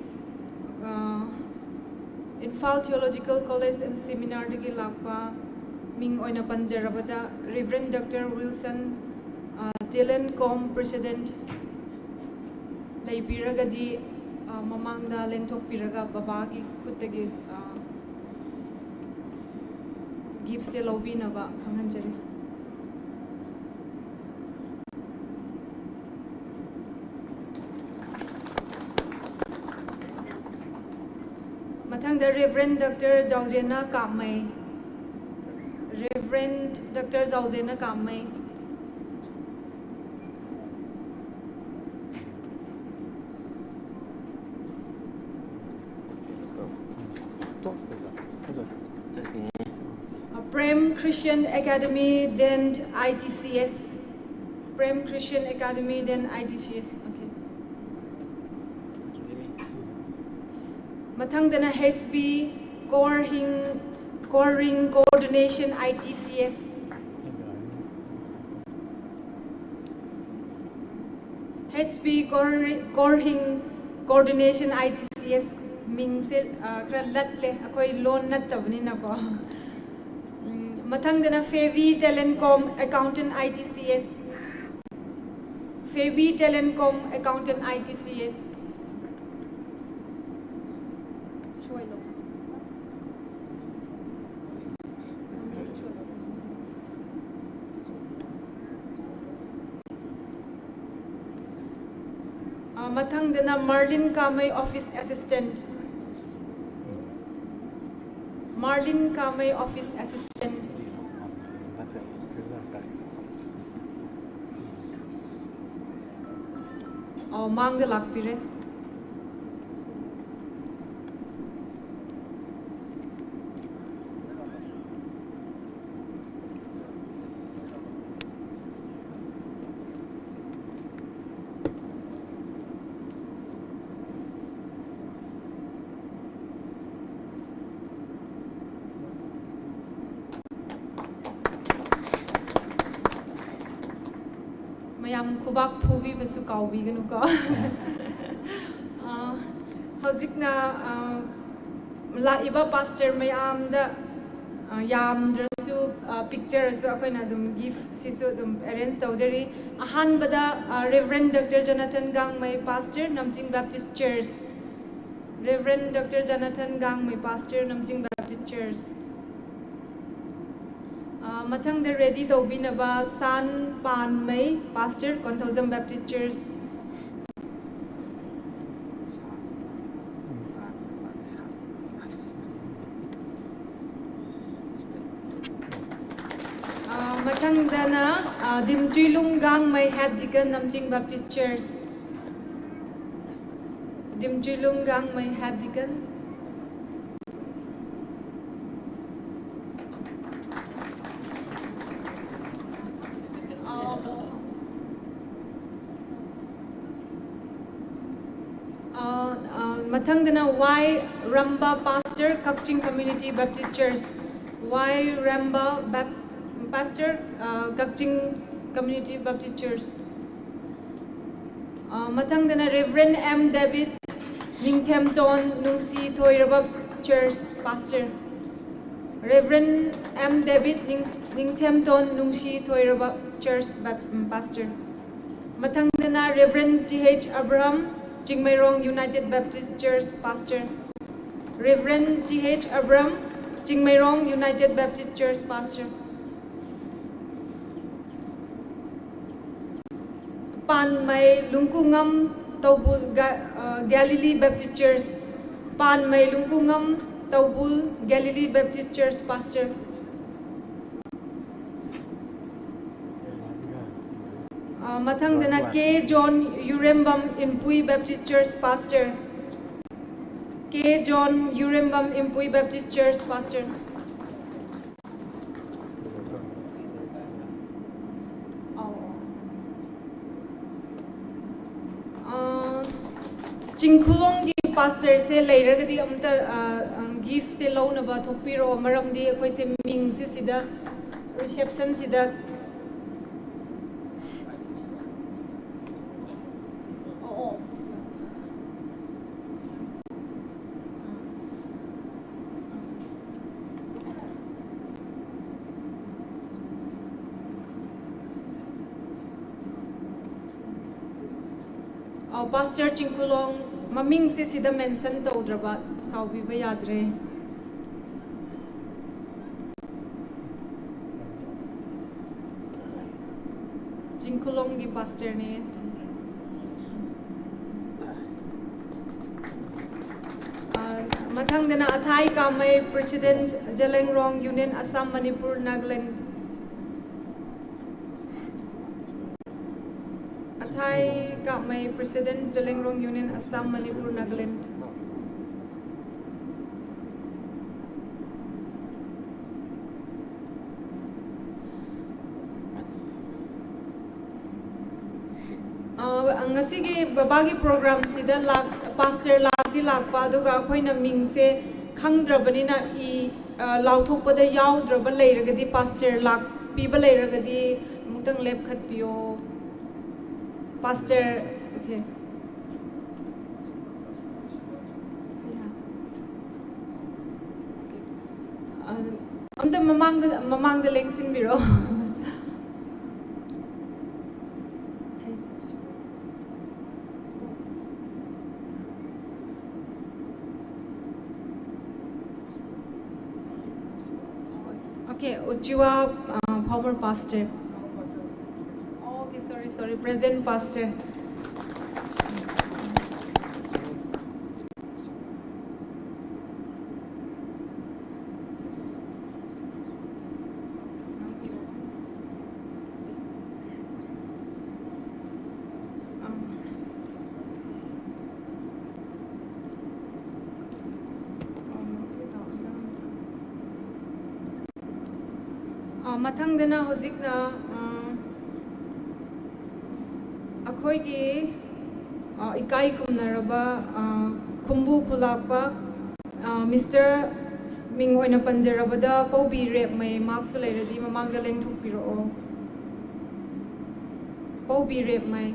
ꯑ, Imphal Theological College and Seminarꯗꯒꯤ ꯂꯥꯛꯄ ꯃꯤꯡ ꯑꯣꯏꯅ ꯄꯟꯖꯔꯕꯗ Reverend Doctor Wilson, ꯑ, Telenkom President ꯂꯩꯕꯤꯔꯒꯗꯤ, ꯑ, ꯃꯃꯥꯡꯗ ꯂꯦꯡꯊꯣꯛꯄꯤꯔꯒ ꯕꯕꯥꯒꯤ ꯈꯨꯠꯇꯒꯤ, ꯑ, giftꯁꯦ ꯂꯧꯕꯤꯅꯕ ꯈꯪꯍꯟꯖꯔꯤ꯫ ꯃꯊꯪꯗ Reverend Doctor ꯖꯥꯎꯖꯦꯅ ꯀꯥꯞꯃꯩ꯫ Reverend Doctor ꯖꯥꯎꯖꯦꯅ ꯀꯥꯞꯃꯩ꯫ Prem Christian Academy, then I T C S. Prem Christian Academy, then I T C S. Okay. ꯃꯊꯪꯗꯅ H B Core Ring, Core Ring Coordination, I T C S꯫ H P Kor- Korhing Coordination I T C S ꯃꯤꯡꯁꯦ ꯑ, ꯈꯔ ꯂꯠꯂꯦ, ꯑꯩꯈꯣꯏ ꯂꯣꯟ ꯅꯠꯇꯕꯅꯤꯅꯀꯣ꯫ ꯎꯝ, ꯃꯊꯪꯗꯅ Fevi Telecom Accountant I T C S. Fevi Telecom Accountant I T C S. ꯑ, ꯃꯊꯪꯗꯅ Marlin Kamei, Office Assistant. Marlin Kamei, Office Assistant. ꯑ, ꯃꯥꯡꯗ ꯂꯥꯛꯄꯤꯔꯦ꯫ ꯃꯌꯥꯝ ꯈꯨꯕꯥꯛ ꯐꯨꯕꯤꯕꯁꯨ ꯀꯥꯎꯕꯤꯒꯅꯨꯀꯣ꯫ ꯑ, ꯍꯧꯖꯤꯛꯅ, ꯑ, ꯂꯥꯛꯏꯕ pastor ꯃꯌꯥꯝꯗ, ꯑ, ꯌꯥꯝꯗ꯭ꯔꯁꯨ, ꯑ, ꯄꯤꯛꯆꯔꯁꯨ ꯑꯩꯈꯣꯏꯅ ꯑꯗꯨꯝ gift ꯁꯤꯁꯨ ꯑꯗꯨꯝ arrange ꯇꯧꯖꯔꯤ꯫ ꯑꯍꯥꯟꯕꯗ, ꯑ, Reverend Doctor Jonathan Gangmei, Pastor, Namching Baptist Church. Reverend Doctor Jonathan Gangmei, Pastor, Namching Baptist Church. ꯑ, ꯃꯊꯪꯗ ready ꯇꯧꯕꯤꯅꯕ ꯁꯥꯟ ꯄꯥꯟꯃꯩ, Pastor, ꯀꯣꯟꯊꯧꯖꯝ Baptist Church. ꯑ, ꯃꯊꯪꯗꯅ, ꯑ, ꯗꯤꯝꯆꯨꯏꯂꯨꯡ ꯒꯥꯡꯃꯩ, Head Deacon, Namching Baptist Church. ꯗꯤꯝꯆꯨꯏꯂꯨꯡ ꯒꯥꯡꯃꯩ, Head Deacon. ꯑ, ꯑ, ꯃꯊꯪꯗꯅ ꯋꯥꯏ ꯔꯝꯕ, Pastor, ꯀꯛꯆꯤꯡ Community Baptist Church. ꯋꯥꯏ ꯔꯝꯕ, Bap-, Pastor, ꯑ, ꯀꯛꯆꯤꯡ Community Baptist Church. ꯑ, ꯃꯊꯪꯗꯅ Reverend M David ꯅꯤꯡꯊꯦꯝꯇꯣꯟ ꯅꯨꯡꯁꯤ ꯊꯣꯏꯔꯕ Church Pastor. Reverend M David ꯅꯤꯡ-, ꯅꯤꯡꯊꯦꯝꯇꯣꯟ ꯅꯨꯡꯁꯤ ꯊꯣꯏꯔꯕ Church Bap-, ꯎꯝ, Pastor. ꯃꯊꯪꯗꯅ Reverend T H Abraham Chingmeirong United Baptist Church Pastor. Reverend T H Abraham Chingmeirong United Baptist Church Pastor. ꯄꯥꯟꯃꯩ ꯂꯨꯡꯀꯨꯉꯝ ꯇꯧꯕꯨꯜ ꯒ-, ꯑ, Galilee Baptist Church. ꯄꯥꯟꯃꯩ ꯂꯨꯡꯀꯨꯉꯝ ꯇꯧꯕꯨꯜ Galilee Baptist Church Pastor. ꯑ, ꯃꯊꯪꯗꯅ K John ꯌꯨꯔꯦꯝꯕꯝ Inpui Baptist Church Pastor. K John ꯌꯨꯔꯦꯝꯕꯝ Inpui Baptist Church Pastor. ꯑ, ꯆꯤꯡꯈꯨꯂꯣꯡꯒꯤ pastor ꯁꯦ ꯂꯩꯔꯒꯗꯤ ꯑꯝꯇ, ꯑ, ꯑ, gift ꯁꯦ ꯂꯧꯅꯕ ꯊꯣꯛꯄꯤꯔꯛꯑꯣ, ꯃꯔꯝꯗꯤ ꯑꯩꯈꯣꯏꯁꯦ ꯃꯤꯡꯁꯦ ꯁꯤꯗ reception ꯁꯤꯗ꯫ ꯑꯣ, ꯑꯣ꯫ ꯑ, Pastor ꯆꯤꯡꯈꯨꯂꯣꯡ ꯃꯃꯤꯡꯁꯦ ꯁꯤꯗ mention ꯇꯧꯗ꯭ꯔꯕ ꯁꯥꯎꯕꯤꯕ ꯌꯥꯗ꯭ꯔꯦ꯫ ꯆꯤꯡꯈꯨꯂꯣꯡꯒꯤ pastor ꯅꯦ꯫ ꯑ, ꯃꯊꯪꯗꯅ ꯑꯊꯥꯏ ꯀꯥꯃꯩ, President, Zeliangrong Union, Assam, Manipur, Nagaland. ꯑꯊꯥꯏ ꯀꯥꯃꯩ, President, Zeliangrong Union, Assam, Manipur, Nagaland. ꯑ, ꯉꯁꯤꯒꯤ ꯕꯕꯥꯒꯤ program ꯁꯤꯗ ꯂꯥꯛ-, pastor ꯂꯥꯛꯇꯤ ꯂꯥꯛꯄ, ꯑꯗꯨꯒ ꯑꯩꯈꯣꯏꯅ ꯃꯤꯡꯁꯦ ꯈꯪꯗ꯭ꯔꯕꯅꯤꯅ ꯏ-, ꯑ, ꯂꯥꯎꯊꯣꯛꯄꯗ ꯌꯥꯎꯗ꯭ꯔꯕ ꯂꯩꯔꯒꯗꯤ, pastor ꯂꯥꯛꯄꯤꯕ ꯂꯩꯔꯒꯗꯤ ꯑꯃꯨꯛꯇꯪ ꯂꯦꯞꯈꯠꯄꯤꯌꯣ꯫ Pastor, okay. Okay. Yeah. Okay. ꯑ, ꯑꯝꯇ ꯃꯃꯥꯡꯗ, ꯃꯃꯥꯡꯗ ꯂꯦꯡꯁꯤꯟꯕꯤꯔꯣ꯫ Okay, Uchiwa, uh, former pastor. Okay, sorry, sorry, present pastor. ꯑ, ꯃꯊꯪꯗꯅ ꯍꯧꯖꯤꯛꯅ, ꯑ, ꯑꯩꯈꯣꯏꯒꯤ, ꯑ, ꯏꯀꯥꯏ ꯈꯨꯝꯅꯔꯕ, ꯑ, ꯈꯨꯝꯕꯨ ꯈꯨꯂꯥꯛꯄ, ꯑ, ꯃꯤꯁꯇꯔ ꯃꯤꯡ ꯑꯣꯏꯅ ꯄꯟꯖꯔꯕꯗ ꯄꯧꯕꯤ ꯔꯦꯞꯃꯩ, ꯃꯍꯥꯛꯁꯨ ꯂꯩꯔꯗꯤ ꯃꯃꯥꯡꯗ ꯂꯦꯡꯊꯣꯛꯄꯤꯔꯛꯑꯣ꯫ ꯄꯧꯕꯤ ꯔꯦꯞꯃꯩ꯫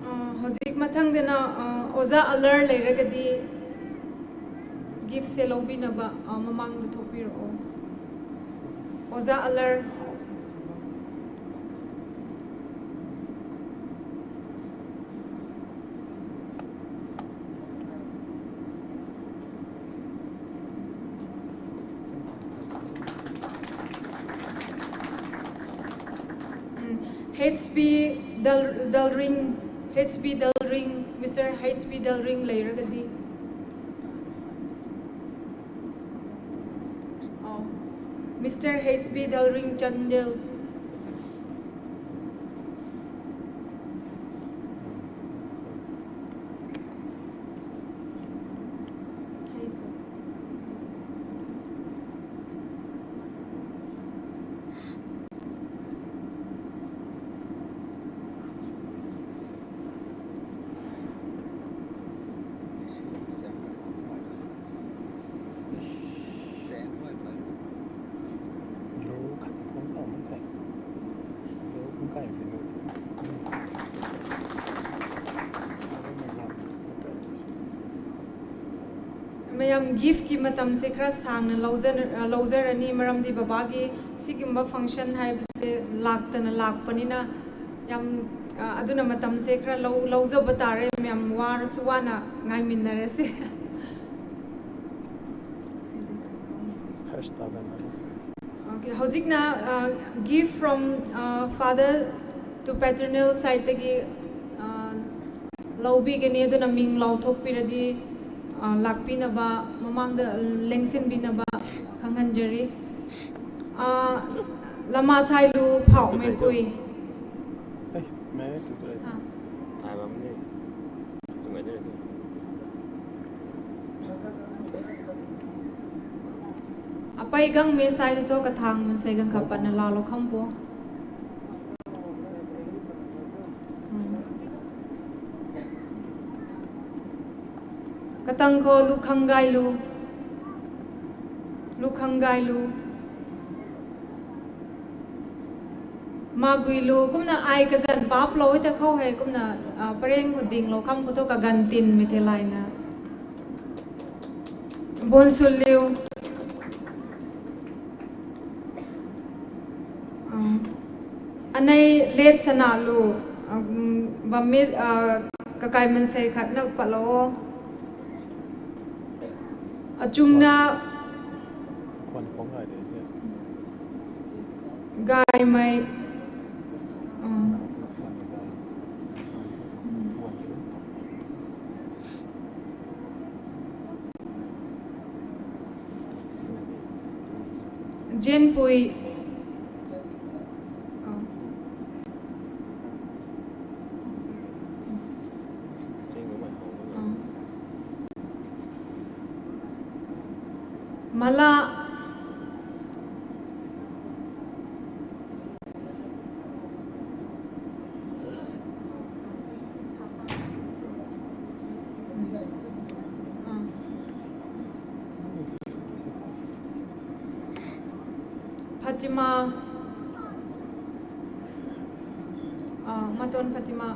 ꯑ, ꯍꯧꯖꯤꯛ ꯃꯊꯪꯗꯅ, ꯑ, ꯑꯣꯖꯥ ꯑꯂꯔ ꯂꯩꯔꯒꯗꯤ ꯒꯤꯐꯁꯦ ꯂꯧꯕꯤꯅꯕ, ꯑ, ꯃꯃꯥꯡꯗ ꯊꯣꯛꯄꯤꯔꯛꯑꯣ꯫ ꯑꯣꯖꯥ ꯑꯂꯔ꯫ ꯎꯝ, H P ꯗꯜ-, ꯗꯜꯔꯤꯡ, H P ꯗꯜꯔꯤꯡ, ꯃꯤꯁꯇꯔ H P ꯗꯜꯔꯤꯡ ꯂꯩꯔꯒꯗꯤ꯫ ꯑꯧ, Mister H B Dalring Chandel. ꯃꯌꯥꯝ ꯒꯤꯐꯀꯤ ꯃꯇꯝꯁꯦ ꯈꯔ ꯁꯥꯡꯅ ꯂꯧꯖ-, ꯂꯧꯖꯔꯅꯤ, ꯃꯔꯝꯗꯤ ꯕꯕꯥꯒꯤ ꯁꯤꯒꯨꯝꯕ ꯐꯪꯁꯟ ꯍꯥꯏꯕꯁꯦ ꯂꯥꯛꯇꯅ ꯂꯥꯛꯄꯅꯤꯅ ꯌꯥꯝ, ꯑ, ꯑꯗꯨꯅ ꯃꯇꯝꯁꯦ ꯈꯔ ꯂꯧ-, ꯂꯧꯖꯕ ꯇꯥꯔꯦ꯫ ꯃꯌꯥꯝ ꯋꯥꯔꯁꯨ ꯋꯥꯅ ꯉꯥꯏꯃꯤꯟꯅꯔꯁꯦ꯫ Okay, ꯍꯧꯖꯤꯛꯅ, uh, gift from, uh, father to paternal sideꯇꯒꯤ, uh, ꯂꯧꯕꯤꯒꯅꯤ, ꯑꯗꯨꯅ ꯃꯤꯡ ꯂꯥꯎꯊꯣꯛꯄꯤꯔꯗꯤ, uh, ꯂꯥꯛꯄꯤꯅꯕ, ꯃꯃꯥꯡꯗ ꯂꯦꯡꯁꯤꯟꯕꯤꯅꯕ ꯈꯪꯍꯟꯖꯔꯤ꯫ Uh, ꯂꯃꯥꯊꯥꯏꯂꯨ ꯐꯥꯎꯃꯦꯟꯄꯨꯏ꯫ ꯑꯄꯩꯒꯪ ꯃꯦ ꯁꯥꯏ ꯊꯣ ꯀꯊꯥꯡ ꯃꯟꯁꯩꯒꯪ ꯈꯄꯟꯅ ꯂꯥꯂꯣ ꯈꯝꯄꯣ꯫ ꯀꯇꯪꯈꯣ ꯂꯨꯈꯪꯒꯥꯏꯂꯨ, ꯂꯨꯈꯪꯒꯥꯏꯂꯨ꯫ ꯃꯥꯒꯨꯏꯂꯨ ꯀꯨꯝꯅ ꯑꯥꯏ ꯀꯖꯟ ꯄꯥꯞ ꯂꯧ ꯏꯇ ꯈꯧ ꯍꯦ ꯀꯨꯝꯅ, ꯑ, ꯄꯔꯦꯡ ꯈꯨꯗꯤꯡ ꯂꯧꯈꯝ ꯈꯨꯗꯣ ꯀꯒꯟ ꯇꯤꯟ ꯃꯤꯊꯦꯂꯥꯏꯅ꯫ ꯕꯣꯟꯁꯨꯜꯂꯤꯎ꯫ ꯑ, ꯑꯅꯩ ꯂꯦꯠ ꯁꯅꯥꯂꯨ, ꯑ, ꯎꯝ, ꯕꯝꯃꯤ, ꯑ, ꯀꯀꯥꯏ ꯃꯟꯁꯩ ꯈꯠꯅ ꯄꯠꯂꯛꯑꯣ꯫ ꯑꯆꯨꯝꯅ ꯒꯥꯏꯃꯩ꯫ ꯑ, ꯖꯦꯟꯄꯨꯏ꯫ ꯑꯥ꯫ ꯑꯥ꯫ ꯃꯂꯥ꯫ ꯑꯥ꯫ ꯐꯥꯇꯤꯃꯥ꯫ ꯑꯥ, ꯃꯇꯣꯟ ꯐꯥꯇꯤꯃꯥ꯫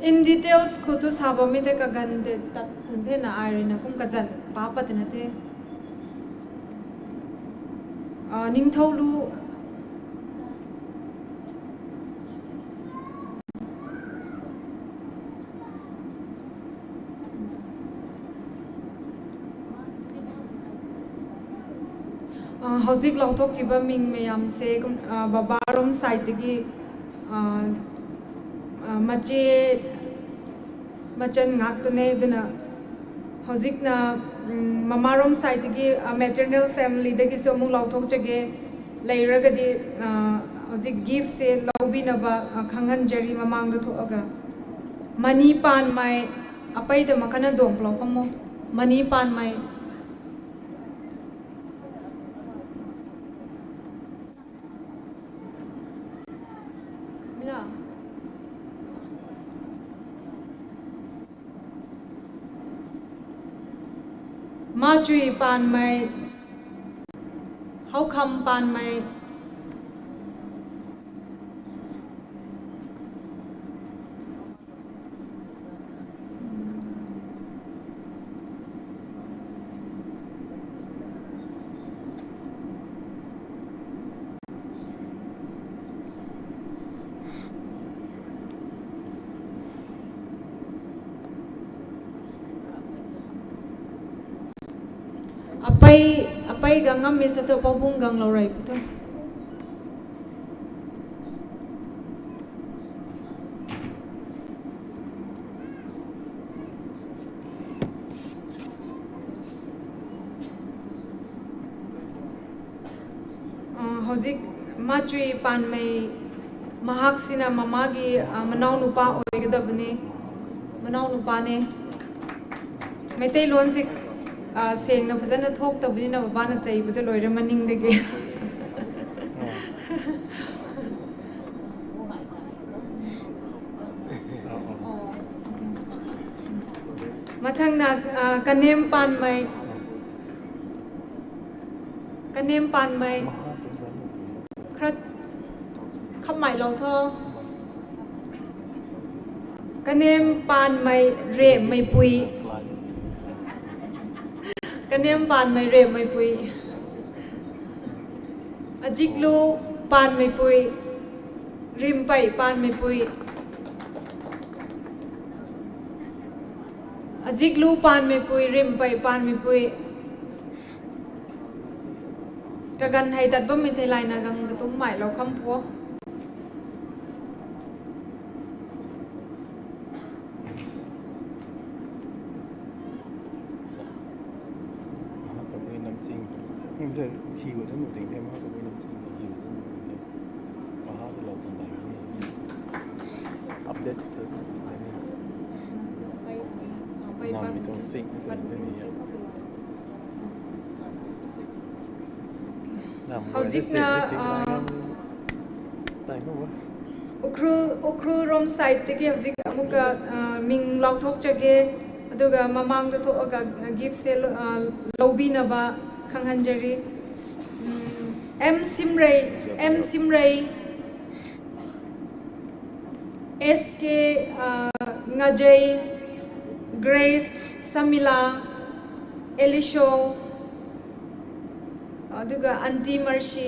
In details ꯈꯨꯠꯇꯨ ꯁꯥꯕ ꯃꯤꯗ ꯀꯒꯟꯗꯦ ꯇꯠ ꯊꯦꯅ ꯑꯥꯏꯔꯤꯅ ꯀꯨꯝ ꯀꯖꯟ ꯄꯥꯄꯇ ꯅꯠꯇꯦ꯫ ꯑꯥ, ꯅꯤꯡꯊꯧꯂꯨ꯫ ꯑ, ꯍꯧꯖꯤꯛ ꯂꯥꯎꯊꯣꯛꯈꯤꯕ ꯃꯤꯡ ꯃꯌꯥꯝꯁꯦ, ꯑ, ꯕꯕꯥꯔꯣꯝ ꯁꯥꯏꯠꯇꯒꯤ, ꯑ, ꯑ, ꯃꯆꯦ ꯃꯆꯟ ꯉꯥꯛꯇꯅꯦ꯫ ꯑꯗꯨꯅ ꯍꯧꯖꯤꯛꯅ, ꯎꯝ, ꯃꯃꯥꯔꯣꯝ ꯁꯥꯏꯠꯇꯒꯤ, ꯑ, ꯃꯦꯇꯔꯅꯦꯜ ꯐꯦꯃꯤꯂꯤꯗꯒꯤꯁꯨ ꯑꯃꯨꯛ ꯂꯥꯎꯊꯣꯛꯆꯒꯦ꯫ ꯂꯩꯔꯒꯗꯤ, ꯑ, ꯍꯧꯖꯤꯛ ꯒꯤꯐꯁꯦ ꯂꯧꯕꯤꯅꯕ, ꯑ, ꯈꯪꯍꯟꯖꯔꯤ ꯃꯃꯥꯡꯗ ꯊꯣꯛꯑꯒ꯫ ꯃꯅꯤ ꯄꯥꯟꯃꯥꯏ ꯑꯄꯩꯗ ꯃꯈꯅ ꯗꯣꯡ ꯄ꯭ꯂꯣꯛ ꯑꯃꯨꯛ꯫ ꯃꯅꯤ ꯄꯥꯟꯃꯥꯏ꯫ ꯃꯤꯅꯥ꯫ ꯃꯥꯆꯨꯏ ꯄꯥꯟꯃꯩ, ꯍꯧꯈꯝ ꯄꯥꯟꯃꯩ꯫ ꯑꯄꯩ, ꯑꯄꯩꯒ ꯉꯝꯃꯤ ꯁꯠꯇꯣ ꯄꯥꯎꯕꯨꯡꯒ ꯂꯧꯔꯛꯏꯕꯗꯣ꯫ ꯍꯧꯖꯤꯛ ꯃꯥꯆꯨꯏ ꯄꯥꯟꯃꯩ ꯃꯍꯥꯛꯁꯤꯅ ꯃꯃꯥꯒꯤ, ꯑ, ꯃꯅꯥꯎꯅꯨꯄꯥ ꯑꯣꯏꯒꯗꯕꯅꯤ, ꯃꯅꯥꯎꯅꯨꯄꯥꯅꯦ꯫ ꯃꯩꯇꯩꯂꯣꯟꯁꯦ, ꯑ, ꯁꯦꯡꯅ ꯐꯖꯅ ꯊꯣꯛꯇꯕꯅꯤꯅ ꯕꯕꯥꯅ ꯆꯩꯕꯗ ꯂꯣꯏꯔꯦ ꯃꯅꯤꯡꯗꯒꯤ꯫ ꯃꯊꯪꯅ, ꯑ, ꯀꯅꯦꯝ ꯄꯥꯟꯃꯩ꯫ ꯀꯅꯦꯝ ꯄꯥꯟꯃꯩ꯫ ꯈꯔ ꯈꯞꯃꯥꯏ ꯂꯧꯊꯣꯛ꯫ ꯀꯅꯦꯝ ꯄꯥꯟꯃꯩ ꯔꯦꯝꯃꯩ ꯄꯨꯏ꯫ ꯀꯅꯦꯝ ꯄꯥꯟꯃꯩ ꯔꯦꯝꯃꯩ ꯄꯨꯏ꯫ ꯑꯖꯤꯛꯂꯨ ꯄꯥꯟꯃꯩ ꯄꯨꯏ꯫ ꯔꯤꯝꯄꯩ ꯄꯥꯟꯃꯩ ꯄꯨꯏ꯫ ꯑꯖꯤꯛꯂꯨ ꯄꯥꯟꯃꯩ ꯄꯨꯏ, ꯔꯤꯝꯄꯩ ꯄꯥꯟꯃꯩ ꯄꯨꯏ꯫ ꯀꯒꯟ ꯍꯩ ꯇꯠꯄ ꯃꯤꯊꯩ ꯂꯥꯏꯅ ꯒꯪ ꯀꯇꯨꯝ ꯃꯥꯏ ꯂꯧꯈꯝ ꯄꯨꯑꯣ꯫ ꯃꯍꯥꯛ ꯑꯩꯈꯣꯏ ꯅꯝꯆꯤꯡ ꯁꯤꯕꯗ ꯅꯨꯡꯇꯤꯡꯗꯦ꯫ ꯃꯍꯥꯛ ꯑꯩꯈꯣꯏ ꯅꯝꯆꯤꯡ ꯁꯤꯕꯗ ꯅꯨꯡꯇꯤꯡꯗꯦ꯫ ꯃꯍꯥꯛ ꯂꯧ ꯊꯝꯕ ꯍꯥꯏꯕꯅꯤ꯫ ꯑꯞꯗꯦꯠ ꯍꯥꯏꯕꯅꯤ꯫ ꯅꯥꯃꯤꯇꯣ ꯆꯤꯡ ꯇꯧꯗꯣꯏꯅꯤ꯫ ꯍꯧꯖꯤꯛꯅ, ꯑ, ꯎꯈ꯭ꯔꯨꯜ, ꯎꯈ꯭ꯔꯨꯜ ꯔꯣꯝ ꯁꯥꯏꯠꯇꯒꯤ ꯍꯧꯖꯤꯛ ꯑꯃꯨꯛꯀ, ꯑ, ꯃꯤꯡ ꯂꯥꯎꯊꯣꯛꯆꯒꯦ꯫ ꯑꯗꯨꯒ ꯃꯃꯥꯡꯗ ꯊꯣꯛꯑꯒ ꯒꯤꯐꯁꯦ, ꯑ, ꯂꯧꯕꯤꯅꯕ ꯈꯪꯍꯟꯖꯔꯤ꯫ ꯎꯝ, ꯑꯦꯝ ꯁꯤꯝꯔꯩ, ꯑꯦꯝ ꯁꯤꯝꯔꯩ, ꯑꯦꯁ ꯀꯦ, ꯑ, ꯉꯥꯖꯩ, ꯒ꯭ꯔꯦꯁ, ꯁꯃꯤꯂꯥ, ꯑꯦꯂꯤꯁꯣ, ꯑꯗꯨꯒ ꯑꯟꯇꯤ ꯃꯔꯁꯤ꯫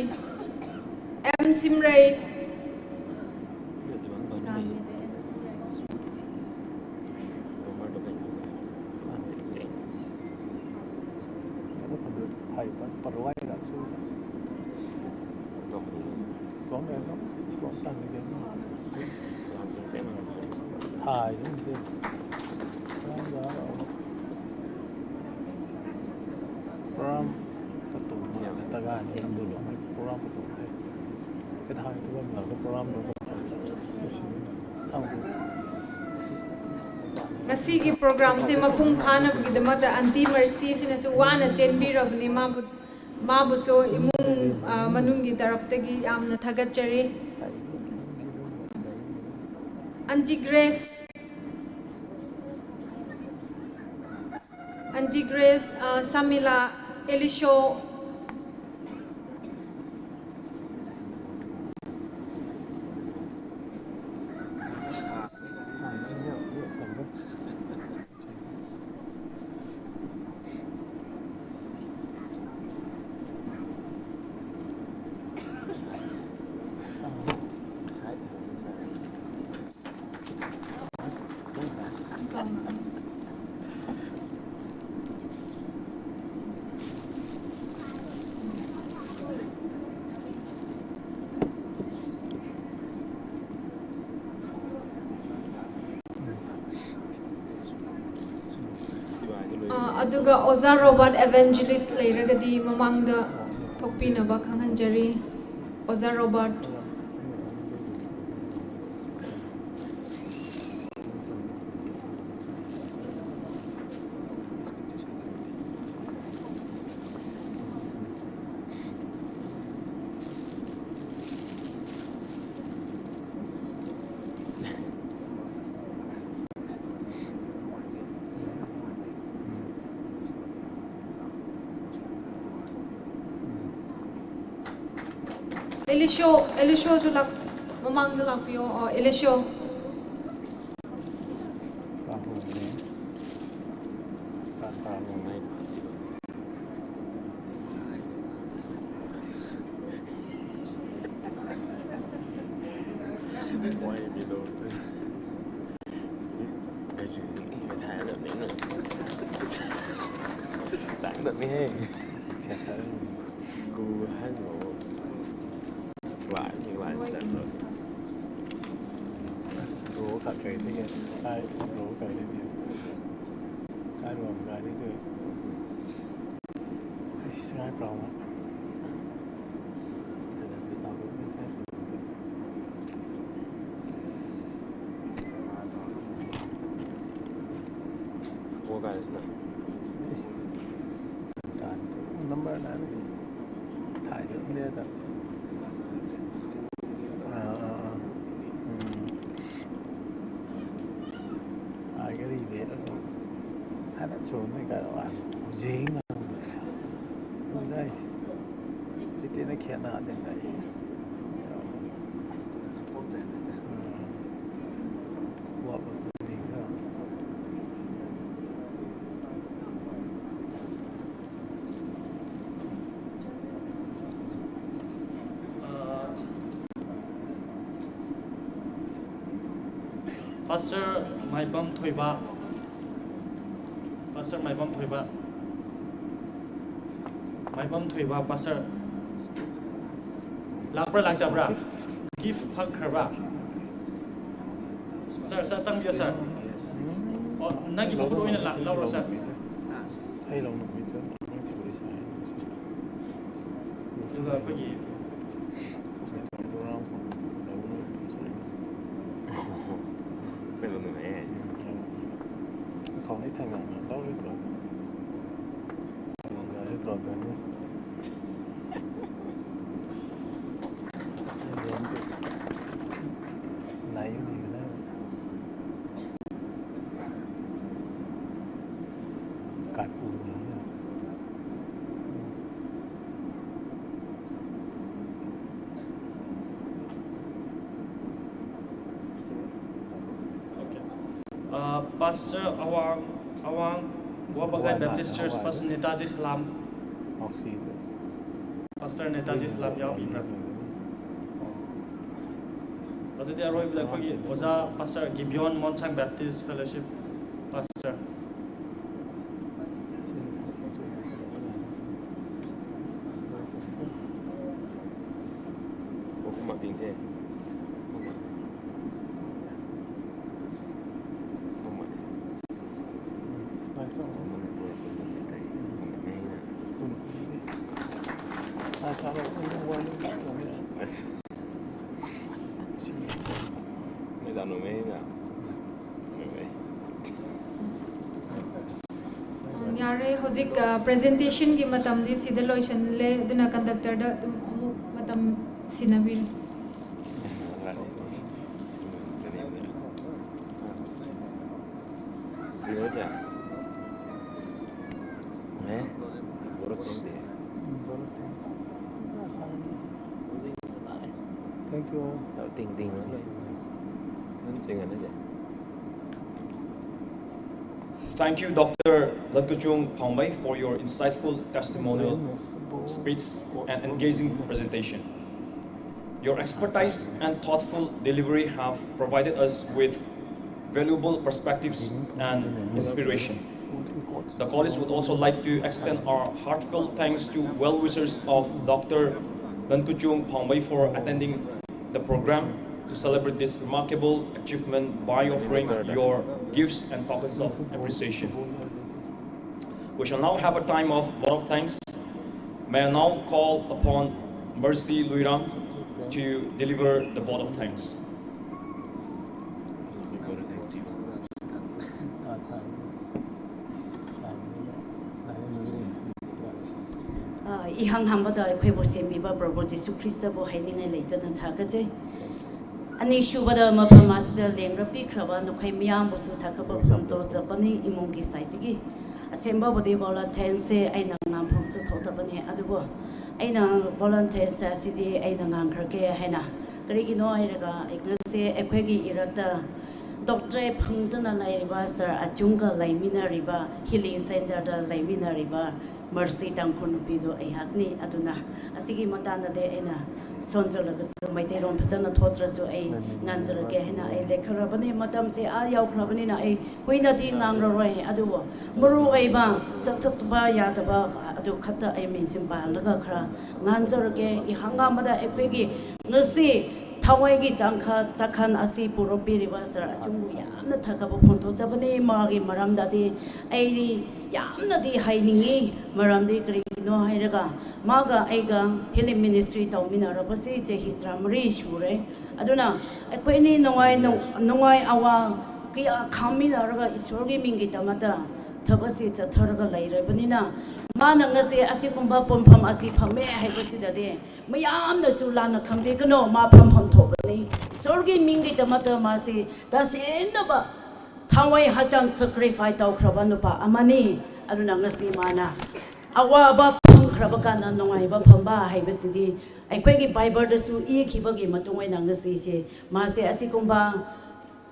ꯑꯦꯝ ꯁꯤꯝꯔꯩ꯫ ꯊꯥꯏꯁꯤꯡꯁꯦ ꯄꯨꯔꯥ ꯀꯇꯨ ꯃꯥꯜꯂꯦ꯫ ꯇꯒꯥꯅꯤ꯫ ꯉꯁꯤꯒꯤ ꯄ꯭ꯔꯣꯒ꯭ꯔꯥꯝꯁꯦ ꯃꯄꯨꯡ ꯐꯥꯅꯕꯒꯤꯗꯃꯛꯇ ꯑꯟꯇꯤ ꯃꯔꯁꯤꯁꯤꯅꯁꯨ ꯋꯥꯅ ꯆꯦꯟꯕꯤꯔꯕꯅꯤ꯫ ꯃꯥꯕꯨ, ꯃꯥꯕꯨꯁꯨ ꯏꯃꯨꯡ, ꯑ, ꯃꯅꯨꯡꯒꯤ ꯇꯔꯐꯇꯒꯤ ꯌꯥꯝꯅ ꯊꯥꯒꯠꯆꯔꯤ꯫ ꯑꯟꯇꯤ ꯒ꯭ꯔꯦꯁ, ꯑꯟꯇꯤ ꯒ꯭ꯔꯦꯁ, ꯑ, ꯁꯃꯤꯂꯥ, ꯑꯦꯂꯤꯁꯣ, ꯑ, ꯑꯗꯨꯒ ꯑꯣꯖꯥ ꯔꯣꯕꯥꯔꯠ ꯑꯦꯚꯦꯟꯖꯦꯂꯤꯁ ꯂꯩꯔꯒꯗꯤ ꯃꯃꯥꯡꯗ ꯊꯣꯛꯄꯤꯅꯕ ꯈꯪꯍꯟꯖꯔꯤ꯫ ꯑꯣꯖꯥ ꯔꯣꯕꯥꯔꯠ꯫ ꯑꯦꯂꯤꯁꯣ, ꯑꯦꯂꯤꯁꯣꯁꯨ ꯂꯥꯛ-, ꯃꯃꯥꯡꯗ ꯂꯥꯛꯄꯤꯌꯣ꯫ ꯑꯣ, ꯑꯦꯂꯤꯁꯣ꯫ ꯇꯥꯡꯗꯕꯅꯤꯍꯦ꯫ ꯒꯨ ꯍꯥꯏꯅꯣ꯫ ꯋꯥꯅꯤ, ꯋꯥꯅꯤ ꯆꯠꯄ꯫ ꯑꯁ, ꯕ꯭ꯔꯣ ꯈꯛ ꯀꯩꯗꯤ ꯍꯥꯏ, ꯕ꯭ꯔꯣ ꯈꯛ ꯀꯩꯗꯤ ꯍꯥꯏ꯫ ꯀꯥꯏ ꯋꯥꯡ ꯒꯥꯔꯤꯗꯨ꯫ ꯑꯩ ꯁꯉꯥꯏ ꯄ꯭ꯔꯥꯎꯅ꯫ ꯅꯝꯕꯔꯁꯤꯅ꯫ ꯅꯝꯕꯔꯅ ꯊꯥꯏꯗ ꯂꯩꯗ꯫ ꯑꯥ, ꯑꯥ, ꯑꯥ꯫ ꯎꯝ꯫ ꯑꯥ, ꯒꯥꯔꯤ ꯂꯩꯔꯒ ꯍꯥꯟꯅ ꯁꯣꯝꯗ ꯀꯩꯅꯣ ꯍꯧꯖꯤꯛ ꯉꯥꯡꯕꯗ ꯂꯩ꯫ ꯂꯤꯇꯦꯅ ꯈꯦꯠꯅ ꯑꯗꯨꯝ ꯂꯩ꯫ ꯎꯝ꯫ ꯄꯥꯁꯇꯔ ꯃꯥꯏꯕꯝ ꯊꯣꯏꯕ, ꯄꯥꯁꯇꯔ ꯃꯥꯏꯕꯝ ꯊꯣꯏꯕ, ꯃꯥꯏꯕꯝ ꯊꯣꯏꯕ ꯄꯥꯁꯇꯔ ꯂꯥꯛꯄ꯭ꯔꯥ ꯂꯥꯛꯇꯕ꯭ꯔꯥ? ꯒꯤꯐ ꯐꯪꯈ꯭ꯔꯕ꯭ꯔꯥ? ꯁꯥꯔ, ꯁꯥꯔ, ꯆꯪꯕꯤꯌꯣ, ꯁꯥꯔ꯫ ꯑꯣ, ꯅꯪꯒꯤ ꯃꯍꯨꯠ ꯑꯣꯏꯅ ꯂꯥꯛ-, ꯂꯧꯔꯣ, ꯁꯥꯔ꯫ ꯑꯩ ꯂꯧꯅꯕꯤꯗ꯭ꯔꯦ꯫ ꯑꯗꯨꯒ ꯑꯩꯈꯣꯏꯒꯤ ꯑꯩꯈꯣꯏ ꯂꯧꯅꯕ ꯌꯥꯏ꯫ ꯈꯥꯎꯅꯩ ꯊꯥꯡꯒꯥꯟꯅ ꯂꯧꯔꯣꯏꯗ꯭ꯔꯣ? ꯊꯥꯡꯒꯥꯟꯒ ꯂꯧꯔꯣꯏꯗ꯭ꯔꯣ? ꯂꯥꯏ ꯌꯦꯡꯕꯤꯕꯅ ꯀꯥꯔꯄꯨꯔ꯫ ꯑꯣꯀꯦ꯫ ꯑ, ꯄꯥꯁꯇꯔ ꯑꯋꯥꯡ, ꯑꯋꯥꯡ ꯋꯥꯕꯒꯥꯏ ꯋꯥꯕꯒꯥꯏ ꯕꯦꯞꯇꯤꯁ ꯆꯔꯆ, ꯋꯥꯕꯒꯥꯏ꯫ ꯄꯥꯁꯇꯔ ꯅꯦꯇꯥꯖꯤ ꯁꯂꯥꯝ꯫ ꯑꯣ, ꯁꯤꯗ꯫ ꯄꯥꯁꯇꯔ ꯅꯦꯇꯥꯖꯤ ꯁꯂꯥꯝ ꯌꯥꯎꯕꯤꯕ꯭ꯔꯥ? ꯑꯗꯨꯗꯤ ꯑꯔꯣꯏꯕꯗ ꯑꯩꯈꯣꯏꯒꯤ ꯑꯣꯖꯥ ꯄꯥꯁꯇꯔ ꯒꯤꯕꯤꯌꯣꯟ ꯃꯣꯟꯁꯥꯡ ꯕꯦꯞꯇꯤꯁ ꯐꯦꯂꯣꯁꯤꯞ ꯄꯥꯁꯇꯔ꯫ ꯑꯍꯨꯝꯃꯛ ꯄꯤꯡꯊꯦ꯫ ꯑꯍꯨꯝꯃꯛ꯫ ꯑꯁ꯫ ꯃꯦꯗꯥꯝ ꯅꯣꯃꯦꯅ꯫ ꯅꯣꯃꯦ꯫ ꯌꯥꯔꯦ, ꯍꯧꯖꯤꯛ ꯄ꯭ꯔꯖꯦꯟꯇꯦꯁꯟꯒꯤ ꯃꯇꯝꯗꯤ ꯁꯤꯗ ꯂꯣꯏꯁꯤꯜꯂꯦ, ꯑꯗꯨꯅ ꯀꯟꯗꯛꯇꯔꯗ ꯑꯗꯨꯝ ꯑꯃꯨꯛ ꯃꯇꯝ ꯁꯤꯟꯅꯕꯤꯔꯣ꯫ Thank you all. Thank you, Doctor Lankuchung Phangmei, for your insightful testimonial speech and engaging presentation. Your expertise and thoughtful delivery have provided us with valuable perspectives and inspiration. The college would also like to extend our heartfelt thanks to well-wishers of Doctor Lankuchung Phangmei for attending the program to celebrate this remarkable achievement by offering your gifts and tokens of appreciation. We shall now have a time of vote of thanks. May I now call upon Mercy Luirang to deliver the vote of thanks. ꯑ, ꯏꯍꯥꯟ ꯍꯥꯟꯕꯗ ꯑꯩꯈꯣꯏꯕꯨ ꯁꯦꯝꯕꯤꯕ ꯄ꯭ꯔꯚꯨ ꯖꯤꯁꯨ ꯈ꯭ꯔꯤꯁꯇꯕꯨ ꯍꯥꯏꯅꯤꯡꯉꯥꯏ ꯂꯩꯇꯅ ꯊꯥꯒꯠꯆꯩ꯫ ꯑꯅꯤꯁꯨꯕꯗ ꯃꯐꯝ ꯑꯁꯤꯗ ꯂꯦꯡꯔ ꯄꯤꯈ꯭ꯔꯕ ꯅꯈꯣꯏ ꯃꯌꯥꯝꯕꯨꯁꯨ ꯊꯥꯒꯠꯄ ꯐꯣꯡꯗꯣꯛꯆꯕꯅꯤ ꯏꯃꯨꯡꯒꯤ ꯁꯥꯏꯠꯇꯒꯤ꯫ ꯑꯁꯦꯡꯕꯕꯨꯗꯤ ꯚꯣꯂꯟꯇꯤꯌꯔꯁꯦ ꯑꯩꯅ ꯉꯥꯡꯐꯝꯁꯨ ꯊꯣꯛꯇꯕꯅꯤ, ꯑꯗꯨꯕꯨ ꯑꯩꯅ ꯚꯣꯂꯟꯇꯤꯌꯔꯁ ꯑꯁꯤꯗꯤ ꯑꯩꯅ ꯉꯥꯡꯈ꯭ꯔꯒꯦ ꯍꯥꯏꯅ꯫ ꯀꯔꯤꯒꯤꯅꯣ ꯍꯥꯏꯔꯒ ꯑꯩ ꯉꯁꯤ ꯑꯩꯈꯣꯏꯒꯤ ꯏꯔꯛꯇ ꯗꯣꯛꯇꯔꯦꯠ ꯐꯪꯗꯨꯅ ꯂꯩꯔꯤꯕ ꯁꯥꯔ ꯑꯆꯨꯡꯒ ꯂꯩꯃꯤꯟꯅꯔꯤꯕ, ꯍꯤꯂꯤꯡ ꯁꯦꯟꯇꯔꯗ ꯂꯩꯃꯤꯟꯅꯔꯤꯕ ꯃꯔꯁꯤ ꯇꯥꯡꯈꯨꯜ ꯅꯨꯄꯤꯗꯨ ꯑꯩꯍꯥꯛꯅꯤ꯫ ꯑꯗꯨꯅ ꯑꯁꯤꯒꯤ ꯃꯇꯥꯡꯗꯗꯤ ꯑꯩꯅ ꯁꯣꯟꯖꯜꯂꯒꯁꯨ, ꯃꯩꯇꯩꯂꯣꯟ ꯐꯖꯅ ꯊꯣꯛꯇ꯭ꯔꯁꯨ ꯑꯩ ꯉꯥꯡꯖꯔꯒꯦ ꯍꯥꯏꯅ ꯑꯩ ꯂꯦꯞꯈ꯭ꯔꯕꯅꯤ꯫ ꯃꯇꯝꯁꯦ ꯑꯥ ꯌꯧꯈ꯭ꯔꯕꯅꯤꯅ ꯑꯩ ꯀꯨꯏꯅꯗꯤ ꯉꯥꯡꯂꯔꯣꯏ, ꯑꯗꯨꯕꯨ ꯃꯔꯨ ꯑꯣꯏꯕ ꯆꯠꯊꯣꯛꯄ ꯌꯥꯗꯕ ꯑꯗꯨ ꯈꯛꯇ ꯑꯩ ꯃꯦꯟꯁꯤꯟ ꯄꯥꯜꯂꯒ ꯈꯔ ꯉꯥꯡꯖꯔꯒꯦ꯫ ꯏꯍꯥꯟ ꯑꯍꯥꯟꯕꯗ ꯑꯩꯈꯣꯏꯒꯤ ꯉꯁꯤ ꯊꯋꯥꯏꯒꯤ ꯆꯥꯡꯈ ꯆꯥꯛꯈꯟ ꯑꯁꯤ ꯄꯨꯔꯛꯄꯤꯔꯤꯕ ꯁꯥꯔ ꯑꯆꯨꯝꯕꯨ ꯌꯥꯝꯅ ꯊꯥꯒꯠꯄ ꯐꯣꯡꯗꯣꯛꯆꯕꯅꯤ꯫ ꯃꯥꯒꯤ ꯃꯔꯝꯗꯗꯤ ꯑꯩꯗꯤ ꯌꯥꯝꯅꯗꯤ ꯍꯥꯏꯅꯤꯡꯉꯤ꯫ ꯃꯔꯝꯗꯤ ꯀꯔꯤꯒꯤꯅꯣ ꯍꯥꯏꯔꯒ ꯃꯥꯒ ꯑꯩꯒ ꯍꯤꯂꯤꯡ ꯃꯤꯅꯤꯁꯇ꯭ꯔꯤ ꯇꯧꯃꯤꯟꯅꯔꯕꯁꯤ ꯆꯍꯤ ꯇꯔꯥꯃꯔꯤ ꯁꯨꯔꯦ꯫ ꯑꯗꯨꯅ ꯑꯩꯈꯣꯏꯅꯤ ꯅꯨꯡꯉꯥꯏ ꯅꯨꯡꯉꯥꯏ ꯑꯋꯥ ꯀꯌꯥ ꯈꯥꯡꯃꯤꯟꯅꯔꯒ ꯏꯁꯣꯔꯒꯤ ꯃꯤꯡꯒꯤꯗꯃꯛꯇ ꯊꯕꯛꯁꯤ ꯆꯠꯊꯔꯒ ꯂꯩꯔꯕꯅꯤꯅ, ꯃꯥꯅ ꯉꯁꯤ ꯑꯁꯤꯒꯨꯝꯕ ꯄꯨꯡꯐꯝ ꯑꯁꯤ ꯐꯝꯃꯦ ꯍꯥꯏꯕꯁꯤꯗꯗꯤ ꯃꯌꯥꯝꯅꯁꯨ ꯂꯥꯟꯅ ꯈꯪꯕꯤꯒꯅꯨ꯫ ꯃꯥ ꯐꯝꯐꯝ ꯊꯣꯛꯄꯅꯤ꯫ ꯏꯁꯣꯔꯒꯤ ꯃꯤꯡꯒꯤꯗꯃꯛꯇ ꯃꯥꯁꯤ ꯇꯁꯦꯡꯅꯕ ꯊꯋꯥꯏ ꯍꯛꯆꯥꯡ sacrifice ꯇꯧꯈ꯭ꯔꯕ ꯅꯨꯄꯥ ꯑꯃꯅꯤ꯫ ꯑꯗꯨꯅ ꯉꯁꯤ ꯃꯥꯅ ꯑꯋꯥꯕ ꯐꯪꯈ꯭ꯔꯕ ꯀꯥꯟꯗ ꯅꯨꯡꯉꯥꯏꯕ ꯐꯪꯕ ꯍꯥꯏꯕꯁꯤꯗꯤ ꯑꯩꯈꯣꯏꯒꯤ ꯕꯥꯏꯕꯜꯗꯁꯨ ꯏꯈꯤꯕꯒꯤ ꯃꯇꯨꯡ ꯑꯣꯏꯅ ꯉꯁꯤꯁꯦ ꯃꯥꯁꯦ ꯑꯁꯤꯒꯨꯝꯕ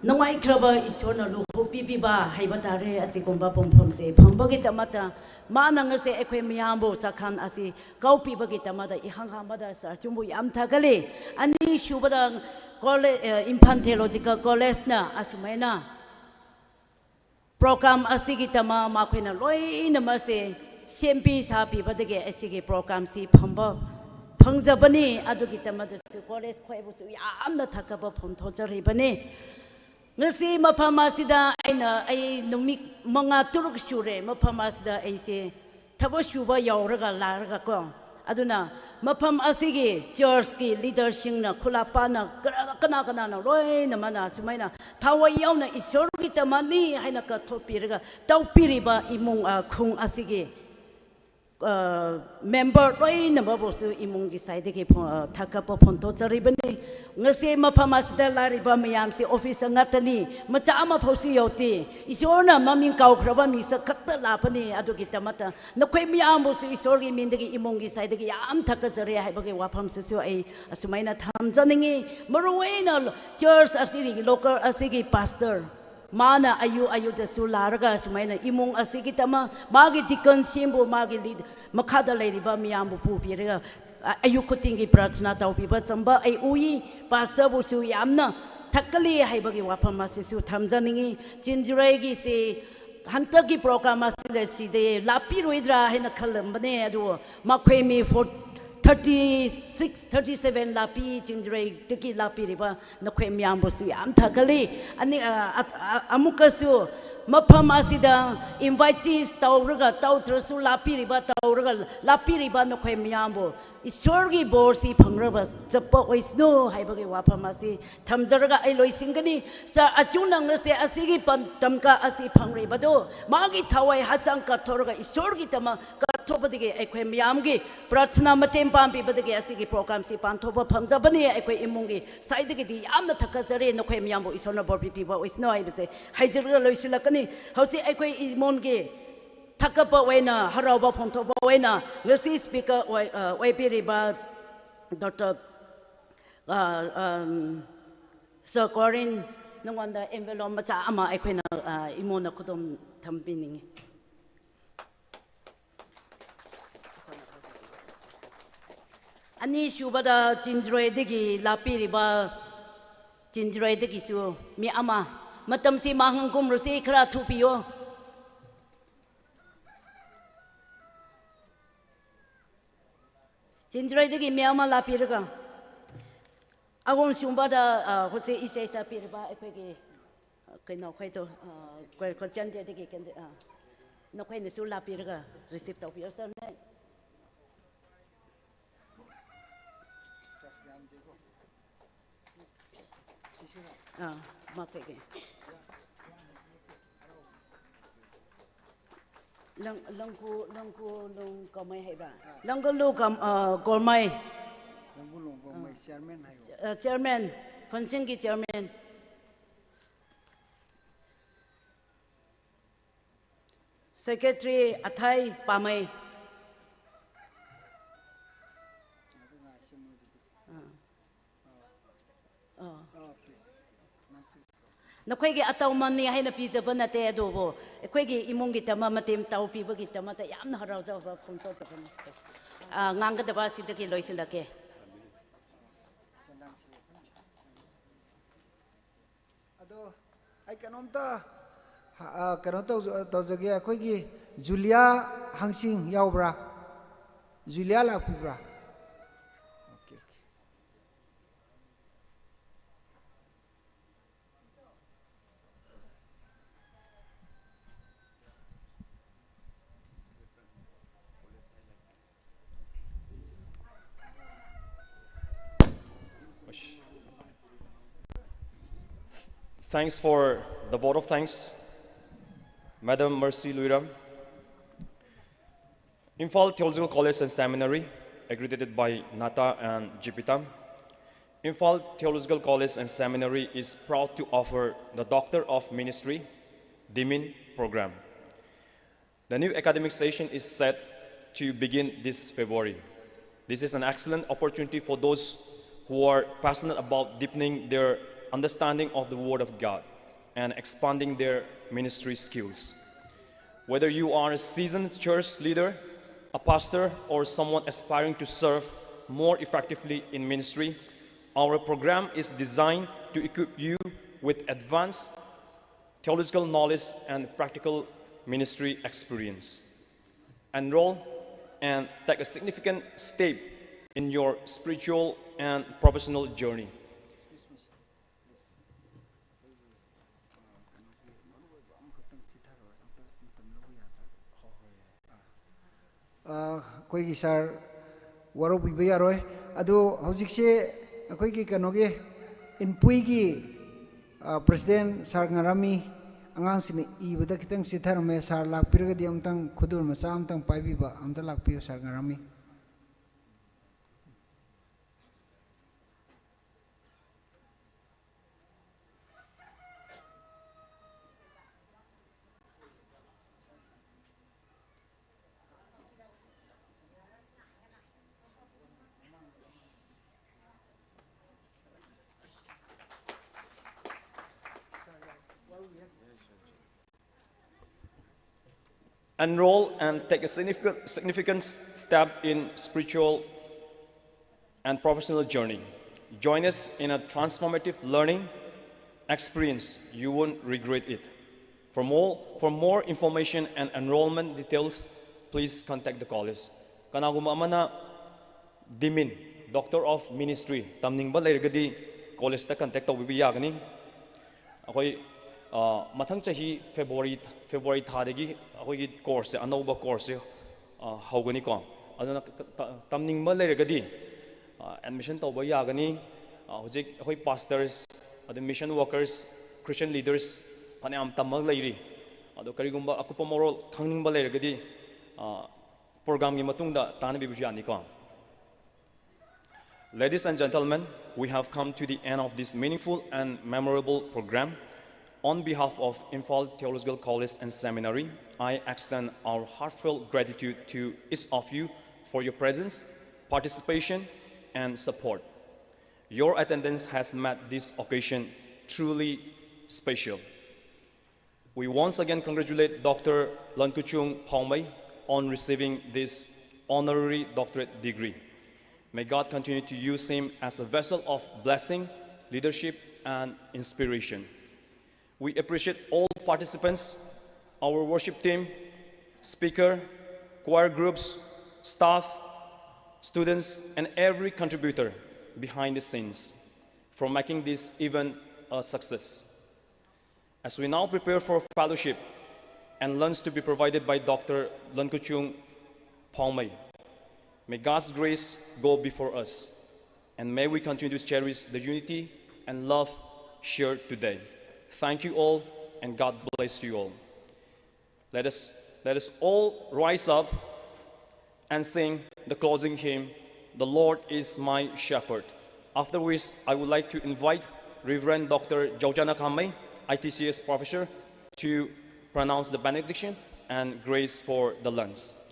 ꯅꯨꯡꯉꯥꯏꯈ꯭ꯔꯕ ꯏꯁꯣꯔꯅ ꯂꯨꯍꯣꯡꯕꯤꯕꯤꯕ ꯍꯥꯏꯕ ꯇꯥꯔꯦ꯫ ꯑꯁꯤꯒꯨꯝꯕ ꯄꯨꯡꯐꯝꯁꯦ ꯐꯪꯕꯒꯤꯗꯃꯛꯇ ꯃꯥꯅ ꯉꯁꯤ ꯑꯩꯈꯣꯏ ꯃꯌꯥꯝꯕꯨ ꯆꯥꯛꯈꯥꯟ ꯑꯁꯤ ꯀꯧꯕꯤꯕꯒꯤꯗꯃꯛꯇ ꯏꯍꯥꯟ ꯍꯥꯟꯕꯗ ꯁꯥꯔ ꯆꯨꯝꯕꯨ ꯌꯥꯝ ꯊꯥꯒꯠꯂꯤ꯫ ꯑꯅꯤꯁꯨꯕꯗ ꯀꯣꯂꯦ-, ꯑ, ꯏꯝꯐꯥꯜ ꯊꯤꯑꯣꯂꯣꯖꯤꯀꯦꯜ ꯀꯣꯂꯦꯖꯅ ꯑꯁꯨꯃꯥꯏꯅ ꯄ꯭ꯔꯣꯒ꯭ꯔꯥꯝ ꯑꯁꯤꯒꯤꯗꯃꯛ ꯃꯈꯣꯏꯅ ꯂꯣꯏꯅꯃꯛꯁꯦ ꯁꯦꯝꯕꯤ ꯁꯥꯕꯤꯕꯗꯒꯤ ꯑꯁꯤꯒꯤ ꯄ꯭ꯔꯣꯒ꯭ꯔꯥꯝꯁꯤ ꯐꯪꯕ ꯐꯪꯖꯕꯅꯤ꯫ ꯑꯗꯨꯒꯤꯗꯃꯛꯇꯁꯨ ꯀꯣꯂꯦꯖ ꯈꯣꯏꯕꯨꯁꯨ ꯌꯥꯝꯅ ꯊꯥꯒꯠꯄ ꯐꯣꯡꯗꯣꯛꯆꯔꯤꯕꯅꯤ꯫ ꯉꯁꯤ ꯃꯐꯝ ꯑꯁꯤꯗ ꯑꯩꯅ, ꯑꯩ ꯅꯨꯃꯤꯠ ꯃꯉꯥ ꯇꯔꯨꯛ ꯁꯨꯔꯦ ꯃꯐꯝ ꯑꯁꯤꯗ ꯑꯩꯁꯦ ꯊꯕꯛ ꯁꯨꯕ ꯌꯧꯔꯒ ꯂꯥꯛꯔꯒ ꯀꯣ꯫ ꯑꯗꯨꯅ ꯃꯐꯝ ꯑꯁꯤꯒꯤ ꯆꯔꯆꯀꯤ ꯂꯤꯗꯔꯁꯤꯡꯅ, ꯈꯨꯂꯥꯛꯄꯥꯅ, ꯀꯅꯥ, ꯀꯅꯥ ꯀꯅꯥꯅ ꯂꯣꯏꯅꯃꯛꯅ ꯁꯨꯃꯥꯏꯅ ꯊꯋꯥꯏ ꯌꯥꯎꯅ ꯏꯁꯣꯔꯒꯤꯗꯃꯛꯅꯤ ꯍꯥꯏꯅ ꯀꯠꯊꯣꯛꯄꯤꯔꯒ ꯇꯧꯕꯤꯔꯤꯕ ꯏꯃꯨꯡ, ꯑ, ꯈꯨꯟ ꯑꯁꯤꯒꯤ, ꯑ, ꯃꯦꯝꯕꯔ ꯂꯣꯏꯅꯃꯛꯄꯨꯁꯨ ꯏꯃꯨꯡꯒꯤ ꯁꯥꯏꯗꯒꯤ ꯐꯣ-, ꯑ, ꯊꯥꯒꯠꯄ ꯐꯣꯡꯗꯣꯛꯆꯔꯤꯕꯅꯤ꯫ ꯉꯁꯤ ꯃꯐꯝ ꯑꯁꯤꯗ ꯂꯥꯛꯂꯤꯕ ꯃꯌꯥꯝꯁꯤ ꯑꯣꯐꯤꯁꯔ ꯉꯥꯛꯇꯅꯤ, ꯃꯆꯥ ꯑꯃꯐꯥꯎꯁꯨ ꯌꯥꯎꯗꯦ꯫ ꯏꯁꯣꯔꯅ ꯃꯃꯤꯡ ꯀꯥꯎꯈ꯭ꯔꯕ ꯃꯤꯁꯛ ꯈꯛꯇ ꯂꯥꯛꯄꯅꯤ꯫ ꯑꯗꯨꯒꯤꯗꯃꯛꯇ ꯅꯈꯣꯏ ꯃꯌꯥꯝꯕꯨꯁꯨ ꯏꯁꯣꯔꯒꯤ ꯃꯤꯡꯗꯒꯤ ꯏꯃꯨꯡꯒꯤ ꯁꯥꯏꯗꯒꯤ ꯌꯥꯝ ꯊꯥꯒꯠꯆꯔꯤ ꯍꯥꯏꯕꯒꯤ ꯋꯥꯐꯝꯁꯤꯁꯨ ꯑꯩ ꯑꯁꯨꯃꯥꯏꯅ ꯊꯝꯖꯅꯤꯡꯉꯤ꯫ ꯃꯔꯨꯑꯣꯏꯅ ꯆꯔꯆ ꯑꯁꯤꯒꯤ, ꯂꯣꯀꯦꯜ ꯑꯁꯤꯒꯤ ꯄꯥꯁꯇꯔ, ꯃꯥꯅ ꯑꯌꯨꯛ ꯑꯌꯨꯛꯇꯁꯨ ꯂꯥꯛꯔꯒ ꯁꯨꯃꯥꯏꯅ ꯏꯃꯨꯡ ꯑꯁꯤꯒꯤꯗꯃꯛ ꯃꯥꯒꯤ ꯗꯤꯀꯟꯁꯤꯡꯕꯨ, ꯃꯥꯒꯤ ꯂꯤꯗ-, ꯃꯈꯥꯗ ꯂꯩꯔꯤꯕ ꯃꯤꯌꯥꯝꯕꯨ ꯄꯨꯕꯤꯔꯒ, ꯑ-, ꯑꯌꯨꯛ ꯈꯨꯗꯤꯡꯒꯤ ꯄ꯭ꯔꯥꯊꯅꯥ ꯇꯧꯕꯤꯕ ꯆꯪꯕ ꯑꯩ ꯎꯏ꯫ ꯄꯥꯁꯇꯔꯕꯨꯁꯨ ꯌꯥꯝꯅ ꯊꯥꯒꯠꯂꯤ ꯍꯥꯏꯕꯒꯤ ꯋꯥꯐꯝ ꯑꯁꯤꯁꯨ ꯊꯝꯖꯅꯤꯡꯉꯤ꯫ ꯆꯤꯟꯖꯨꯔꯩꯒꯤꯁꯤ ꯍꯟꯗꯛꯀꯤ ꯄ꯭ꯔꯣꯒ꯭ꯔꯥꯝ ꯑꯁꯤꯗ ꯁꯤꯗ ꯂꯥꯛꯄꯤꯔꯣꯏꯗ꯭ꯔꯥ ꯍꯥꯏꯅ ꯈꯜꯂꯝꯕꯅꯦ, ꯑꯗꯨꯕꯨ ꯃꯈꯣꯏ ꯃꯤ four-, thirty six, thirty seven ꯂꯥꯛꯄꯤ꯫ ꯆꯤꯟꯖꯨꯔꯩꯗꯒꯤ ꯂꯥꯛꯄꯤꯔꯤꯕ ꯅꯈꯣꯏ ꯃꯌꯥꯝꯕꯨꯁꯨ ꯌꯥꯝ ꯊꯥꯒꯠꯂꯤ꯫ ꯑꯅꯤ-, ꯑ, ꯑ, ꯑ, ꯑꯃꯨꯛꯀꯁꯨ ꯃꯐꯝ ꯑꯁꯤꯗ invitees ꯇꯧꯔꯒ ꯇꯧꯗ꯭ꯔꯁꯨ ꯂꯥꯛꯄꯤꯔꯤꯕ, ꯇꯧꯔꯒ ꯂꯥꯛꯄꯤꯔꯤꯕ ꯅꯈꯣꯏ ꯃꯌꯥꯝꯕꯨ ꯏꯁꯣꯔꯒꯤ ꯕꯣꯔꯁꯤ ꯐꯪꯔꯒ ꯆꯠꯄ ꯑꯣꯏꯁꯅꯨ ꯍꯥꯏꯕꯒꯤ ꯋꯥꯐꯝ ꯑꯁꯤ ꯊꯝꯖꯔꯒ ꯑꯩ ꯂꯣꯏꯁꯤꯟꯒꯅꯤ꯫ ꯁꯥꯔ ꯑꯆꯨ ꯅꯪꯅꯁꯦ ꯑꯁꯤꯒꯤ ꯄꯟ-, ꯇꯝꯀꯥ ꯑꯁꯤ ꯐꯪꯔꯤꯕꯗꯨ ꯃꯥꯒꯤ ꯊꯋꯥꯏ ꯍꯛꯆꯥꯡ ꯀꯠꯊꯣꯛꯔꯒ ꯏꯁꯣꯔꯒꯤꯗꯃꯛ ꯀꯠꯊꯣꯛꯄꯗꯒꯤ ꯑꯩꯈꯣꯏ ꯃꯌꯥꯝꯒꯤ ꯄ꯭ꯔꯥꯔꯊꯅꯥ ꯃꯇꯦꯡ ꯄꯥꯡꯕꯤꯕꯗꯒꯤ ꯑꯁꯤꯒꯤ programꯁꯤ ꯄꯥꯡꯊꯣꯛꯄ ꯐꯪꯖꯕꯅꯤ꯫ ꯑꯩꯈꯣꯏ ꯏꯃꯨꯡꯒꯤ ꯁꯥꯏꯗꯒꯤꯗꯤ ꯌꯥꯝꯅ ꯊꯥꯒꯠꯆꯔꯤ꯫ ꯅꯈꯣꯏ ꯃꯌꯥꯝꯕꯨ ꯏꯁꯣꯔꯅ ꯕꯣꯔ ꯄꯤꯕꯤꯕ ꯑꯣꯏꯁꯅꯨ ꯍꯥꯏꯕꯁꯦ ꯍꯥꯏꯖꯔꯒ ꯂꯣꯏꯁꯤꯜꯂꯛꯀꯅꯤ꯫ ꯍꯧꯖꯤꯛ ꯑꯩꯈꯣꯏ ꯏꯃꯣꯟꯒꯤ ꯊꯥꯒꯠꯄ ꯑꯣꯏꯅ, ꯍꯔꯥꯎꯕ ꯐꯣꯡꯗꯣꯛꯄ ꯑꯣꯏꯅ ꯉꯁꯤ speaker ꯑꯣꯏ-, ꯑ, ꯑꯣꯏꯕꯤꯔꯤꯕ ꯗꯣꯛꯇꯔ, ꯑ, ꯑꯝ, ꯁꯥꯔ ꯀꯣꯔꯤꯟ, ꯅꯉꯣꯟꯗ envelope ꯃꯆꯥ ꯑꯃ ꯑꯩꯈꯣꯏꯅ, ꯑ, ꯏꯃꯣꯟꯅ ꯈꯨꯗꯣꯝ ꯊꯝꯕꯤꯅꯤꯡꯉꯤ꯫ ꯑꯅꯤꯁꯨꯕꯗ ꯆꯤꯟꯖ꯭ꯔꯣꯏꯗꯒꯤ ꯂꯥꯛꯄꯤꯔꯤꯕ, ꯆꯤꯟꯖ꯭ꯔꯣꯏꯗꯒꯤꯁꯨ ꯃꯤ ꯑꯃ, ꯃꯇꯝꯁꯤ ꯃꯥꯡꯍꯟ ꯀꯨꯝꯔꯨꯁꯤ, ꯈꯔ ꯊꯨꯕꯤꯌꯣ꯫ ꯆꯤꯟꯖ꯭ꯔꯣꯏꯗꯒꯤ ꯃꯤ ꯑꯃ ꯂꯥꯛꯄꯤꯔꯒ, ꯑꯍꯨꯝꯁꯨꯕꯗ, ꯑ, ꯍꯧꯖꯤꯛ ꯏꯁꯩ ꯁꯛꯄꯤꯔꯤꯕ ꯑꯩꯈꯣꯏꯒꯤ, ꯑ, ꯀꯩꯅꯣ, ꯑꯩꯈꯣꯏꯗꯣ, ꯑ, ꯑꯩꯈꯣꯏ ꯀꯣꯆꯟꯗꯦꯗꯒꯤ ꯀꯦꯟꯗꯤ-, ꯑ, ꯅꯈꯣꯏꯅꯁꯨ ꯂꯥꯛꯄꯤꯔꯒ receive ꯇꯧꯕꯤꯌꯣ, ꯁꯥꯔ꯫ ꯑꯥ, ꯃꯈꯣꯏꯒꯤ꯫ ꯂꯪ-, ꯂꯪꯈꯨ, ꯂꯪꯈꯨ ꯂꯣꯡ ꯀꯃꯥꯏ ꯍꯥꯏꯕ? ꯂꯪꯒꯂꯨ ꯀꯝ-, ꯑ, ꯒꯣꯔꯃꯥꯏ꯫ ꯂꯪꯒꯨꯂꯣꯡ ꯒꯣꯔꯃꯥꯏ, chairman ꯍꯥꯏꯌꯣ꯫ ꯑ, chairman, function ꯒꯤ chairman꯫ Secretary ꯑꯊꯥꯏ ꯄꯥꯃꯩ꯫ ꯑꯥ꯫ ꯑꯥ꯫ ꯅꯈꯣꯏꯒꯤ ꯑꯇꯧꯃꯟꯅꯤ ꯍꯥꯏꯅ ꯄꯤꯖꯕ ꯅꯠꯇꯦ, ꯑꯗꯨꯕꯨ ꯑꯩꯈꯣꯏꯒꯤ ꯏꯃꯨꯡꯒꯤꯗꯃꯛ ꯃꯇꯦꯡ ꯇꯧꯕꯤꯕꯒꯤꯗꯃꯛꯇ ꯌꯥꯝꯅ ꯍꯔꯥꯎꯖꯕ ꯐꯣꯡꯗꯣꯛꯆꯕꯅꯤ꯫ ꯑꯥ, ꯉꯥꯡꯒꯗꯕ ꯑꯁꯤꯗꯒꯤ ꯂꯣꯏꯁꯤꯜꯂꯛꯀꯦ꯫ ꯑꯗꯣ ꯑꯩ ꯀꯩꯅꯣꯝꯇ, ꯑ, ꯀꯩꯅꯣ ꯇꯧꯖ-, ꯇꯧꯖꯒꯦ꯫ ꯑꯩꯈꯣꯏꯒꯤ ꯖꯨꯂꯤꯌꯥ ꯍꯪꯆꯤꯡ ꯌꯥꯎꯕ꯭ꯔꯥ? ꯖꯨꯂꯤꯌꯥ ꯂꯥꯛꯄꯤꯕ꯭ꯔꯥ? Okay, okay. Thanks for the vote of thanks, Madam Mercy Luiram. Imphal Theological College and Seminary, accredited by NATA and GPTAM. Imphal Theological College and Seminary is proud to offer the Doctor of Ministry, DMin program. The new academic session is set to begin this February. This is an excellent opportunity for those who are passionate about deepening their understanding of the Word of God and expanding their ministry skills. Whether you are a seasoned church leader, a pastor, or someone aspiring to serve more effectively in ministry, our program is designed to equip you with advanced theological knowledge and practical ministry experience. Enroll and take a significant step in your spiritual and professional journey. ꯑꯩꯈꯣꯏꯒꯤ ꯁꯥꯔ ꯋꯥꯔꯧꯕꯤꯕ ꯌꯥꯔꯣꯏ꯫ ꯑꯗꯣ ꯍꯧꯖꯤꯛꯁꯦ ꯑꯩꯈꯣꯏꯒꯤ ꯀꯩꯅꯣꯒꯤ ꯏꯟꯄꯨꯏꯒꯤ president ꯁꯥꯔ ꯉꯥꯔꯥꯃꯤ, ꯑꯉꯥꯡꯁꯤꯡꯅ ꯏꯕꯗ ꯈꯤꯇꯪ ꯆꯤꯊꯔꯝꯃꯦ꯫ ꯁꯥꯔ ꯂꯥꯛꯄꯤꯔꯒꯗꯤ ꯑꯝꯇꯪ ꯈꯨꯗꯣꯜ ꯃꯆꯥ ꯑꯝꯇꯪ ꯄꯥꯏꯕꯤꯕ, ꯑꯝꯇ ꯂꯥꯛꯄꯤꯌꯨ ꯁꯥꯔ ꯉꯥꯔꯥꯃꯤ꯫ Enroll and take a significant, significant step in spiritual and professional journey. Join us in a transformative learning experience. You won't regret it. For more, for more information and enrollment details, please contact the college. ꯀꯅꯥꯒꯨꯝꯕ ꯑꯃꯅ DMin, Doctor of Ministry, ꯇꯝꯅꯤꯡꯕ ꯂꯩꯔꯒꯗꯤ ꯀꯣꯂꯦꯖꯇ contact ꯇꯧꯕꯤꯕ ꯌꯥꯒꯅꯤ꯫ ꯑꯩꯈꯣꯏ ꯃꯊꯪ ꯆꯍꯤ ꯐꯦꯕ꯭ꯔꯨꯋꯥꯔꯤ ꯐꯦꯕ꯭ꯔꯨꯋꯥꯔꯤ ꯊꯥꯗꯒꯤ ꯑꯩꯈꯣꯏꯒꯤ ꯀꯣꯔꯁꯁꯦ, ꯑꯅꯧꯕ ꯀꯣꯔꯁꯁꯦ ꯍꯧꯒꯅꯤꯀꯣ꯫ ꯑꯗꯨꯅ ꯇꯝꯅꯤꯡꯕ ꯂꯩꯔꯒꯗꯤ ꯑꯦꯗꯃꯤꯁꯟ ꯇꯧꯕ ꯌꯥꯒꯅꯤ꯫ ꯍꯧꯖꯤꯛ ꯑꯩꯈꯣꯏ ꯄꯥꯁꯇꯔꯁ, ꯑꯗꯩ ꯃꯤꯁꯟ ꯋꯥꯔꯀꯔꯁ, Christian leaders ꯐꯅꯌꯥꯝ ꯇꯝꯃꯒ ꯂꯩꯔꯤ꯫ ꯑꯗꯣ ꯀꯔꯤꯒꯨꯝꯕ ꯑꯀꯨꯞꯄ ꯃꯔꯣꯜ ꯈꯪꯅꯤꯡꯕ ꯂꯩꯔꯒꯗꯤ, ꯑ, programꯒꯤ ꯃꯇꯨꯡꯗ ꯇꯥꯟꯅꯕꯤꯕꯁꯨ ꯌꯥꯅꯤꯀꯣ꯫ Ladies and gentlemen, we have come to the end of this meaningful and memorable program. On behalf of Imphal Theological College and Seminary, I extend our heartfelt gratitude to each of you for your presence, participation, and support. Your attendance has made this occasion truly special. We once again congratulate Doctor Lankuchung Paomei on receiving this honorary doctorate degree. May God continue to use him as a vessel of blessing, leadership, and inspiration. We appreciate all participants, our worship team, speaker, choir groups, staff, students, and every contributor behind the scenes for making this event a success. As we now prepare for fellowship and lunch to be provided by Doctor Lankuchung Paomei, may God's grace go before us, and may we continue to cherish the unity and love shared today. Thank you all, and God bless you all. Let us, let us all rise up and sing the closing hymn, "The Lord is My Shepherd." After which, I would like to invite Reverend Doctor Jaojana Kamei, I T C S professor, to pronounce the benediction and grace for the lunch.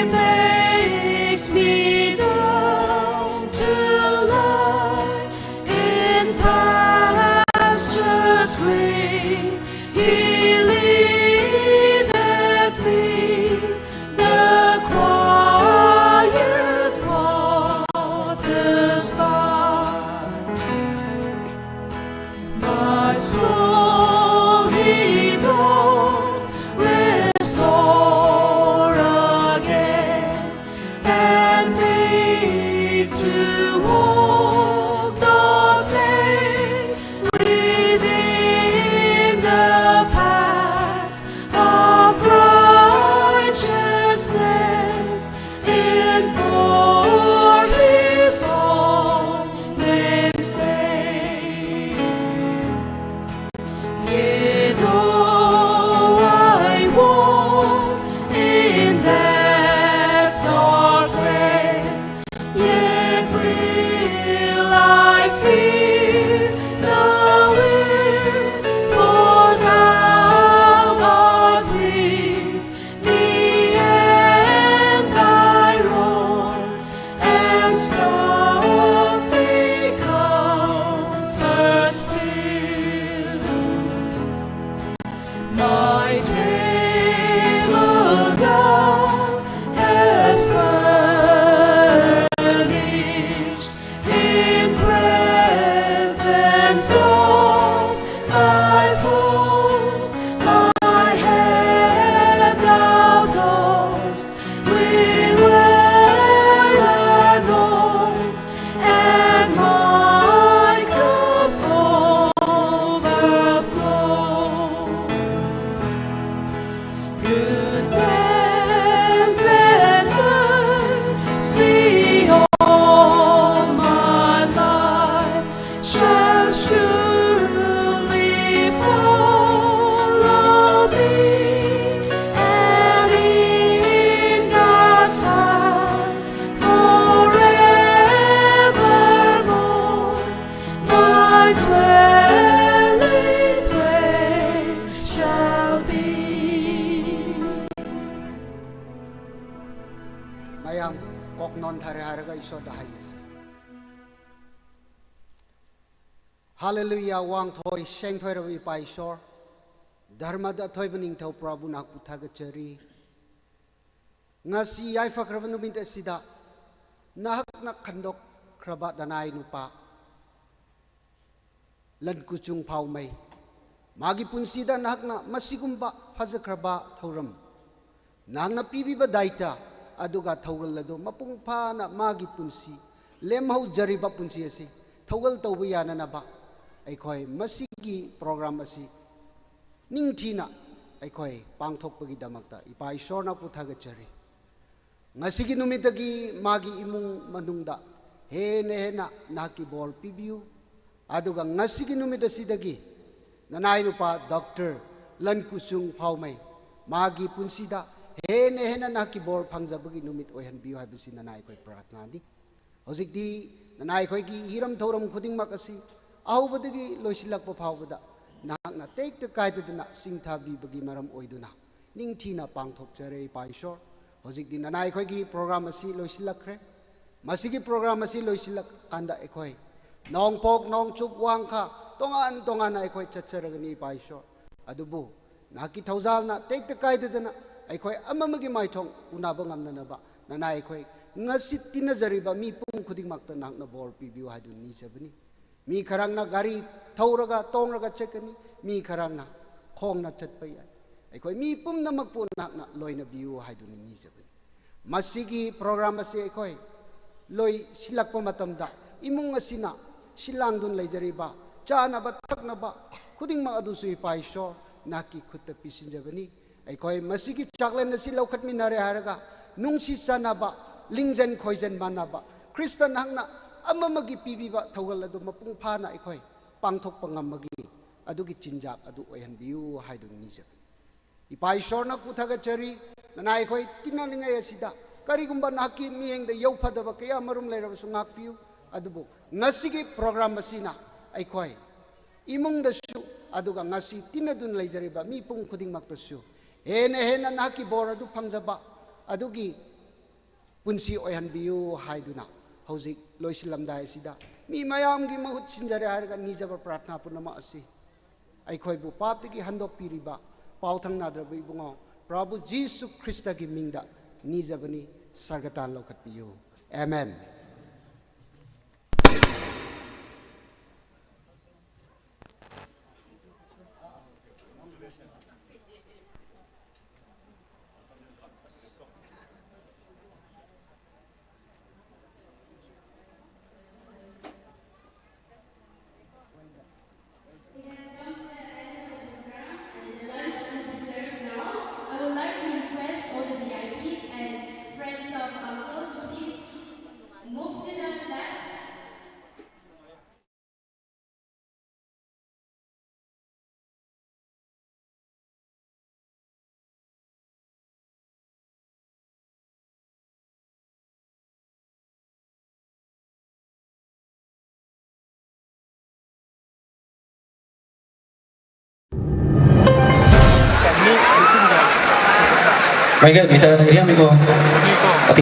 makes me down to lie in pastures green. He leadeth me the quiet waters by. My soul he doth restore again, and make ꯃꯌꯥꯝ ꯀꯣꯛ ꯅꯣꯟꯊꯔꯦ ꯍꯥꯏꯔꯒ ꯏꯁꯣꯔꯗ ꯍꯥꯏꯖꯁꯤ꯫ ꯍꯥꯂꯦꯂꯨꯌꯥ, ꯋꯥꯡꯊꯣꯏ ꯁꯦꯡꯊꯣꯏꯔꯕ ꯏꯄꯥ ꯏꯁꯣꯔ, ꯙꯔꯃꯗ ꯑꯊꯣꯏꯕ ꯅꯤꯡꯊꯧ ꯄ꯭ꯔꯚꯨ, ꯅꯍꯥꯛꯄꯨ ꯊꯥꯒꯠꯆꯔꯤ꯫ ꯉꯁꯤ ꯌꯥꯏꯐꯈ꯭ꯔꯕ ꯅꯨꯃꯤꯠ ꯑꯁꯤꯗ ꯅꯍꯥꯛꯅ ꯈꯟꯗꯣꯛꯈ꯭ꯔꯕ ꯅꯅꯥꯏ ꯅꯨꯄꯥ ꯂꯟꯀꯨꯆꯨꯡ ꯐꯥꯎꯃꯩ, ꯃꯥꯒꯤ ꯄꯨꯟꯁꯤꯗ ꯅꯍꯥꯛꯅ ꯃꯁꯤꯒꯨꯝꯕ ꯐꯖꯈ꯭ꯔꯕ ꯊꯧꯔꯝ, ꯅꯍꯥꯛꯅ ꯄꯤꯕꯤꯕ ꯗꯥꯏꯇ ꯑꯗꯨꯒ ꯊꯧꯒꯜ ꯑꯗꯨ ꯃꯄꯨꯡ ꯐꯥꯅ ꯃꯥꯒꯤ ꯄꯨꯟꯁꯤ, ꯂꯦꯝꯍꯧꯖꯔꯤꯕ ꯄꯨꯟꯁꯤ ꯑꯁꯤ ꯊꯧꯒꯜ ꯇꯧꯕ ꯌꯥꯅꯅꯕ ꯑꯩꯈꯣꯏ ꯃꯁꯤꯒꯤ ꯄ꯭ꯔꯣꯒ꯭ꯔꯥꯝ ꯑꯁꯤ ꯅꯤꯡꯊꯤꯅ ꯑꯩꯈꯣꯏ ꯄꯥꯡꯊꯣꯛꯄꯒꯤꯗꯃꯛꯇ ꯏꯄꯥ ꯏꯁꯣꯔꯅ ꯄꯨꯊꯒꯠꯆꯔꯤ꯫ ꯉꯁꯤꯒꯤ ꯅꯨꯃꯤꯠꯇꯒꯤ ꯃꯥꯒꯤ ꯏꯃꯨꯡ ꯃꯅꯨꯡꯗ ꯍꯦꯟꯅ ꯍꯦꯟꯅ ꯅꯍꯥꯛꯀꯤ ꯕꯣꯔ ꯄꯤꯕꯤꯌꯨ꯫ ꯑꯗꯨꯒ ꯉꯁꯤꯒꯤ ꯅꯨꯃꯤꯠ ꯑꯁꯤꯗꯒꯤ ꯅꯅꯥꯏ ꯅꯨꯄꯥ ꯗꯣꯛꯇꯔ ꯂꯟꯀꯨꯆꯨꯡ ꯐꯥꯎꯃꯩ, ꯃꯥꯒꯤ ꯄꯨꯟꯁꯤꯗ ꯍꯦꯟꯅ ꯍꯦꯟꯅ ꯅꯍꯥꯛꯀꯤ ꯕꯣꯔ ꯐꯪꯖꯕꯒꯤ ꯅꯨꯃꯤꯠ ꯑꯣꯏꯍꯟꯕꯤꯌꯨ ꯍꯥꯏꯕꯁꯤ ꯅꯅꯥꯏ ꯑꯩꯈꯣꯏ ꯄ꯭ꯔꯥꯔꯊꯅꯥꯅꯤ꯫ ꯍꯧꯖꯤꯛꯇꯤ ꯅꯅꯥꯏ ꯑꯩꯈꯣꯏꯒꯤ ꯍꯤꯔꯝ ꯊꯧꯔꯝ ꯈꯨꯗꯤꯡꯃꯛ ꯑꯁꯤ ꯑꯍꯧꯕꯗꯒꯤ ꯂꯣꯏꯁꯤꯜꯂꯛꯄ ꯐꯥꯎꯕꯗ ꯅꯍꯥꯛꯅ ꯇꯦꯛꯇ ꯀꯥꯏꯗꯗꯅ ꯁꯤꯡꯊꯥꯕꯤꯕꯒꯤ ꯃꯔꯝ ꯑꯣꯏꯗꯨꯅ ꯅꯤꯡꯊꯤꯅ ꯄꯥꯡꯊꯣꯛꯆꯔꯦ ꯏꯄꯥ ꯏꯁꯣꯔ꯫ ꯍꯧꯖꯤꯛꯇꯤ ꯅꯅꯥꯏ ꯑꯩꯈꯣꯏꯒꯤ ꯄ꯭ꯔꯣꯒ꯭ꯔꯥꯝ ꯑꯁꯤ ꯂꯣꯏꯁꯤꯜꯂꯛꯈ꯭ꯔꯦ꯫ ꯃꯁꯤꯒꯤ ꯄ꯭ꯔꯣꯒ꯭ꯔꯥꯝ ꯑꯁꯤ ꯂꯣꯏꯁꯤꯜꯂꯛꯀꯥꯟꯗ ꯑꯩꯈꯣꯏ ꯅꯣꯡꯄꯣꯛ, ꯅꯣꯡꯆꯨꯞ, ꯋꯥꯡꯈꯥ ꯇꯣꯉꯥꯟ ꯇꯣꯉꯥꯟꯅ ꯑꯩꯈꯣꯏ ꯆꯠꯆꯔꯒꯅꯤ ꯏꯄꯥ ꯏꯁꯣꯔ꯫ ꯑꯗꯨꯕꯨ ꯅꯍꯥꯛꯀꯤ ꯊꯧꯖꯥꯜꯅ ꯇꯦꯛꯇ ꯀꯥꯏꯗꯗꯅ ꯑꯩꯈꯣꯏ ꯑꯃꯃꯒꯤ ꯃꯥꯏꯊꯣꯡ ꯎꯅꯕ ꯉꯝꯅꯅꯕ ꯅꯅꯥꯏ ꯑꯩꯈꯣꯏ ꯉꯁꯤ ꯇꯤꯟꯅꯖꯔꯤꯕ ꯃꯤꯄꯨꯝ ꯈꯨꯗꯤꯡꯃꯛꯇ ꯅꯍꯥꯛꯅ ꯕꯣꯔ ꯄꯤꯕꯤꯌꯨ ꯍꯥꯏꯗꯨꯅ ꯅꯤꯖꯕꯅꯤ꯫ ꯃꯤ ꯈꯔꯅ ꯒꯥꯔꯤ ꯊꯧꯔꯒ, ꯇꯣꯡꯔꯒ ꯆꯠꯀꯅꯤ, ꯃꯤ ꯈꯔꯅ ꯈꯣꯡꯅ ꯆꯠꯄ ꯌꯥꯏ꯫ ꯑꯩꯈꯣꯏ ꯃꯤ ꯄꯨꯝꯅꯃꯛꯄꯨ ꯅꯍꯥꯛꯅ ꯂꯣꯏꯅꯕꯤꯌꯨ ꯍꯥꯏꯗꯨꯅ ꯅꯤꯖꯕꯅꯤ꯫ ꯃꯁꯤꯒꯤ ꯄ꯭ꯔꯣꯒ꯭ꯔꯥꯝ ꯑꯁꯤ ꯑꯩꯈꯣꯏ ꯂꯣꯏꯁꯤꯜꯂꯛꯄ ꯃꯇꯝꯗ ꯏꯃꯨꯡ ꯑꯁꯤꯅ ꯁꯤꯜ ꯂꯥꯡꯗꯨꯅ ꯂꯩꯖꯔꯤꯕ ꯆꯥꯅꯕ ꯊꯛꯅꯕ ꯈꯨꯗꯤꯡꯃꯛ ꯑꯗꯨꯁꯨ ꯏꯄꯥ ꯏꯁꯣꯔ ꯅꯍꯥꯛꯀꯤ ꯈꯨꯠꯇ ꯄꯤꯁꯤꯟꯖꯕꯅꯤ꯫ ꯑꯩꯈꯣꯏ ꯃꯁꯤꯒꯤ ꯆꯥꯛꯂꯦꯟ ꯑꯁꯤ ꯂꯧꯈꯠꯃꯤꯟꯅꯔꯦ ꯍꯥꯏꯔꯒ ꯅꯨꯡꯁꯤ ꯆꯥꯟꯅꯕ, ꯂꯤꯡꯖꯟ ꯈꯣꯏꯖꯟ ꯃꯥꯟꯅꯕ, ꯈ꯭ꯔꯤꯁꯇ ꯅꯍꯥꯛꯅ ꯑꯃꯃꯒꯤ ꯄꯤꯕꯤꯕ ꯊꯧꯒꯜ ꯑꯗꯨ ꯃꯄꯨꯡ ꯐꯥꯅ ꯑꯩꯈꯣꯏ ꯄꯥꯡꯊꯣꯛꯄ ꯉꯝꯕꯒꯤ ꯑꯗꯨꯒꯤ ꯆꯤꯟꯖꯥꯛ ꯑꯗꯨ ꯑꯣꯏꯍꯟꯕꯤꯌꯨ ꯍꯥꯏꯗꯨꯅ ꯅꯤꯖꯕꯅꯤ꯫ ꯏꯄꯥ ꯏꯁꯣꯔꯅ ꯄꯨꯊꯒꯠꯆꯔꯤ, ꯅꯅꯥꯏ ꯑꯩꯈꯣꯏ ꯇꯤꯟꯅꯔꯤꯉꯩ ꯑꯁꯤꯗ ꯀꯔꯤꯒꯨꯝꯕ ꯅꯍꯥꯛꯀꯤ ꯃꯤꯠꯌꯦꯡꯗ ꯌꯧꯐꯗꯕ ꯀꯌꯥ ꯑꯃꯔꯣꯝ ꯂꯩꯔꯕꯁꯨ ꯉꯥꯛꯄꯤꯌꯨ꯫ ꯑꯗꯨꯕꯨ ꯉꯁꯤꯒꯤ ꯄ꯭ꯔꯣꯒ꯭ꯔꯥꯝ ꯑꯁꯤꯅ ꯑꯩꯈꯣꯏ ꯏꯃꯨꯡꯗꯁꯨ, ꯑꯗꯨꯒ ꯉꯁꯤ ꯇꯤꯟꯅꯗꯨꯅ ꯂꯩꯖꯔꯤꯕ ꯃꯤꯄꯨꯝ ꯈꯨꯗꯤꯡꯃꯛꯇꯁꯨ ꯍꯦꯟꯅ ꯍꯦꯟꯅ ꯅꯍꯥꯛꯀꯤ ꯕꯣꯔ ꯑꯗꯨ ꯐꯪꯖꯕ, ꯑꯗꯨꯒꯤ ꯄꯨꯟꯁꯤ ꯑꯣꯏꯍꯟꯕꯤꯌꯨ ꯍꯥꯏꯗꯨꯅ ꯍꯧꯖꯤꯛ ꯂꯣꯏꯁꯤꯜꯂꯝꯗꯥꯏ ꯑꯁꯤꯗ ꯃꯤ ꯃꯌꯥꯝꯒꯤ ꯃꯍꯨꯠ ꯁꯤꯟꯖꯔꯦ ꯍꯥꯏꯔꯒ ꯅꯤꯖꯕ ꯄ꯭ꯔꯥꯔꯊꯅꯥ ꯄꯨꯝꯅꯃꯛ ꯑꯁꯤ ꯑꯩꯈꯣꯏꯕꯨ ꯄꯥꯞꯇꯒꯤ ꯍꯟꯗꯣꯛꯄꯤꯔꯤꯕ ꯄꯥꯎꯊꯪ ꯅꯥꯗ꯭ꯔꯕ ꯏꯕꯨꯡꯉꯣ ꯄ꯭ꯔꯚꯨ ꯖꯤꯁꯨ ꯈ꯭ꯔꯤꯁꯇꯒꯤ ꯃꯤꯡꯗ ꯅꯤꯖꯕꯅꯤ꯫ ꯁꯔꯒꯇꯥꯟ ꯂꯧꯈꯠꯄꯤꯌꯨ꯫ ꯑꯦꯃꯦꯟ꯫ It has come to the end of the program and the lunch and desserts now. I would like to request all the V I Ps and friends of Uncle to please move to the left. Maigah, mita na iriam iko.